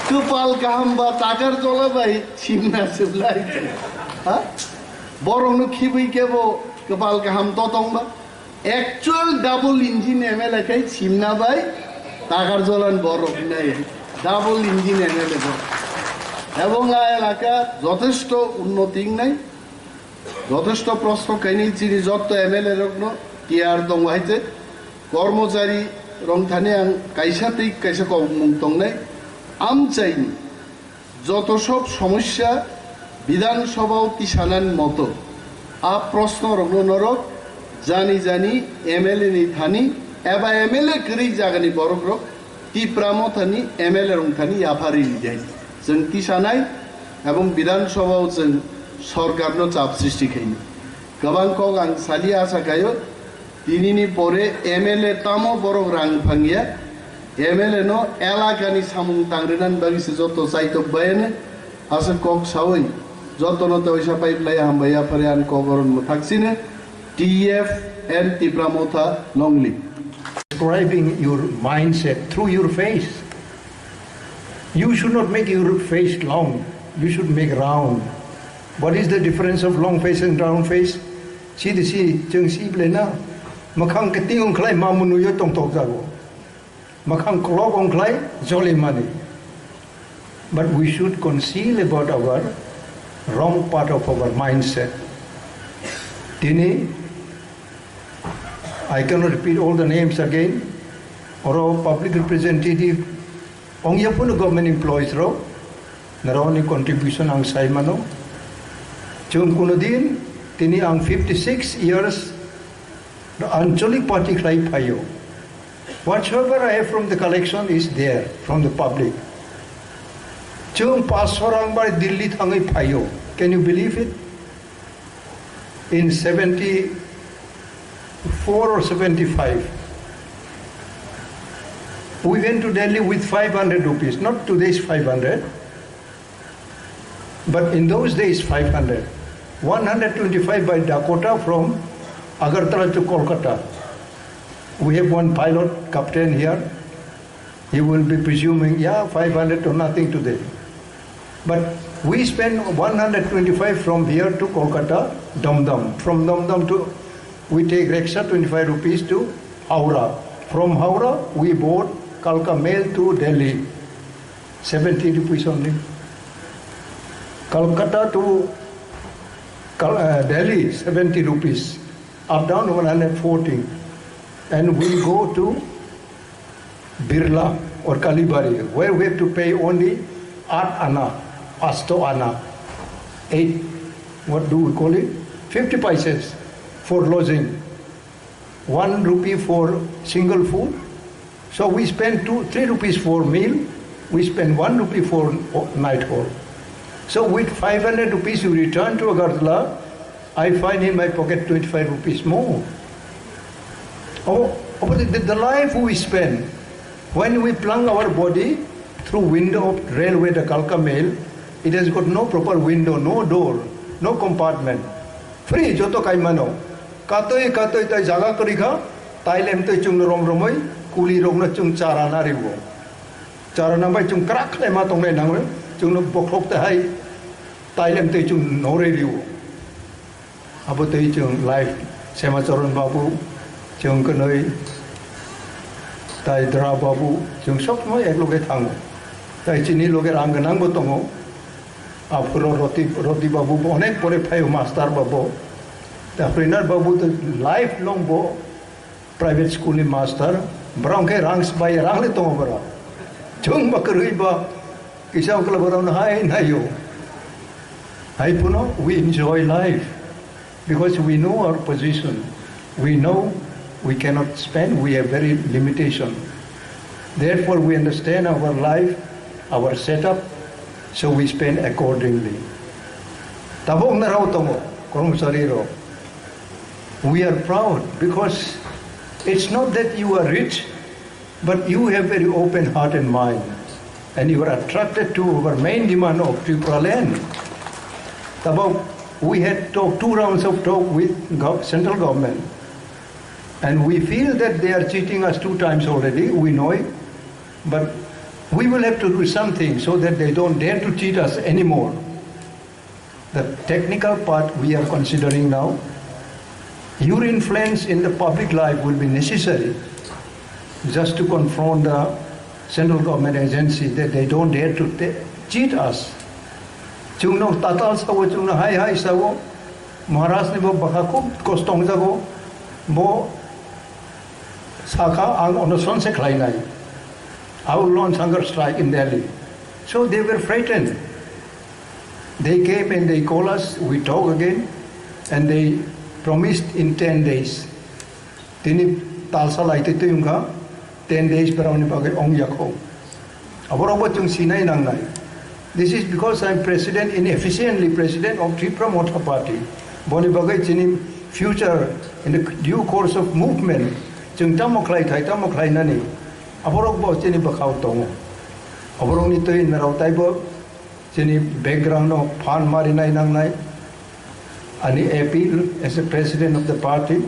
Kwpal kaham ba Takarjola bai Simna Sibla hai. Ha? Borokno khibwi kebo kwpal kaham totong ba. Actual double engine M L A khai Simna bai Takarjolan borok nai double engine M L A borok. Ebong a elaka jothesto unnoti wngnai, jothesto proshno kainwi chini jotto M L A rokno tiyar tongo hai je kormochari rok thani ang kaisa tei kaisa kokmung tongnai amchaini. Joto sob somosya Bidhan Sabha o tisanani moto, a proshno rokno norok jani jani M L A ni thani eba M L A kwrwi jagani borok rok Tipra Motha ni M L A rok thani yapharwi rijai. Chwng tisanai ebong Bidhan Sabha o chwng sorkar no chap sristi khainai. Kwbang kok ang saliya asa khaio, tinini pore M L A tamo borok rang phangya, M L A no elakani samung tangrinani bagwi se joto chaitok bayani, aswk kok sawi jotono teisa pipe lai hambai yaphari ang kok oron mwthak sini, T F and Tipra Motha Nongli. Describing your mindset through your face. You should not make your face long, you should make round. What is the difference of long face and round face? Sidi si, chwng si belai na, mwkhang kiting wng khlai ma mwnwi o tongthok jago. Mwkhang kolok wng khlai joli mani. But we should conceal about our wrong part of our mindset. Tini, I cannot repeat all the names again. Oro public representative ongya phano government employees rok, naroni contribution ang sai mano. Chwng kuno din, tini ang fifty six years Anchalik party khlai phaio. Whatsoever I have from the collection is there from the public. Chwng paanch sho rang bai Delhi thangwi phaio. Can you believe it? In seventy four or seventy five, we went to Delhi with five hundred rupees, not today's five hundred. But in those days, five hundred. One hundred twenty-five by Dakota from Agartala to Kolkata. We have one pilot captain here. He will be presuming, yeah, five hundred to nothing today. But we spend one hundred twenty-five from here to Kolkata, Dum Dum. From Dum Dum to, we take rickshaw, twenty-five rupees to Howrah. From Howrah, we board Kalka Mail to Delhi. Seventy rupees only. Calcutta to Kal-, uh, Delhi, seventy rupees. Up down one hundred forty. And we go to Birla or Kalibari, where we have to pay only eight ana, asto ana, eight, what do we call it? Fifty paisas for lodging. One rupee for single food. So we spend two, three rupees for meal. We spend one rupee for o-, night hall. So with five hundred rupees you return to Agartala, I find in my pocket twenty-five rupees more. Oh, oh, but the, the life we spend, when we plunge our body through window of railway, the Kalka Mail, it has got no proper window, no door, no compartment. Free, joto kaimano. Katoi, katoi, tai jaga kwrwi kha, tai lemtoi chwngno rom romoi, kuli rokno chwng chara na riwo. Chara na bai chwng krak khlai ma tongnai nangwi, chwngno bokhok te hai, tai lemtoi chwng noroi riwo. Abo tei chwng life Semacharan babu, chwng kwnwi, tai Dra babu, chwng sob somoi ek loge thango. Tai chini loge rang gwnang bo tongo. Aphuru Roti, Roti babu bo onek pore phaio master ba bo. Ta Prinar babu to life long bo private school ni master. Borok khe rang sbai rang le tongo borok. Chwng ba kwrwi ba kisa okla borok no hai naio. Hai phano we enjoy life because we know our position. We know we cannot spend, we have very limitation. Therefore, we understand our life, our setup, so we spend accordingly. Tabok narao tongo, kormosari rok. We are proud because it's not that you are rich, but you have very open heart and mind, and you are attracted to our main demand of Tripura land. Tabok, we had talk, two rounds of talk with gov-, central government, and we feel that they are cheating us two times already, we know it, but we will have to do something so that they don't dare to cheat us anymore. The technical part we are considering now. Your influence in the public life will be necessary just to confront the central government agency that they don't dare to ta-, cheat us. Chwngno tatal sao, chwngno hai hai sao. Maharaj ni bo bwkha khub kosto wngjago. Bo sakha, "Ang onoson se khlainai. I will launch hunger strike in Delhi." So they were frightened. They came and they call us, we talk again, and they promised in ten days. Tini talsa lai twi twi wngkha, ten days borokni bagwi ong yakho. Aborokbo chwng sinai nangnai. This is because I am president, inefficiently president of Tipra Motha Party. Boni bagwi chini future in the due course of movement, chwng tamo khlai thai, tamo khlainani, aborokbo chini bwkhao tongo. Aborokni twi narao taibo chini background o phan marinai nangnai. Ani appeal as a president of the party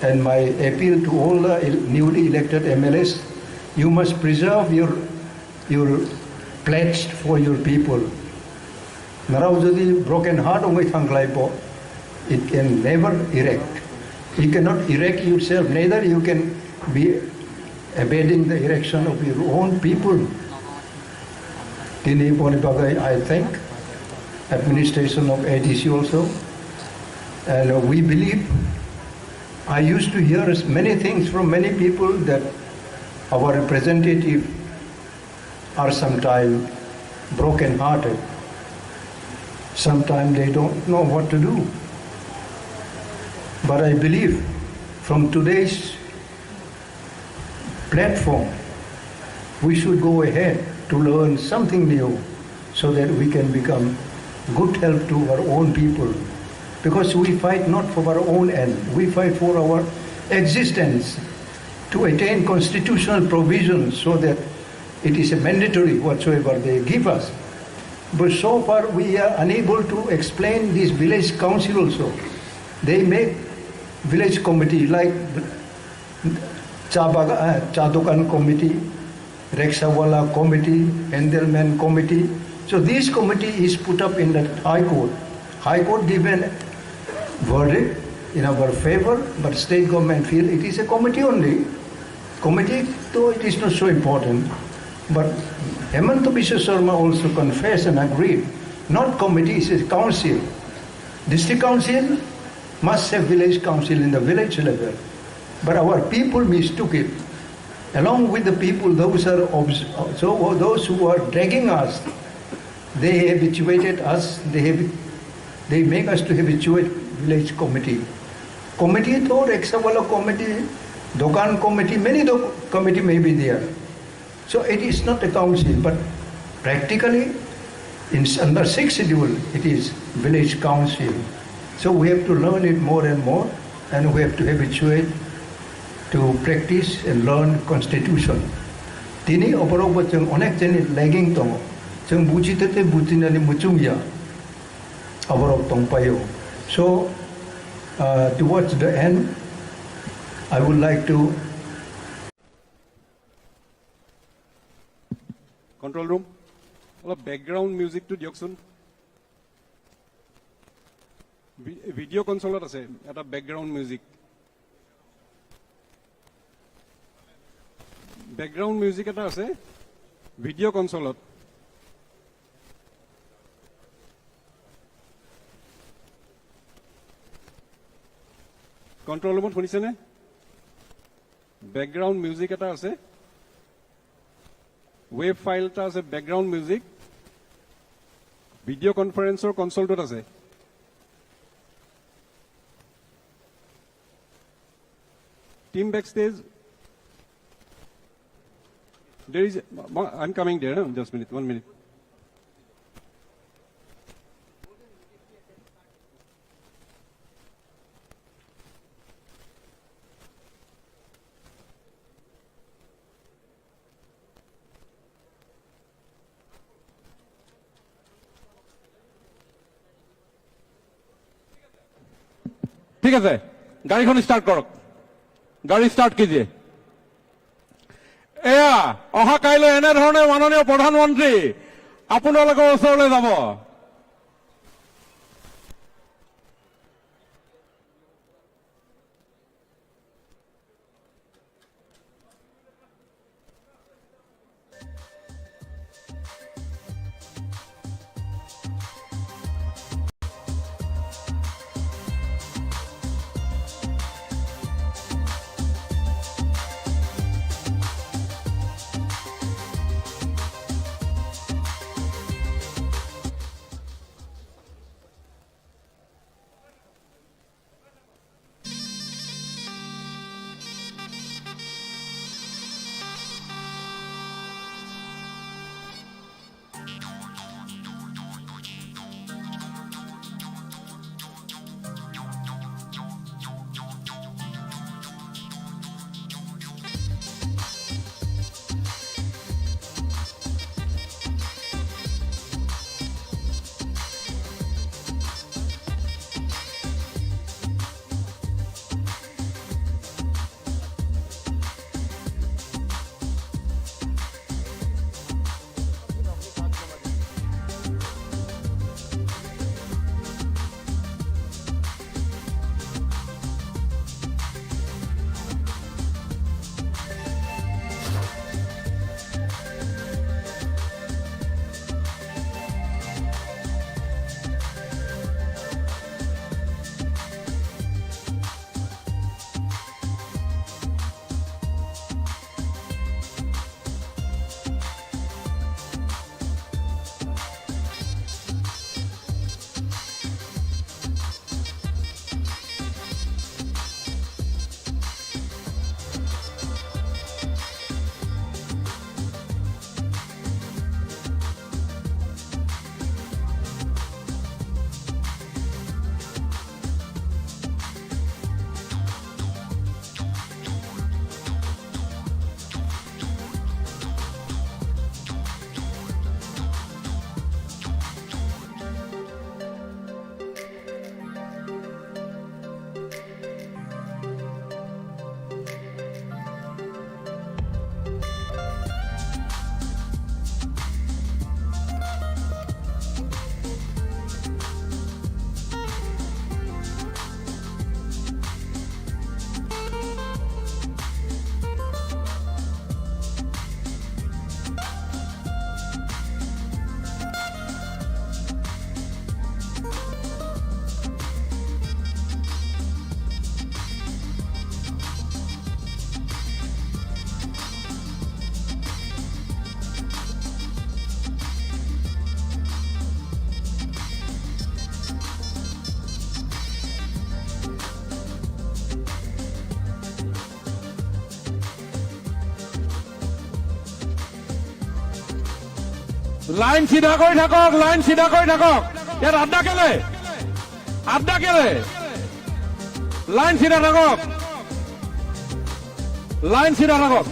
and my appeal to all the el-, newly elected M L As, you must preserve your, your pledge for your people. Narao jodi broken heart wngwi thangkhlai bo, It can never erect. You cannot erect yourself, neither you can be evading the erection of your own people. Tini boni bagwi, I think, administration of A D C also. And we believe, I used to hear many things from many people that our representative are sometimes broken-hearted. Sometimes they don't know what to do. But I believe from today's platform, we should go ahead to learn something new so that we can become good help to our own people. Because we fight not for our own end, we fight for our existence, to attain constitutional provisions so that it is a mandatory whatsoever they give us. But so far we are unable to explain this village council also. They make village committee like cha baga-, uh, cha dokan committee, rickshaw wala committee, Handelman committee. So this committee is put up in the High Court. High Court given verdict in our favor, but state government feel it is a committee only. Committee, though it is not so important, but Hemanta Biswa Sarma also confessed and agreed, not committee, it is council. District council must have village council in the village level, but our people mistook it. Along with the people, those are obs-, so those who are dragging us, they habituated us, they have, they make us to habituate village committee. Committee to rickshaw wala committee, dokan committee, many do-, committee may be there. So it is not a council, but practically in s-, under sixth schedule, it is village council. So we have to learn it more and more, and we have to habituate to practice and learn constitution. Tini oborok bo chwng onek jani lagging tongo. Chwng buji tete bujinani muchung ya. Oborok tongpaio. So, uh, towards the end, I would like to Control room, অলপ বেকগ্ৰাউণ্ড মিউজিকটো দিয়কচোন। ভি-, ভিডিঅ' কনচলত আছে এটা background music. Background music এটা আছে ভিডিঅ' কনচলত। কণ্ট্ৰল ৰুমত শুনিছেনে? বেকগ্ৰাউণ্ড মিউজিক এটা আছে, ৱেভ ফাইল এটা আছে, বেকগ্ৰাউণ্ড মিউজিক ভিডিঅ' কনফাৰেন্সৰ কনচলটোত আছে। Team backstage, there is, I'm coming there, huh? Just minute, one minute. ঠিক আছে, গাড়ীখন ষ্টাৰ্ট কৰক, গাড়ী ষ্টাৰ্ট কিজিয়ে। এয়া অহা কাইলৈ এনেধৰণে মাননীয় প্ৰধানমন্ত্ৰী আপোনালোকৰ ওচৰলৈ যাব। লাইন চিধা কৰি থাকক, লাইন চিধা কৰি থাকক। ইয়াত আড্ডা কেলে? আড্ডা কেলে? লাইন চিধা থাকক, লাইন চিধা থাকক।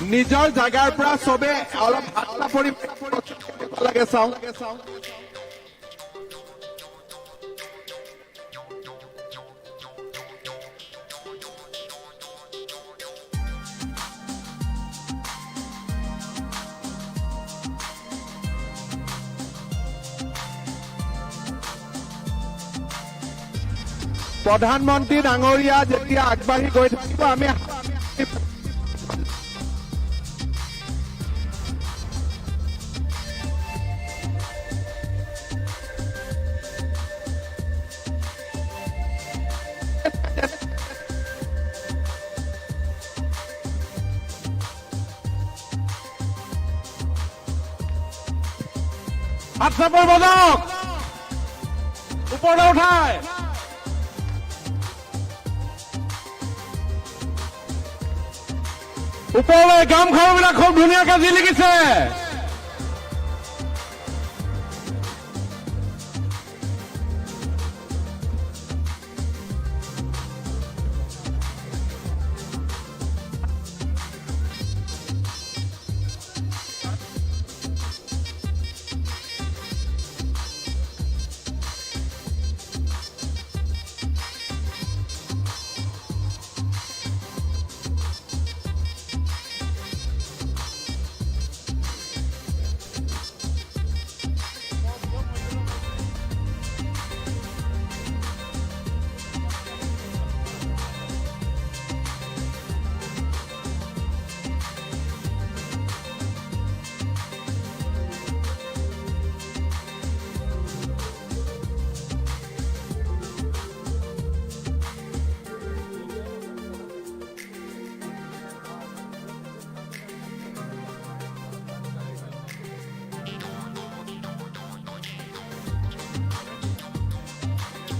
নিজৰ জাগাৰ পৰা চবে অলপ হাত চাপৰি লাগে চাওঁ। প্ৰধানমন্ত্ৰী ডাঙৰীয়া যেতিয়া আগবাঢ়ি গৈ থাকিব, আমি হাত চাপৰি বজাওক, ওপৰলৈ উঠাই। ওপৰলৈ গামখাৰুবিলাক খুব ধুনীয়াকে জিলিকিছে।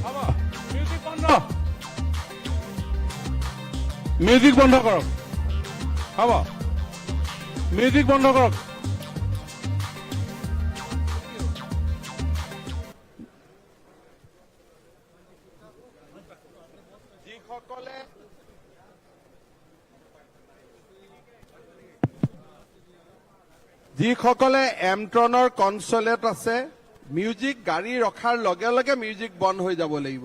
হ'ব, মিউজিক বন্ধ। মিউজিক বন্ধ কৰক। হ'ব, মিউজিক বন্ধ কৰক। যিসকলে যিসকলে এমট্ৰনৰ কনচলেট আছে, মিউজিক গাড়ী ৰখাৰ লগে লগে মিউজিক বন্ধ হৈ যাব লাগিব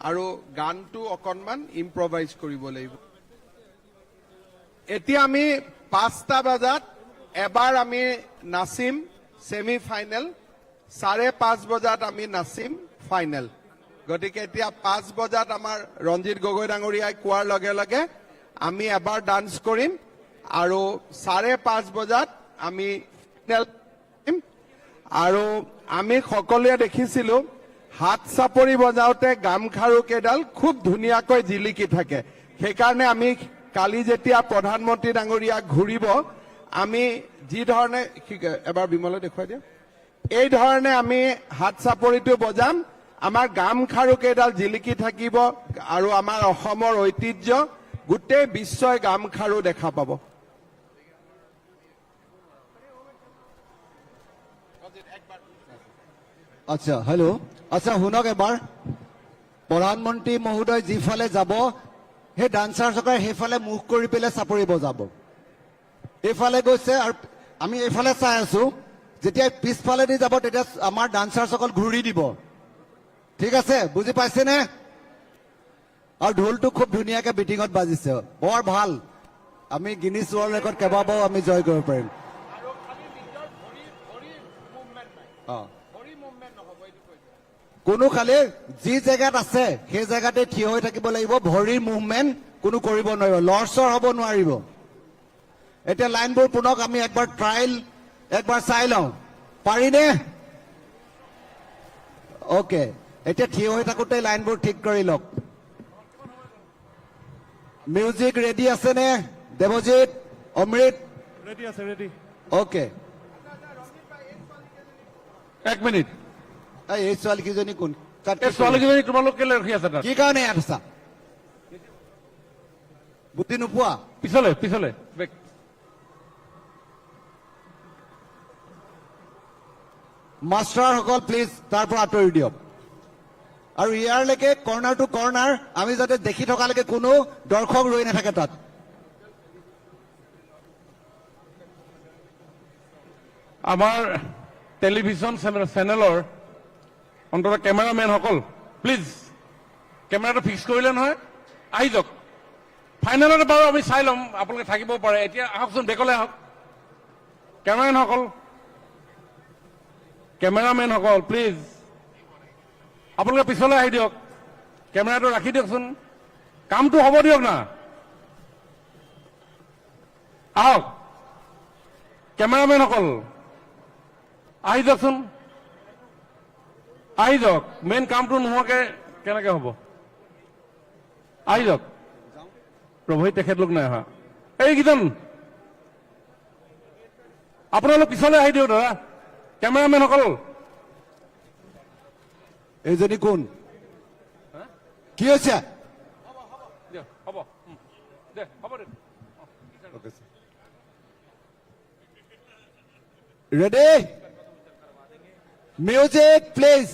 আৰু গানটো অকণমান ইম্প্ৰভাইজ কৰিব লাগিব। এতিয়া আমি পাঁচটা বজাত এবাৰ আমি নাচিম ছেমি ফাইনেল, চাৰে পাঁচ বজাত আমি নাচিম ফাইনেল। গতিকে এতিয়া পাঁচ বজাত আমাৰ ৰঞ্জিত গগৈ ডাঙৰীয়াই কোৱাৰ লগে লগে আমি এবাৰ ডান্স কৰিম আৰু চাৰে পাঁচ বজাত আমি ফাইনেল কৰিম। আৰু আমি সকলোৱে দেখিছিলো, হাত চাপৰি বজাওঁতে গামখাৰু কেইডাল খুব ধুনীয়াকৈ জিলিকি থাকে। সেইকাৰণে আমি কালি যেতিয়া প্ৰধানমন্ত্ৰী ডাঙৰীয়া ঘূৰিব, আমি যি ধৰণে, এবাৰ বিমলে দেখুৱাই দিয়া, এই ধৰণে আমি হাত চাপৰিটো বজাম, আমাৰ গামখাৰু কেইডাল জিলিকি থাকিব আৰু আমাৰ অসমৰ ঐতিহ্য গোটেই বিশ্বই গামখাৰু দেখা পাব। আচ্ছা, হেল্ল'। আচ্ছা, শুনক এবাৰ। প্ৰধানমন্ত্ৰী মহোদয় যিফালে যাব, সেই ডান্সাৰসকলে সেইফালে মুখ কৰি পেলাই চাপৰি বজাব। এইফালে গৈছে আৰু আমি এইফালে চাই আছো। যেতিয়া পিছফালেদি যাব, তেতিয়া আমাৰ ডান্সাৰসকল ঘূৰি দিব। ঠিক আছে, বুজি পাইছেনে? আৰু ঢোলটো খুব ধুনীয়াকে বিটিঙত বাজিছে, বৰ ভাল। আমি গিনিছ ৱৰ্ল্ড ৰেকৰ্ড কেইবাবাৰো আমি জয় কৰিব পাৰিম। অ। কোনো খালি যি জেগাত আছে, সেই জেগাতে থিয় হৈ থাকিব লাগিব। ভৰিৰ মুভমেণ্ট কোনো কৰিব নোৱাৰিব, লৰচৰ হ'ব নোৱাৰিব। এতিয়া লাইনবোৰ পুনক আমি একবাৰ ট্ৰাইল, একবাৰ চাই লওঁ, পাৰিনে? অ'কে, এতিয়া থিয় হৈ থাকোঁতে লাইনবোৰ ঠিক কৰি লওক। মিউজিক ৰেডি আছেনে? দেৱজিত, অমৃত? ৰেডি আছে, ৰেডি। অ'কে। এক মিনিট। এই, এই ছোৱালীকেইজনী কোন? কাক এই কি ছোৱালীকেইজনী তোমালোক কেলে ৰখি আছা তাত? কি কাৰণে ইয়াত আছা? বুদ্ধি নোপোৱা? পিছলে, পিছলে, বেক। মাষ্টাৰসকল, প্লিজ, তাৰ পৰা আঁতৰি দিয়ক। আৰু ইয়াৰলৈকে কৰ্ণাৰ টু কৰ্ণাৰ আমি যাতে দেখি থকালৈকে কোনো দৰ্শক ৰৈ নাথাকে তাত। আমাৰ টেলিভিছন চেনে-, চেনেলৰ অন্ততঃ কেমেৰামেনসকল, প্লিজ, কেমেৰাটো ফিক্স কৰিলে নহয়, আহি যাওক। ফাইনেলত বাৰু আমি চাই ল'ম, আপোনালোকে থাকিবও পাৰে। এতিয়া আহকচোন, বেকলৈ আহক। কেমেৰামেনসকল, কেমেৰামেনসকল, প্লিজ, আপোনালোকে পিছলৈ আহি দিয়ক। কেমেৰাটো ৰাখি দিয়কচোন, কামটো হ'ব দিয়ক না। আহক, কেমেৰামেনসকল, আহি যাওকচোন, আহি যাওক। মেইন কামটো নোহোৱাকে কেনেকে হ'ব? আহি যাওক। প্ৰভু, তেখেতলোক নাই অহা। এই গীতন, আপোনালোক পিছলৈ আহি দিয়ক দাদা, কেমেৰামেনসকল। এইজনী কোন? কি হৈছে? দে, হ'ব। উম। দে, হ'ব দে। Okay, sir. Ready? Music, please.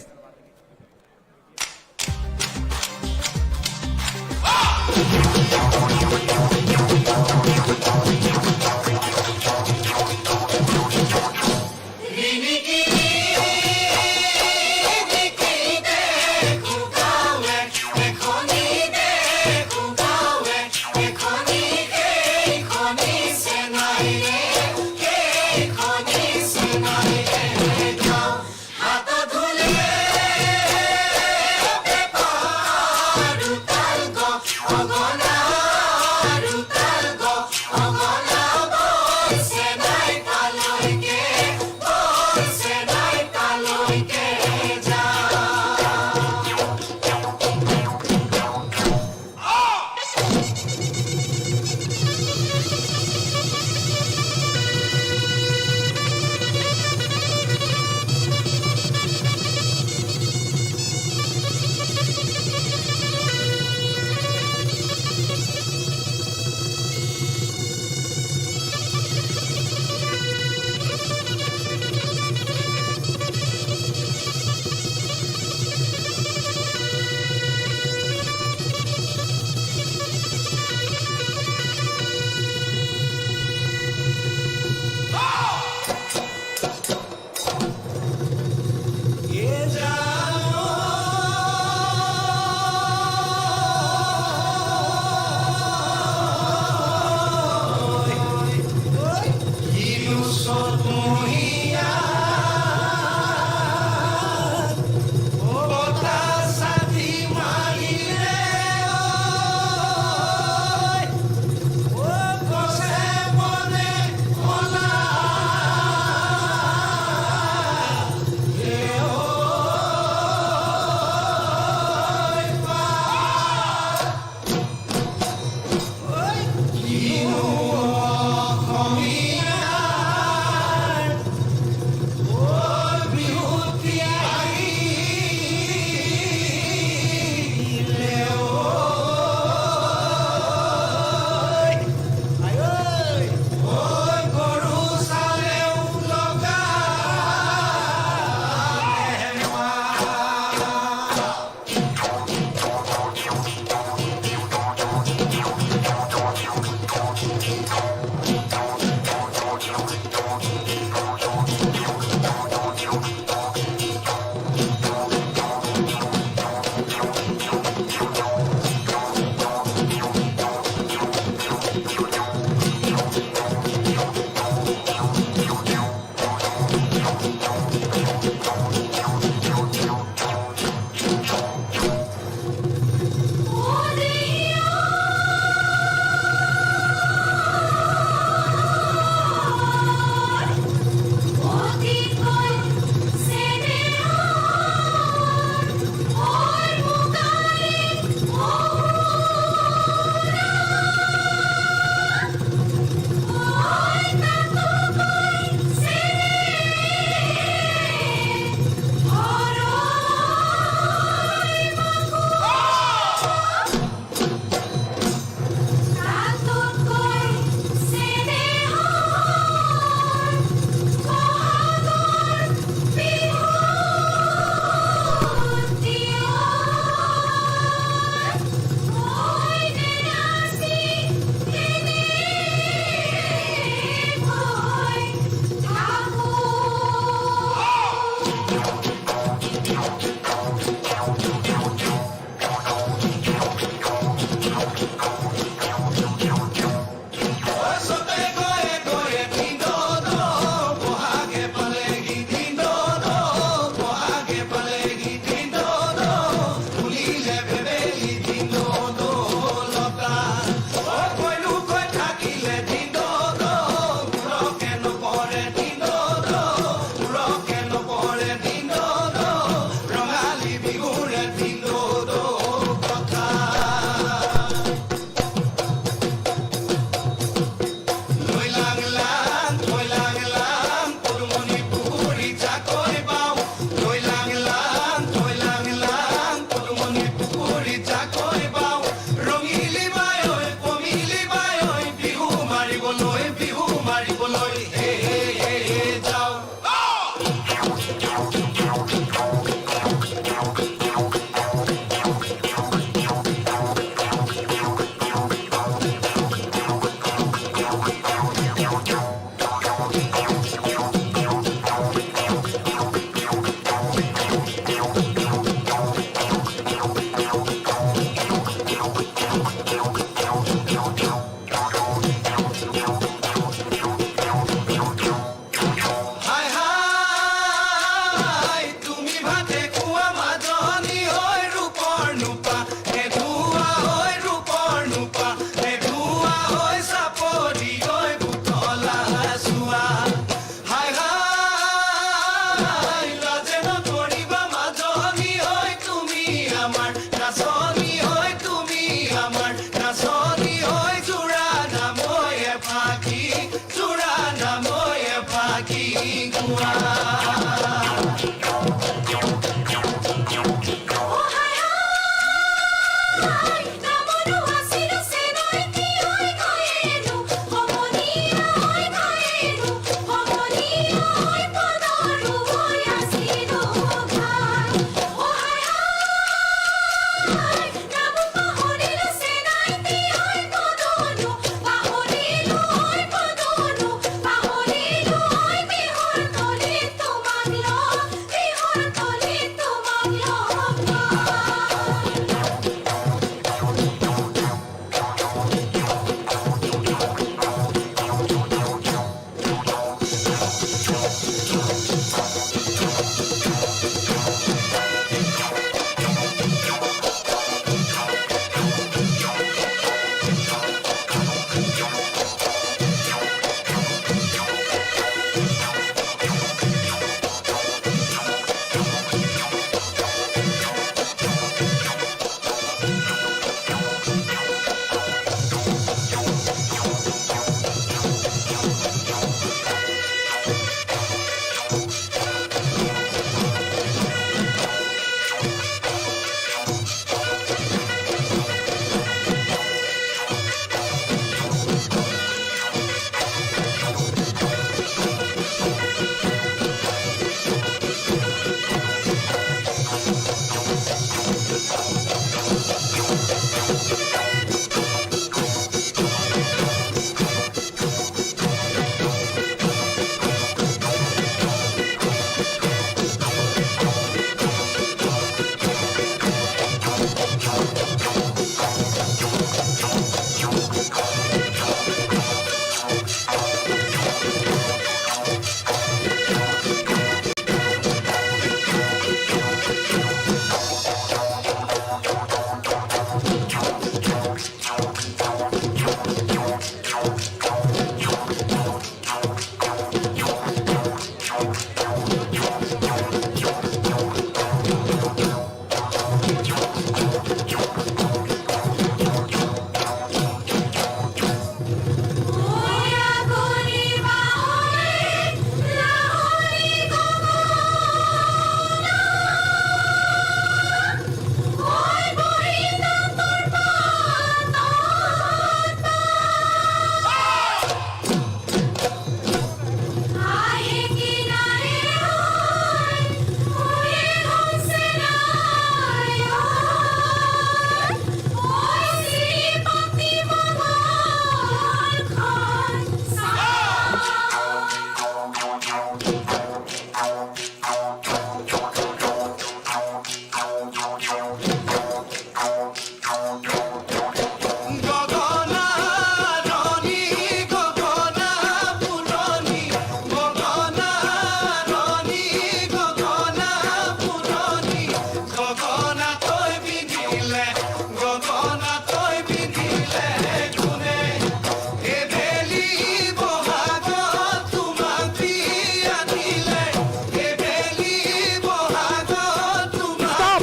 Stop!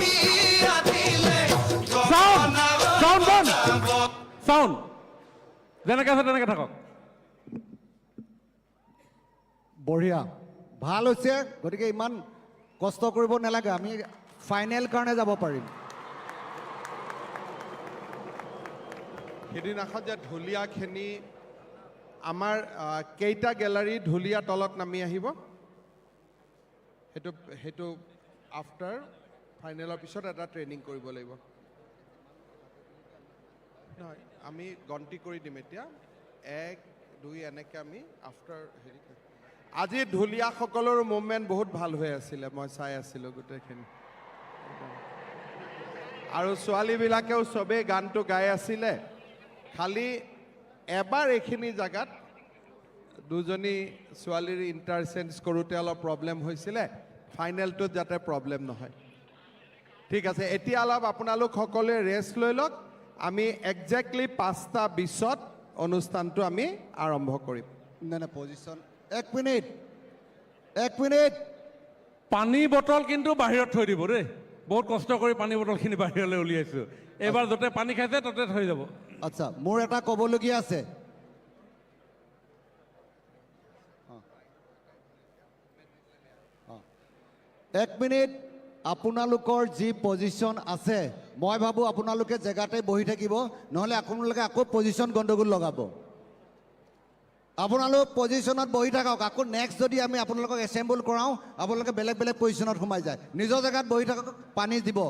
Sound! Sound বন্ধ! Sound! যেনেকে আছে তেনেকে থাকক। বঢ়িয়া, ভাল হৈছে। গতিকে ইমান কষ্ট কৰিব নালাগে, আমি ফাইনেল কাৰণে যাব পাৰিম। সেইদিনাখন যে ঢুলীয়াখিনি আমাৰ, আহ, কেইটা গেলাৰী ঢুলীয়া তলত নামি আহিব, সেইটো, সেইটো আফটাৰ ফাইনেলৰ পিছত এটা ট্ৰেইনিং কৰিব লাগিব। নহয়, আমি গন্তি কৰি দিম এতিয়া, এক, দুই, এনেকে আমি আফটাৰ হেৰি কৰিম। আজি ঢুলীয়াসকলৰো মুভমেণ্ট বহুত ভাল হৈ আছিলে, মই চাই আছিলোঁ গোটেইখিনি। আৰু ছোৱালীবিলাকেও চবেই গানটো গাই আছিলে, খালি এবাৰ এইখিনি জেগাত দুজনী ছোৱালীৰ ইণ্টাৰচেঞ্জ কৰোঁতে অলপ প্ৰব্লেম হৈছিলে, ফাইনেলটোত যাতে প্ৰব্লেম নহয়। ঠিক আছে, এতিয়া অলপ আপোনালোক সকলোৱে ৰেষ্ট লৈ লওক। আমি একজেক্টলি পাঁচটা বিছত অনুষ্ঠানটো আমি আৰম্ভ কৰিম। নাই, নাই, পজিশ্যন, এক মিনিট, এক মিনিট। পানী বটল কিন্তু বাহিৰত থৈ দিব দেই। বহুত কষ্ট কৰি পানী বটলখিনি বাহিৰলৈ উলিয়াইছোঁ। এইবাৰ য'তে পানী খাইছে, ত'তে থৈ যাব। আচ্ছা, মোৰ এটা ক'বলগীয়া আছে। অ। অ। এক মিনিট, আপোনালোকৰ যি পজিশ্যন আছে, মই ভাবোঁ আপোনালোকে জেগাতে বহি থাকিব, নহ'লে আপোনালোকে আকৌ পজিশ্যন গণ্ডগোল লগাব। আপোনালোক পজিশ্যনত বহি থাকক, আকৌ নেক্সট যদি আমি আপোনালোকক এছেম্বল কৰাওঁ, আপোনালোকে বেলেগ বেলেগ পজিশ্যনত সোমাই যায়। নিজৰ জেগাত বহি থাকক, পানী দিব।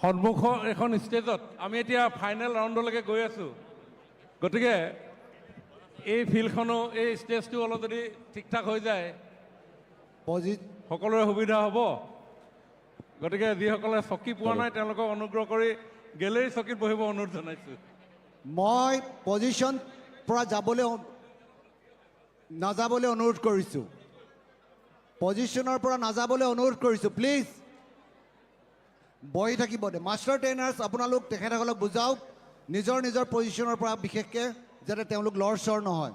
সন্মুখৰ এখন ষ্টেজত আমি এতিয়া ফাইনেল ৰাউণ্ডলৈকে গৈ আছো। গতিকে এই ফিল্ডখনো, এই ষ্টেজটো অলপ যদি ঠিক ঠাক হৈ যায়, পজি- সকলোৰে সুবিধা হ'ব। গতিকে যিসকলে চকী পোৱা নাই, তেওঁলোকক অনুগ্ৰহ কৰি গেলেৰী চকীত বহিব অনুৰোধ জনাইছো। মই পজিশ্যন পৰা যাবলৈ অ-, নাযাবলৈ অনুৰোধ কৰিছো। পজিশ্যনৰ পৰা নাযাবলৈ অনুৰোধ কৰিছো, প্লিজ। বহি থাকিব দে। মাষ্টাৰ ট্ৰেইনাৰ্ছ, আপোনালোক তেখেতসকলক বুজাওক, নিজৰ নিজৰ পজিশ্যনৰ পৰা বিশেষকে, যাতে তেওঁলোক লৰচৰ নহয়।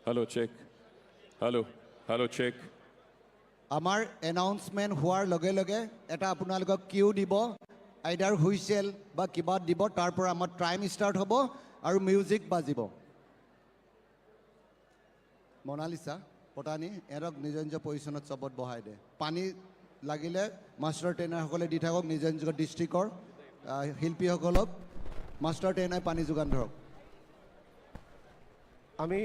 Hello', check. Hello', hello', check. আমাৰ এনাউন্সমেণ্ট হোৱাৰ লগে লগে এটা আপোনালোকক কিউ দিব, আইডাৰ হুইচেল বা কিবা দিব, তাৰ পৰা আমাৰ টাইম ষ্টাৰ্ট হ'ব আৰু মিউজিক বাজিব। মনালিছা, পটানী, এওঁলোকক নিজৰ নিজৰ পজিশ্যনত চবত বহাই দে। পানী লাগিলে মাষ্টাৰ ট্ৰেইনাৰসকলে দি থাকক, নিজৰ নিজৰ ডিষ্ট্ৰিক্টৰ, আহ, শিল্পীসকলক মাষ্টাৰ ট্ৰেইনাৰে পানী যোগান ধৰক। আমি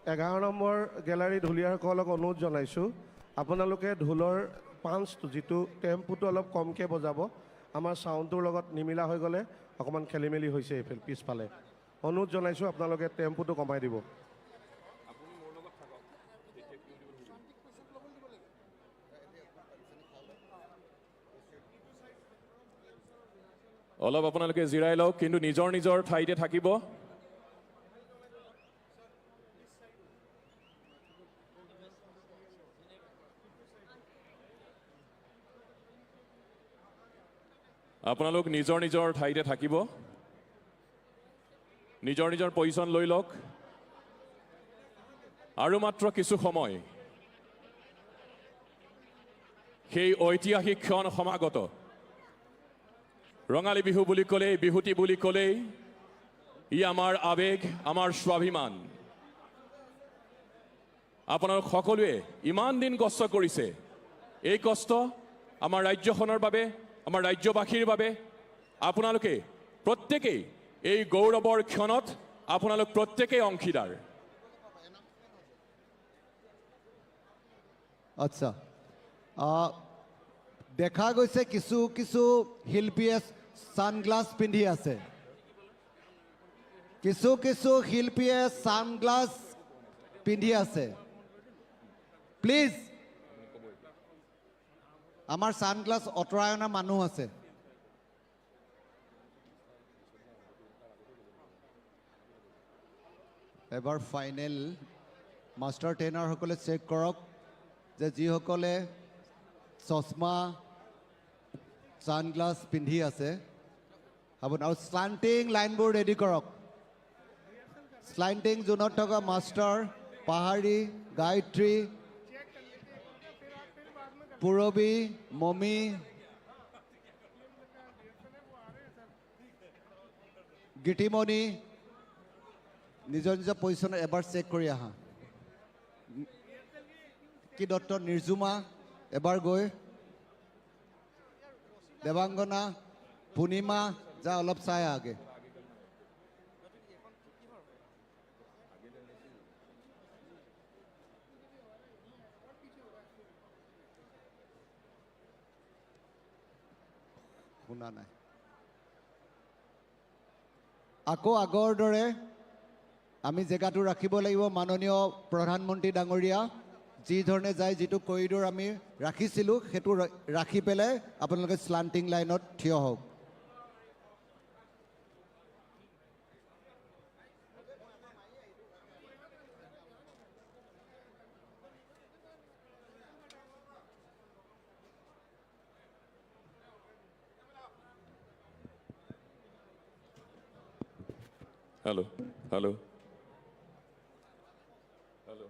এঘাৰ নম্বৰ গেলাৰী ঢুলীয়াসকলক অনুৰোধ জনাইছোঁ, আপোনালোকে ঢোলৰ পাঞ্চটো, যিটো টেম্পোটো অলপ কমকৈ বজাব। আমাৰ চাউণ্ডটোৰ লগত নিমিলা হৈ গ'লে অকণমান খেলি মেলি হৈছে এইফালে, পিছফালে। অনুৰোধ জনাইছোঁ আপোনালোকে টেম্পোটো কমাই দিব। অলপ আপোনালোকে জিৰাই লওক, কিন্তু নিজৰ নিজৰ ঠাইতে থাকিব। আপোনালোক নিজৰ নিজৰ ঠাইতে থাকিব। নিজৰ নিজৰ পজিশ্যন লৈ লওক। আৰু মাত্ৰ কিছু সময় সেই ঐতিহাসিক ক্ষণ সমাগত। ৰঙালী বিহু বুলি ক'লেই, বিহুতি বুলি ক'লেই ই আমাৰ আৱেগ, আমাৰ স্বাভিমান। আপোনালোক সকলোৱে ইমান দিন কষ্ট কৰিছে, এই কষ্ট আমাৰ ৰাজ্যখনৰ বাবে, আমাৰ ৰাজ্যবাসীৰ বাবে। আপোনালোকে প্ৰত্যেকেই এই গৌৰৱৰ ক্ষণত আপোনালোক প্ৰত্যেকেই অংশীদাৰ। আচ্ছা, আহ, দেখা গৈছে কিছু কিছু শিল্পীয়ে ছানগ্লাছ পিন্ধি আছে, কিছু কিছু শিল্পীয়ে ছানগ্লাছ পিন্ধি আছে। প্লিজ, আমাৰ ছানগ্লাছ আঁতৰাই অনা মানুহ আছে। এবাৰ ফাইনেল মাষ্টাৰ ট্ৰেইনাৰসকলে চেক কৰক যে যিসকলে চশমা, ছানগ্লাছ পিন্ধি আছে, আপোনাৰ আৰু শ্লাণ্টিং লাইনবোৰ ৰেডি কৰক। শ্লাণ্টিং জোনত থকা মাষ্টাৰ, পাহাৰী, গায়ত্ৰী, পুৰবী, মমি, গীতিমণি, নিজৰ নিজৰ পজিশ্যনত এবাৰ চেক কৰি আহা। কি দত্ত, নিৰ্জুমা, এবাৰ গৈ। দেৱাংগনা, পূৰ্ণিমা, যা অলপ চাই আগে। শুনা নাই। আকৌ আগৰ দৰে আমি জেগাটো ৰাখিব লাগিব। মাননীয় প্ৰধানমন্ত্ৰী ডাঙৰীয়া যি ধৰণে যায়, যিটো কৰিডৰ আমি ৰাখিছিলোঁ, সেইটো ৰা-, ৰাখি পেলাই আপোনালোকে শ্লাণ্টিং লাইনত থিয় হওক। Hello, hello, hello.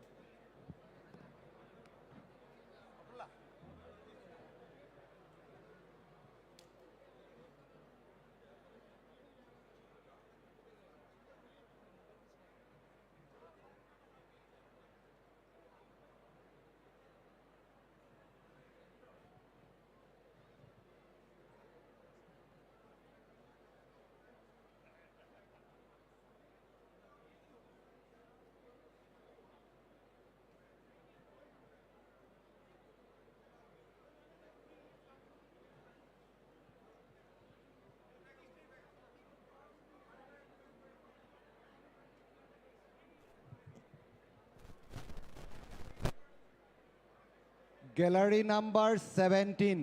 Gallery number seventeen,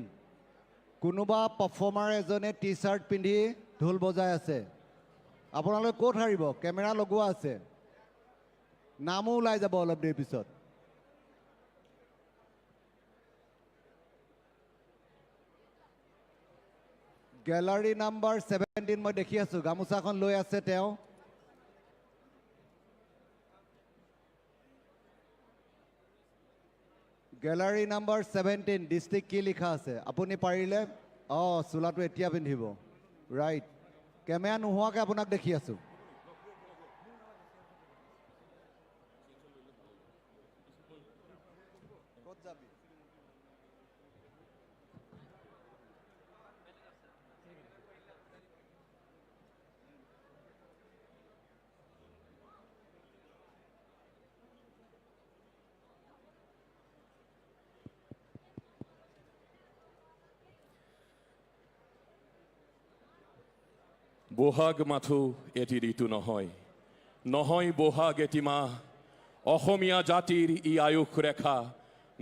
কোনোবা পাৰফৰ্মাৰ এজনে টি চাৰ্ট পিন্ধি ঢোল বজাই আছে। আপোনালোকে ক'ত সাৰিব? কেমেৰা লগোৱা আছে, নামো ওলাই যাব অলপ দেৰি পিছত। গেলাৰী নাম্বাৰ ছেভেণ্টিন মই দেখি আছো, গামোচাখন লৈ আছে তেওঁ। গেলাৰী নাম্বাৰ ছেভেণ্টিন, ডিষ্ট্ৰিক্ট কি লিখা আছে? আপুনি পাৰিলে, অ, চোলাটো এতিয়া পিন্ধিব। ৰাইট, কেমেৰা নোহোৱাকে আপোনাক দেখি আছো। ক'ত যাবি? বহাগ মাথো এটি ঋতু নহয়, নহয় বহাগ এটি মাহ, অসমীয়া জাতিৰ ই আয়ুস ৰেখা,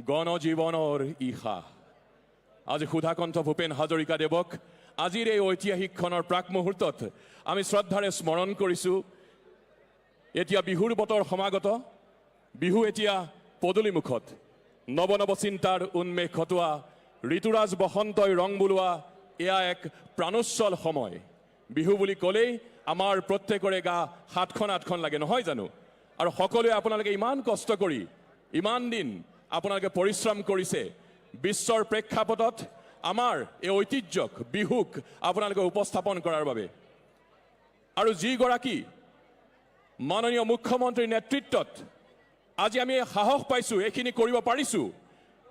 গণজীৱনৰ ই সাহ। আজি সুধাকণ্ঠ ভূপেন হাজৰিকা দেৱক আজিৰ এই ঐতিহাসিক ক্ষণৰ প্ৰাক মুহূৰ্তত আমি শ্ৰদ্ধাৰে স্মৰণ কৰিছো। এতিয়া বিহুৰ বতৰ সমাগত। বিহু এতিয়া পদূলিমুখত। নৱ নৱ চিন্তাৰ উন্মেষ ঘটোৱা, ঋতুৰাজ বসন্তই ৰং বুলোৱা, এয়া এক প্ৰাণোচ্ছল সময়। বিহু বুলি ক'লেই আমাৰ প্ৰত্যেকৰে গা সাতখন আঠখন লাগে, নহয় জানো? আৰু সকলোৱে আপোনালোকে ইমান কষ্ট কৰি, ইমান দিন আপোনালোকে পৰিশ্ৰম কৰিছে, বিশ্বৰ প্ৰেক্ষাপটত আমাৰ এই ঐতিহ্যক, বিহুক আপোনালোকে উপস্থাপন কৰাৰ বাবে। আৰু যিগৰাকী মাননীয় মুখ্যমন্ত্ৰীৰ নেতৃত্বত আজি আমি সাহস পাইছো, এইখিনি কৰিব পাৰিছো,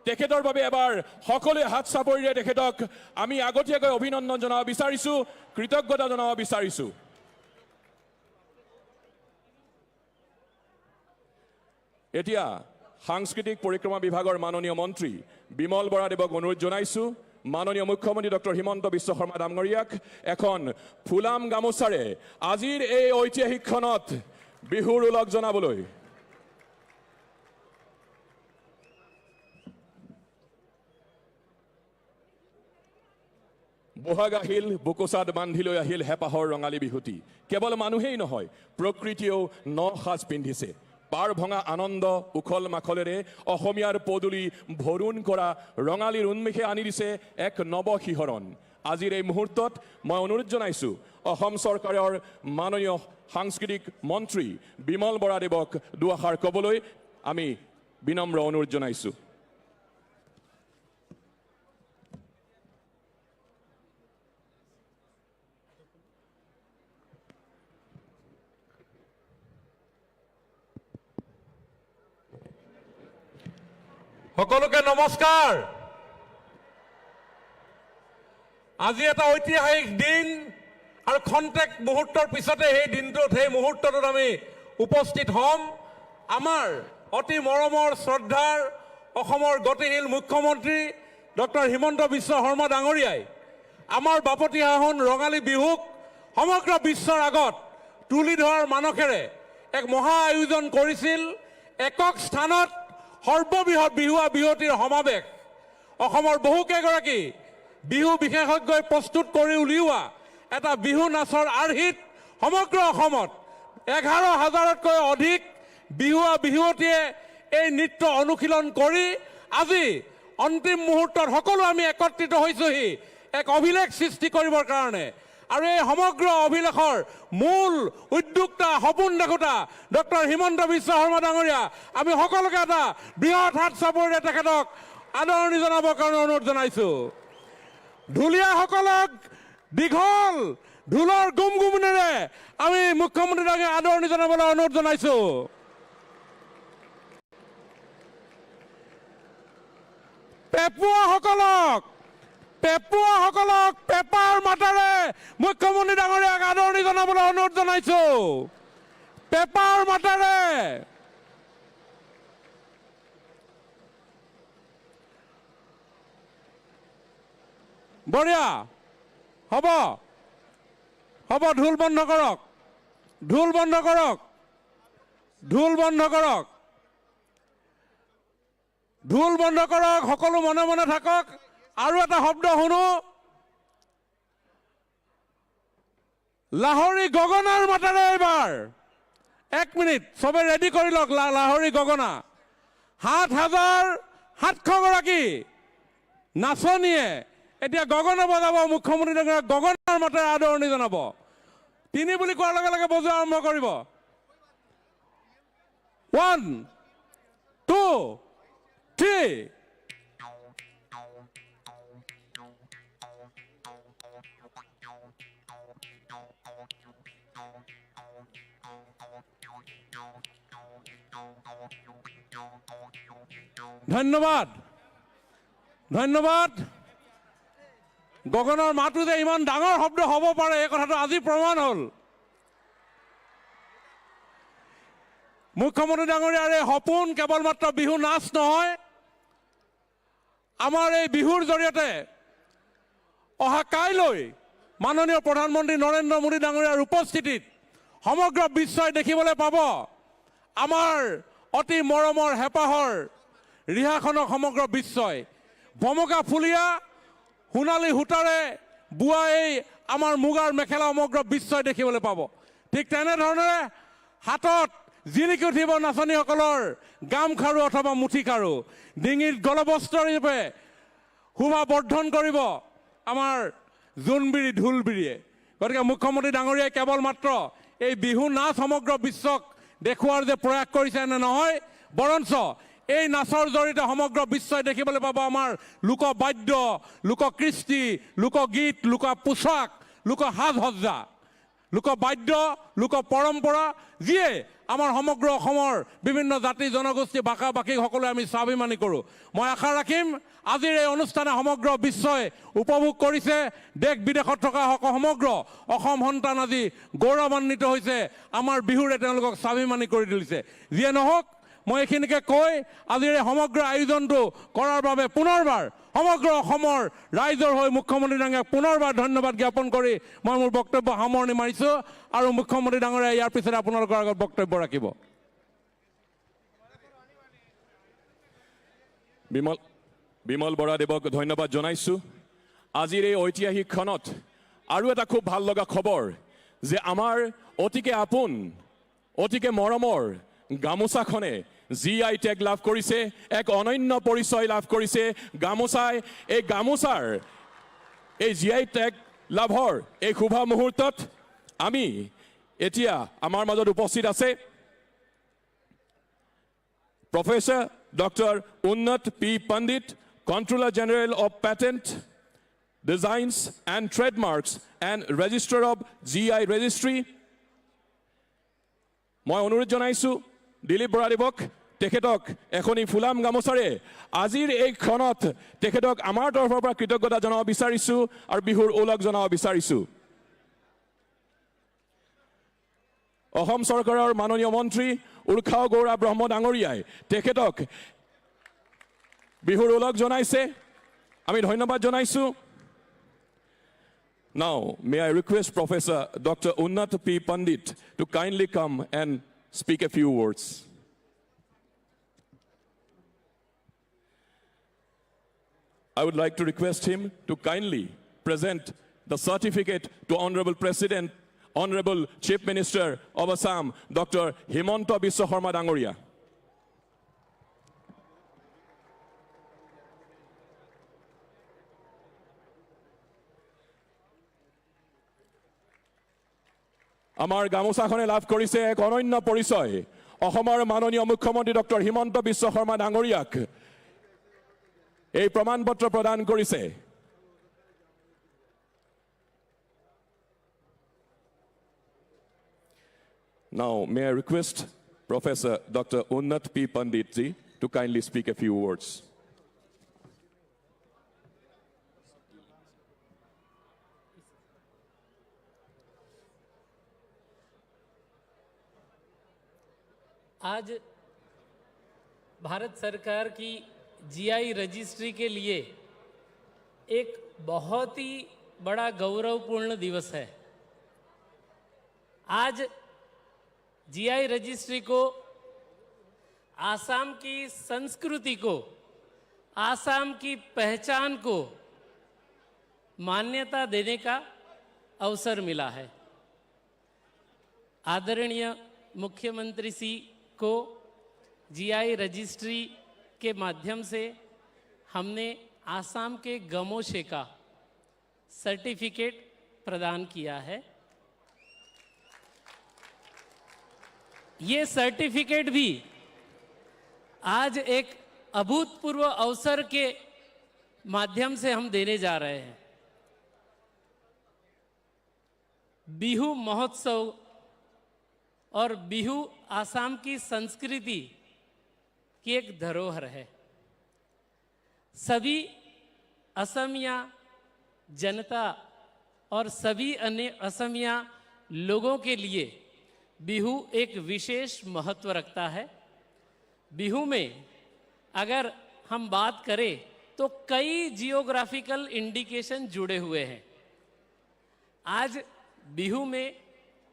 তেখেতৰ বাবে এবাৰ সকলোৱে হাত চাপৰিৰে তেখেতক আমি আগতীয়াকৈ অভিনন্দন জনাব বিচাৰিছো, কৃতজ্ঞতা জনাব বিচাৰিছো। এতিয়া সাংস্কৃতিক পৰিক্ৰমা বিভাগৰ মাননীয় মন্ত্ৰী বিমল বৰা দেৱক অনুৰোধ জনাইছো, মাননীয় মুখ্যমন্ত্ৰী ডক্টৰ হিমন্ত বিশ্ব শৰ্মা ডাঙৰীয়াক এখন ফুলাম গামোচাৰে আজিৰ এই ঐতিহাসিক ক্ষণত বিহুৰ ওলগ জনাবলৈ। বহাগ আহিল, বোকোচাত বান্ধি লৈ আহিল হেঁপাহৰ ৰঙালী বিহুটি। কেৱল মানুহেই নহয়, প্ৰকৃতিয়েও ন সাজ পিন্ধিছে। পাৰ ভঙা আনন্দ, উখল মাখলেৰে অসমীয়াৰ পদূলি ভৰোণ কৰা ৰঙালীৰ উন্মেষে আনি দিছে এক নৱ শিহৰণ। আজিৰ এই মুহূৰ্তত মই অনুৰোধ জনাইছো অসম চৰকাৰৰ মাননীয় সাংস্কৃতিক মন্ত্ৰী বিমল বৰা দেৱক দুআষাৰ ক'বলৈ আমি বিনম্ৰ অনুৰোধ জনাইছো। সকলোকে নমস্কাৰ। আজি এটা ঐতিহাসিক দিন আৰু খন্তেক মুহূৰ্তৰ পিছতে সেই দিনটোত, সেই মুহূৰ্তটোত আমি উপস্থিত হ'ম। আমাৰ অতি মৰমৰ শ্ৰদ্ধাৰ অসমৰ গতিশীল মুখ্যমন্ত্ৰী ডক্টৰ হিমন্ত বিশ্ব শৰ্মা ডাঙৰীয়াই আমাৰ বাপতি সাহোন ৰঙালী বিহুক সমগ্ৰ বিশ্বৰ আগত তুলি ধৰাৰ মানসেৰে এক মহা আয়োজন কৰিছিল। একক স্থানত সৰ্ববৃহৎ বিহুৱা বিহুৱতীৰ সমাৱেশ। অসমৰ বহুকেইগৰাকী বিহু বিশেষজ্ঞই প্ৰস্তুত কৰি উলিওৱা এটা বিহু নাচৰ আৰ্হিত সমগ্ৰ অসমত এঘাৰ হাজাৰতকৈ অধিক বিহুৱা বিহুৱতীয়ে এই নৃত্য অনুশীলন কৰি আজি অন্তিম মুহূৰ্তত সকলো আমি একত্ৰিত হৈছোহি এক অভিলেখ সৃষ্টি কৰিবৰ কাৰণে। আৰু এই সমগ্ৰ অভিলেখৰ মূল উদ্যোক্তা, সপোন দেখোতা ডক্টৰ হিমন্ত বিশ্ব শৰ্মা ডাঙৰীয়া, আমি সকলোকে এটা বৃহৎ হাত চাপৰিৰে তেখেতক আদৰণি জনাবৰ কাৰণে অনুৰোধ জনাইছো। ঢুলীয়াসকলক দীঘল ঢোলৰ গুমগুমনিৰে আমি মুখ্যমন্ত্ৰী ডাঙৰীয়াক আদৰণি জনাবলৈ অনুৰোধ জনাইছো। পেপুৱাসকলক, পেপুৱাসকলক পেপাৰ মাতেৰে মুখ্যমন্ত্ৰী ডাঙৰীয়াক আদৰণি জনাবলৈ অনুৰোধ জনাইছো। পেপাৰ মাতেৰে। বঢ়িয়া। হ'ব। হ'ব, ঢোল বন্ধ কৰক। ঢোল বন্ধ কৰক। ঢোল বন্ধ কৰক। ঢোল বন্ধ কৰক, সকলো মনে মনে থাকক। আৰু এটা শব্দ শুনো, লাহৰি গগনাৰ মাতেৰে এইবাৰ। এক মিনিট, চবে ৰেডি কৰি লওক লা-, লাহৰি গগনা। সাত হাজাৰ সাতশ গৰাকী নাচনীয়ে এতিয়া গগনা বজাব, মুখ্যমন্ত্ৰী ডাঙৰীয়াক গগনাৰ মাতেৰে আদৰণি জনাব। তিনি বুলি কোৱাৰ লগে লগে বজোৱা আৰম্ভ কৰিব। One, two, three. ধন্যবাদ, ধন্যবাদ। গগনাৰ মাতো যে ইমান ডাঙৰ শব্দ হ'ব পাৰে, এই কথাটো আজি প্ৰমাণ হ'ল। মুখ্যমন্ত্ৰী ডাঙৰীয়াৰ এই সপোন কেৱল মাত্ৰ বিহু নাচ নহয়, আমাৰ এই বিহুৰ জৰিয়তে অহা কাইলৈ মাননীয় প্ৰধানমন্ত্ৰী নৰেন্দ্ৰ মোদী ডাঙৰীয়াৰ উপস্থিতিত সমগ্ৰ বিশ্বই দেখিবলৈ পাব আমাৰ অতি মৰমৰ হেঁপাহৰ ৰিহাখনক সমগ্ৰ বিশ্বই ভমকা ফুলীয়া সোণালী সূতাৰে বোৱা এই আমাৰ মুগাৰ মেখেলা সমগ্ৰ বিশ্বই দেখিবলৈ পাব। ঠিক তেনেধৰণে হাতত জিলিকি উঠিব নাচনীসকলৰ গামখাৰু অথবা মুঠিখাৰু। ডিঙিত গলবস্ত্ৰ ৰূপে শোভা বৰ্ধন কৰিব আমাৰ জোনবিৰি ঢোলবিৰিয়ে। গতিকে মুখ্যমন্ত্ৰী ডাঙৰীয়াই কেৱল মাত্ৰ এই বিহু নাচ সমগ্ৰ বিশ্বক দেখুওৱাৰ যে প্ৰয়াস কৰিছে, এনে নহয়, বৰঞ্চ এই নাচৰ জৰিয়তে সমগ্ৰ বিশ্বই দেখিবলৈ পাব আমাৰ লোকবাদ্য, লোককৃষ্টি, লোকগীত, লোক পোচাক, লোক সাজসজ্জা, লোকবাদ্য, লোক পৰম্পৰা, যিয়ে আমাৰ সমগ্ৰ অসমৰ বিভিন্ন জাতি জনগোষ্ঠী ভাষা ভাষিক সকলোৱে আমি স্বাভিমানী কৰোঁ। মই আশা ৰাখিম আজিৰ এই অনুষ্ঠানে সমগ্ৰ বিশ্বই উপভোগ কৰিছে। দেশ বিদেশত থকা সক-, সমগ্ৰ অসম সন্তান আজি গৌৰৱান্বিত হৈছে আমাৰ বিহুৰে তেওঁলোকক স্বাভিমানী কৰি তুলিছে। যিয়ে নহওক, মই এইখিনিকে কৈ আজিৰ এই সমগ্ৰ আয়োজনটো কৰাৰ বাবে পুনৰবাৰ সমগ্ৰ অসমৰ ৰাইজৰ হৈ মুখ্যমন্ত্ৰী ডাঙৰীয়াক পুনৰবাৰ ধন্যবাদ জ্ঞাপন কৰি মই মোৰ বক্তব্য সামৰণি মাৰিছোঁ আৰু মুখ্যমন্ত্ৰী ডাঙৰীয়া ইয়াৰ পিছতে আপোনালোকৰ আগত বক্তব্য ৰাখিব। বিমল, বিমল বৰাদেৱক ধন্যবাদ জনাইছোঁ। আজিৰ এই ঐতিহাসিক ক্ষণত আৰু এটা খুব ভাল লগা খবৰ যে আমাৰ অতিকে আপোন, অতিকে মৰমৰ গামোচাখনে জি আই টেগ লাভ কৰিছে, এক অনন্য পৰিচয় লাভ কৰিছে গামোচাই। এই গামোচাৰ এই জি আই টেগ লাভৰ এই শুভ মুহূৰ্তত আমি এতিয়া আমাৰ মাজত উপস্থিত আছে Professor Doctor Unnat P Pandit, Controller General of Patent, Designs and Trademarks and Registrar of G I Registry. মই অনুৰোধ জনাইছোঁ দিলীপ বৰাদেৱক, তেখেতক এখনি ফুলাম গামোচাৰে আজিৰ এই ক্ষণত তেখেতক আমাৰ তৰফৰ পৰা কৃতজ্ঞতা জনাব বিচাৰিছোঁ আৰু বিহুৰ ওলগ জনাব বিচাৰিছোঁ। অসম চৰকাৰৰ মাননীয় মন্ত্ৰী উৰ্খাও গৌৰা ব্ৰহ্ম ডাঙৰীয়াই তেখেতক বিহুৰ ওলগ জনাইছে, আমি ধন্যবাদ জনাইছোঁ। Now, may I request Professor Doctor Unnat P Pandit to kindly come and speak a few words. I would like to request him to kindly present the certificate to Honorable President, Honorable Chief Minister of Assam, Doctor Himanta Biswa Sarma Dangoria. আমাৰ গামোচাখনে লাভ কৰিছে এক অনন্য পৰিচয়। অসমৰ মাননীয় মুখ্যমন্ত্ৰী ডক্টৰ হিমন্ত বিশ্ব শৰ্মা ডাঙৰীয়াক এই প্ৰমাণ পত্ৰ প্ৰদান কৰিছে। Now, may I request Professor Doctor Unnat P Pandit ji to kindly speak a few words. आज भारत सरकार की जीआई रजिस्ट्री के लिए एक बहुत ही बड़ा गौरवपूर्ण दिवस है। आज जीआई रजिस्ट्री को आसाम की संस्कृति को आसाम की पहचान को मान्यता देने का अवसर मिला है। आदरणीय मुख्यमंत्री श्री को जीआई रजिस्ट्री के माध्यम से हमने आसाम के गमोशे का सर्टिफिकेट प्रदान किया है। ये सर्टिफिकेट भी आज एक अभूतपूर्व अवसर के माध्यम से हम देने जा रहे हैं। बिहू महोत्सव और बिहू आसाम की संस्कृति की एक धरोहर है। सभी असमिया जनता और सभी अन्य असमिया लोगों के लिए बिहू एक विशेष महत्व रखता है। बिहू में अगर हम बात करें तो कई जियोग्राफिकल इंडिकेशन जुड़े हुए हैं। आज बिहू में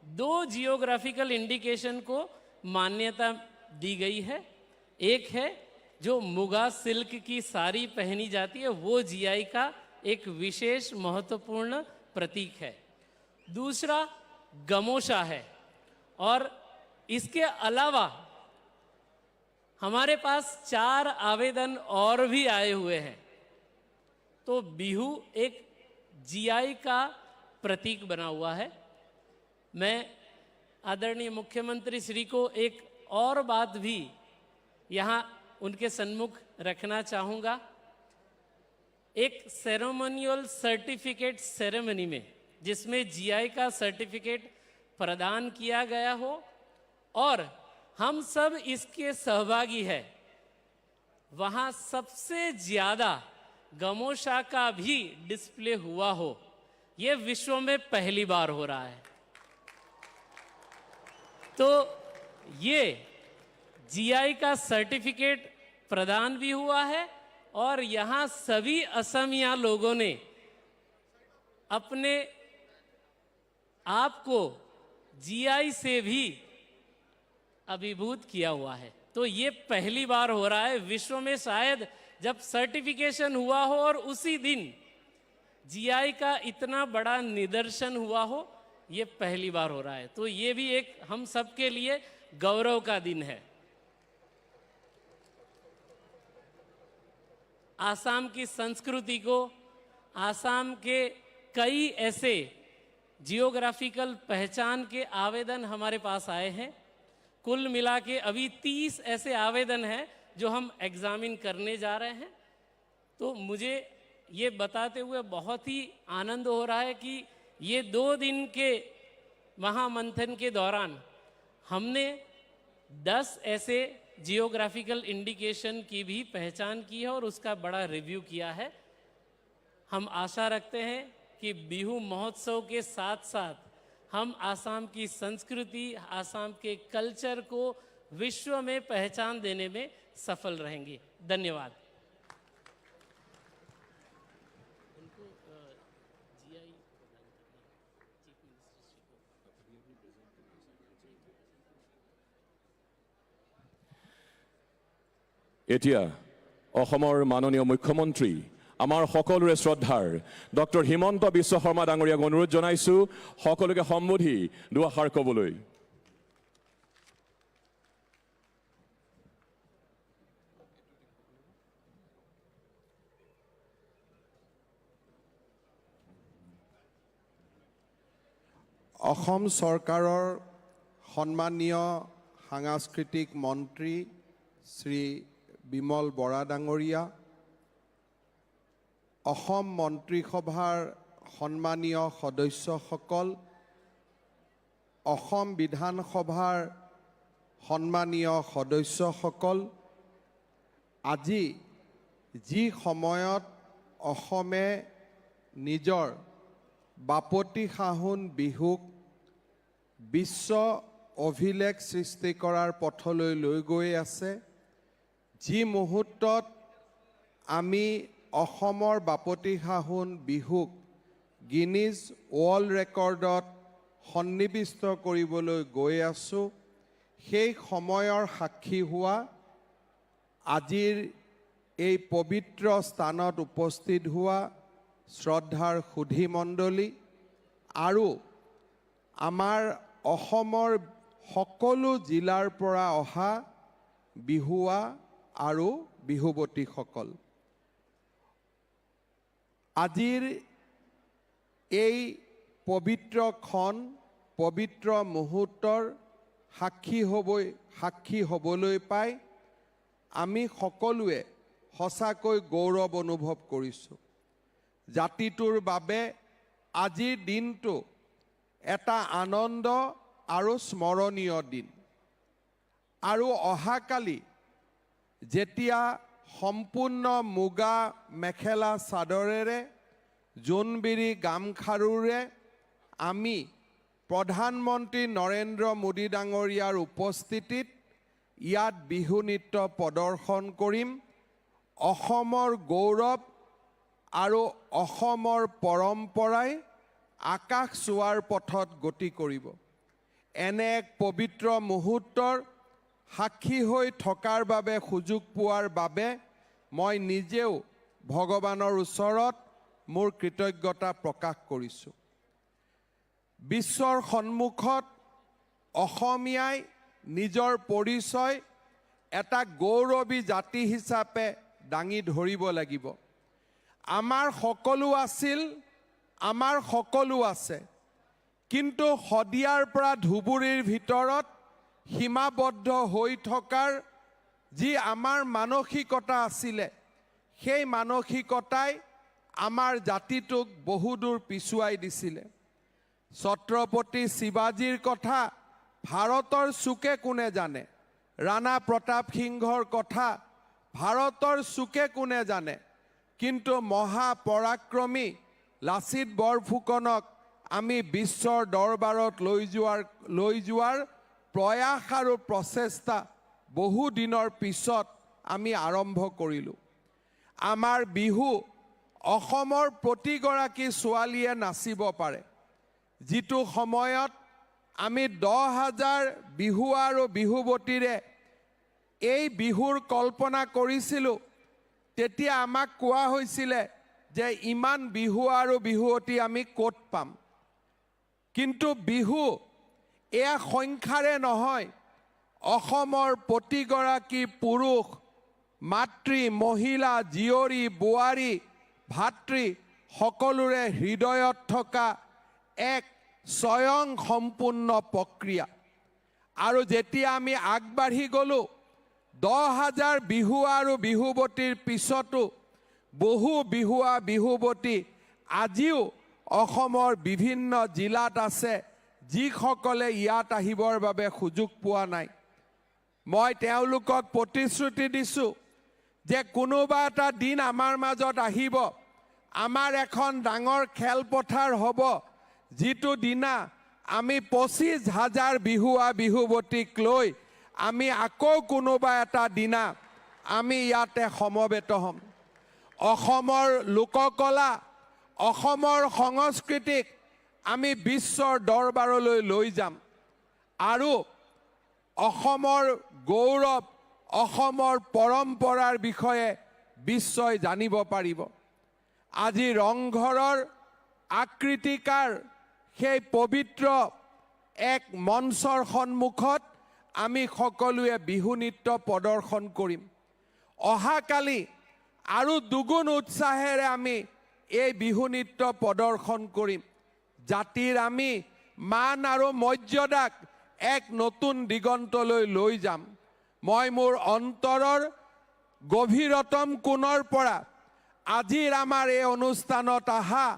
दो जियोग्राफिकल इंडिकेशन को मान्यता दी गई है। एक है जो मुगा सिल्क की साड़ी पहनी जाती है, वो जीआई का एक विशेष महत्वपूर्ण प्रतीक है। दूसरा गमोशा है और इसके अलावा हमारे पास चार आवेदन और भी आए हुए हैं। तो बिहू एक जीआई का प्रतीक बना हुआ है। मैं आदरणीय मुख्यमंत्री श्री को एक और बात भी यहाँ उनके सन्मुख रखना चाहूँगा। एक सेरेमोनियल सर्टिफिकेट सेरेमनी में, जिसमें जीआई का सर्टिफिकेट प्रदान किया गया हो और हम सब इसके सहभागी है, वहाँ सबसे ज्यादा गमोशा का भी डिस्प्ले हुआ हो, ये विश्व में पहली बार हो रहा है। तो ये जीआई का सर्टिफिकेट प्रदान भी हुआ है और यहाँ सभी असमिया लोगों ने अपने आप को जीआई से भी अभिभूत किया हुआ है। तो ये पहली बार हो रहा है विश्व में, शायद जब सर्टिफिकेशन हुआ हो और उसी दिन जीआई का इतना बड़ा निदर्शन हुआ हो, ये पहली बार हो रहा है। तो ये भी एक हम सबके लिए गौरव का दिन है। आसाम की संस्कृति को, आसाम के कई ऐसे जियोग्राफिकल पहचान के आवेदन हमारे पास आए हैं। कुल मिला के अभी तीस ऐसे आवेदन हैं जो हम एग्जामिन करने जा रहे हैं। तो मुझे ये बताते हुए बहुत ही आनंद हो रहा है कि ये दो दिन के महामंथन के दौरान हमने दस ऐसे जियोग्राफिकल इंडिकेशन की भी पहचान की है और उसका बड़ा रिव्यू किया है। हम आशा रखते हैं कि बिहू महोत्सव के साथ-साथ हम आसाम की संस्कृति, आसाम के कल्चर को विश्व में पहचान देने में सफल रहेंगे। धन्यवाद। उनको, अ, जीआई प्रदान करना है, चीफ मिनिस्टर श्री को। এতিয়া অসমৰ মাননীয় মুখ্যমন্ত্ৰী, আমাৰ সকলোৰে শ্ৰদ্ধাৰ ডক্টৰ হিমন্ত বিশ্ব শৰ্মা ডাঙৰীয়াক অনুৰোধ জনাইছো সকলোকে সম্বোধি দুআষাৰ ক'বলৈ। অসম চৰকাৰৰ সন্মানীয় সাংস্কৃতিক মন্ত্ৰী শ্ৰী বিমল বৰা ডাঙৰীয়া, অসম মন্ত্ৰীসভাৰ সন্মানীয় সদস্যসকল, অসম বিধানসভাৰ সন্মানীয় সদস্যসকল, আজি যি সময়ত অসমে নিজৰ বাপতি সাহোন বিহুক বিশ্ব অভিলেখ সৃষ্টি কৰাৰ পথলৈ লৈ গৈ আছে, যি মুহূৰ্তত আমি অসমৰ বাপতি সাহোন বিহুক গিনিজ ৱৰ্ল্ড ৰেকৰ্ডত সন্নিৱিষ্ট কৰিবলৈ গৈ আছো, সেই সময়ৰ সাক্ষী হোৱা আজিৰ এই পবিত্ৰ স্থানত উপস্থিত হোৱা শ্ৰদ্ধাৰ সুধী মণ্ডলী আৰু আমাৰ অসমৰ সকলো জিলাৰ পৰা অহা বিহুৱা আৰু বিহুৱতীসকল, আজিৰ এই পবিত্ৰ ক্ষণ, পবিত্ৰ মুহূৰ্তৰ সাক্ষী হ'বই, সাক্ষী হ'বলৈ পাই আমি সকলোৱে সঁচাকৈ গৌৰৱ অনুভৱ কৰিছোঁ। জাতিটোৰ বাবে আজিৰ দিনটো এটা আনন্দ আৰু স্মৰণীয় দিন। আৰু অহাকালি যেতিয়া সম্পূৰ্ণ মুগা মেখেলা চাদৰেৰে, জোনবিৰি গামখাৰুৰে আমি প্ৰধানমন্ত্ৰী নৰেন্দ্ৰ মোদী ডাঙৰীয়াৰ উপস্থিতিত ইয়াত বিহু নৃত্য প্ৰদৰ্শন কৰিম, অসমৰ গৌৰৱ আৰু অসমৰ পৰম্পৰাই আকাশ চোৱাৰ পথত গতি কৰিব। এনে এক পবিত্ৰ মুহূৰ্তৰ সাক্ষী হৈ থকাৰ বাবে সুযোগ পোৱাৰ বাবে মই নিজেও ভগৱানৰ ওচৰত মোৰ কৃতজ্ঞতা প্ৰকাশ কৰিছোঁ। বিশ্বৰ সন্মুখত অসমীয়াই নিজৰ পৰিচয় এটা গৌৰৱী জাতি হিচাপে দাঙি ধৰিব লাগিব। আমাৰ সকলো আছিল, আমাৰ সকলো আছে, কিন্তু শদিয়াৰ পৰা ধুবুৰীৰ ভিতৰত সীমাবদ্ধ হৈ থকাৰ যি আমাৰ মানসিকতা আছিলে, সেই মানসিকতাই আমাৰ জাতিটোক বহুদূৰ পিছুৱাই দিছিলে। ছত্ৰপতি শিৱাজীৰ কথা ভাৰতৰ চুকে কোণে জানে, ৰাণা প্ৰতাপ সিংহৰ কথা ভাৰতৰ চুকে কোণে জানে, কিন্তু মহাপৰাক্ৰমী লাচিত বৰফুকনক আমি বিশ্বৰ দৰবাৰত লৈ যোৱাৰ, লৈ যোৱাৰ প্ৰয়াস আৰু প্ৰচেষ্টা বহু দিনৰ পিছত আমি আৰম্ভ কৰিলোঁ। আমাৰ বিহু অসমৰ প্ৰতিগৰাকী ছোৱালীয়ে নাচিব পাৰে। যিটো সময়ত আমি দহ হাজাৰ বিহুৱা আৰু বিহুৱতীৰে এই বিহুৰ কল্পনা কৰিছিলোঁ, তেতিয়া আমাক কোৱা হৈছিলে যে ইমান বিহুৱা আৰু বিহুৱতী আমি ক'ত পাম। কিন্তু বিহু এয়া সংখ্যাৰে নহয়, অসমৰ প্ৰতিগৰাকী পুৰুষ, মাতৃ, মহিলা, জীয়ৰী, বোৱাৰী, ভাতৃ সকলোৰে হৃদয়ত থকা এক স্বয়ং সম্পূৰ্ণ প্ৰক্ৰিয়া। আৰু যেতিয়া আমি আগবাঢ়ি গ'লো, দহ হাজাৰ বিহুৱা আৰু বিহুৱতীৰ পিছতো বহু বিহুৱা বিহুৱতী আজিও অসমৰ বিভিন্ন জিলাত আছে, যিসকলে ইয়াত আহিবৰ বাবে সুযোগ পোৱা নাই। মই তেওঁলোকক প্ৰতিশ্ৰুতি দিছোঁ যে কোনোবা এটা দিন আমাৰ মাজত আহিব, আমাৰ এখন ডাঙৰ খেলপথাৰ হ'ব, যিটো দিনা আমি পঁচিছ হাজাৰ বিহুৱা বিহুৱতীক লৈ আমি আকৌ কোনোবা এটা দিনা আমি ইয়াতে সমবেত হ'ম। অসমৰ লোককলা, অসমৰ সংস্কৃতিক আমি বিশ্বৰ দৰবাৰলৈ লৈ যাম আৰু অসমৰ গৌৰৱ, অসমৰ পৰম্পৰাৰ বিষয়ে বিশ্বই জানিব পাৰিব। আজি ৰংঘৰৰ আকৃতিকাৰ সেই পবিত্ৰ এক মঞ্চৰ সন্মুখত আমি সকলোৱে বিহু নৃত্য প্ৰদৰ্শন কৰিম। অহাকালি আৰু দুগুণ উৎসাহেৰে আমি এই বিহু নৃত্য প্ৰদৰ্শন কৰিম। জাতিৰ আমি মান আৰু মৰ্যাদাক এক নতুন দিগন্তলৈ লৈ যাম। মই মোৰ অন্তৰৰ গভীৰতম কোণৰ পৰা আজিৰ আমাৰ এই অনুষ্ঠানত অহা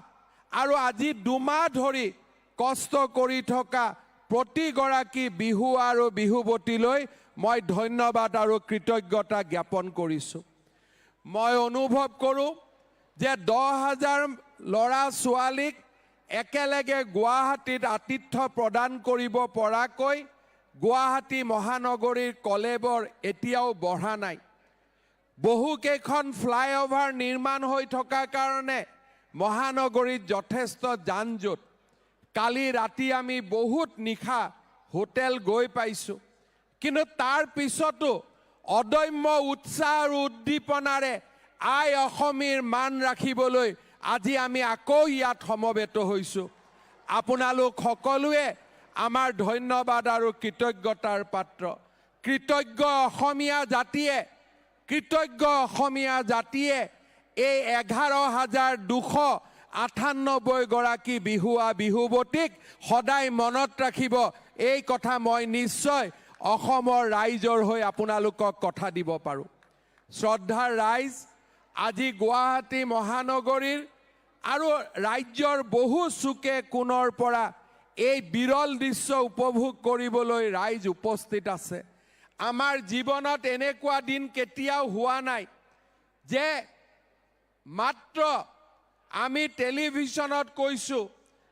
আৰু আজি দুমাহ ধৰি কষ্ট কৰি থকা প্ৰতিগৰাকী বিহুৱা আৰু বিহুৱতীলৈ মই ধন্যবাদ আৰু কৃতজ্ঞতা জ্ঞাপন কৰিছোঁ। মই অনুভৱ কৰোঁ যে দহ হাজাৰ ল'ৰা ছোৱালীক একেলগে গুৱাহাটীত আতিথ্য প্ৰদান কৰিব পৰাকৈ গুৱাহাটী মহানগৰীৰ কলেবৰ এতিয়াও বঢ়া নাই। বহুকেইখন ফ্লাইঅভাৰ নিৰ্মাণ হৈ থকাৰ কাৰণে মহানগৰীত যথেষ্ট যান জঁট। কালি ৰাতি আমি বহুত নিশা হোটেল গৈ পাইছোঁ, কিন্তু তাৰ পিছতো অদম্য উৎসাহ আৰু উদ্দীপনাৰে আই অসমীৰ মান ৰাখিবলৈ আজি আমি আকৌ ইয়াত সমবেত হৈছো। আপোনালোক সকলোৱে আমাৰ ধন্যবাদ আৰু কৃতজ্ঞতাৰ পাত্ৰ। কৃতজ্ঞ অসমীয়া জাতিয়ে, কৃতজ্ঞ অসমীয়া জাতিয়ে এই এঘাৰ হাজাৰ দুশ আঠান্নব্বৈ গৰাকী বিহুৱা বিহুৱতীক সদায় মনত ৰাখিব। এই কথা মই নিশ্চয় অসমৰ ৰাইজৰ হৈ আপোনালোকক কথা দিব পাৰোঁ। শ্ৰদ্ধাৰ ৰাইজ, আজি গুৱাহাটী মহানগৰীৰ আৰু ৰাজ্যৰ বহু চুকে কোণৰ পৰা এই বিৰল দৃশ্য উপভোগ কৰিবলৈ ৰাইজ উপস্থিত আছে। আমাৰ জীৱনত এনেকুৱা দিন কেতিয়াও হোৱা নাই যে মাত্ৰ আমি টেলিভিছনত কৈছো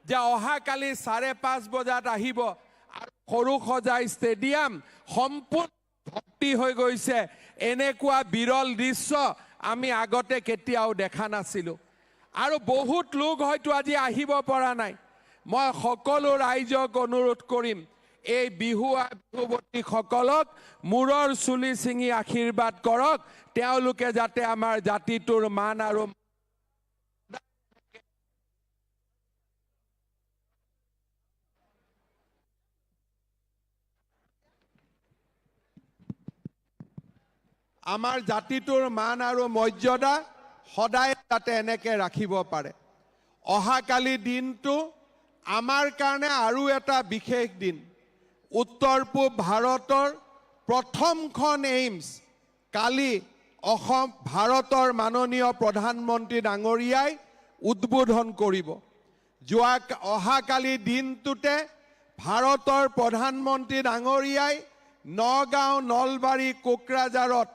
যে অহাকালি চাৰে পাঁচ বজাত আহিব আৰু সৰুসজাই ষ্টেডিয়াম সম্পূৰ্ণ ভৰ্তি হৈ গৈছে। এনেকুৱা বিৰল দৃশ্য আমি আগতে কেতিয়াও দেখা নাছিলো। আৰু বহুত লোক হয়তো আজি আহিব পৰা নাই। মই সকলো ৰাইজক অনুৰোধ কৰিম, এই বিহুৱা বিহুৱতীসকলক মূৰৰ চুলি ছিঙি আশীৰ্বাদ কৰক, তেওঁলোকে যাতে আমাৰ জাতিটোৰ মান আৰু আমাৰ জাতিটোৰ মান আৰু মৰ্যাদা সদায় যাতে এনেকে ৰাখিব পাৰে। অহাকালি দিনটো আমাৰ কাৰণে আৰু এটা বিশেষ দিন। উত্তৰ পূব ভাৰতৰ প্ৰথমখন এইমছ কালি অসম, ভাৰতৰ মাননীয় প্ৰধানমন্ত্ৰী ডাঙৰীয়াই উদ্বোধন কৰিব। যোৱা কা-, অহাকালি দিনটোতে ভাৰতৰ প্ৰধানমন্ত্ৰী ডাঙৰীয়াই নগাঁও, নলবাৰী, কোকৰাঝাৰত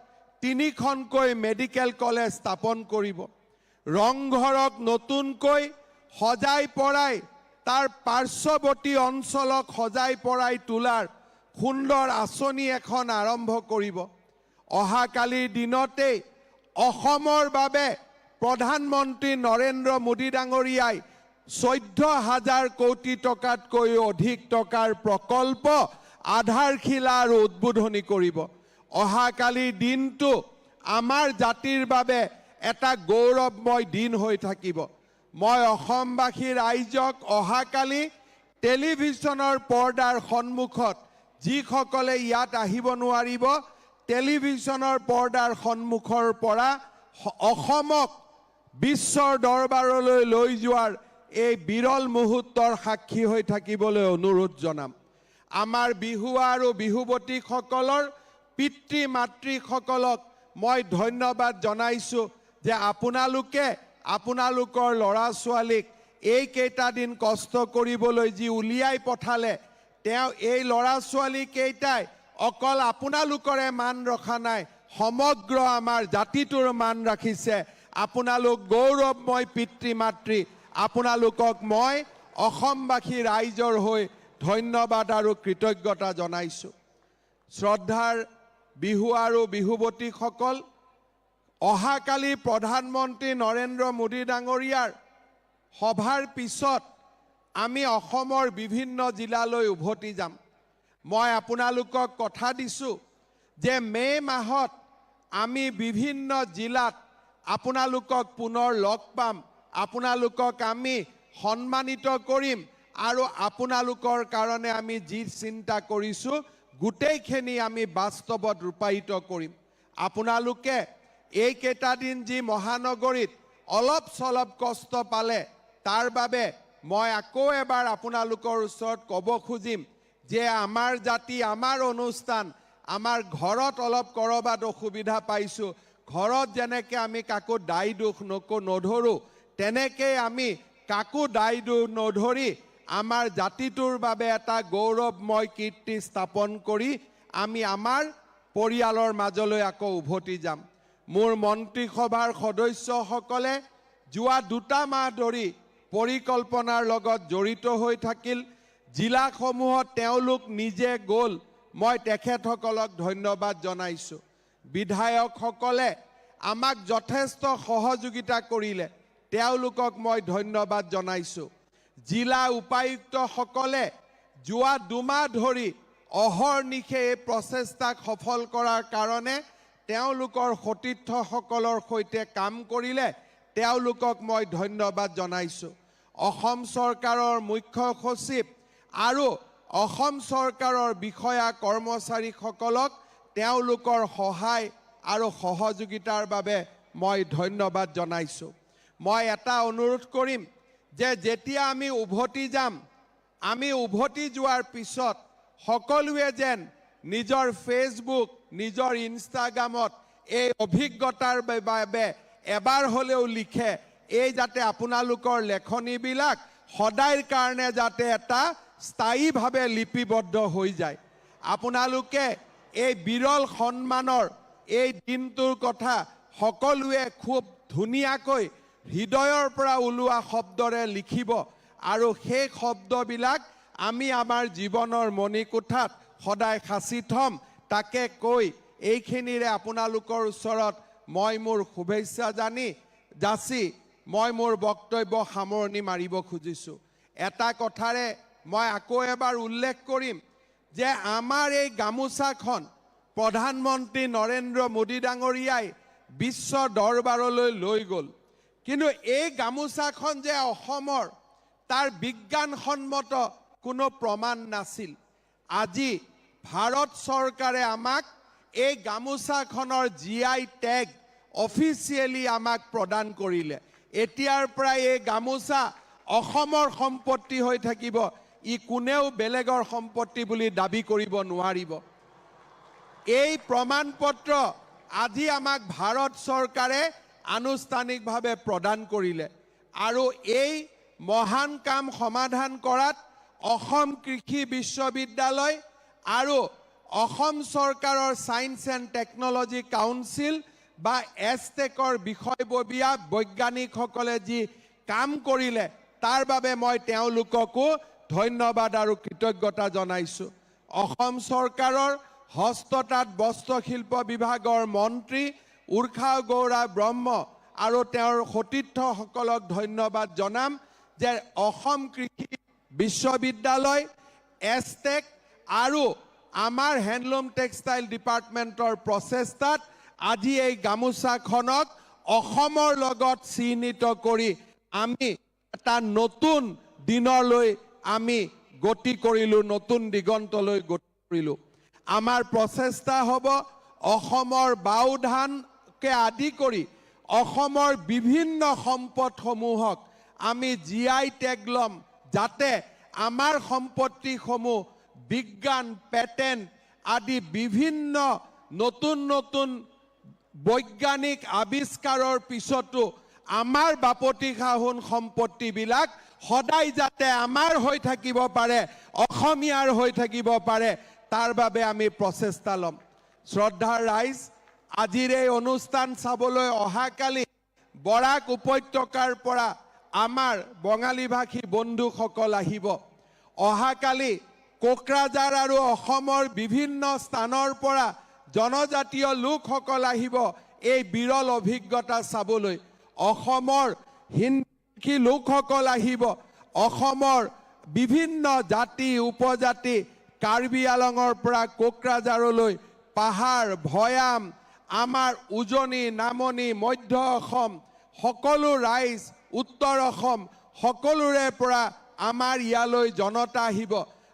তিনিখনকৈ মেডিকেল কলেজ স্থাপন কৰিব। ৰংঘৰক নতুনকৈ সজাই পৰাই, তাৰ পাৰ্শ্বৱৰ্তী অঞ্চলক সজাই পৰাই তোলাৰ সুন্দৰ আঁচনি এখন আৰম্ভ কৰিব। অহাকালিৰ দিনতেই অসমৰ বাবে প্ৰধানমন্ত্ৰী নৰেন্দ্ৰ মোদী ডাঙৰীয়াই চৈধ্য হাজাৰ কোটি টকাতকৈও অধিক টকাৰ প্ৰকল্প আধাৰশিলা আৰু উদ্বোধনী কৰিব। অহাকালিৰ দিনটো আমাৰ জাতিৰ বাবে এটা গৌৰৱময় দিন হৈ থাকিব। মই অসমবাসী ৰাইজক অহাকালি টেলিভিছনৰ পৰ্দাৰ সন্মুখত, যিসকলে ইয়াত আহিব নোৱাৰিব, টেলিভিছনৰ পৰ্দাৰ সন্মুখৰ পৰা স-, অসমক বিশ্বৰ দৰবাৰলৈ লৈ যোৱাৰ এই বিৰল মুহূৰ্তৰ সাক্ষী হৈ থাকিবলৈ অনুৰোধ জনাম। আমাৰ বিহুৱা আৰু বিহুৱতীসকলৰ পিতৃ মাতৃসকলক মই ধন্যবাদ জনাইছো যে আপোনালোকে আপোনালোকৰ ল'ৰা ছোৱালীক এইকেইটা দিন কষ্ট কৰিবলৈ যি উলিয়াই পঠালে, তেওঁ এই ল'ৰা ছোৱালী কেইটাই অকল আপোনালোকৰে মান ৰখা নাই, সমগ্ৰ আমাৰ জাতিটোৰ মান ৰাখিছে। আপোনালোক গৌৰৱময় পিতৃ মাতৃ, আপোনালোকক মই অসমবাসী ৰাইজৰ হৈ ধন্যবাদ আৰু কৃতজ্ঞতা জনাইছো। শ্ৰদ্ধাৰ বিহুৱা আৰু বিহুৱতীসকল, অহাকালি প্ৰধানমন্ত্ৰী নৰেন্দ্ৰ মোদী ডাঙৰীয়াৰ সভাৰ পিছত আমি অসমৰ বিভিন্ন জিলালৈ উভতি যাম। মই আপোনালোকক কথা দিছো যে মে' মাহত আমি বিভিন্ন জিলাত আপোনালোকক পুনৰ লগ পাম, আপোনালোকক আমি সন্মানিত কৰিম আৰু আপোনালোকৰ কাৰণে আমি যি চিন্তা কৰিছো গোটেইখিনি আমি বাস্তৱত ৰূপায়িত কৰিম। আপোনালোকে এইকেইটা দিন যি মহানগৰীত অলপ চলপ কষ্ট পালে, তাৰ বাবে মই আকৌ এবাৰ আপোনালোকৰ ওচৰত ক'ব খুজিম যে আমাৰ জাতি, আমাৰ অনুষ্ঠান, আমাৰ ঘৰত অলপ ক'ৰবাত অসুবিধা পাইছো, ঘৰত যেনেকে আমি কাকো দায় দোষ নকো-, নধৰো, তেনেকে আমি কাকো দায় দোষ নধৰি আমাৰ জাতিটোৰ বাবে এটা গৌৰৱময় কীৰ্তি স্থাপন কৰি আমি আমাৰ পৰিয়ালৰ মাজলৈ আকৌ উভতি যাম। মোৰ মন্ত্ৰীসভাৰ সদস্যসকলে যোৱা দুটা মাহ ধৰি পৰিকল্পনাৰ লগত জড়িত হৈ থাকিল। জিলাসমূহত তেওঁলোক নিজে গ'ল। মই তেখেতসকলক ধন্যবাদ জনাইছো। বিধায়কসকলে আমাক যথেষ্ট সহযোগিতা কৰিলে, তেওঁলোকক মই ধন্যবাদ জনাইছো। জিলা উপায়ুক্তসকলে যোৱা দুমাহ ধৰি অহৰ্নিশে এই প্ৰচেষ্টাক সফল কৰাৰ কাৰণে তেওঁলোকৰ সতীৰ্থসকলৰ সৈতে কাম কৰিলে তেওঁলোকক মই ধন্যবাদ জনাইছো। অসম চৰকাৰৰ মুখ্য সচিব আৰু অসম চৰকাৰৰ বিষয়া কৰ্মচাৰীসকলক তেওঁলোকৰ সহায় আৰু সহযোগিতাৰ বাবে মই ধন্যবাদ জনাইছো। মই এটা অনুৰোধ কৰিম যে যেতিয়া আমি উভতি যাম, আমি উভতি যোৱাৰ পিছত সকলোৱে যেন নিজৰ Facebook, নিজৰ Instagram-ত এই অভিজ্ঞতাৰ বাবে এবাৰ হ'লেও লিখে। এই যাতে আপোনালোকৰ লেখনিবিলাক সদায়ৰ কাৰণে যাতে এটা স্থায়ীভাৱে লিপিবদ্ধ হৈ যায়। আপোনালোকে এই বিৰল সন্মানৰ এই দিনটোৰ কথা সকলোৱে খুব ধুনীয়াকৈ হৃদয়ৰ পৰা ওলোৱা শব্দৰে লিখিব আৰু সেই শব্দবিলাক আমি আমাৰ জীৱনৰ মণিকোঠাত সদায় সাঁচি থম। তাকে কৈ এইখিনিৰে আপোনালোকৰ ওচৰত মই মোৰ শুভেচ্ছা জানি, যাচি মই মোৰ বক্তব্য সামৰণি মাৰিব খুজিছো। এটা কথাৰে মই আকৌ এবাৰ উল্লেখ কৰিম যে আমাৰ এই গামোচাখন প্ৰধানমন্ত্ৰী নৰেন্দ্ৰ মোদী ডাঙৰীয়াই বিশ্ব দৰবাৰলৈ লৈ গ'ল। কিন্তু এই গামোচাখন যে অসমৰ, তাৰ বিজ্ঞানসন্মত কোনো প্ৰমাণ নাছিল। আজি ভাৰত চৰকাৰে আমাক এই গামোচাখনৰ G I tag officially আমাক প্ৰদান কৰিলে। এতিয়াৰ পৰা এই গামোচা অসমৰ সম্পত্তি হৈ থাকিব, ই কোনেও বেলেগৰ সম্পত্তি বুলি দাবী কৰিব নোৱাৰিব। এই প্ৰমাণ পত্ৰ আজি আমাক ভাৰত চৰকাৰে আনুষ্ঠানিকভাৱে প্ৰদান কৰিলে আৰু এই মহান কাম সমাধান কৰাত অসম কৃষি বিশ্ববিদ্যালয় আৰু অসম চৰকাৰৰ ছায়েন্স এণ্ড টেকনলজি কাউন্সিল বা এছটেকৰ বিষয়ববীয়া বৈজ্ঞানিকসকলে যি কাম কৰিলে, তাৰ বাবে মই তেওঁলোককো ধন্যবাদ আৰু কৃতজ্ঞতা জনাইছো। অসম চৰকাৰৰ হস্ততাঁত বস্ত্ৰশিল্প বিভাগৰ মন্ত্ৰী উৰ্খাও গৌৰা ব্ৰহ্ম আৰু তেওঁৰ সতীৰ্থসকলক ধন্যবাদ জনাম যে অসম কৃষি বিশ্ববিদ্যালয়, এছটেক আৰু আমাৰ হেণ্ডলুম টেক্সটাইল ডিপাৰ্টমেণ্টৰ প্ৰচেষ্টাত আজি এই গামোচাখনক অসমৰ লগত চিহ্নিত কৰি আমি এটা নতুন দিনলৈ আমি গতি কৰিলো, নতুন দিগন্তলৈ গতি কৰিলো। আমাৰ প্ৰচেষ্টা হ'ব অসমৰ বাও ধানকে আদি কৰি অসমৰ বিভিন্ন সম্পদসমূহক আমি G I tag ল'ম, যাতে আমাৰ সম্পত্তিসমূহ বিজ্ঞান, পেটেণ্ট আদি বিভিন্ন নতুন নতুন বৈজ্ঞানিক আৱিষ্কাৰৰ পিছতো আমাৰ বাপতি সাহোন সম্পত্তিবিলাক সদায় যাতে আমাৰ হৈ থাকিব পাৰে, অসমীয়াৰ হৈ থাকিব পাৰে, তাৰ বাবে আমি প্ৰচেষ্টা ল'ম। শ্ৰদ্ধাৰ ৰাইজ, আজিৰ এই অনুষ্ঠান চাবলৈ অহাকালি বৰাক উপত্যকাৰ পৰা আমাৰ বঙালীভাষী বন্ধুসকল আহিব। অহাকালি কোকৰাঝাৰ আৰু অসমৰ বিভিন্ন স্থানৰ পৰা জনজাতীয় লোকসকল আহিব এই বিৰল অভিজ্ঞতা চাবলৈ। অসমৰ হিন্দী লোকসকল আহিব, অসমৰ বিভিন্ন জাতি উপজাতি, কাৰ্বি আলঙৰ পৰা কোকৰাঝাৰলৈ, পাহাৰ, ভৈয়াম, আমাৰ উজনি, নামনি, মধ্য অসম, সকলো ৰাইজ, উত্তৰ অসম, সকলোৰে পৰা আমাৰ ইয়ালৈ জনতা আহিব।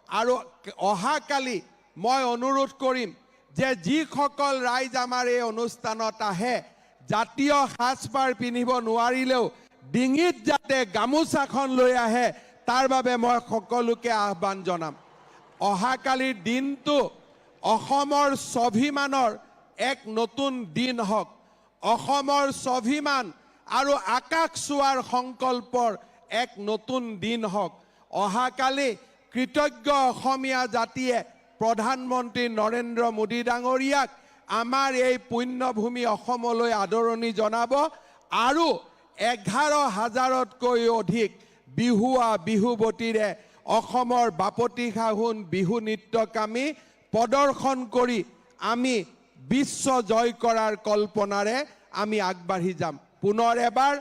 আৰু অহাকালি মই অনুৰোধ কৰিম যে যিসকল ৰাইজ আমাৰ এই অনুষ্ঠানত আহে, জাতীয় সাজপাৰ পিন্ধিব নোৱাৰিলেও ডিঙিত যাতে গামোচাখন লৈ আহে, তাৰ বাবে মই সকলোকে আহ্বান জনাম। অহাকালিৰ দিনটো অসমৰ স্বাভিমানৰ এক নতুন দিন হওক, অসমৰ স্বাভিমান আৰু আকাশ চোৱাৰ সংকল্পৰ এক নতুন দিন হওক। অহাকালি কৃতজ্ঞ অসমীয়া জাতিয়ে প্ৰধানমন্ত্ৰী নৰেন্দ্ৰ মোদী ডাঙৰীয়াক আমাৰ এই পুণ্যভূমি অসমলৈ আদৰণি জনাব আৰু এঘাৰ হাজাৰতকৈ অধিক বিহুৱা বিহুৱতীৰে অসমৰ বাপতি সাহোন বিহু নৃত্যক আমি প্ৰদৰ্শন কৰি আমি বিশ্ব জয় কৰাৰ কল্পনাৰে আমি আগবাঢ়ি যাম। পুনৰ এবাৰ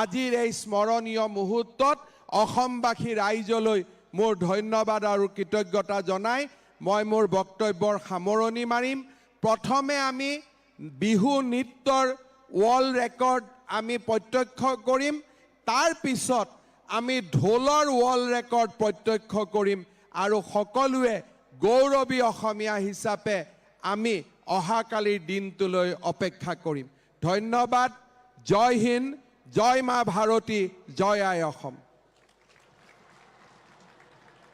আজিৰ এই স্মৰণীয় মুহূৰ্তত অসমবাসী ৰাইজলৈ মোৰ ধন্যবাদ আৰু কৃতজ্ঞতা জনাই মই মোৰ বক্তব্যৰ সামৰণি মাৰিম। প্ৰথমে আমি বিহু নৃত্যৰ ৱৰ্ল্ড ৰেকৰ্ড আমি প্ৰত্যক্ষ কৰিম। তাৰ পিছত আমি ঢোলৰ ৱৰ্ল্ড ৰেকৰ্ড প্ৰত্যক্ষ কৰিম আৰু সকলোৱে গৌৰৱী অসমীয়া হিচাপে আমি অহাকালিৰ দিনটোলৈ অপেক্ষা কৰিম। ধন্যবাদ। জয় হিন্দ, জয় মা ভাৰতী, জয় আই অসম।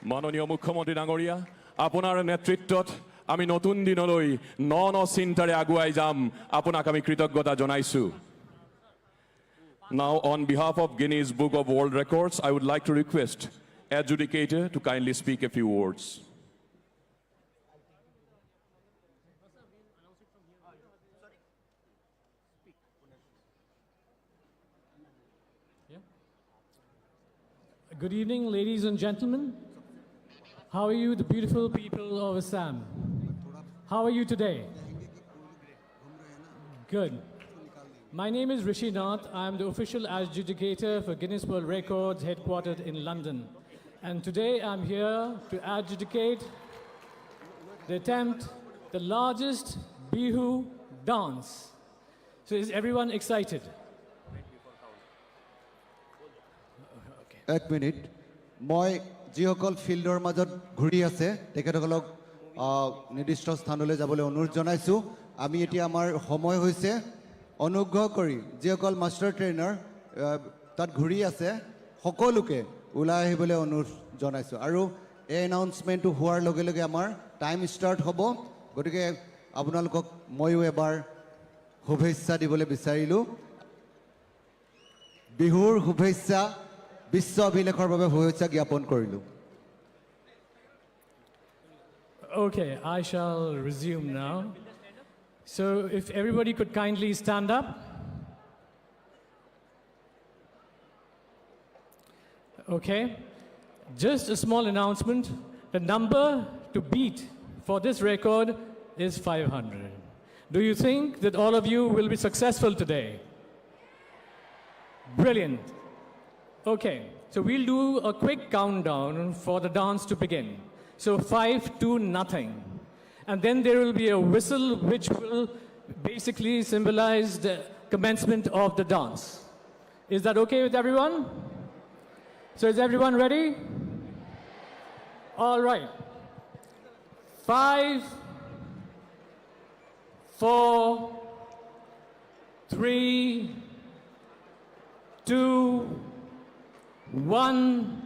মাননীয় মুখ্যমন্ত্ৰী ডাঙৰীয়া, আপোনাৰ নেতৃত্বত আমি নতুন দিনলৈ ন ন চিন্তাৰে আগুৱাই যাম। আপোনাক আমি কৃতজ্ঞতা জনাইছো। Now, on behalf of Guinness Book of World Records, I would like to request adjudicator to kindly speak a few words. Good evening, ladies and gentlemen. How are you, the beautiful people of Assam? How are you today? Good. My name is Rishi Nath. I'm the official adjudicator for Guinness World Records, headquartered in London. And today I'm here to adjudicate the attempt, the largest Bihu dance. So is everyone excited? এক মিনিট, মই যিসকল ফিল্ডৰ মাজত ঘূৰি আছে তেখেতসকলক আহ, নিৰ্দিষ্ট স্থানলৈ যাবলৈ অনুৰোধ জনাইছোঁ। আমি এতিয়া আমাৰ সময় হৈছে। অনুগ্ৰহ কৰি যিসকল মাষ্টাৰ ট্ৰেইনাৰ আহ, তাত ঘূৰি আছে সকলোকে ওলাই আহিবলৈ অনুৰোধ জনাইছোঁ। আৰু এই এনাউন্সমেণ্টটো হোৱাৰ লগে লগে আমাৰ টাইম ষ্টাৰ্ট হ'ব। গতিকে আপোনালোকক ময়ো এবাৰ শুভেচ্ছা দিবলৈ বিচাৰিলোঁ। বিহুৰ শুভেচ্ছা, বিশ্ব অভিলেখৰ বাবে শুভেচ্ছা জ্ঞাপন কৰিলোঁ। Okay, I shall resume now. So, if everybody could kindly stand up. Okay, just a small announcement. The number to beat for this record is five hundred. Do you think that all of you will be successful today? Brilliant. Okay, so we'll do a quick countdown for the dance to begin. So five, two, nothing. And then there will be a whistle which will basically symbolize the commencement of the dance. Is that okay with everyone? So is everyone ready? All right. Five, four, three, two, one.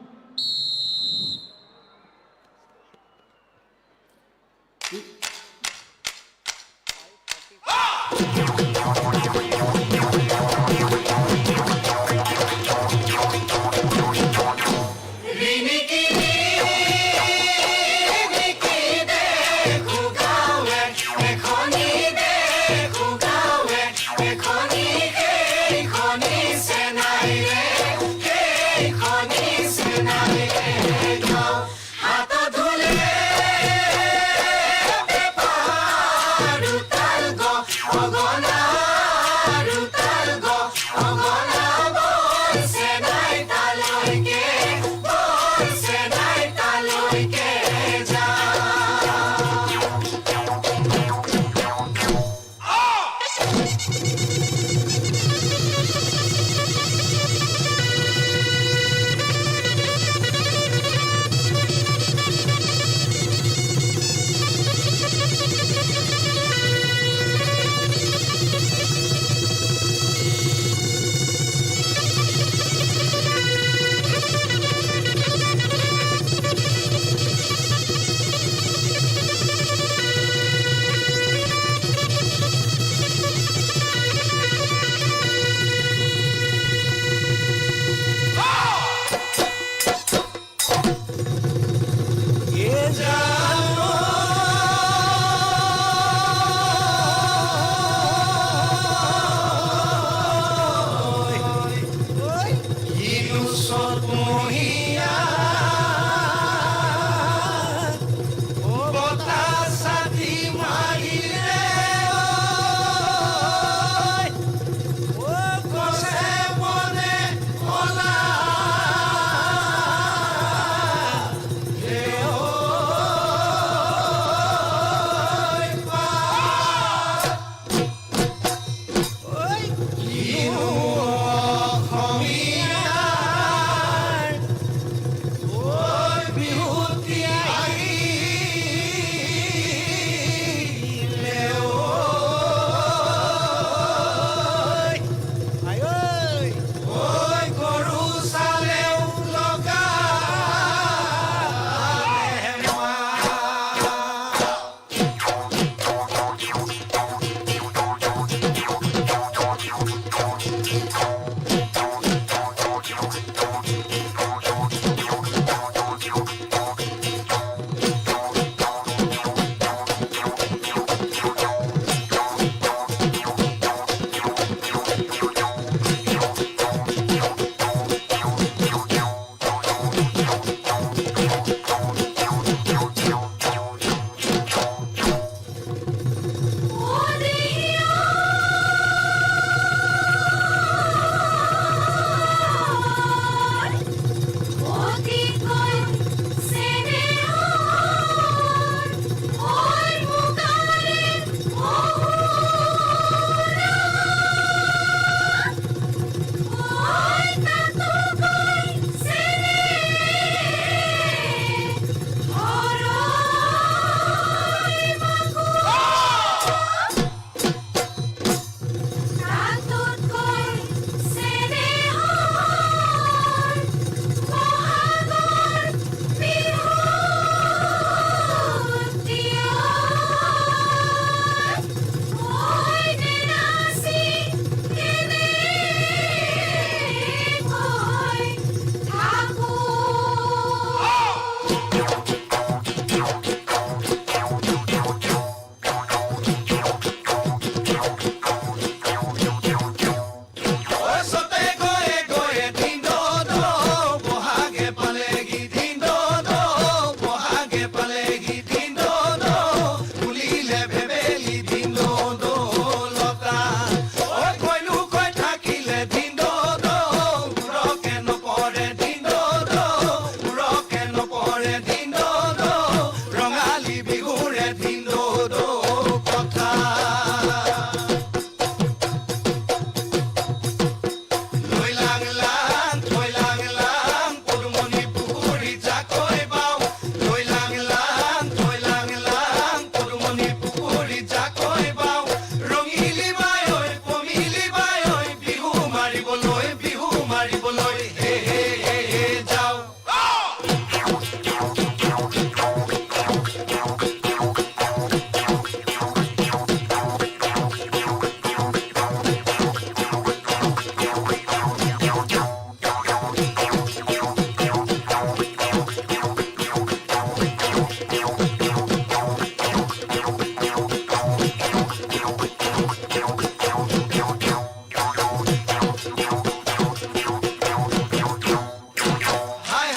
Hai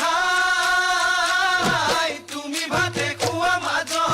hai, tumi bhate khua majo.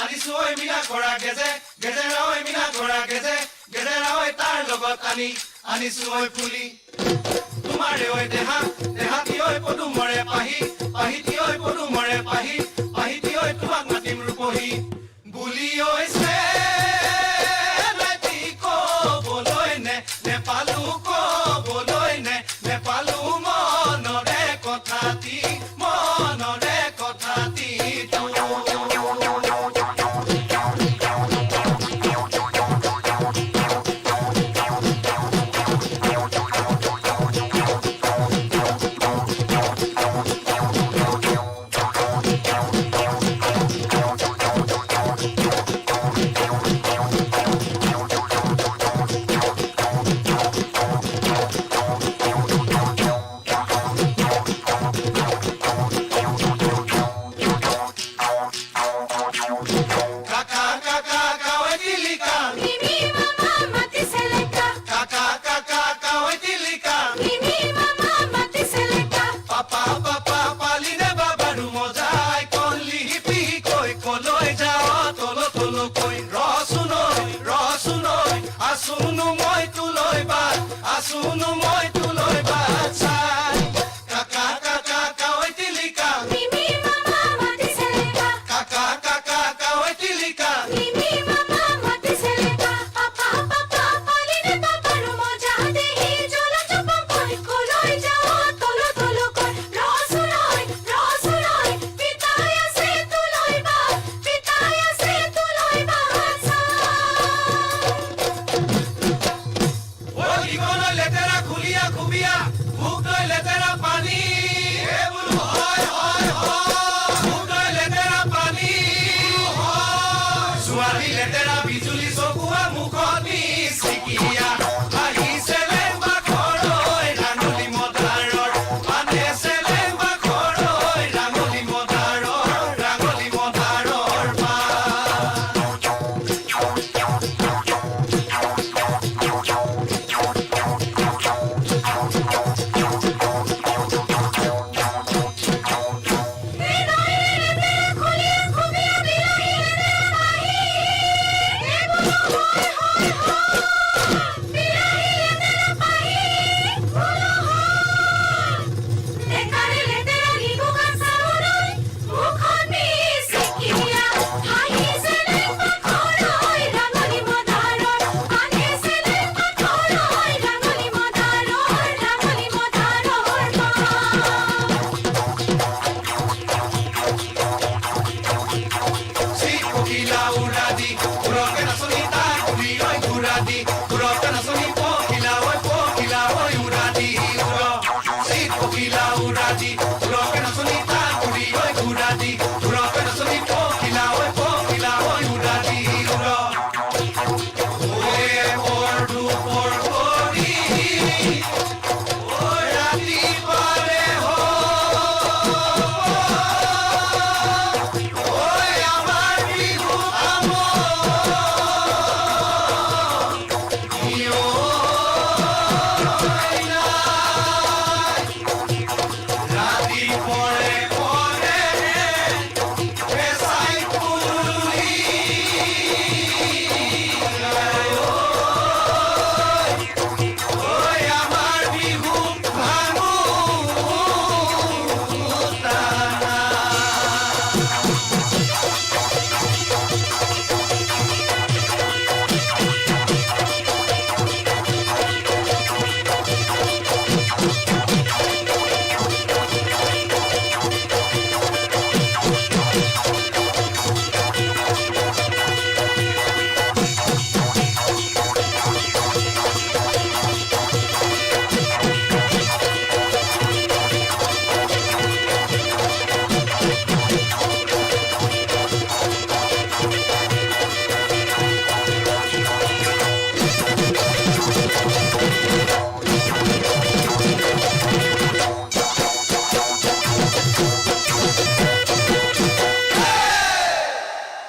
আনিছো ঐ মিনা কৰা গেজে, গেজেৰা ঐ মিনা কৰা গেজে, গেজেৰা ঐ তাৰ লগত আনি, আনিছো ঐ ফুলি। তোমাৰে ঐ দেহা, দেহাতী ঐ পদুমৰে পাহি, পাহিতী ঐ পদুমৰে পাহি, পাহিতী ঐ তোমাক মাতিম ৰূপহী। বুলি ঐ চেলেটি ক'বলৈ নে, নেপালো ক'বলৈ নে, নেপালো মনৰে কথাটি, মনৰে কথাটি তোৰ। Kaka, kaka, kawai tilika. Mimi mama mati seleka. Kaka, kaka, kawai tilika. Mimi mama mati seleka. Papa, papa, paline babaru mojai, koli hipi hikoi, koloi jao, tolo, tolo koi. Rosunoi, rosunoi, asunu moi tuloi ba, asunu moi tuloi ba, sai. Kaka, kaka, kawai tilika. Mimi mama mati seleka. Kaka, kaka, kawai tilika. Mimi mama mati seleka. Papa, papa, paline babaru moja dehi jola chupa koi, koloi jao, tolo, tolo koi. Rosunoi, rosunoi, pitaya se tuloi ba, pitaya se tuloi ba, sa. Oi, igono letera khulia khubia, bukdoi letera pani. He bulu, hoi, hoi, hoi. Bukdoi letera pani. Hoi. Suari letera bijuli sokua mukhoni sikia. Ahi seleng ba khoroi, rangoli modaror. Ane seleng ba khoroi, rangoli modaror, rangoli modaror ba. Si pokila uradi, uro kana soni ta kuri oi uradi, uro kana soni pokila oi, pokila oi uradi, uro. Si pokila uradi, uro kana soni ta kuri oi uradi, uro kana soni pokila oi, pokila oi uradi, uro. Oye por du por kori, oi rati pare ho, oi amar bihu amor.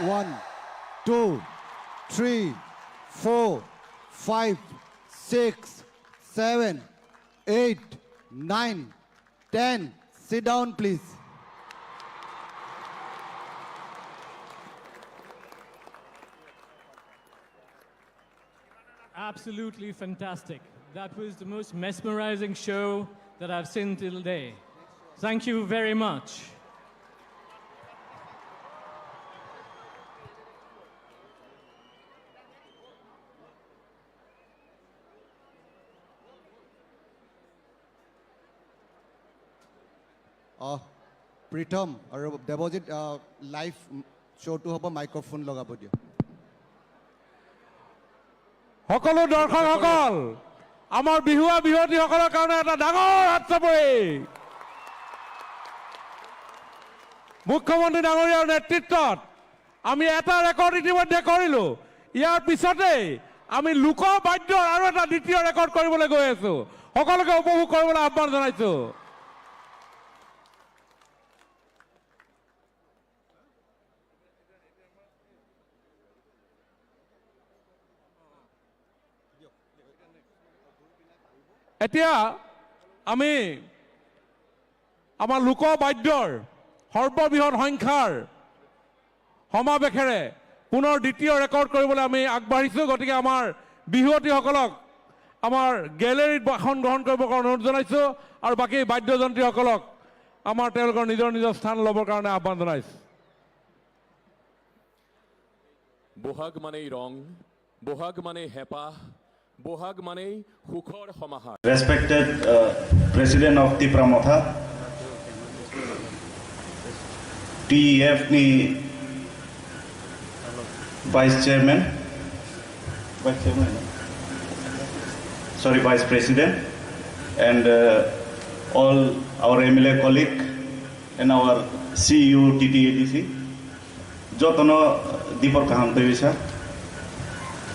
One, two, three, four, five, six, seven, eight, nine, ten. Sit down, please. Absolutely fantastic. That was the most mesmerizing show that I've seen till day. Thank you very much. আহ, প্ৰীতম আৰু দেৱজিত, আহ, লাইভ শ্ব'টো হ'ব, মাইক্ৰফোন লগাব দিয়া। সকলো দৰ্শকসকল, আমাৰ বিহুৱা বিহুৱতীসকলৰ কাৰণে এটা ডাঙৰ হাত চাপৰি। মুখ্যমন্ত্ৰী ডাঙৰীয়াৰ নেতৃত্বত আমি এটা ৰেকৰ্ড ইতিমধ্যে কৰিলো। ইয়াৰ পিছতেই আমি লোক বাদ্যৰ আৰু এটা দ্বিতীয় ৰেকৰ্ড কৰিবলৈ গৈ আছো। সকলোকে উপভোগ কৰিবলৈ আহ্বান জনাইছো। এতিয়া আমি আমাৰ লোক বাদ্যৰ সৰ্ববৃহৎ সংখ্যাৰ সমাৱেশেৰে পুনৰ দ্বিতীয় ৰেকৰ্ড কৰিবলৈ আমি আগবাঢ়িছো। গতিকে আমাৰ বিহুৱতীসকলক আমাৰ গেলেৰীত আসন গ্ৰহণ কৰিবৰ কাৰণে অনুৰোধ জনাইছো আৰু বাকী বাদ্যযন্ত্ৰীসকলক আমাৰ তেওঁলোকৰ নিজৰ নিজৰ স্থান ল'বৰ কাৰণে আহ্বান জনাইছো। Bohag manei rong, bohag manei hepa, bohag manei hukhor homahar. Respected uh, President of Tipra Motha, T E F ni Vice Chairman, Vice Chairman, sorry, Vice President, and uh, all our M L A colleague and our C E O T T A D C. Jotono dipor kaham twi bisa.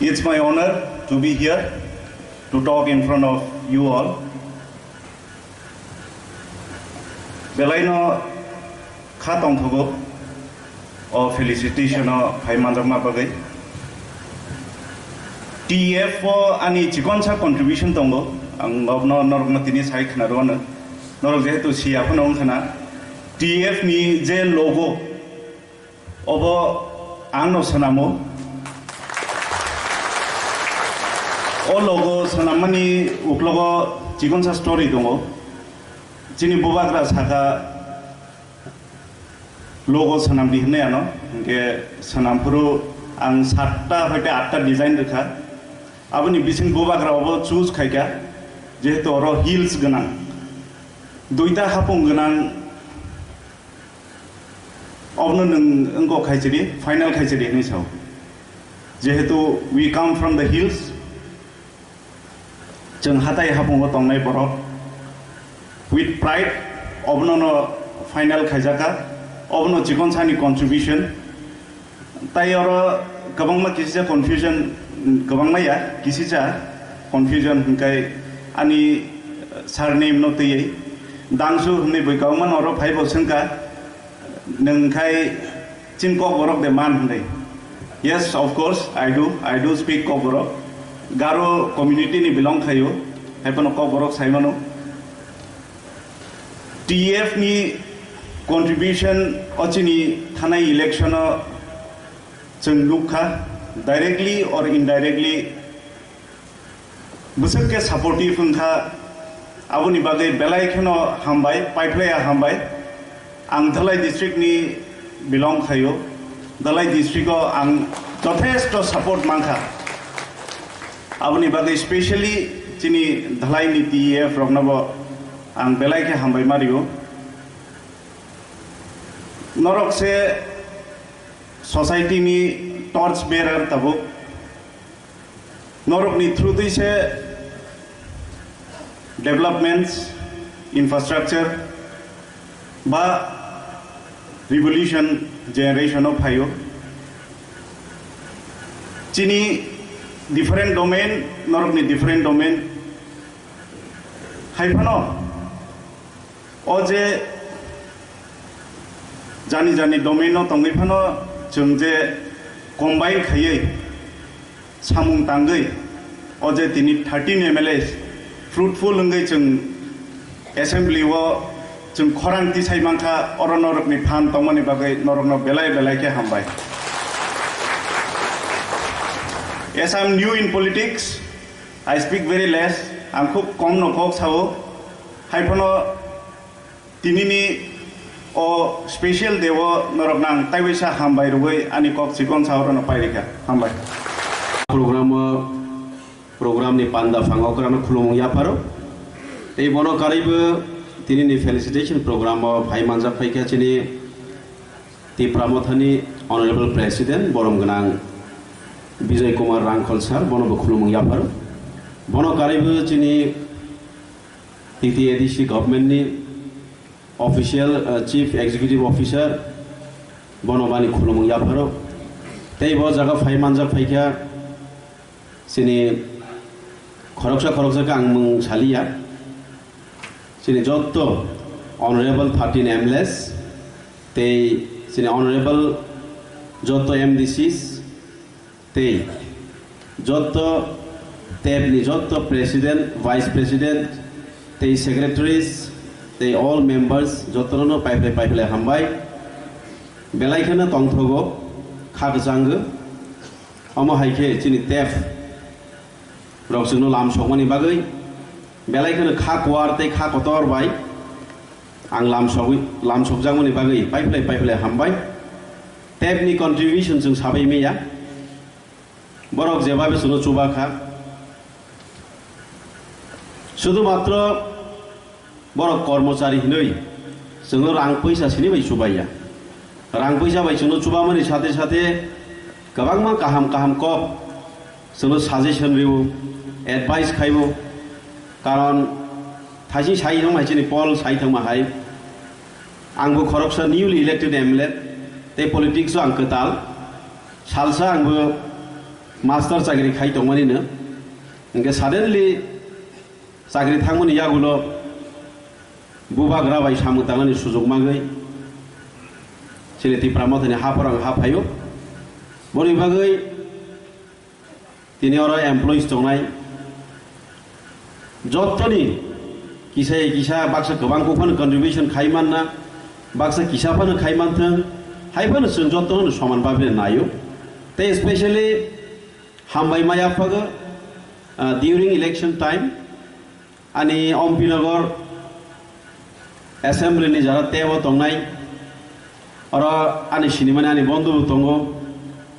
It's my honor to be here to talk in front of you all. Belaino kha tongthogo o felicitation o phai manjakma bagwi. T F o ani chikonsa contribution tongo, ang norokno norokno tini sai khna rwano. Norok jehetu siya phano wngkha na, T F ni je logo, obo ang no swnamo. O logo swnammani uklogo chikonsa story tongo. Chini bubagra saka logo swnamdi hinwi ano, hinkhe swnamphuru ang satta hoite atta design rwkha. Aboni bising bubagra obo choose khaikha, jehetu oro hills gwnang, duita hapung gwnang. Obono nwng wngkok khaisidi, final khaisidi hinwi sao. Jehetu we come from the hills, chwng hatai hapungo tongnai borok, with pride obono no final khaijaka, obono chikonsani contribution. Tai oro kwbangma kisisa confusion, kwbangma ya kisisa confusion hinkai ani surname no twiwi Dangsu hinwi bui kwbangma no oro phaibo swngkha. Nwng khai chini Kokborok de man hwnwi? Yes, of course, I do. I do speak Kokborok. Garo community ni belong khaio, hai phano Kokborok sai mano. T F ni contribution o chini thanai election o chwng nukha, directly or indirectly. Bwswk khe supportive wngkha, aboni bagwi belai kheno hambai, paiphlaiya hambai. Ang Dhalai district ni belong khaio, Dhalai district o ang jothesto support mankha. Aboni bagwi specially chini Dhalai ni T E F roknobo ang belai khe hambai ma rio. Norok se society ni torch bearer tabuk. Norokni through twi se developments, infrastructure ba revolution generation o phaio. Chini different domain, norokni different domain. Hai phano o je jani jani domain o tongwi phano chwng je combine khaiwi samung tangwi o je tini thirteen M L As fruitful wngwi chwng assembly o chwng khorang tisai mankha, oro norokni phan tongmani bagwi norokno belai belai khe hambai. As I am new in politics, I speak very less, ang khub kom no kok sao, hai phano tinini o special day o norok nang taiwaisa hambai rwgwi ani kok chikon sao rwno pairikha. Hambai. Program o, program ni panda phango kwrwngno khulumung yapharo. Tei bono karwibo tinini felicitation program o phai manjak phaikha chini Tipra Mothani Honorable President, borom gwnang Bijoy Kumar Rangkhol sir, bono bo khulumung yapharo. Bono karwibo chini T T A D C government ni official, uh, Chief Executive Officer, bono bani khulumung yapharo. Tei bo jaga phai manjak phaikha, chini khoroksa khoroksa khe ang mung saliya. Chini jotto honorable thirteen M L As, tei chini honorable jotto M D Cs, tei jotto tep ni jotto president, vice president, tei secretaries, tei all members, jotto no paiphlai paiphlai hambai. Belai kheno tongthogo, kha kwchango. Omo hai khe chini tep rok chwngno lam sokmani bagwi, belai kheno kha kuar tei kha kotor bai ang lam sogwi, lam sokjakmani bagwi paiphlai paiphlai hambai. Tep ni contribution chwng sabai maya, borok jebabe chwngno chuba kha. Sudhu matro borok kormochari hinwi chwngno rang puisa sini bai chubaiya. Rang puisa bai chwngno chubamani sathe sathe kwbangma kaham kaham kok chwngno suggestion rwo, advice khaibo. Karon thaising sai thangma hai chini Paul sai thangma hai, angbo khoroksa newly elected M L A, tei politics o ang kwtal. Salsa angbo master chakri khai tongmani no. Hingke suddenly chakri thangmani yagulo bubagra bai samung tangnani sujok mangwi chini Tipra Mothani haphoro ang ha phaio. Boni bagwi tini oro employees tongnai jottoni kisa kisa baksa kwbang kok phano contribution khai manna, baksa kisa phano khai manthwng, hai phano chwng jottono soman bhabe naio. Tei especially hambai maya phago, ah, during election time, ani Ompinagar assembly ni jara tebo tongnai, oro ani sinimani ani bondhu bo tongo,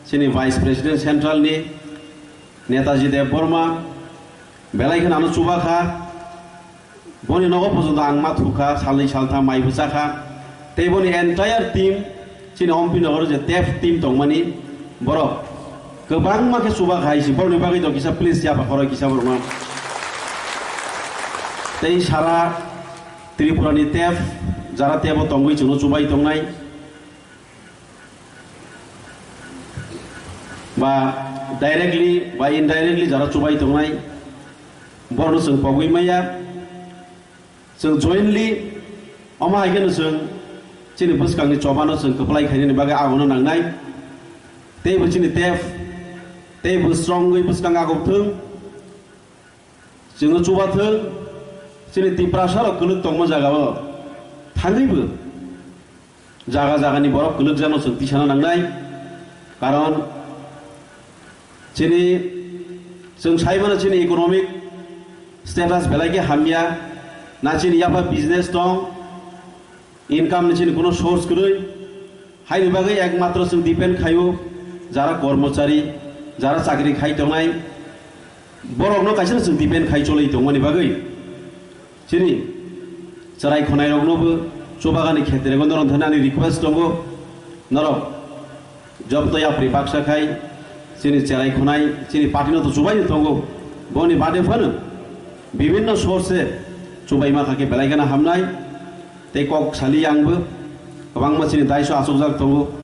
chini Vice President Central ni Netaji Debbarma, belai kheno ano chuba kha, boni nogo porjonto ang ma thukha, salnwi saltham mai bwchakha, tei boni entire team, chini Ompinagar je tep team tongmani borok kwbangma khe chuba khai si, borokni bagwi do kisa please yapha khoroi kisa borokno. Tei sara Tripura ni tep, jara tebo tongwi chwngno chubai tongnai, ba directly ba indirectly jara chubai tongnai, borokno chwng pogwi maya. Chwng jointly omo hai kheno chwng chini bwskangni chobano chwng kwplai khainani bagwi agono nangnai. Teibo chini tep, teibo strongwi bwskang agok thung, chwngno chuba thung, chini Tiprasa rok kwlwk tongma jagao thangwibo jaga jagani borok kwlwkjakno chwng tisana nangnai. Karon chini, chwng sai mano chini economic status belai khe hamya, na chini yapha business tong, income ni chini kuno source kwrwi, haini bagwi ekmatro chwng depend khaio jara kormochari, jara chakri khai tongnai, borokno kaisa chwng depend khai cholwi tongmani bagwi. Chini chwrai khwnairoknobo chubagani khetrego norok thani ani request tongo, norok jobto yapri baksa khai chini chwrai khwnai chini party no to chubaino tongo, boni bade phano bibinno source chubaima kha khe belai gana hamnai tei kok sali angbo kwbangma chini daiso achukjak tongo.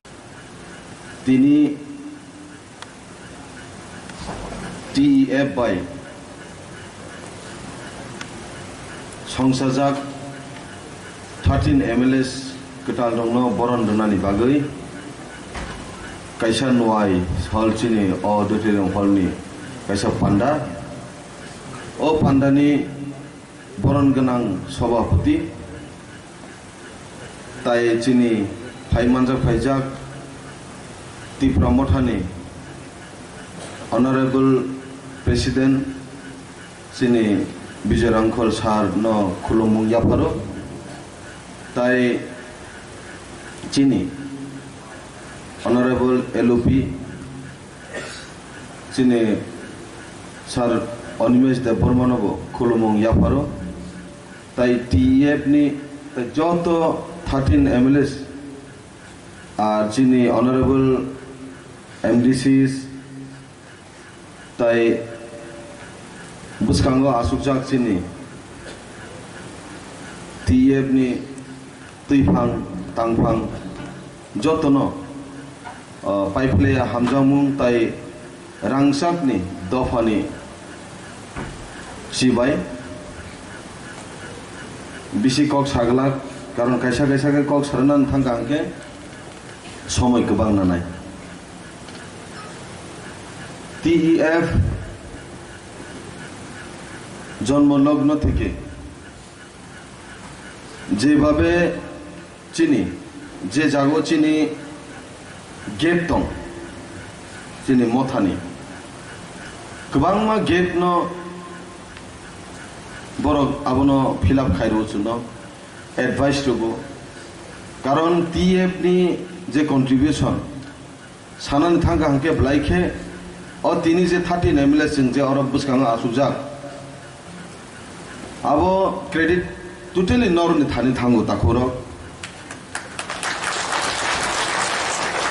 Tini T E F bai songsajak thirteen M L As kwtalrokno boron rwnani bagwi kaisa nuai hall, chini auditorium hall ni kaisa panda. O pandani boron gwnang sobhapati tai chini phai manjak phaijak Tipra Mothani Honorable President Chini Bijoy Rangkhol sir no khulumung yapharo, tai chini Honorable L O P, chini Sir Animesh Debbarma no bo khulumung yapharo, tai T E F ni tai joto thirteen M L As, ar chini Honorable M D Cs, tai bwskango asukjak chini T E F ni twiphang tangphang jotono, o, paiphlaiya hamjakmung tai rangchakni dophani chibai bisi kok saglak, karon kaisa kaisa khe kok sarana thangkha hwnkhe somoi kwbang nanai. T E F জন্ম লগ্ন থেকে যেভাবে chini, je jago chini gate tong, chini mothani kwbangma gate no borok abono fill up khai rwo, chwngno advice rwo, karon T F ni je contribution, sanani thangkha hwnkhe belai khe o tini je thirteen M L A chwng je oro bwskango achukjak, abo credit totally norokni thani thango, takhurok.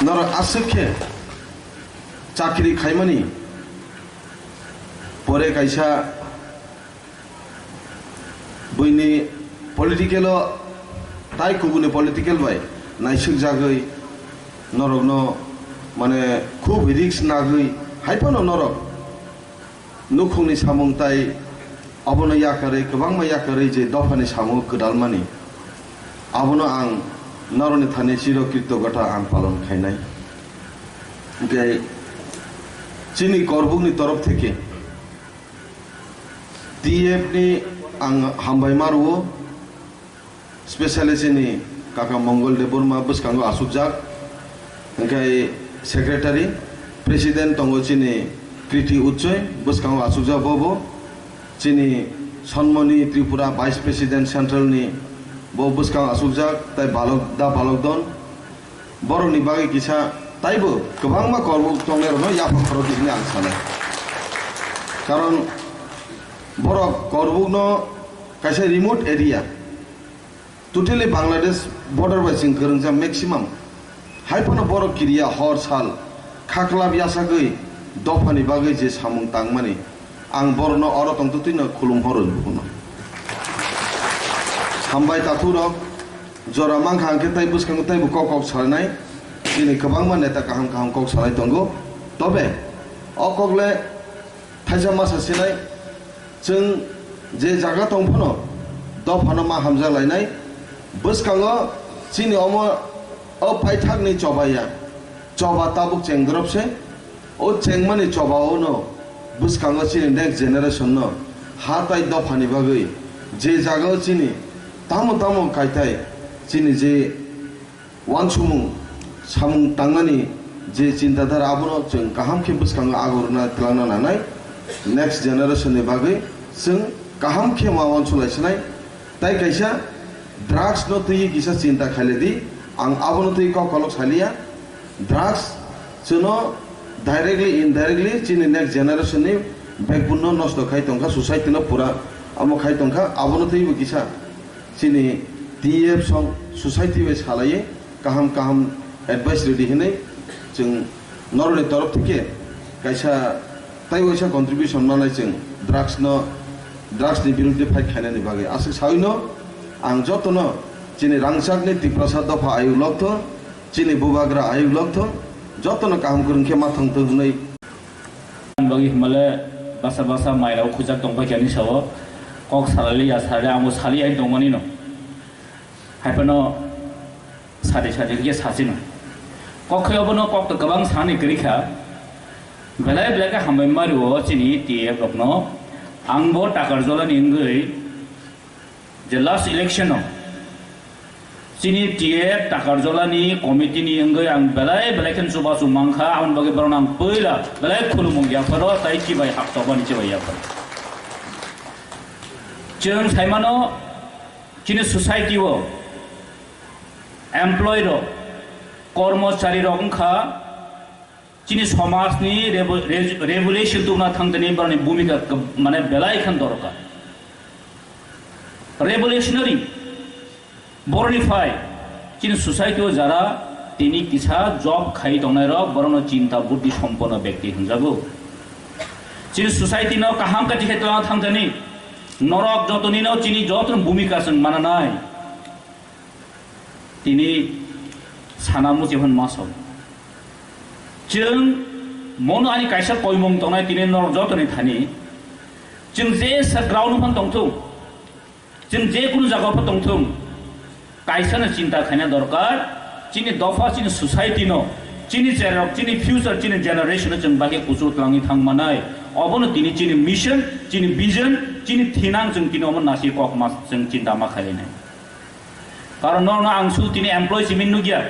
Norok aswk khe chakri khaimani pore kaisa buini political o tai kubuni political bai naisukjagwi norokno, mane, khub risk nagwi hai phano norok nukhungni samung tai abono yakarwi, kwbangma yakarwi je dophani samung kwdalmani, abono ang norokni thani chiro kritogota ang palon khainai. Hwnkhe chini Korbukni torof theke T F ni ang hambai ma rwo, specially chini kaka Mongol Debbarma bwskango achukjak, hwnkhe secretary, president tongo chini Kriti Uchoi, bwskango achukjak bobo, chini Sonmoni Tripura vice president central ni bo bwskango achukjak, tai balok da balok don. Borokni bagwi kisa taibo kwbangma Korbuk tongnairokno yaphang khorokdi hwnwi ang sanai. Karon borok Korbukno kaisa remote area, totally Bangladesh border bai chwng kwrwngjak maximum. Hai phano borok kiriya hor sal khaklap yasagwi dophani bagwi je samung tangmani, ang borokno oro tongtwtwino khulum horo hwnwi buphano. Hambai takhurok. Jora mankha hwnkhe tai bwskango taibo kok kok salanai. Chini kwbangma neta kaham kaham kok salai tongo. Tobe o kok le thaisa masa sinai, chwng je jaga tong phano dophano ma hamjak lainai. Bwskango chini omo o paithakni chobaiya, choba tabuk chengdrop se. O chengmani chobao no bwskango chini next generation no ha tai dophani bagwi je jagao chini tamo tamo kaitai chini je wansukmung samung tangnani je chinta dhara abono chwng kaham khe bwskango agorna twlangna nanai, next generation ni bagwi chwng kaham khe ma wansuk lai sinai. Tai kaisa drugs no twi kisa chinta khailedi, ang abono twi kok kolok saliya. Drugs chwngno directly, indirectly chini next generation ni backbone no nosto khai tongkha, society no pura amo khai tongkha. Abono twibo kisa chini T F song society bai salaiwi kaham kaham advice rwdi hinwi chwng norokni torof theke kaisa tai waisa contribution manai chwng drugs no, drugs ni biruddhe fight khainani bagwi. Aswk sawi no ang jotono chini rangchakni Tiprasa dopha ayuk lokthong, chini bubagra ayuk lokthong, jotono kaham kwrwng khe ma thangthong hwnwi. Bagwi hwnmale basa basa mairok khujak tongpai khe ani sao kok salaliya sale amo saliya tongmani no. Hai phano sadi sadi khe sachino. Kok khe obono kok to kwbang sani kwrwi kha. Belai belai khe hambai mario chini T F rokno. Ang bo Takarjolani wngwi je last election o chini T F Takarjolani committee ni wngwi ang belai belai khe chubachu mankha, aboni bagwi borokno ang puila belai khulumung yapharo tai chibai haptokmani chibai yapharo. Chwng saimano, chini society o employee rok, kormochari rok wngkha chini somajni revo-, rev-, revolution tubuna thangtani borokni bhumika kab-, mane belai khan dorkar. Revolutionary borokni phai chini society o jara tini kisa job khai tongnai rok borokno chinta buddhi sompono bekti hwnjago. Chini society no kaham kachi khe twlangna thangtani norok jotonino chini jotono bhumika chwng mananai. Tini sana muchung hwn ma sok. Chwng mono ani kaisa koimung tongnai tini norok jotoni thani. Chwng je sa ground phano tongthung, chwng je kunu jaga pho tongthung, kaisa no chinta khaina dorkar. Chini dopha, chini society no, chini cherok, chini future, chini generation no chwng bagwi kuchuk twlangwi thang manai. Obono tini chini mission, chini vision, chini thinang chwng tini omo nasi kok ma chwng chinta ma khainai. Karon norokno ang su tini employee simi nukya.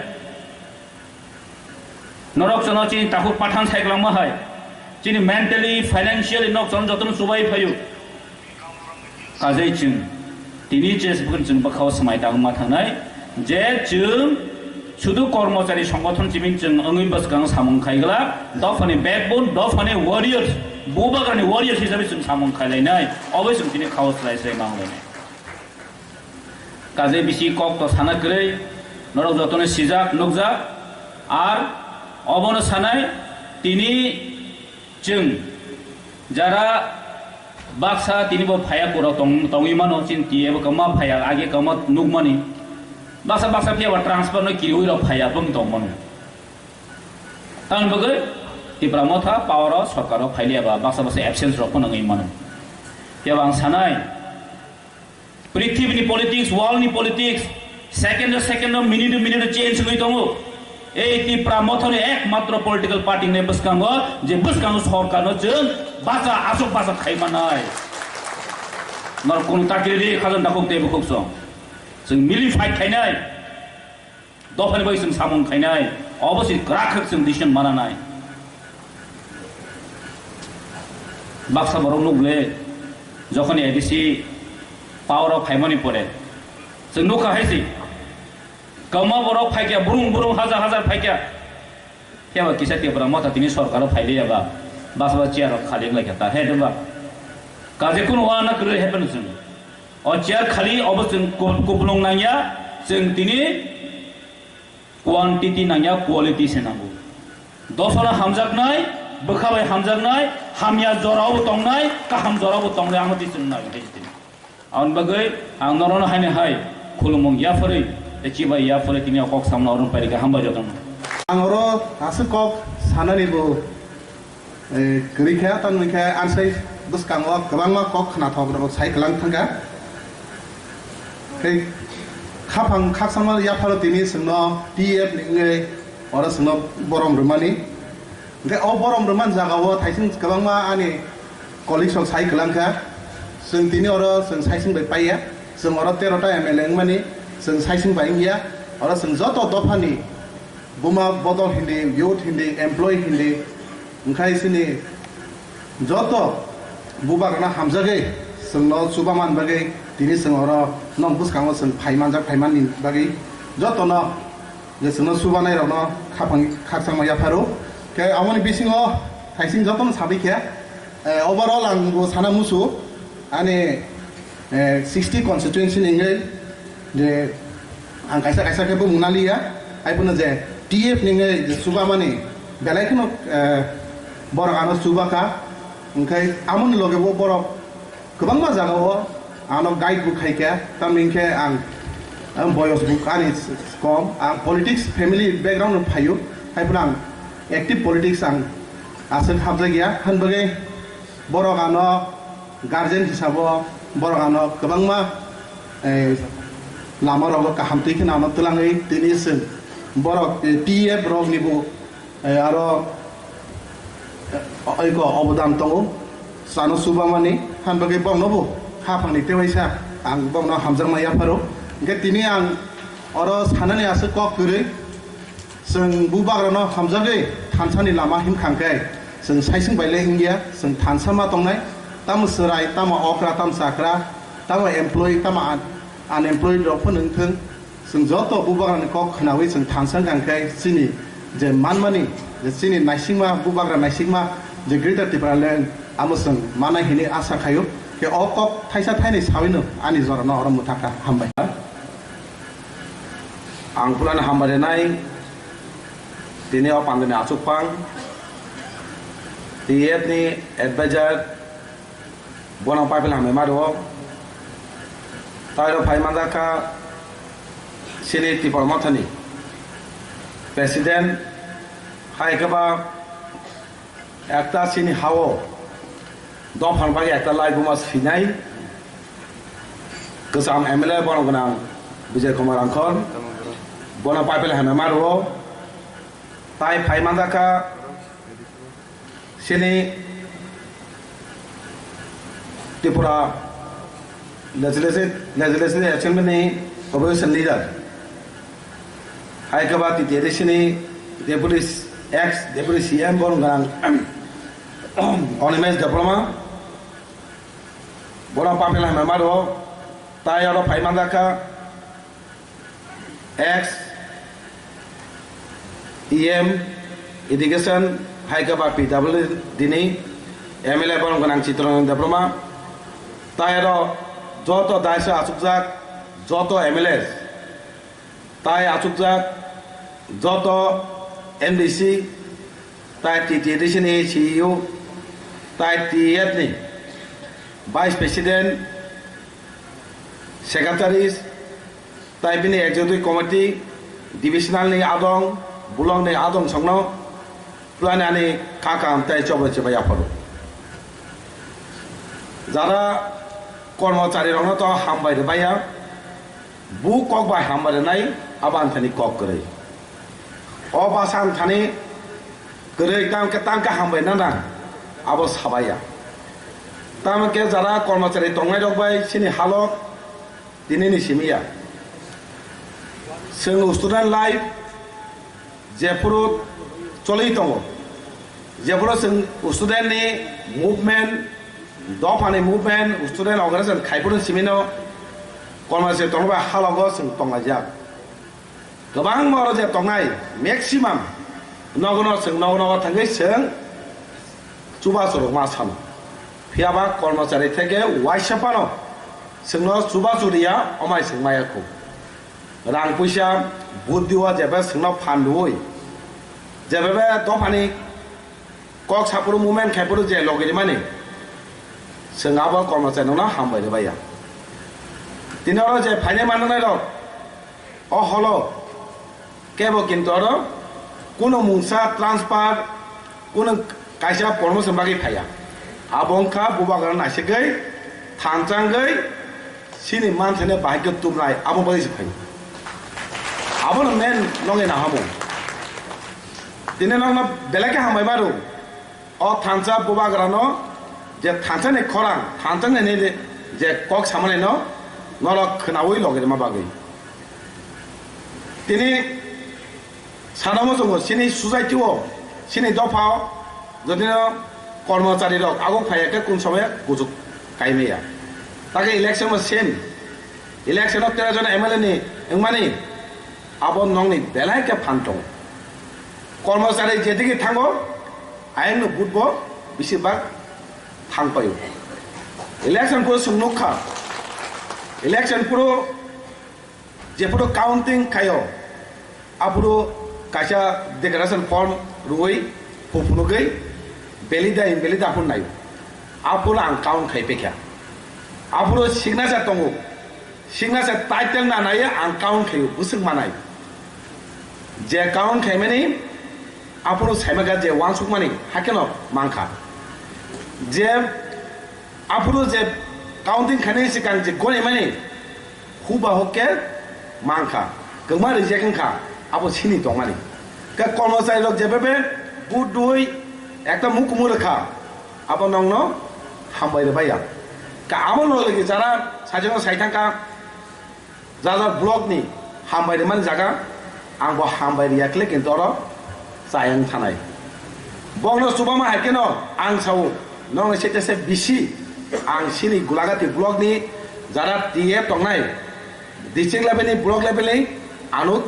Norok chwngno chini takhuk pathan saikwlangma hai. Chini mentally, financially nok chwng jotono chubai phaio. Kajai chwng tini je sibukni chwng bwkhao swmai tangma thangnai je chwng sudu kormochari songgothon chiming chwng wngwi bwskango samung khaigwlak, dophani backbone, dophani warriors, bubagrani warriors hisabe chwng samung khailainai, obo chwng tini khao swlai swlai manglainai. Kajai bisi kok to sana kwrwi, norok jotono sijak, nukjak, ar obono sanai, tini chwng jara baksa tini bo phaya kuro tong-, tongwi mano, chini T F kwma phaya, age kwma nukmani. Baksa baksa phiya ba transfer no kiriwi rok phaya bwng tong mano. Tamni bagwi Tipra Motha power o sorkar o phailiya ba baksa baksa absence rok phano wngwi mano. Phiya ba ang sanai, Prithibini politics, world ni politics, second o second o, minute o minute o change wngwi tongo. Ei Tipra Mothani ekmatro political party ni bwskango, je bwskango sorkar no chwng bacha, aswk bacha khai manai. Nor kunu takiri ri khajan dakuk tei bukhuk song. Chwng mili fight khainai. Dophani bai chwng samung khainai, obo se kwrak khe chwng decision mananai. Baksa borok nukle, jokhoni A D C power o phaimani pore, chwng nukha hai se, kwma borok phaikya, burung burung hajar hajar phaikya. Phiya ba kisa Tipra Motha tini sorkar o phailiya ba, baksa ba chair rok khali wnglaikha ta, he ba? Kaje kunu wana kwrwi happen chwng. O chair khali obo chwng ku-, kupulung nangya, chwng tini quantity nangya, quality se nango. Dophano hamjaknai, bwkha bai hamjaknai, hamya jorao bo tongnai, kaham jorao bo tongnai, ang twi chwng nai tei tini. Aboni bagwi ang norokno haino hai khulumung yapharwi tei chibai yapharwi tini o kok samno oro pairikha, hambai jotono. Ang oro aswk kok sanani bo Eh, kwrwi khe, tamo khe ansai bwskango kwbangma kok khnathok rok sai kwlang thangkha. Tei khaphang khakchangma yapharo tini chwngno T F ni wngwi oro chwngno borom rwmani. Hwnkhe o borom rwmani jagao thaising kwbangma ani colleagues rok sai kwlang kha. Chwng tini oro chwng saising bai paiya. Chwng oro tero ta M L A wngmani chwng saising bai wngya. Oro chwng joto dophani buma bodol hindi, youth hindi, employee hindi, wngkhai chini joto bubagrano hamjagwi chwngno chubaman bagwi tini chwng oro nok bwskango chwng phai manjak, phaimanni bagwi jotono je chwngno chubanairokno khaphang khakchangma yapharo. Khe aboni bisingo thaising jotono sabai khe, eh, overall ang bo sana musu ani, eh, sixty constituency ni wngwi je ang kaisa kaisa khe bumung naliya, hai phano je T F ni wngwi je chubamani belai kheno, eh, borok ano chubakha, hwnkhe amoni loge bo borok kwbangma jagao ano guide bo khaikha, tamni hwnkhe ang, ang boyos bo ani kom, ang politics family background no phaio, hai phano ang active politics ang aswk hapjakya, han bagwi borok ano guardian hisabo borok ano kwbangma, eh, lama rogo kaham twi kheno ano twlangwi tini chwng borok, eh, T F rok nibo, eh, aro, eh, oiko obodan tongo chano chubamani, han bagwi boknobo khaphangni tewaisa ang bokno hamjakma yapharo. Hwnkhe tini ang oro sanani aswk kok kwrwi, chwng bubagrano hamjagwi thansani lama himkhang khe, chwng saising bai le wngya, chwng thansa ma tongnai, tamo chwrai, tamo okra, tamo chakra, Tamo employee, tamo un-, unemployed rok phano wngthung, chwng joto bubagrani kok khwnawi chwng thansa wngkha khe chini je manmani, je chini naisingma, bubagra naisingma, je Greater Tipraland, amo chwng manai hinwi asa khaio. Khe o kok thaisa thainwi sawino ani jorano oro mwthakha. Hambai. Ang phulano hambai rwnai, tini o pandani achukphang, T F ni advisor, bono paipil hambai ma rwo. Tai rok phai manjak kha chini Tipra Mothani president, hai khe ba ekta chini hao dophani bagwi ekta laibuma sinai kwcham M L A bono gwnang Bijay Kumar Rangkhol, bono paipil hambai ma rwo. Tai phai manjak kha chini Tripura Legislative, Legislative Assembly ni Opposition Leader, hai khe ba T T A D C ni Deputy, ex Deputy C M bono gwnang Animesh Debbarma, bono paipil hambai ma rwo. Tai oro phai manjak kha ex E M Education, hai khe ba P W D ni M L A bono gwnang Chittaranjan Debbarma. Tai oro joto daisa achukjak joto M L A, tai achukjak joto M D C, tai T T A D C ni C E O, tai T F ni Vice President, Secretaries, tai bini Executive Committee, Divisional ni adong, Block ni adong songno, pulani ani kakam tai chobo chibai aphuru. Jara kormochari rokno to hambai rwbaiya, bu kok bai hambai rwnai, abo ang thani kok kwrwi. O basa ang thani kwrwi, tang khe, tang khe hambai nana, abo sabaiya. Tamo khe jara kormochari tongnai rok bai chini halok, tini ni simi ya. Chwng student life jephuru choli tongo, jephuru chwng student ni movement, dopha ni movement, student organization khai phuru simi no kormochari tongba halogo chwng tonglaijak. Kwbangma oro je tongnai maximum nogo no chwng nogo nogo thangwi chwng chubachu rwkma sano. Phiya ba kormochari theke uaisa phano chwngno chubachu riya, omai chwng maya khu. Rang puisa buddi o jebe chwngno phan rwui, jebe be dophani kok saphuru movement khaiphuru je logi rimani, chwng abo kormochari no hambai rwbaiya. Tini oro je phainai mananai rok o holo kebo kintu oro kuno mungsa transfer, kuno kaisa promotion bagwi phaiya. Abo wngkha bubagra naisigwi, thanchangwi, chini manthani bahai khe tubnai, abo bagwi se phaio. Abono main nongni nahamung. Tini nokno belai khe hambai maro. O thansa bubagrano je thansa ni khorang, thansa ni je kok samani no norok khwnaui logi rima bagwi. Tini sana muchungo chini society o, chini dopha o, jodi no kormochari rok aguk phaiya khe kun somoy kuchuk kaimaya. Take election o same. Election o tero jon M L A ni wngmani abo nokni belai khe phan tongo. Kormochari jedigi thango, ayang no vote bo bisi bak thang paio. Election puro chwng nukha. Election puro jephuru counting khaio, aphuru kaisa declaration form rwui phuphunugwi valid da invalid aphuru naio. Aphuru ang count khai pekha. Aphuru signature tongo. Signature title na naiya ang count khaio, bwswk manai. Je count khaimani aphuru saimaka je wansukmani hakeno mankha. Je aphuru je counting khainai sikang je gonimani huba hukke mankha, kwma reject wngkha, abo sini tongmani. Khe kormochari rok jebebe vote rwui ekta mukumu rwkha, abo nongno hambai rwbaiya. Khe abo loge loge jara sajagno sai thangkha, jaja block ni hambai rwmani jaga ang bo hambai riyakle kintu oro chayang thanai. Bokno chubama hai kheno ang sao, nongni sete se bisi ang sini Gulagati block ni Jara T F tongnai, district level ni, block level ni, ano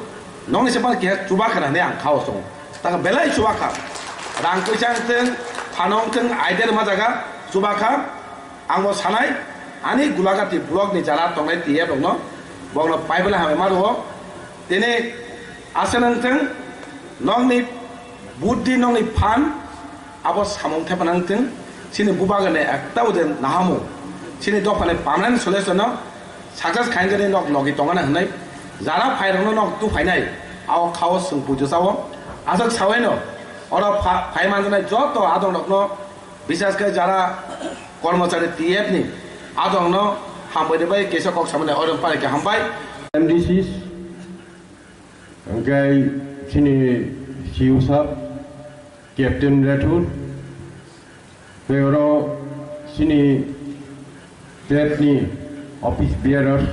nongni se phano keha chuba kha hinwi ang khao chwng. Taka belai chuba kha. Rang puisa wngthwng, phano wngthwng, idea rwma jaga chuba kha. Ang bo sanai, ani Gulagati block ni jara tongnai T F rokno, bokno pai belai hambai ma rwo. Tini aswk wngthwng, nokni buddhi, nokni phan, abo samung thepa nangthwng, chini bubagrani ekta ode nahamung, chini dophani permanent solution no success khainjani nok logi tongana hinwi jara phairokno nok tu phainai, ao khao chwng pujo chao. Aswk sawaino oro pha-, phai manjanai joto adongrokno, bises khe jara kormochari T F ni adongno hambai rwbai, kisa kok samani oro pari khe hambai. M D Cs, hwnkhe chini C E O sir, Captain Rathore, tei oro chini T F ni office bearers,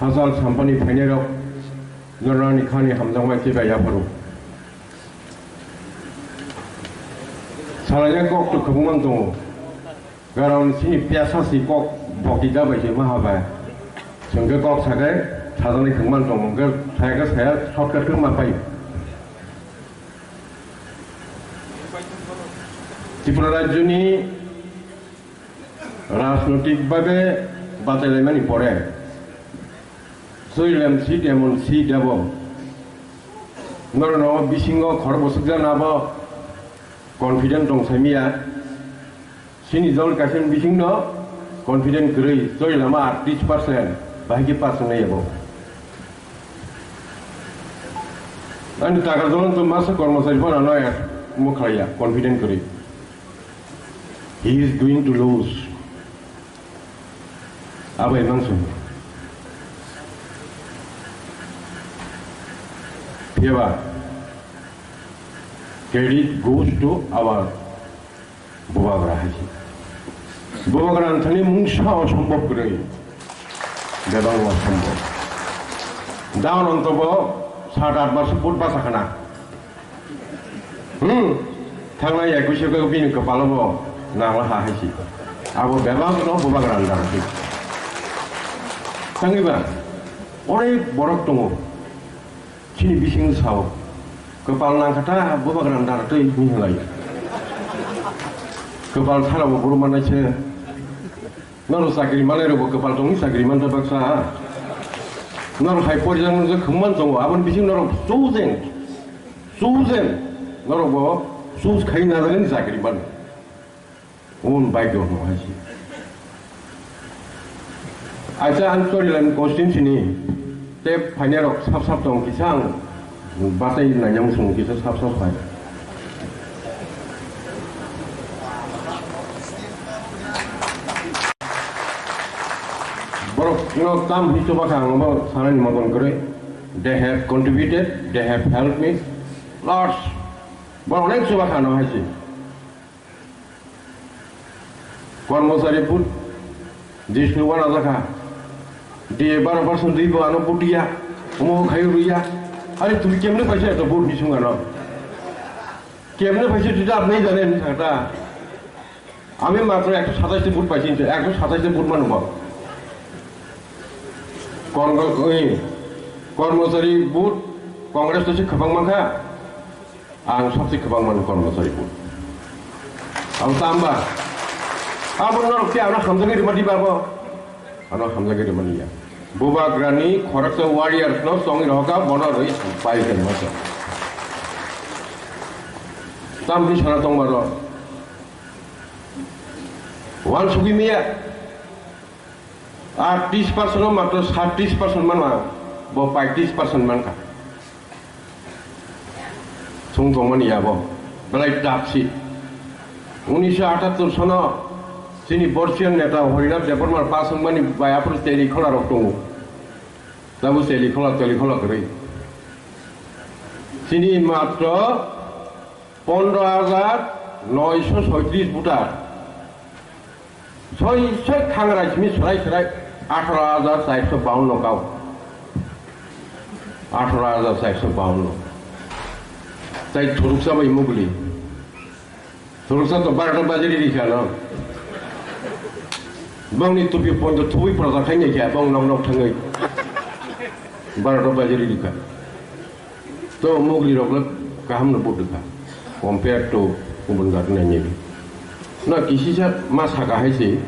hachal sampani phainairok, norokni khani hamjakmai khe bai yapharo. Salaijak kok to kwbangma tongo. Karon chini piyasa si kok bokti da bai se maha bai. Chwng khe kok sakai sajaknai thwngman tongo, hwnkhe saya khe saya shortcut khe ma pai. Tripura rajyoni rajnoitik bhabe bachailaimani pore, Chwrailem seat emon seat abo norokno bisingo khorok bwswk jana abo confident tong saimia. Chini Jammu Kashmir bisingno confident kwrwi chwrailama aatris percent bahai khe pass wngnai abo. Ani taka jolong to masa kormochari phano no ya mo khlaiya confident kwrwi. He is going to lose. Abo imang song. Phiyaba credit goes to our Bubagra hai se. Bubagra ang thani mungsa osombob kwrwi. Bebak osombob. Down on tobo sat at bar se vote basa khana. Hmm. Thangnai ekush o bini kwpalo bo nangla ha hai se. Abo bebak no Bubagra ang dara se. Thangwi ba. Onek borok tongo. Chini bising sao, kwpal nangkha ta Bubagra dara twi hwnwi hwnlai. Kwpal thara bo buru manai se. Norok chakri manai rok bo kwpal tongwi chakri man ta baksa. Norok hai porijak nung je khwmman tongo, aboni bising norok chosen, chosen, norok bo choose khai na jagani chakri man. Un bai do no hai se. Acha ang Chwrailem constituency ni te phainai rok sap sap tong kisa ang batai nai nang sung kisa sap sap phai. Borok no tam hi chuba kha ang bo sanani moton kwrwi. They have contributed, they have helped me lots. Borok onek chuba kha no hai se. Kormochari vote Jishnu wana jakha. D A baro percent dui bo ano vote ya. Omo khai ruya. Are tumi kemne paisa eto vote ni sung ano? Kemne paisa tui da apni jane ni sakta. Ami matro ekso satais ta vote paisi, ekso satais ta vote manu bo. Kormo-, oi, Kormochari vote Congress to se kwbang mankha. Ang sabse kwbang mano kormochari bo. Abo tamba. Abo norok khe ano hamjagwi rwmani babo. Ano hamjagwi rwmani ya. Bubagrani khoroksa warriors no chongwi rohoka bono rwi pai khe masa. Tamni sana tongmaro. Wan sugwi miya. Ar tris percent o matro sat tris percent manma, bo paitis percent mankha. Sung tongmani abo, belai tough si. Unisho atattor sono chini Borsian neta Harinath Debbarma pass wngmani bai aphuru teli khola rok tongo. Tabuk teli khola, teli khola kwrwi. Chini matro pondro hajar noisho soitris voter. Soi soi khangrai simi swrai swrai atharo hajar chairso baunno kau. Atharo hajar chairso baunno. Tai thuruksa bai mugli. Thuruksa to barota bajiri rikha no. Bongni tupi ponjo thubui prochar khai nai kha, bong nok nok thangwi. Baro rok bajari rikha. To mugri rok le kaham no budukha. Compare to kubun jat nai nai. Na kisisa ma saka hai se.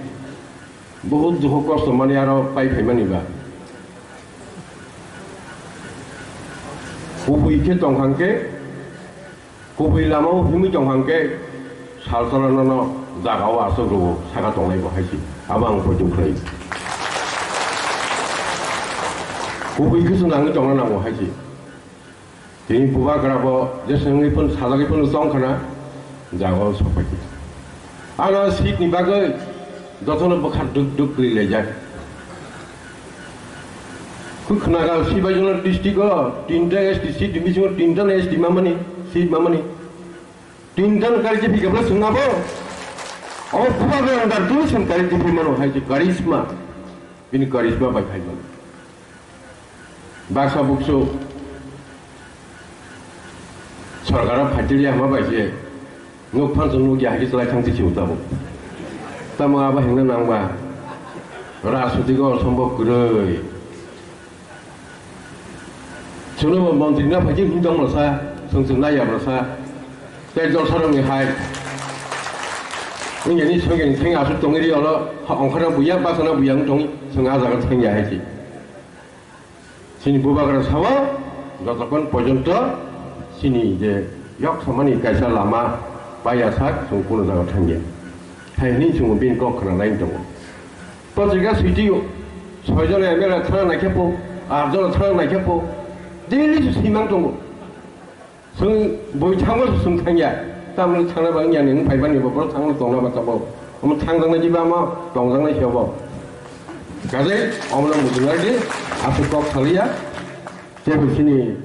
Bahut dukho kosto mani aro pai phai mani ba. Kubui khe tong hang khe, kubui lama o himwi tong hang khe, sal sal no no jaga o aswk rwo saka tongnai bo hai se. Abo ang poito khlai. Kubui khe se nangwi tongna nango hai se. Tini bubagra bo jeswngwi phun sajagwi phun tong khna jaga o sokphaikha. Ano seat ni bagwi jotono bwkha duk duk kwrwi laijak. Khwkhwnaga Sibaijala district o tinta S T seat ni bisingo tinta S T mamani seat mamani. Tinta no kari jepi kabla swngnabo. O bubagra andar tu swn kari jepi mano hai se charisma. Bini charisma bai phai mano. Baksa buksu sorkaro phaitiliya hwnma bai se nuk phan chwng nukya hai khe chwlai thang se si tabuk. Tamo abo hengna nangba rajnitiko osombob kwrwi. Chwngno bo montri na phaikhe himtong rwsa, chwng chwng naiya rwsa. Tei jolsarokni hai. Wngya ni songya ni thengya aswk tongwi ri oro, ongkhorna buya, baksa na buya wng tongwi, chwng ah jaga thengya hai se. Chini bubagra sao, jotokhon porjonto chini je yok samani kaisa lama paiya sak, chwng kuno jaga thangya. Hai hwnwi chwng bini kok khna nai tongo. Patrika sitio, soi jona M L A thana naikhe po, aat jona thana naikhe po, daily se simang tongo. Chwng bui thango se chwng thangya. Tamni thangna ba wngya ni wng phaibani bo borok thangno tongna ba tabok. Omo thangjaknai jiba ma tongjaknai se obo. Kajai omono mujungnai di aswk kok saliya. Tebo chini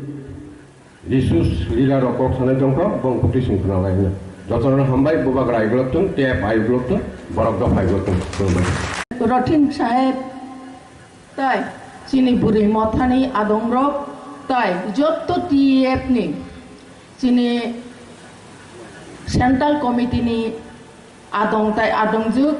resource leader rok kok sanai tongkha, bong kutui chwng khna lai hwnwi. Jotono hambai, bubagra aiglok thung, tep aiglok thung, borok dopha aiglok thung. Khulumbai. Rothing Saheb, tai chini bwrwi mothani adongrok, tai jotto T F ni chini Central Committee ni adong tai adongjwk,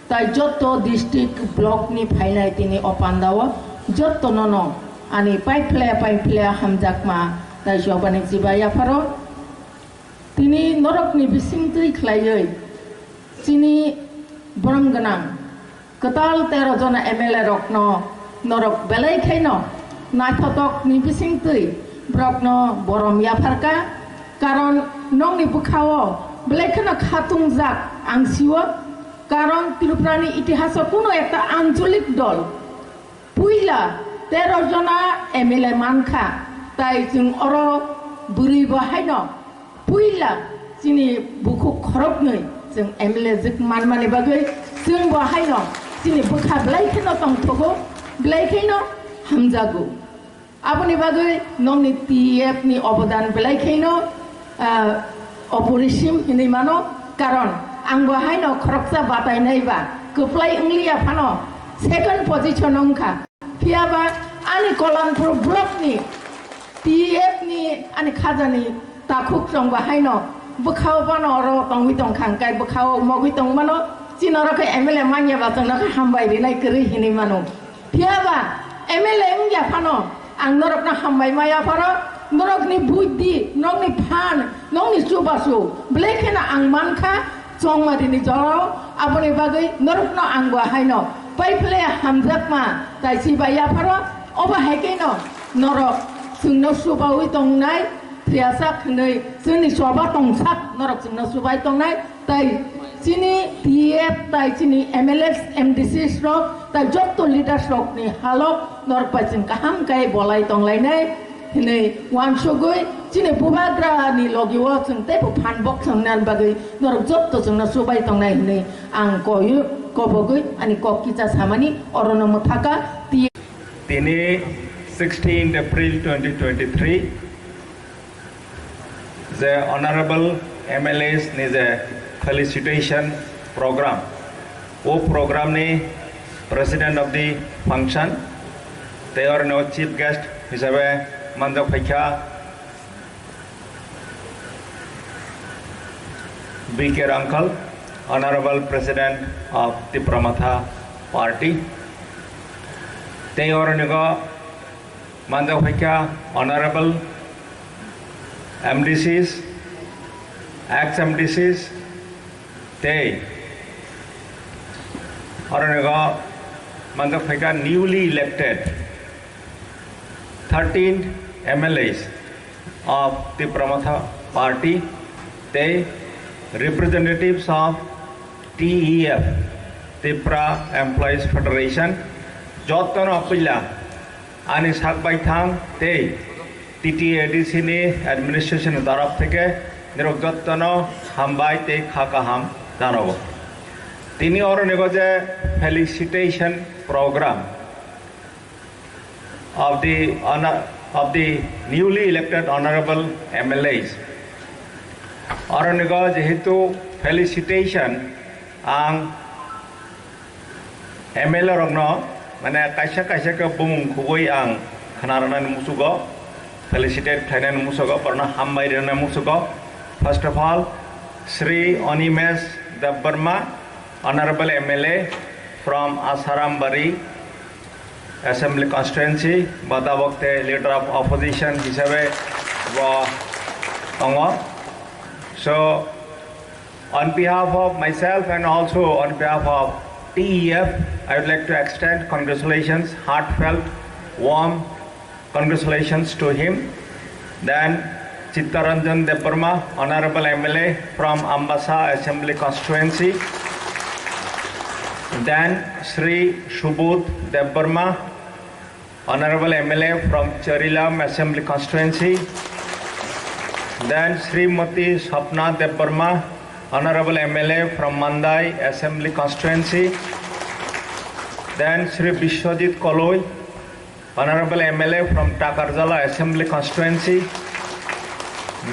tai jotto district block ni phainai tini o pandao jotto nono ani paiphle paiphle hamjakma tai jobani chiba yapharo. Tini norokni bisingtwi khlaiwi chini borom gwnang kwtal tero jona M L A rokno norok belai khaino naithotokni bisingtwi borokno borom yapharkha, karon nokni bwkhao belai kheno khatungjak ang sio, karon Tripurani itihaso kuno ekta ancholik dol puila tero jona M L A mankha, tai chwng oro bwrwi bo haino puila chini bukhuk khoroknwi chwng M L A jwk manmani bagwi chwng bo haino chini bwkha belai kheno tongthogo, belai kheno hamjago. Aboni bagwi nokni T F ni obodan belai kheno, ah, oporisim hinwi mano, karon ang bo haino khoroksa batainai ba kwplai wngliya phano second position wngkha. Phiyaba ani Kolanpur block ni T F ni ani khajani takhuk chwng bo haino bwkhao bano oro tongwi tongkha, hwnkhe bwkhao mogwi tongmano, chini oro khe M L A manya ba chwngno khe hambai rinai kwrwi hinwi mano. Phiyaba M L A wngya phano ang norokno hambai maya pharo, norokni buddhi, norokni phan, norokni chubachu belai kheno ang mankha, chongmadini jorao, aboni bagwi norokno ang bo haino paiphle hamjakma tai chibai yapharo, obo hai kheno norok chwngno chubaui tongnai, phiyasak hwnwi chwngni choba tongsak norok chwngno chubai tongnai, tai chini T F tai chini M L As, M D Cs rok tai jotto leaders rokni halok norok bai chwng kaham khe bolai tonglainai hinwi uansugwi chini bubagrani logio chwng teibo phan bok chwngna bagwi norok jotto chwngno chubai tongnai hinwi ang koyu kobogwi ani kok kisa samani orono mwthaka. Tini sixteenth April twenty twenty-three je Honorable M L As ni je felicitation program, o program ni President of the Function tei oro ni Chief Guest hisabe manjak phaikha B K Rangkhal, Honorable President of Tipra Motha Party. Tei oro nigo manjak phaikha honorable M D Cs, ex M D Cs, tei oro nigo manjak phaikha newly elected thirteen M L As of Tipra Motha Party tei representatives of T E F, Tipra Employees Federation, jotono puila ani sak baithang tei T T A D C ni administration ni taraf theke nirok jotono hambai tei kha kaham janogo. Tini oro nigo je felicitation program of the honor of the newly elected honorable M L As. Oro nigo jehetu felicitation, ang M L A rokno mane kaisa kaisa khe bumung khugui ang khna rwnani musugo, felicitate khlainani musugo, borno hambai rwnani musugo. First of all, Shri Animesh Debbarma, Honorable M L A from Asarambari Assembly Constituency, bo tabok te Leader of Opposition hisabe bo tongo. So, on behalf of myself and also on behalf of T E F, I would like to extend congratulations, heartfelt, warm congratulations to him. Then Chittaranjan Debbarma, Honorable M L A from Ambasa Assembly Constituency. Then Shri Subodh Debbarma, Honorable M L A from Charilam Assembly Constituency. Then Srimati Sapna Debbarma, Honorable M L A from Mandai Assembly Constituency. Then Shri Biswajit Koloi, Honorable M L A from Takarjala Assembly Constituency.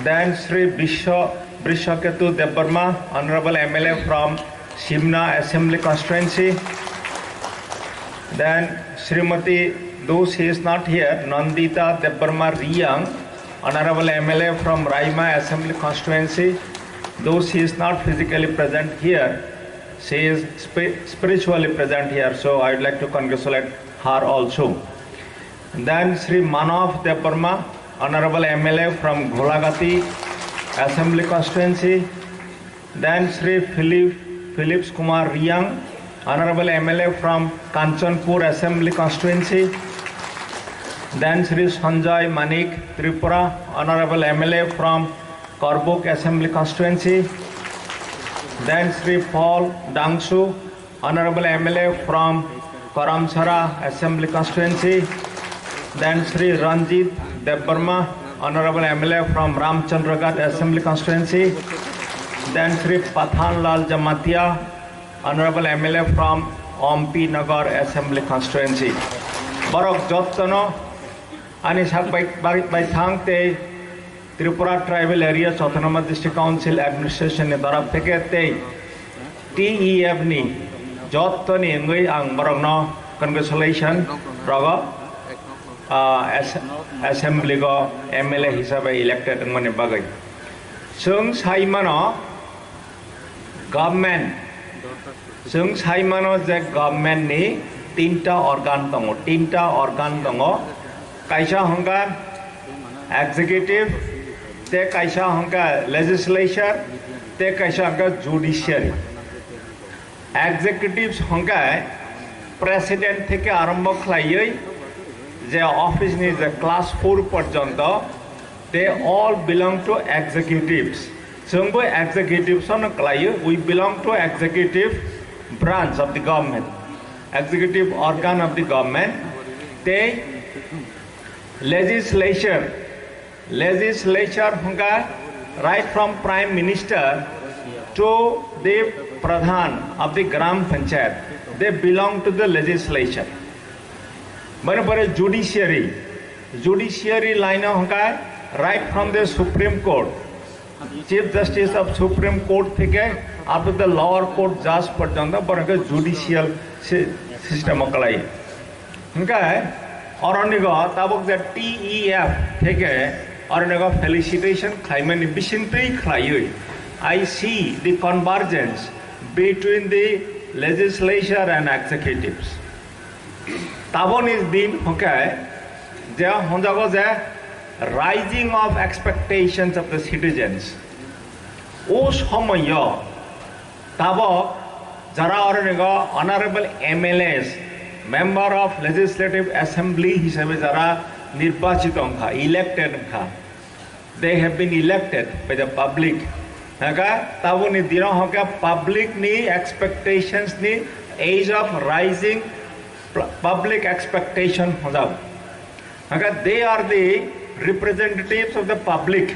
Then Shri Biswa, Brishaketu Debbarma, Honorable M L A from Simna Assembly Constituency. Then Srimati, though she is not here, Nandita Debbarma Riyang, Honorable M L A from Raima Assembly Constituency. Though she is not physically present here, she is spi- spiritually present here. So I would like to congratulate her also. Then Shri Manav Debbarma, Honorable M L A from Gholagati Assembly Constituency. Then Shri Philip, Philips Kumar Riyang, Honorable M L A from Kanchanpur Assembly Constituency. Then Shri Sanjay Manik Tripura, Honorable M L A from Korbuk Assembly Constituency. Then Shri Paul Dangsu, Honorable M L A from Karamsara Assembly Constituency. Then Shri Ranjit Debbarma, Honorable M L A from Ramchandraghat Assembly Constituency. Then Shri Pathan Lal Jamatia, Honorable M L A from Ompi Nagar Assembly Constituency. Borok jottono ani sak bai, bai, bai thang tei Tripura Tribal Areas Autonomous District Council Administration ni taraf theke tei T E F ni jottoni wngwi ang borokno congratulation rogo, ah, as-, assembly go M L A hisabe elected wngmani bagwi. Chwng sai mano government, chwng sai mano je government ni tinta organ tongo, tinta organ tongo, kaisa hwnkha executive, tei kaisa hwnkha legislature, tei kaisa hwnkha judiciary. Executives hwnkhe president theke arombo khlaiwi je office ni je class four porjonto, they all belong to executives. Chwngbo executives no khlaio, we belong to executive branch of the government, executive organ of the government. Tei legislature, legislature hwnkha right from Prime Minister to the Pradhan of the Gram Panchayat, they belong to the legislature. Bani pore judiciary, judiciary line o hwnkha right from the Supreme Court, Chief Justice of Supreme Court theke up to the lower court judge porjonto borok judicial si-, system o kwlai. Hwnkhe oronigo tabuk je T E F theke oronigo felicitation khlaimani bisingtwi khlaiwi, I see the convergence between the Legislature and executives. Taboni din hwnkhe je honjago je rising of expectations of the citizens. O somoyo tabok jara oronigo honorable M L As, Member of Legislative Assembly hisabe jara nirbachito wngkha, elected wngkha. They have been elected by the public. Haka taboni dino haka public ni expectations ni age of rising pl- public expectation hojak. Haka they are the representatives of the public.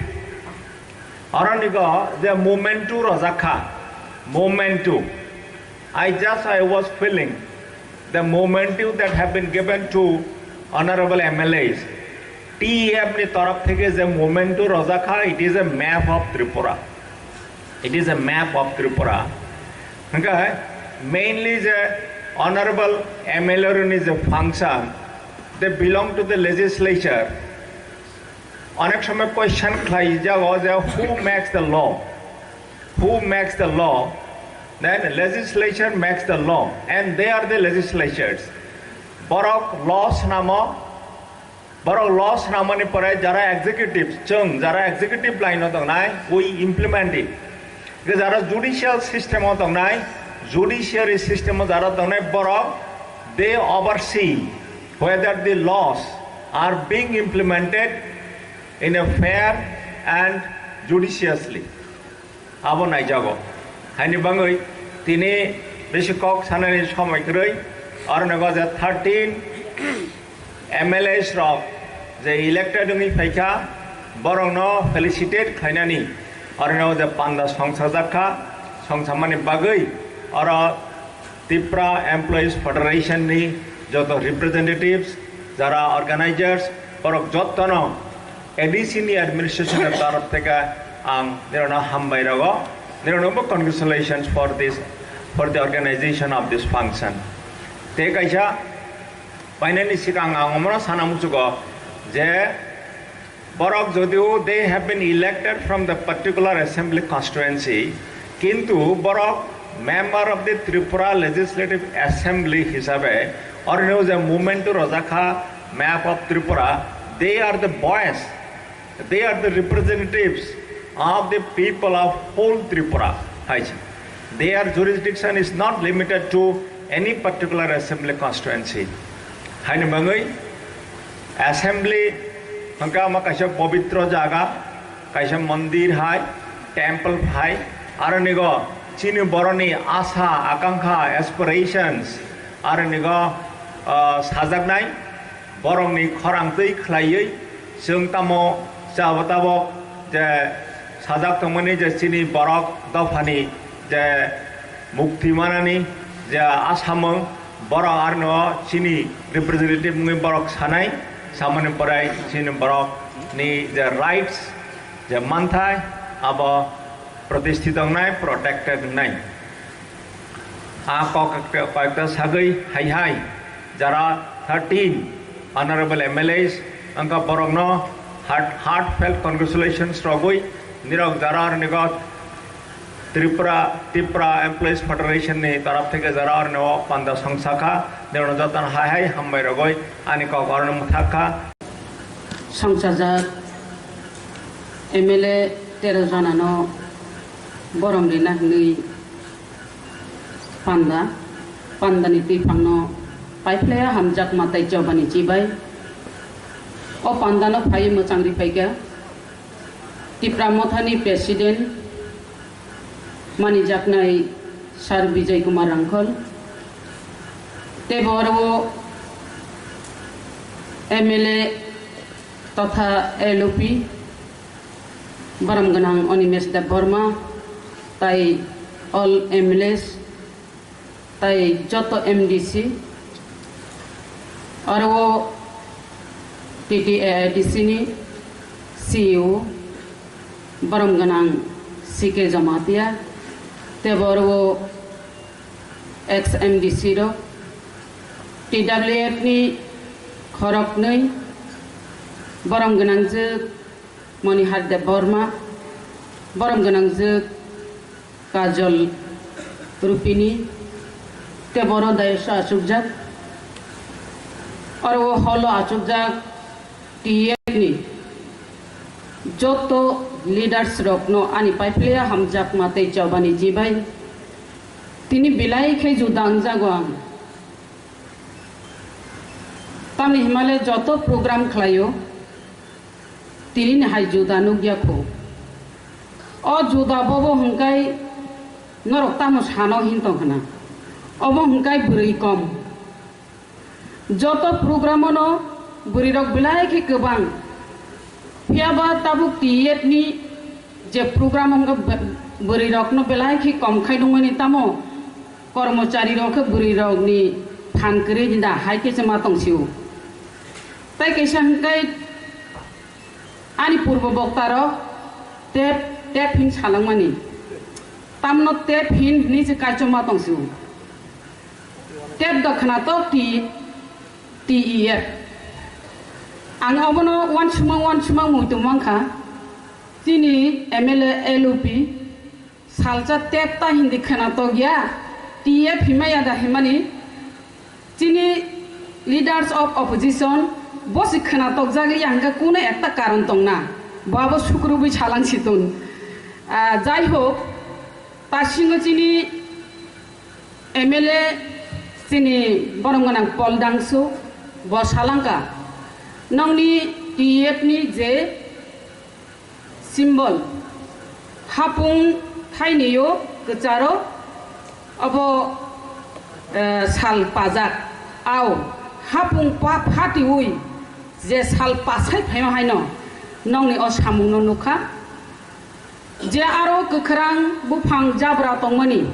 Aronigo the momentu rojakha, momentu. I just I was feeling the momentum that have been given to honorable M L As. T E F ni taraf theke je momentum rojakha, it is a map of Tripura. It is a map of Tripura. Hingke mainly je honorable M L A ni je function, they belong to the legislature. Onek somoy question khlai jago je who makes the law? Who makes the law? Then legislature makes the law and they are the legislatures. Borok law swnamo, borok law swnamoni pore jara executive, chwng jara executive line o tongnai, we implement it. Jara judicial system o tongnai, judiciary system o jara tongnai borok, they oversee whether the laws are being implemented in a fair and judiciously. Abo naijago. Haini bangwi tini bisi kok sanani somoi kwrwi, aro nogo je thirteen M L As rok je elected wngwi phaikha, borokno felicitate khlainani aro nogo je panda songsajakha, songsamani bagwi oro Tipra Employees Federation ni joto representatives, jara organizers, borok jottono A D C ni administration ni taraf theke ang nirokno hambai rogo, nirokno bo congratulations for this, for the organization of this function. Tei kaisa painani sikang ang omono sana muchugo je borok jodio they have been elected from the particular assembly constituency, kintu borok member of the Tripura Legislative Assembly hisabe orino je movement rojakha map of Tripura, they are the voice, they are the representatives of the people of whole Tripura. Hai se. Their jurisdiction is not limited to any particular assembly constituency. Haini bangwi assembly hwnkha ma kaisa pobitro jaga, kaisa mondir hai, temple hai, aro nigo chini boroni asa, akankha, aspirations, aro nigo, ah, sajaknai, borokni khorang twi khlaiwi chwng tamo chabo tabok je sajak tongmani je chini borok dophani je mukti manani je asamung borok arno chini representative wngwi borok sanai samani pore chini borok ni je rights je manthai abo protishthit wngnai, protected wngnai. A kok koyekta sagwi hai hai jara thirteen honorable M L As wngkha borokno heart, heartfelt congratulations rogwi nirok jara rwnigo Tripura, Tipra Employees Federation ni taraf theke jara rwno panda song sakha nirokno jotono hai hai hambai rogwi ani kok orno mwthakha. Songchajak M L A tero jonano borom rina hwnwi panda, pandani twiphangno paiphlaiya hamjakma tei chobani chibai. O pandano phaiwi mwchang riphaikha Tipra Mothani President manijaknai Sir Bijay Kumar Rangkhol, tei bo oro o M L A totha L O P, borom gwnang Animesh Debbarma, tai all M L As, tai joto M D C, oro o T T A A D C ni C E O, borom gwnang C K Jamatia, tei bo oro o ex M D C rok, T W F ni khoroknwi, borom gwnangjwk Monihar Debbarma, borom gwnangjwk Kajol Rupini, Tei boro dayos-o achukjak, oro o holo achukjak T F ni joto leaders rokno ani paiphlaiya hamjakma tei chobani jibai. Tini belai khe juda wngjago ang. Tamni himale joto program khlaio, tini ni hai juda nukya kho. O juda bobo hwnkhe norok tamo sano hin tong khna. Obo hwnkhe bwrwi kom. Joto program-o no bwrwirok belai khe kwbang. Phiya ba tabuk T F ni je program wngkha bw-, bwrwirokno belai khe kom khai nungmani tamo kormochari rok khe bwrwirokni phan kwrwi da hai khe se ma tong sio. Tai kaisa hwnkhe ani purbo bokta rok tep tep hin salangmani tamno tep hin hwnwi se kaichoma tong sio. Tep do khwnatok T, T E F. Ang obono uansukmang uansukmang muitu mankha. Chini M L A L O P salsa tep ta hindi khwnatok ya. T F himaya da himani. Chini leaders of opposition bosi khwnatok jagli hangkha kuno ekta karon tongna. Bo abo sukrubwi salang situng. Ah, jai hok, tasingo chini M L A chini borom gwnang Pol Dangsu bo salangka, nongni T F ni je symbol hapung thainio kwcharo obo, eh, sal pajak. Ao hapung pa phatiui je sal pasai phaima haino nongni o samungno nukha. Je aro kwkhwrang buphang jabra tongmani,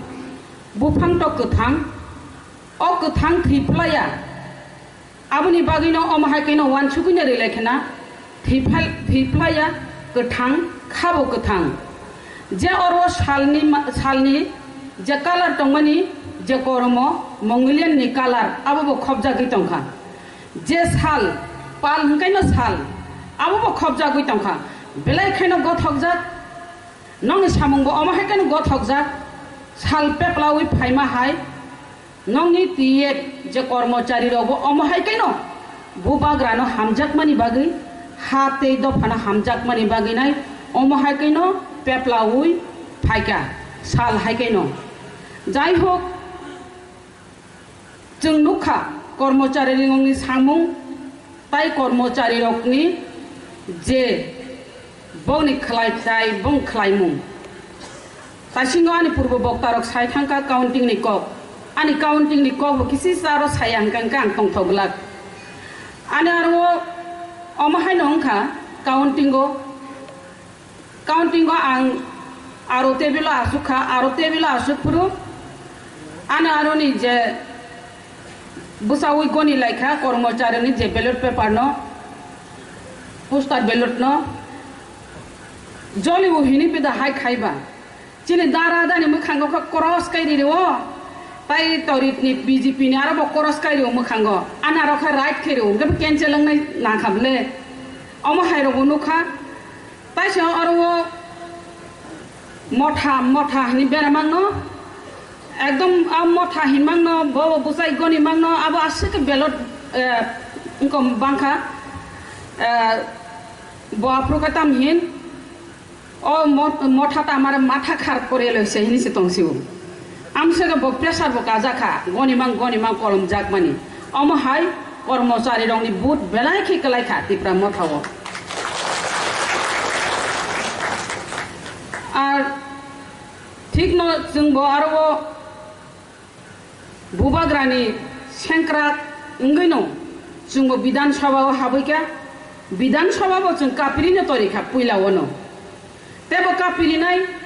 buphang tok kwthang, o kwthang thwi phlaiya. Aboni bagwino omo hai kheno uansugwino rwlai khna thwi phlai-, thwi phlaiya, kwthang, khabo kwthang. Je oro salni ma-, salni je colour tongmani, je koromo Mongolian ni colour, abo bo khopjagwi tongkha. Je sal, pal hwnkhaino sal, abo bo khopjagwi tongkha. Belai kheno gothokjak, nongni samung bo omo hai kheno gothokjak. Sal peplawi phaima hai, nongni T F je kormochari rok bo omo hai kheno bubagrano hamjakmani bagwi, ha tei dophano hamjakmani bagwi nai omo hai kheno peplawi phaikha sal hai kheno. Jai hok, Chwng nukha, kormochari ringongni samung tai kormocharirokni je bongni khlai tai bong khlaimung. Taisingo ani purbo boktarok sai thangkha countingni kok. Ani countingni kok bo kisi sa aro saya hwnkha hwnkhe ang tongthok glak. Ani aro omo haino wngkha countingo Counting o ang aro table o asuk kha, aro table o asuk phuru ano aroni je bwsaui goni lai kha kormochari ni je ballot paper no, postal ballot no joli o hini pida hai khai ba. Chini dara dani mwkhango khe cross kai ri o, tai torit ni B J P ni aro bo cross kai ri o mwkhango, ano aro khe right khai ri o, hwnkhe bo cancel wngnai nang kha bwle. Omo hai rok bo nukha. Taisa oro o motha, motha hinwi beramangno, ekdom a motha hinmangno, bo bwsai gonimangno, abo aswk khe belot, eh, wngkha bangkha, eh, bo aphuru khe tam hin, o mo-, motha ta amare matha khar kore loise hinwi se tong sio. Amswkhe bo pressure bo kajak kha, gonimang, gonimang kolomjakmani. Omo hai kormocharirokni vote belai khe kwlai kha Tipra Motha o. Ar thikno chwngbo aro o bubagrani sengkrak wngwino chwngbo Bidhan Sabha o habwi kha, Bidhan Sabha bo chwng kapirino tori kha puila ono. Tebo kapirinai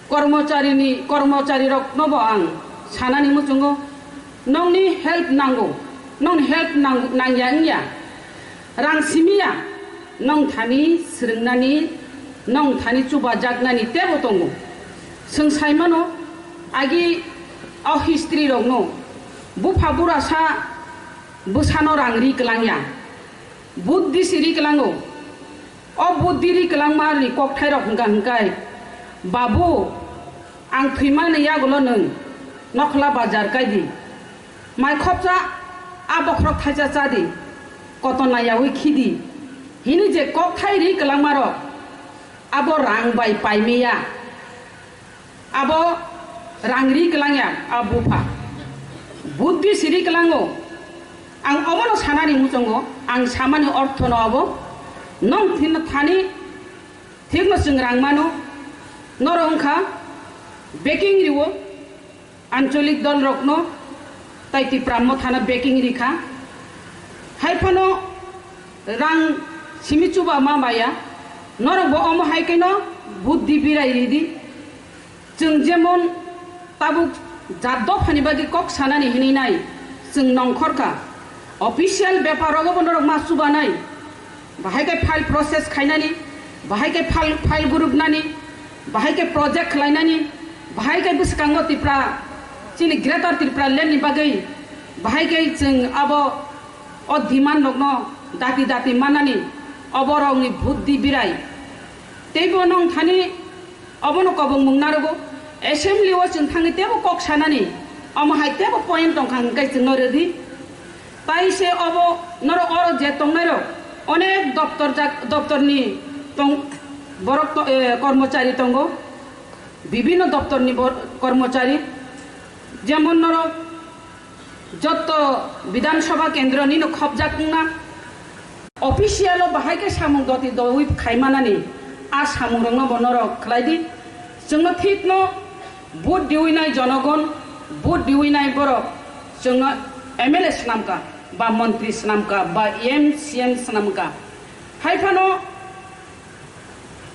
Kormocharini, kormochariroknobo ang sanani muchungo, nongni help nango, nongni help nang-, nangya wngya, rang simiya, nong thani swrwngnani, nong thani chubajaknani tebo tongo. Chwng saimano, agi o history rokno, bupha burasa bwsano rang ri kwlangya, buddhi si ri kwlango. O buddhi ri kwlangma ni kokthairok hwnkha hwnkhe, Babu, ang thwimani yagulo nwng Nokhla bazar kaidi, mai khopsa a bokhorok thaisa chadi, koto nayawi khidi, hini je kokthai ri kwlangmarok, abo rang bai paimiya, abo rang ri kwlangya, a bupha. Buddhi siri kwlango, ang obono sanani muchungo, ang samani orthono abo, nong thin thani, thikno chwng rang mano, norok wngkha backing riwo, ancholik dolrokno tai Tipra Mothano backing rikha. Hai phano rang simi chuba ma baya, norokbo omo hai kheno buddhi birai ridi. Chwng jemon tabuk jat dophani bagwi kok sanani hinwi nai, chwng nongkhorkha. Official bepar rogo bo norok ma chubanai. Bahai khe file process khainani, bahai khe file, file guruknani, bahai khe project khlainani, bahai khe bwskango Tipra, chini Greater Tripura Land ni bagwi, bahai khe chwng abo o demand rokno dati dati manani, oborokni buddhi birai. Teibo nong thani obono kobong mung narogo, assembly o chwng thangwi teibo kok sanani, omo hai teibo point tongkha hwnkhe chwngno rwdi. Tai se obo norok oro je tongnairok onek doptor jak-, doptorni tong-, borok to-, eh, kormochari tongo, bibinno doptorni bor-, kormochari, jemon norok jotto Bidhan Sabha kendro nino khopjak wngna, official o bahai khe samung doti dowi khaimanani a samungrokno bo norok khlai di. Chwngno thikno vote diwi nai jonogon, vote diwi nai borok chwngno M L A swnamkha, ba montri swnamkha, ba M C M swnamkha. Hai phano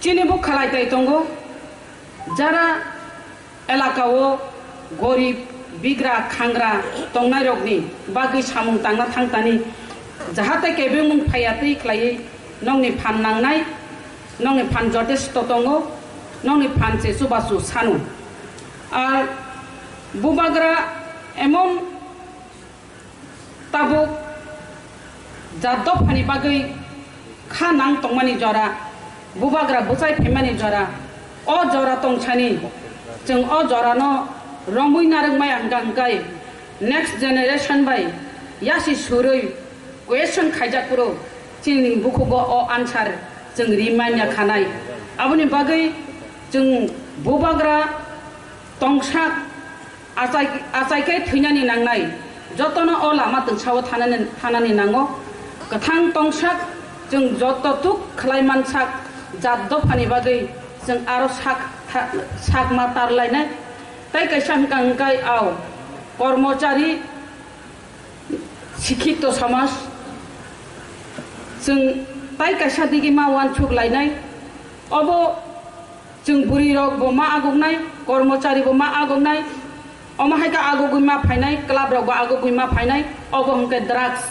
chini bo khlai tai tongo, jara elakao gorib, bigra, khangra tongnairokni bagwi samung tangna thangtani, jahate kebengmung phaiya twi khlaiwi nongni phan nangnai, nongni phan jotesto tongo, nongni phan se chubachu sanu. Ar bubagra emon tabuk jat dophani bagwi kha nang tongmani jora, bubagra bwchai phaimani jora, o jora tongsani chwng o jorano romwi narwkmaya hwnkha hwnkhe next generation bai yasi surwi question khaijak phuru chini bukhugo o answer chwng ri manya khanai. Aboni bagwi chwng bubagra tongsak achai, achai khe thwinani nangnai, jotono o lama twngsao thanani, thanani nango. Kwthang tongsak, chwng joto tuk khlai mansak jat dophani bagwi chwng aro sak tha-, sak ma tarlainai. Tai kaisa hwnkha hwnkhe ao kormochari sikhito somaj, chwng tai kaisa digi ma uansuk lainai. Obo chwng bwrwi rok bo ma aguknai, kormochari bo ma aguknai, omo hai khe agugwi ma phainai, club rok bo agugwi ma phainai, obo hwnkhe drugs.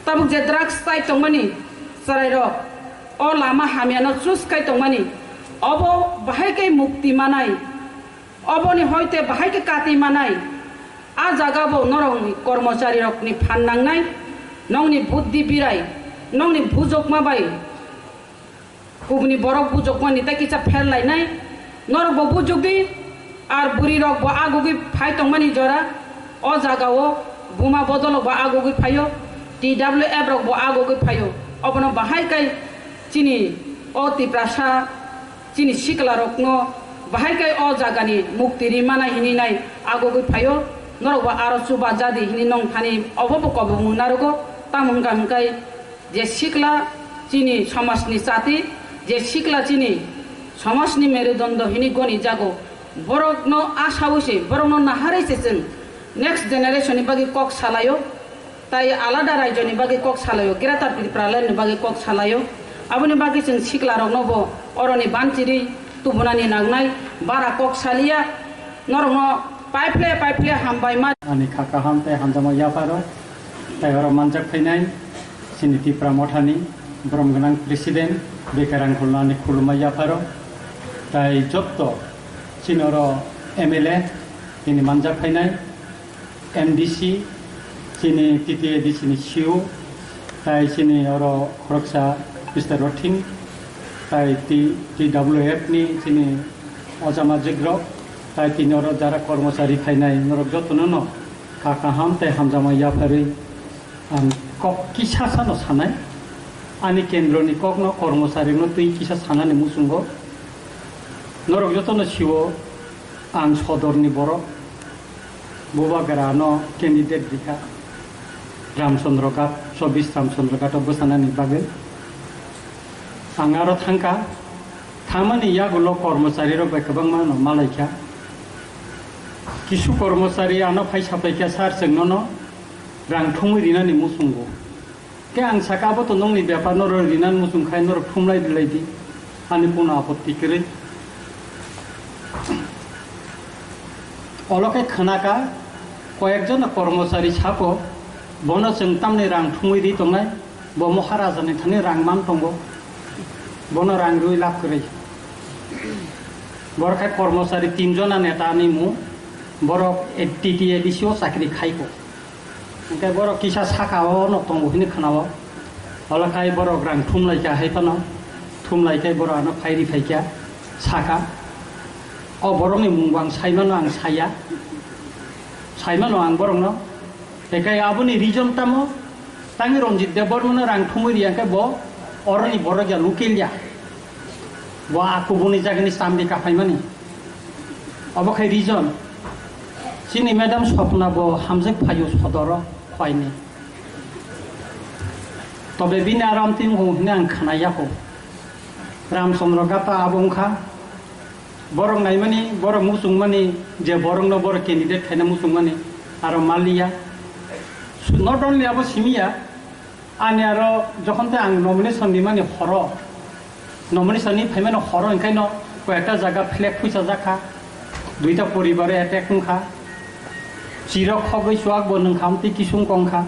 Tabuk je drugs chai tongmani chwrai rok, o lama hamya no choose khai tongmani, obo bahai khe mukti manai, oboni hoite bahai khe kati manai, a jaga bo norokni kormochari rokni phan nangnai, nongni buddhi birai, nongni bujokma bai. Kubuni borok bujokmani tei kisa pher lainai. Norok bo bujok di, ar bwrwi rok bo agugwi phai tongmani jora. O jaga o buma bodol bo agugwi phaio, T W F rok bo agugwi phaio. Obono bahai kai chini o Tiprasa, chini sikla rokno bahai kai o jagani mukti ri mana hini nai agugwi phaio. Norok bo aro chuba jadi hini nong thani obo bo kobong narogo, tamo hwnkha hwnkhe je sikla chini somajni chati, je sikla chini somajni merudondo hini goni jago, borokno asaui se, borokno naharwi se chwng next generation ni bagwi kok salaio, tai alada raijoni bagwi kok salaio, Greater Tipraland ni bagwi kok salaio. Aboni bagwi chwng sikla rokno bo oroni banchiri tubunani nangnai, bara kok saliya, norokno paiphle paiphle hambai ma. Ani kha kaham tei hamjakma yapharo, tei oro manjak phainai chini Tipra Mothani borom gwnang President Bekar Angkhulno ani khulumma yapharo, tei jotto chini oro M L A tini manjak phainai, M D C, chini T T A D C ni C E O, tai chini oro khoroksa Mister Rothing, tai T-, T W F ni chini ojama jigrok, Tini oro jara kormochari phainai norok jotono no kha kaham tei hamjakma yapharwi ang kok kisa sano sanai. Ani kendroni kokno kormochari no twi kisa sanani muchungo norok jotono siwo ang sodorni borok. Bubagra no candidate rikha Ramchandra Ghat, chobbish Ramchandra Ghat o bwsanani bagwi. Ang aro thangkha, thangmani yagulo kormochari rok bai kwbangma no malaikha. Kisu kormochari ano phai saplaikha, "Sir, chwng nono rang thumwi rinani muchungo." Khe ang saka, "Abo to nongni bepar, norok rinani muchung khai norok thumlai rwlai di, ani kuno apotti kwrwi." Olo khe khwnaka, koyekjon kormochari sako, "Bono chwng tamni rang thumwi ri tongnai, bo Maharajani thani rang man tongo, bono rang rwi lab kwrwi." Borok khe kormochari tinjona neta ni mung, borok T T A D C o chakri khaiko. Hwnkhe borok kisa saka o no tongo hwnwi khwnao. Olo khai borok rang thumlaikha hai phano. Thumlaikhai borok ano phairi phaikha saka. O borokni mungbo ang saimano, ang saya. Saimano ang borokno. Hwnkhe aboni reason tamo? Tangwi Ranjit Debbarmano rang thumwi riya khe bo oroni borok ya, local ya. Bo a kubuni jagani chambi kaphaimani. Obo khai reason. Chini madam Swapna bo hamjak phaio sodoro phaini. Tobe bini aram tin hwnwi ang khna yakho. Ramchandra Ghat abo wngkha. Borok naimani, borok muchungmani, je borokno borok candidate khaina muchungmani, aro maliya. Not only abo simiya, ani aro jokhon tei ang nomination nimani horo, nomination ni phaimani horo, hwnkhaino koyekta jaga flag phuisa jakha, duita poribare attack wngkha, chirok khogwi chuak bo nwngkha, amtwi kisung kongkha.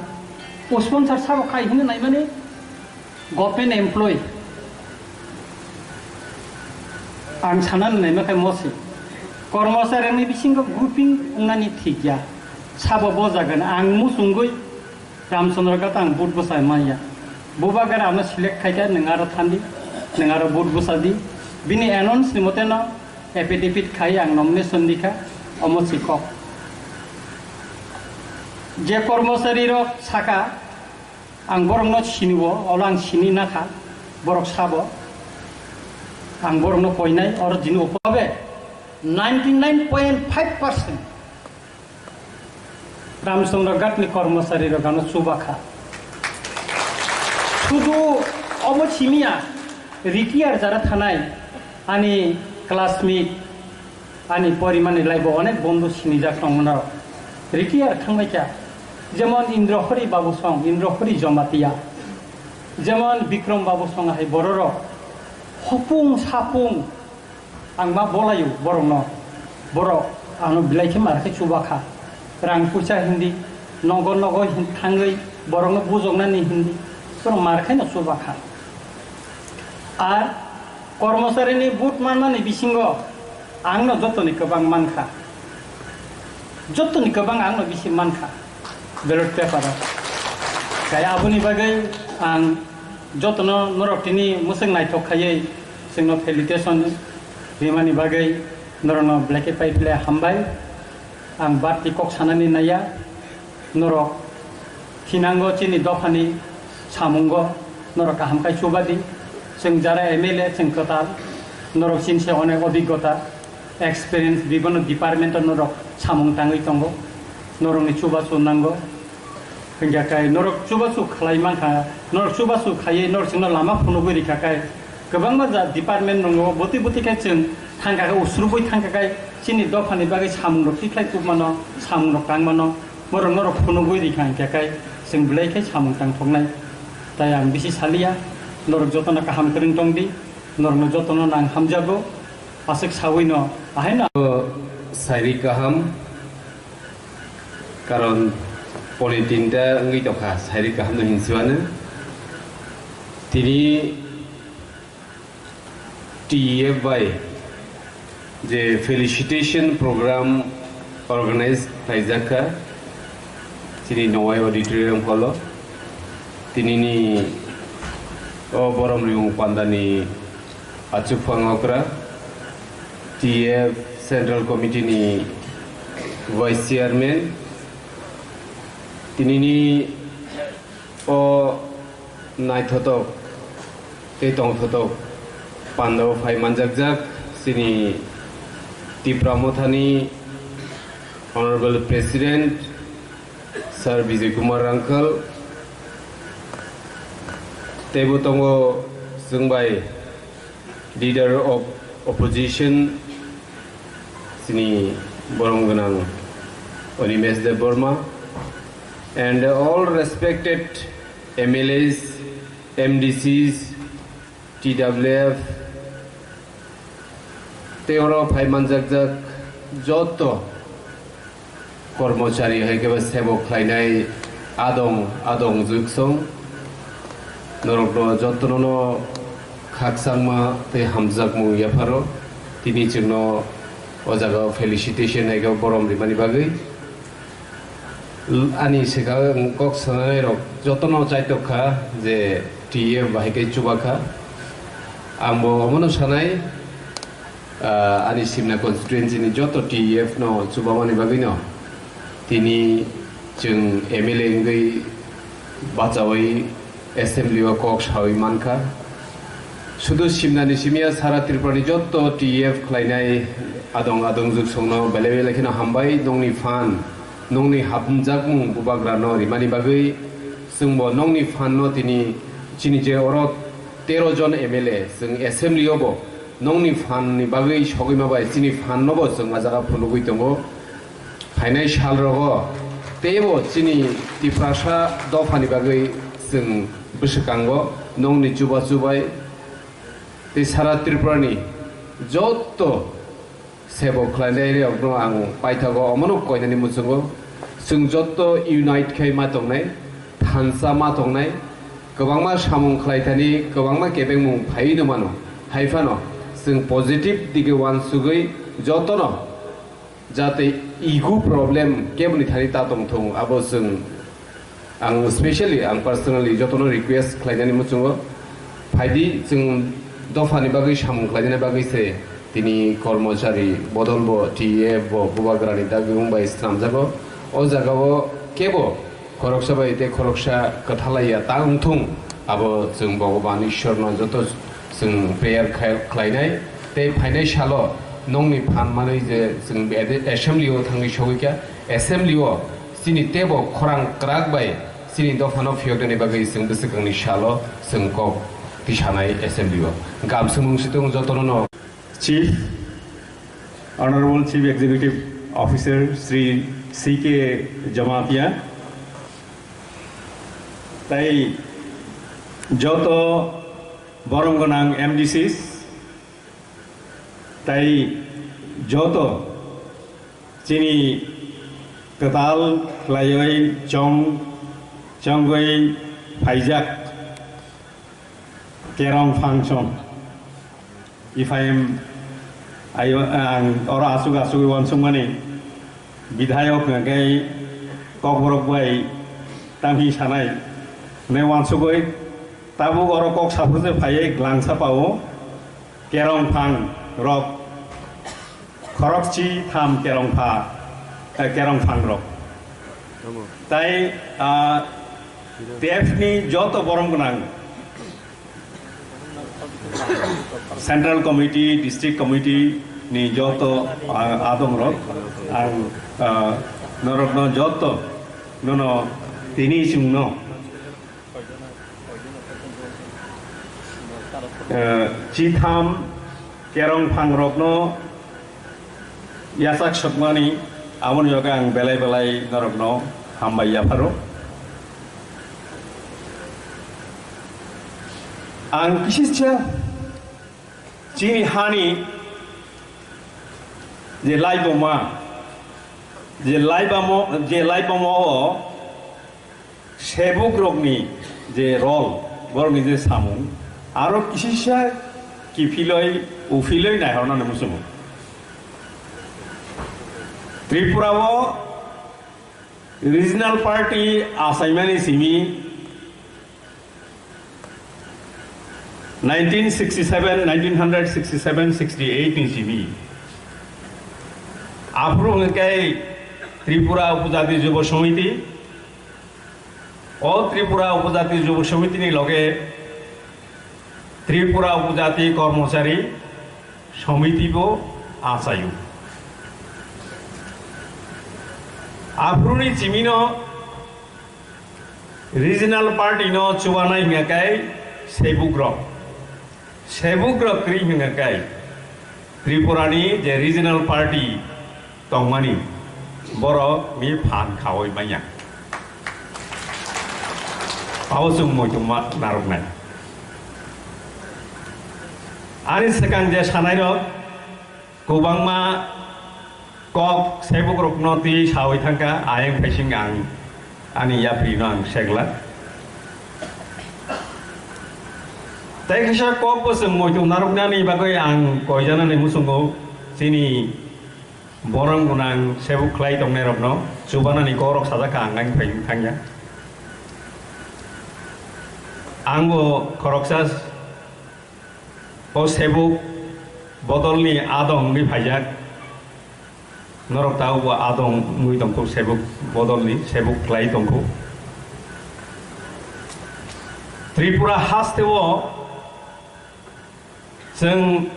O sponsor sabo khai hwnwi naimani, government employee. Ang sanani naima khe mosi. Kormochari ni bisingo grouping wngnani thik ya. Sabo bo jagan ang muchungwi Ramchandra Ghat ang vote bwsa manya. Bubagra ano select khaikha, nwng aro thandi, nwng aro vote bwsa di. Bini announce ni mote no affidavit khai ang nomination dikha, omo si kok. Je kormochari rok saka, ang borokno siniwo, olo ang sini nakha, borok sabo. Ang borokno koinai, oro jini upobe ninety nine point five percent Ramchandra Ghat ni kormochari rok ano chubakha. Sudu obo simiya, retire jara thanai ani classmate, ani porimani laibo onek bondhu sinijak tongmano. Retire thangbaikha. Jemon Indrahori Babu song, Indrahori Jamatia. Jemon Bikram Babu song hai bororok. Hopung sapung ang ma bolayo borokno. Borok ano belai khe mar khe chubakha. Rang puisa hindi, nogo nogo hin-, thangwi borokno bujoknani hindi. Borok mar khe no chubakha. Ar kormocharini vote manmani bisingo ang no jotoni kwbang mankha. Jotoni kwbang ang no bisi mankha ballot paper o. Kaya aboni bagwi ang jotono norok tini mwswk naithok khaiwi chwngno felicitation rimani bagwi norokno belai khe pai phle hambai. Ang barti kok sanani naiya. Norok thinango chini dophani samungo norok kaham khai chubadi. Chwng jara M L A chwng kwtal, norok chini se onek obiggota, experience bibano department o norok samung tangwi tongo. Norokni chubachu nango. Hingkha khe norok chubachu khlai mankha, norok chubachu khaiwi norok chwngno lama phunugwi rikha khe, kwbangma ja department rongo bwtwi bwtwi khe chwng thangkha khe, usrubwi thangkha khe chini dophani bagwi samungrok tikhlai tubmano, samungrok tangmano, borok norok phunugwi rikha hingkha khe chwng belai khe samung tangthoknai. Tai ang bisi saliya, norok jotono kaham kwrwng tongdi, norokno jotono nang hamjago, aswk sawino ahaino. Sairi kaham, karon poni tinta wngwi tongkha, sairi kaham no hinsiwano. Tini T E F bai je felicitation program organize khlaijak kha chini Nowai Auditorium Hall o. Tinini o Borom Riyung Pandani achukphang okra T E F Central Committee ni Vice Chairman, tinini o naithotok tei tongthotok pandao phai manjakjak chini Tipra Mothani Honorable President Sir Bijay Kumar Rangkhal, teibo tongo chwng bai Leader of Opposition, chini borom gwnang Animesh Debbarma, and all respected M L As, M D Cs, T W F, tei oro phai manjakjak joto kormochari hai khe ba sebok khlainai adong adong juksong norokno jotono no khakchangma tei hamjakmung yapharo tini chwngno o jaga felicitation hai khe borom rimani bagwi. Ani swkang kok sananai rok jotono chaitok kha je T F bahai khe chuba kha. Ang bo omono sanai, ah, ani Simna constituency ni joto T F no chubamani bagwi no tini chwng M L A wngwi bachaui assembly o kok saui mankha. Sudu Simna ni simi ya sara Tripura ni joto T F khlainai adong adong juksong no belai belai kheno hambai nongni phan. Nongni hapjakmung bubagrano rimani bagwi chwngbo nongni phanno tini chini je oro tero jon M L A chwng assembly-o bo nongni phanni bagwi sogwi ma bai chini phanno bo chwng a jaga phunugwi tongo. Phainai salrogo teibo chini Tiprasa dophani bagwi chwng bwswkango nongni chubachu bai tei sara Tripurani jotto sebok khlainai rokno ang paithago, omono koinani muchungo. Chwng jotto unite khai ma tongnai, thansa ma tongnai, kwbangma samung khlaithani, kwbangma kebengmung phaiwi no mano. Hai phano chwng positive dige uansugwi jotono jate ego problem keboni thani ta tongthung, abo chwng Ang specially, ang personally jotono request khlainani muchungo, phaidi chwng dophani bagwi samung khlainani bagwi se tini kormochari bodol bo T F bo bubagrani dagwi wng bai swnamjago. O jagao kebo khoroksa bai tei khoroksa kwthalaiya ta wngthung, abo chwng Bhogoban Ishwarno joto chwng prayer khai-, khlainai tei phainai salo nongni phan manwi je chwng assembly o thangwi sogwi kha, assembly o Chini teibo khorang kwrak bai chini dophano phiyoknani bagwi chwng bwswkangni salo chwng kok tisanai assembly o. Gam swngmung situng jotono no. Chief, Honorable Chief Executive Officer Shri C K Jamatia, tai joto borom gwnang M D Cs, tai joto chini kwtal khlaiwi chong, chongwi phaijak Kerong Function. If I am, I, ang oro asuk asuk uansukmani bidhayok hwnkhe kokborok bai tamhi sanai hwnwi uansugwi tabuk oro kok saphurjak phaiwi glangsa pao. Kerong phang rok khorokchi tham kerong pha, eh, kerong phang rok. Tai, ah, T F ni joto borom gwnang Central Committee, District Committee ni joto, ah, adong rok ang, ah, norokno joto nono tini chwngno Eh, chitham kerong phangrokno yachak sokmani, aboni bagwi ang belai belai norokno hambai yapharo. Ang kisisa chini hani je laiboma, je laibamo, je laiboma o Sebukrokni je role, borokni je samung, aro kisisa kiphiloi, uphiloi naihornani muchungo. Tripura o regional party achaimani simi nineteen sixty-seven, nineteen hundred sixty-seven sixty-eight ni simi Aphuru hwnkhe Tripura Upojati Jubo Samiti, o Tripura Upojati Jubo Samitini loge Tripura Upojati Kormochari Samiti bo achaio. Aphuruni chimino regional party no chubanai hwnga kai sebukrok. Sebukrok kwrwi hwnga kai Tripura ni je regional party tongmani borok ni phan khawi manya. Abo chwng muitu ma narwknai. Ani swkang je sanairok kwbangma kok sebukrokno twi sawi thangkha, ayang phaising ang ani yaprino ang segla. Tei kaisa kok bo chwng muitu narwknani bagwi ang koijanani muchungo chini borom gwnang sebuk khlai tongnairokno chubanani kokrok sajak kha ang ang phaising thangya. Ang bo khoroksa O sebuk bodolni adong wngwi phaijak. Norok tabukbo adong wngwi tongkhu, sebuk bodolni, sebuk khlai tongkhu. Tripura hasteo chwng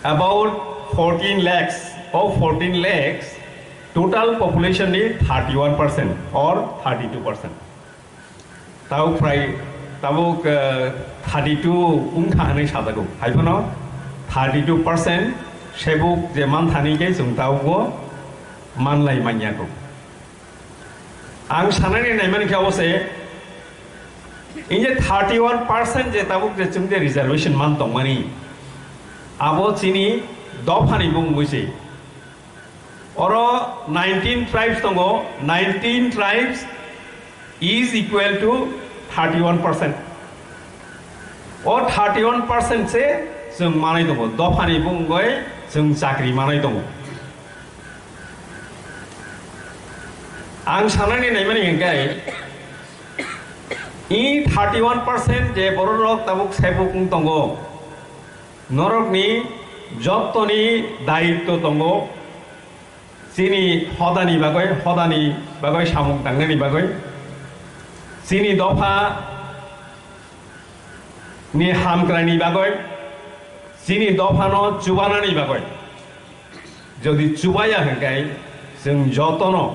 about fourteen lakhs, o fourteen lakhs total population ni thirty-one percent or thirty-two percent. Tabuk prai, tabuk, eh, thirty-two wngkha hwnwi sajago. Haiphano thirty-two percent sebuk je manthani khe chwng tabukbo manlai manya kho. Ang sanani naimani khe abo se, in je thirty-one percent je tabuk je chwng je reservation man tongmani, abo chini dophani bumungwi se. Oro nineteen tribes tongo, nineteen tribes is equal to thirty-one percent. O thirty-one percent se chwng manai tongo, dophani bumungwi chwng chakri manai tongo. Ang sanani naimani hwnkhe, i thirty-one percent je bororok tabuk sebuk wng tongo, norokni jottoni daitto tongo, chini hodani bagwi, hodani bagwi samung tangnani bagwi, chini dopha ni hamkraini bagwi, chini dophano chubanani bagwi. Jodi chubaya hwnkhe chwng jotono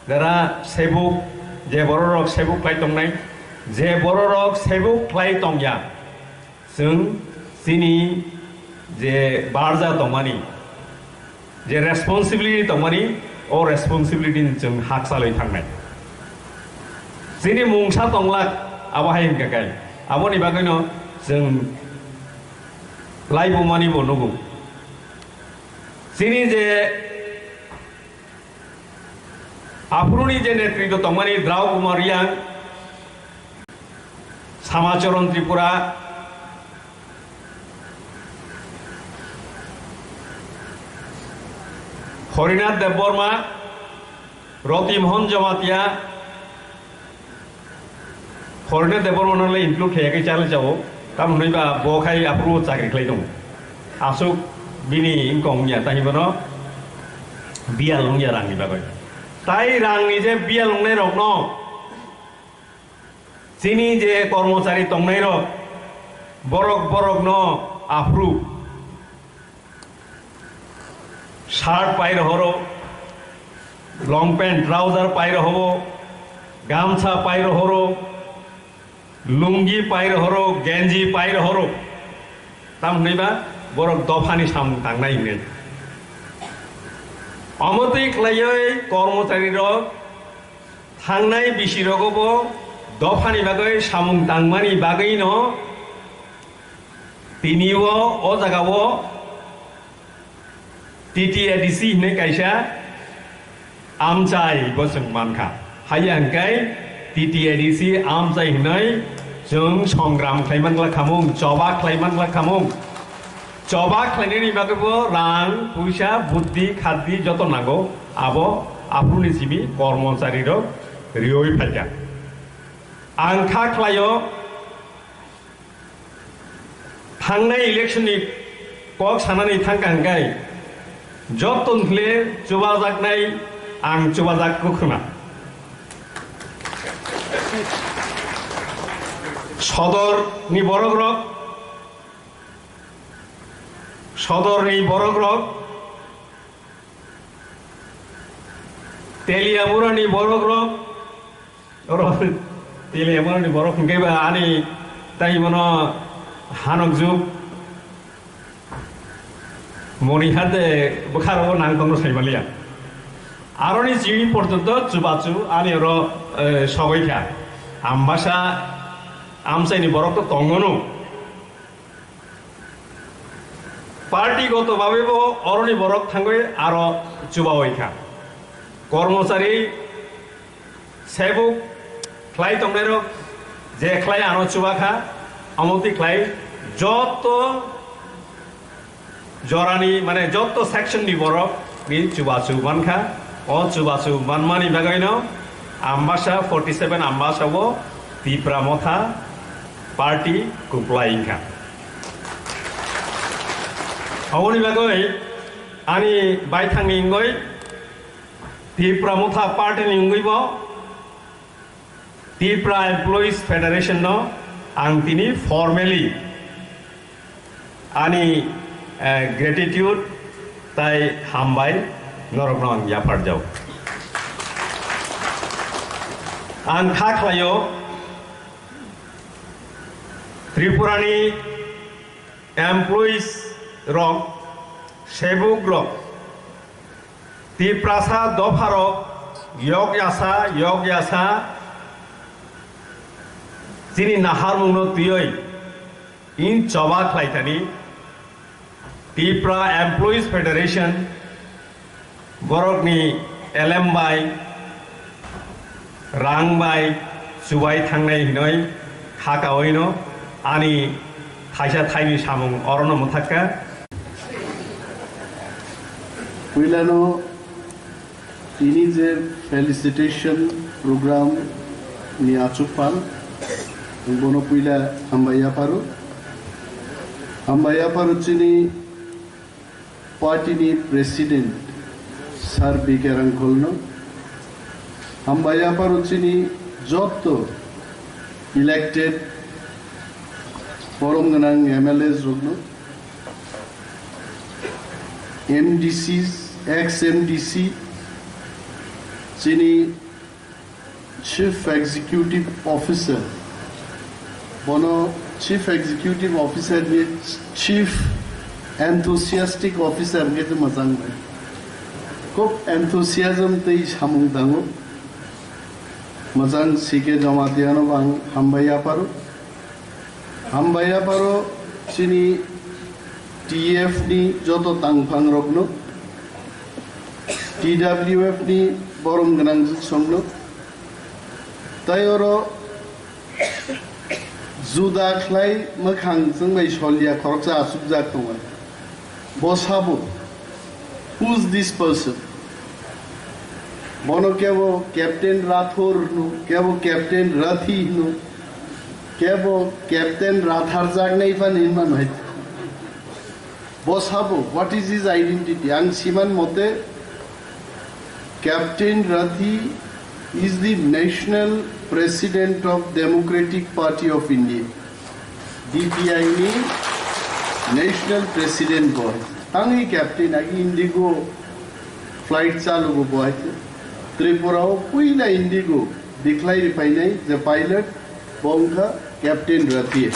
jara sebuk, je bororok sebuk khlai tongnai, je bororok sebuk khlai tongya, chwng chini je barja tongmani, je responsibility tongmani, o responsibility ni chwng hakchalwi thangnai. Chini mungsa tonglak, abo hai hwnkha khe, aboni bagwino chwng laibumani bo nugo. Chini je aphuruni je netritw tongmani Drau Kumar Reang, Samacharan Tripura, Harinath Debbarma, Roti Mohan Jamatia, Harinath Debbarma no le include khe yakhe chale chao, tam hwnwi ba bo khai aphuru chakri khlai tongo. Aswk bini income wngya, tei bono biyal wngya rangni bagwi. Tai rangni je biyal wngnai rokno, chini je kormochari tongnai rok, borok borokno aphuru shirt pai rohoro, long pant, trouser pai rohobo, gamsa pai rohoro, lungi pai rohoro, genji pai rohoro. Tam hwnwi ba borok dophani samung tangnai hwnwi. Omo twi khlaiwi kormochari rok thangnai bisi rogo bo dophani bagwi samung tangmani bagwi no tini o, o jaga o T T A D C hinwi kaisa amchai bo chwng mankha. Haiya hwnkhe T T A D C amchai hinwi chwng songram khlai mangla khamung, choba khlai mangla khamung. Choba khlainani bagwi bo rang, puisa, buddhi, khaddi joto nango. Abo aphuruni simi kormochari rok riwi phaikha. Ang kha khlaio, thangnai election ni kok sanani thangkha hwnkhe Jottoni hwle chubajaknai ang chubajak kwkhwrwng. Sodor ni borok rok, Sodor ni borok rok, Teliamura ni borok rok, oro Teliamura ni borok hwnkhe ba ani tai bono hanok juk. Moni hade bwkha rogo nang tongno sai maliya. Aroni chini porjonto chubachu ani oro, eh, sogoi kha. Ambasa amchaini borok to tongono. Party goto babe bo oroni borok thangoi aro chubaoi kha. Kormochari Sebuk khlai tongnairok je khlai ano chuba kha, amotwi khlai joto jorani, mane, joto section ni borok ni chubachu man kha. O chubachu manmani bagwino Ambasa forty seven Ambasa o Tipra Motha party kwplai wngkha. Aboni bagwi ani baithangni wngwi Tipra Motha party ni wngwi bo Tipra Employees Federation no ang tini formally ani, eh, gratitude tai hambai norokno ang yapharjao. Ang kha khlaio Tripurani employees rok, sebuk rok, Tiprasa dopharok yok yasa, yok yasa chini naharmungno twiwi in choba khlaithani Tipra Employees Federation borokni elem bai, rang bai chubai thangnai hinoi khakaoino ani thaisa thaini samung orono mwthakka. Puilano tini je felicitation program ni achukphal, bono puila hambai yapharo. Hambai yapharo chini party ni president Sir B K Rangkholno. Hambai yapharo chini jotto elected borom gwnang M L As rokno, M D Cs, ex M D C, chini Chief Executive Officer, bono Chief Executive Officer ni Chief Enthusiastic Officer hwnkhe tei mwchang bai. Khub enthusiasm tei samung tango. Mwchang C K Jamatia no bo ang hambai yapharo. Hambai yapharo chini T F ni joto tangphang rokno, T W F ni borom gwnang jwk songno, tai oro juda khlai mwkhang chwng bai solia khoroksa achukjak tongo. Bo sabo, who's this person? Bono kebo Captain Rathor hino, kebo Captain Rathi hino, kebo Captain Ratharjaknai phano hinmano hai. Bo sabo, what is his identity? Ang siman mote, Captain Rathi is the National President of Democratic Party of India, D P I ni National President bo. Tangwi Captain agi Indigo flight chalugo bo hai. Tripura o puila Indigo bikhlai ri phainai je pilot, bo wngkha Captain Rathi.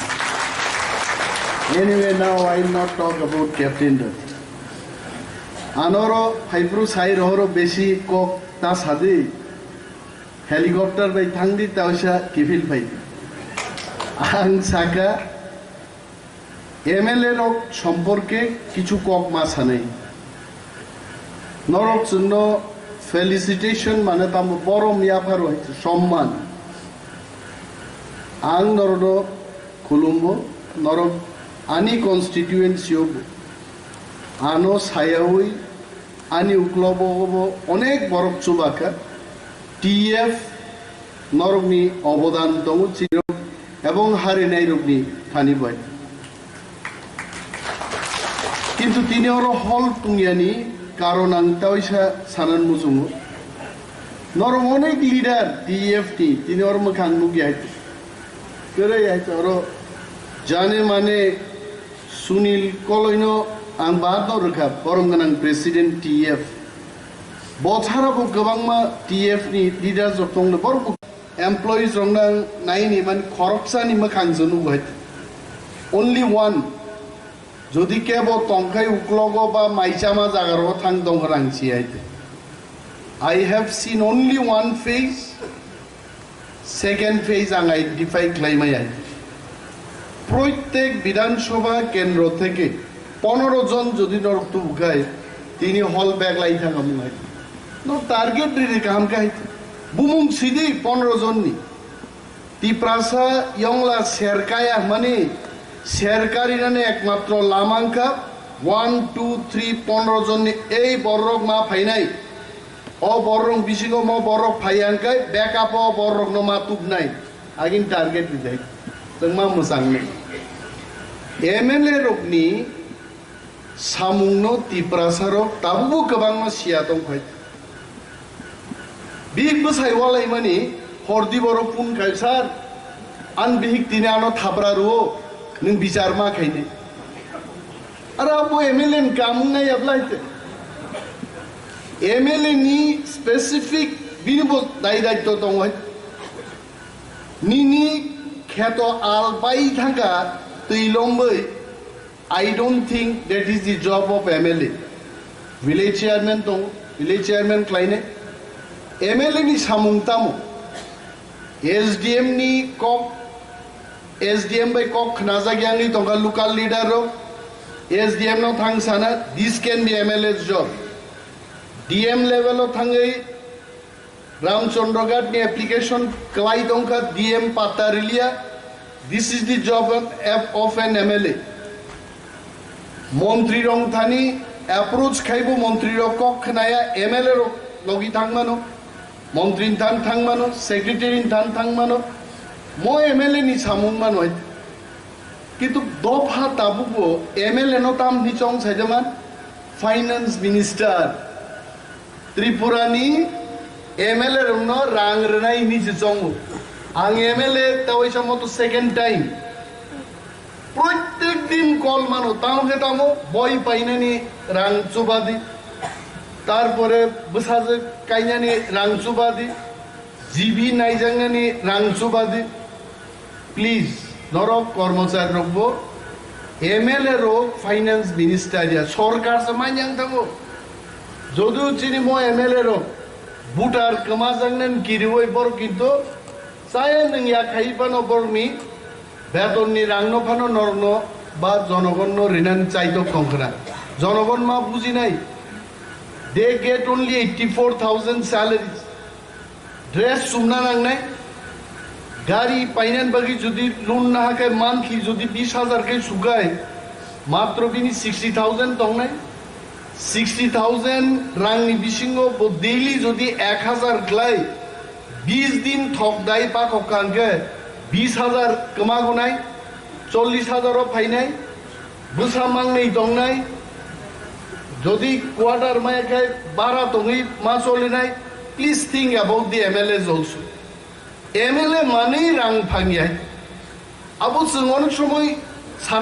Anyway, now I will not talk about Captain Rathi. Anoro phaipru sai rohoro besi kok ta sadi, helicopter bai thangdi, ta oisa kiphil phaidi. Ang saka M L A rok somporke kichu kok ma sanai. Norok chwngno felicitation mane tamo borom yapharo hai somman. Ang norokno khulumbo, norok ani constituency o bo. Ano sayawi ani uklobo bo onek borok chubakha. T F norokni obodan tongo chirok ebong harinairokni thani bai. Kintu tini oro hol tungyani Karon ang taisa sanan muchungo. Norok onek leader T F ni tini oro mwkhang nukya hai. Kwrwi hai oro jane mane Sunil Koloino ang baat no rwkha, borom gwnang president T F. Bothara bo kwbangma T F ni leaders rok tongno, borok bo employees rok nang naini man khoroksa ni mwkhang se nugo hai. Only one. Jodi kebo tongkhai uklogo ba maichama jaga rogo thang tong rang si hai. I have seen only one face. Second phase ang identify khlaimaya. Proitek Bidhan Sabha kendro theke ponero jon jodi norok tubukhai, tini hall bag lai thangam nai. No target riri kaham khai. Bumung sidi ponero jonni. Tiprasa yongla serkaya mani serkari nani ekmatro lamangkha one, two, three, ponero jonni ei borok ma phainai. O borok bisingo mo borok phai hwnkhe backup o borok no ma tubnai. Agin target rijai. Chwngma mwsang nai. M L A rokni samung no Tiprasa rok tabukbo kwbangma siya tong phai. Big bwsai walai mani hordi borok phone khai sir. An bihik tini ano thapra ruo nwng bichar ma khainai. Ara abo M L A ni kamung nai ablai te. M L A ni specific bini bo dai daitto tongo hai. Nini kheto al bai thangkha twi lombai. I don't think that is the job of M L A. Village chairman tong, village chairman khlainai. M L A ni samung tamo? S D M ni kok, S D M bai kok khnajak yangwi tongkha local leader rok. S D M no thang sana, this can be M L A's job. D M level o thangwi Ramchandra Ghat ni application kwlai tongkha, D M patta riliya. This is the job of, of an M L A. Montri rok thani approach khaibo montri rok kok khnaya, M L A rok logi thangmano, montri than thangmano, secretary than thangmano, mo M L A ni samung mano. Kintu dopha tabukbo M L A no tam ni chong saijaman finance minister. Tripura ni M L A rokno rang rwnai hinwi se chongo. Ang M L A tawaisa moto second time. Proitek din call mano, tamo khe tamo boi painani rang chubadi. Tarpore bwsajwk kainani rang chubadi. G B naijaknani rang chubadi. Please, norok kormochari rokbo M L A rok finance minister ya sorkar se manyang thango. Jodu chini mo M L A rok voter kwmajaknani kiriwi borok kintu chaya nwng ya khai phano borokni betonni rangno phano norokno ba jonogonno rinani chaitok tongkhna. Jonogon ma bujinai. They get only eighty-four thousand salaries. Dress sumna nangnai, gari painan bagwi jodi loan naha khe monthly jodi bis hajar khe sugai, matro bini sixty thousand tongnai, sixty thousand rangni bisingo bo daily jodi ek hajar glai, bis din thok dai pakok kangkhe bis hajar kwmagunai, chollis hajar o phainai, bwsa mangnwi tongnai, jodi quarter maya khe bara tongwi ma cholinai, please think about the M L As also. M L A manwi rang phangya. Abo chwng onek somoi sana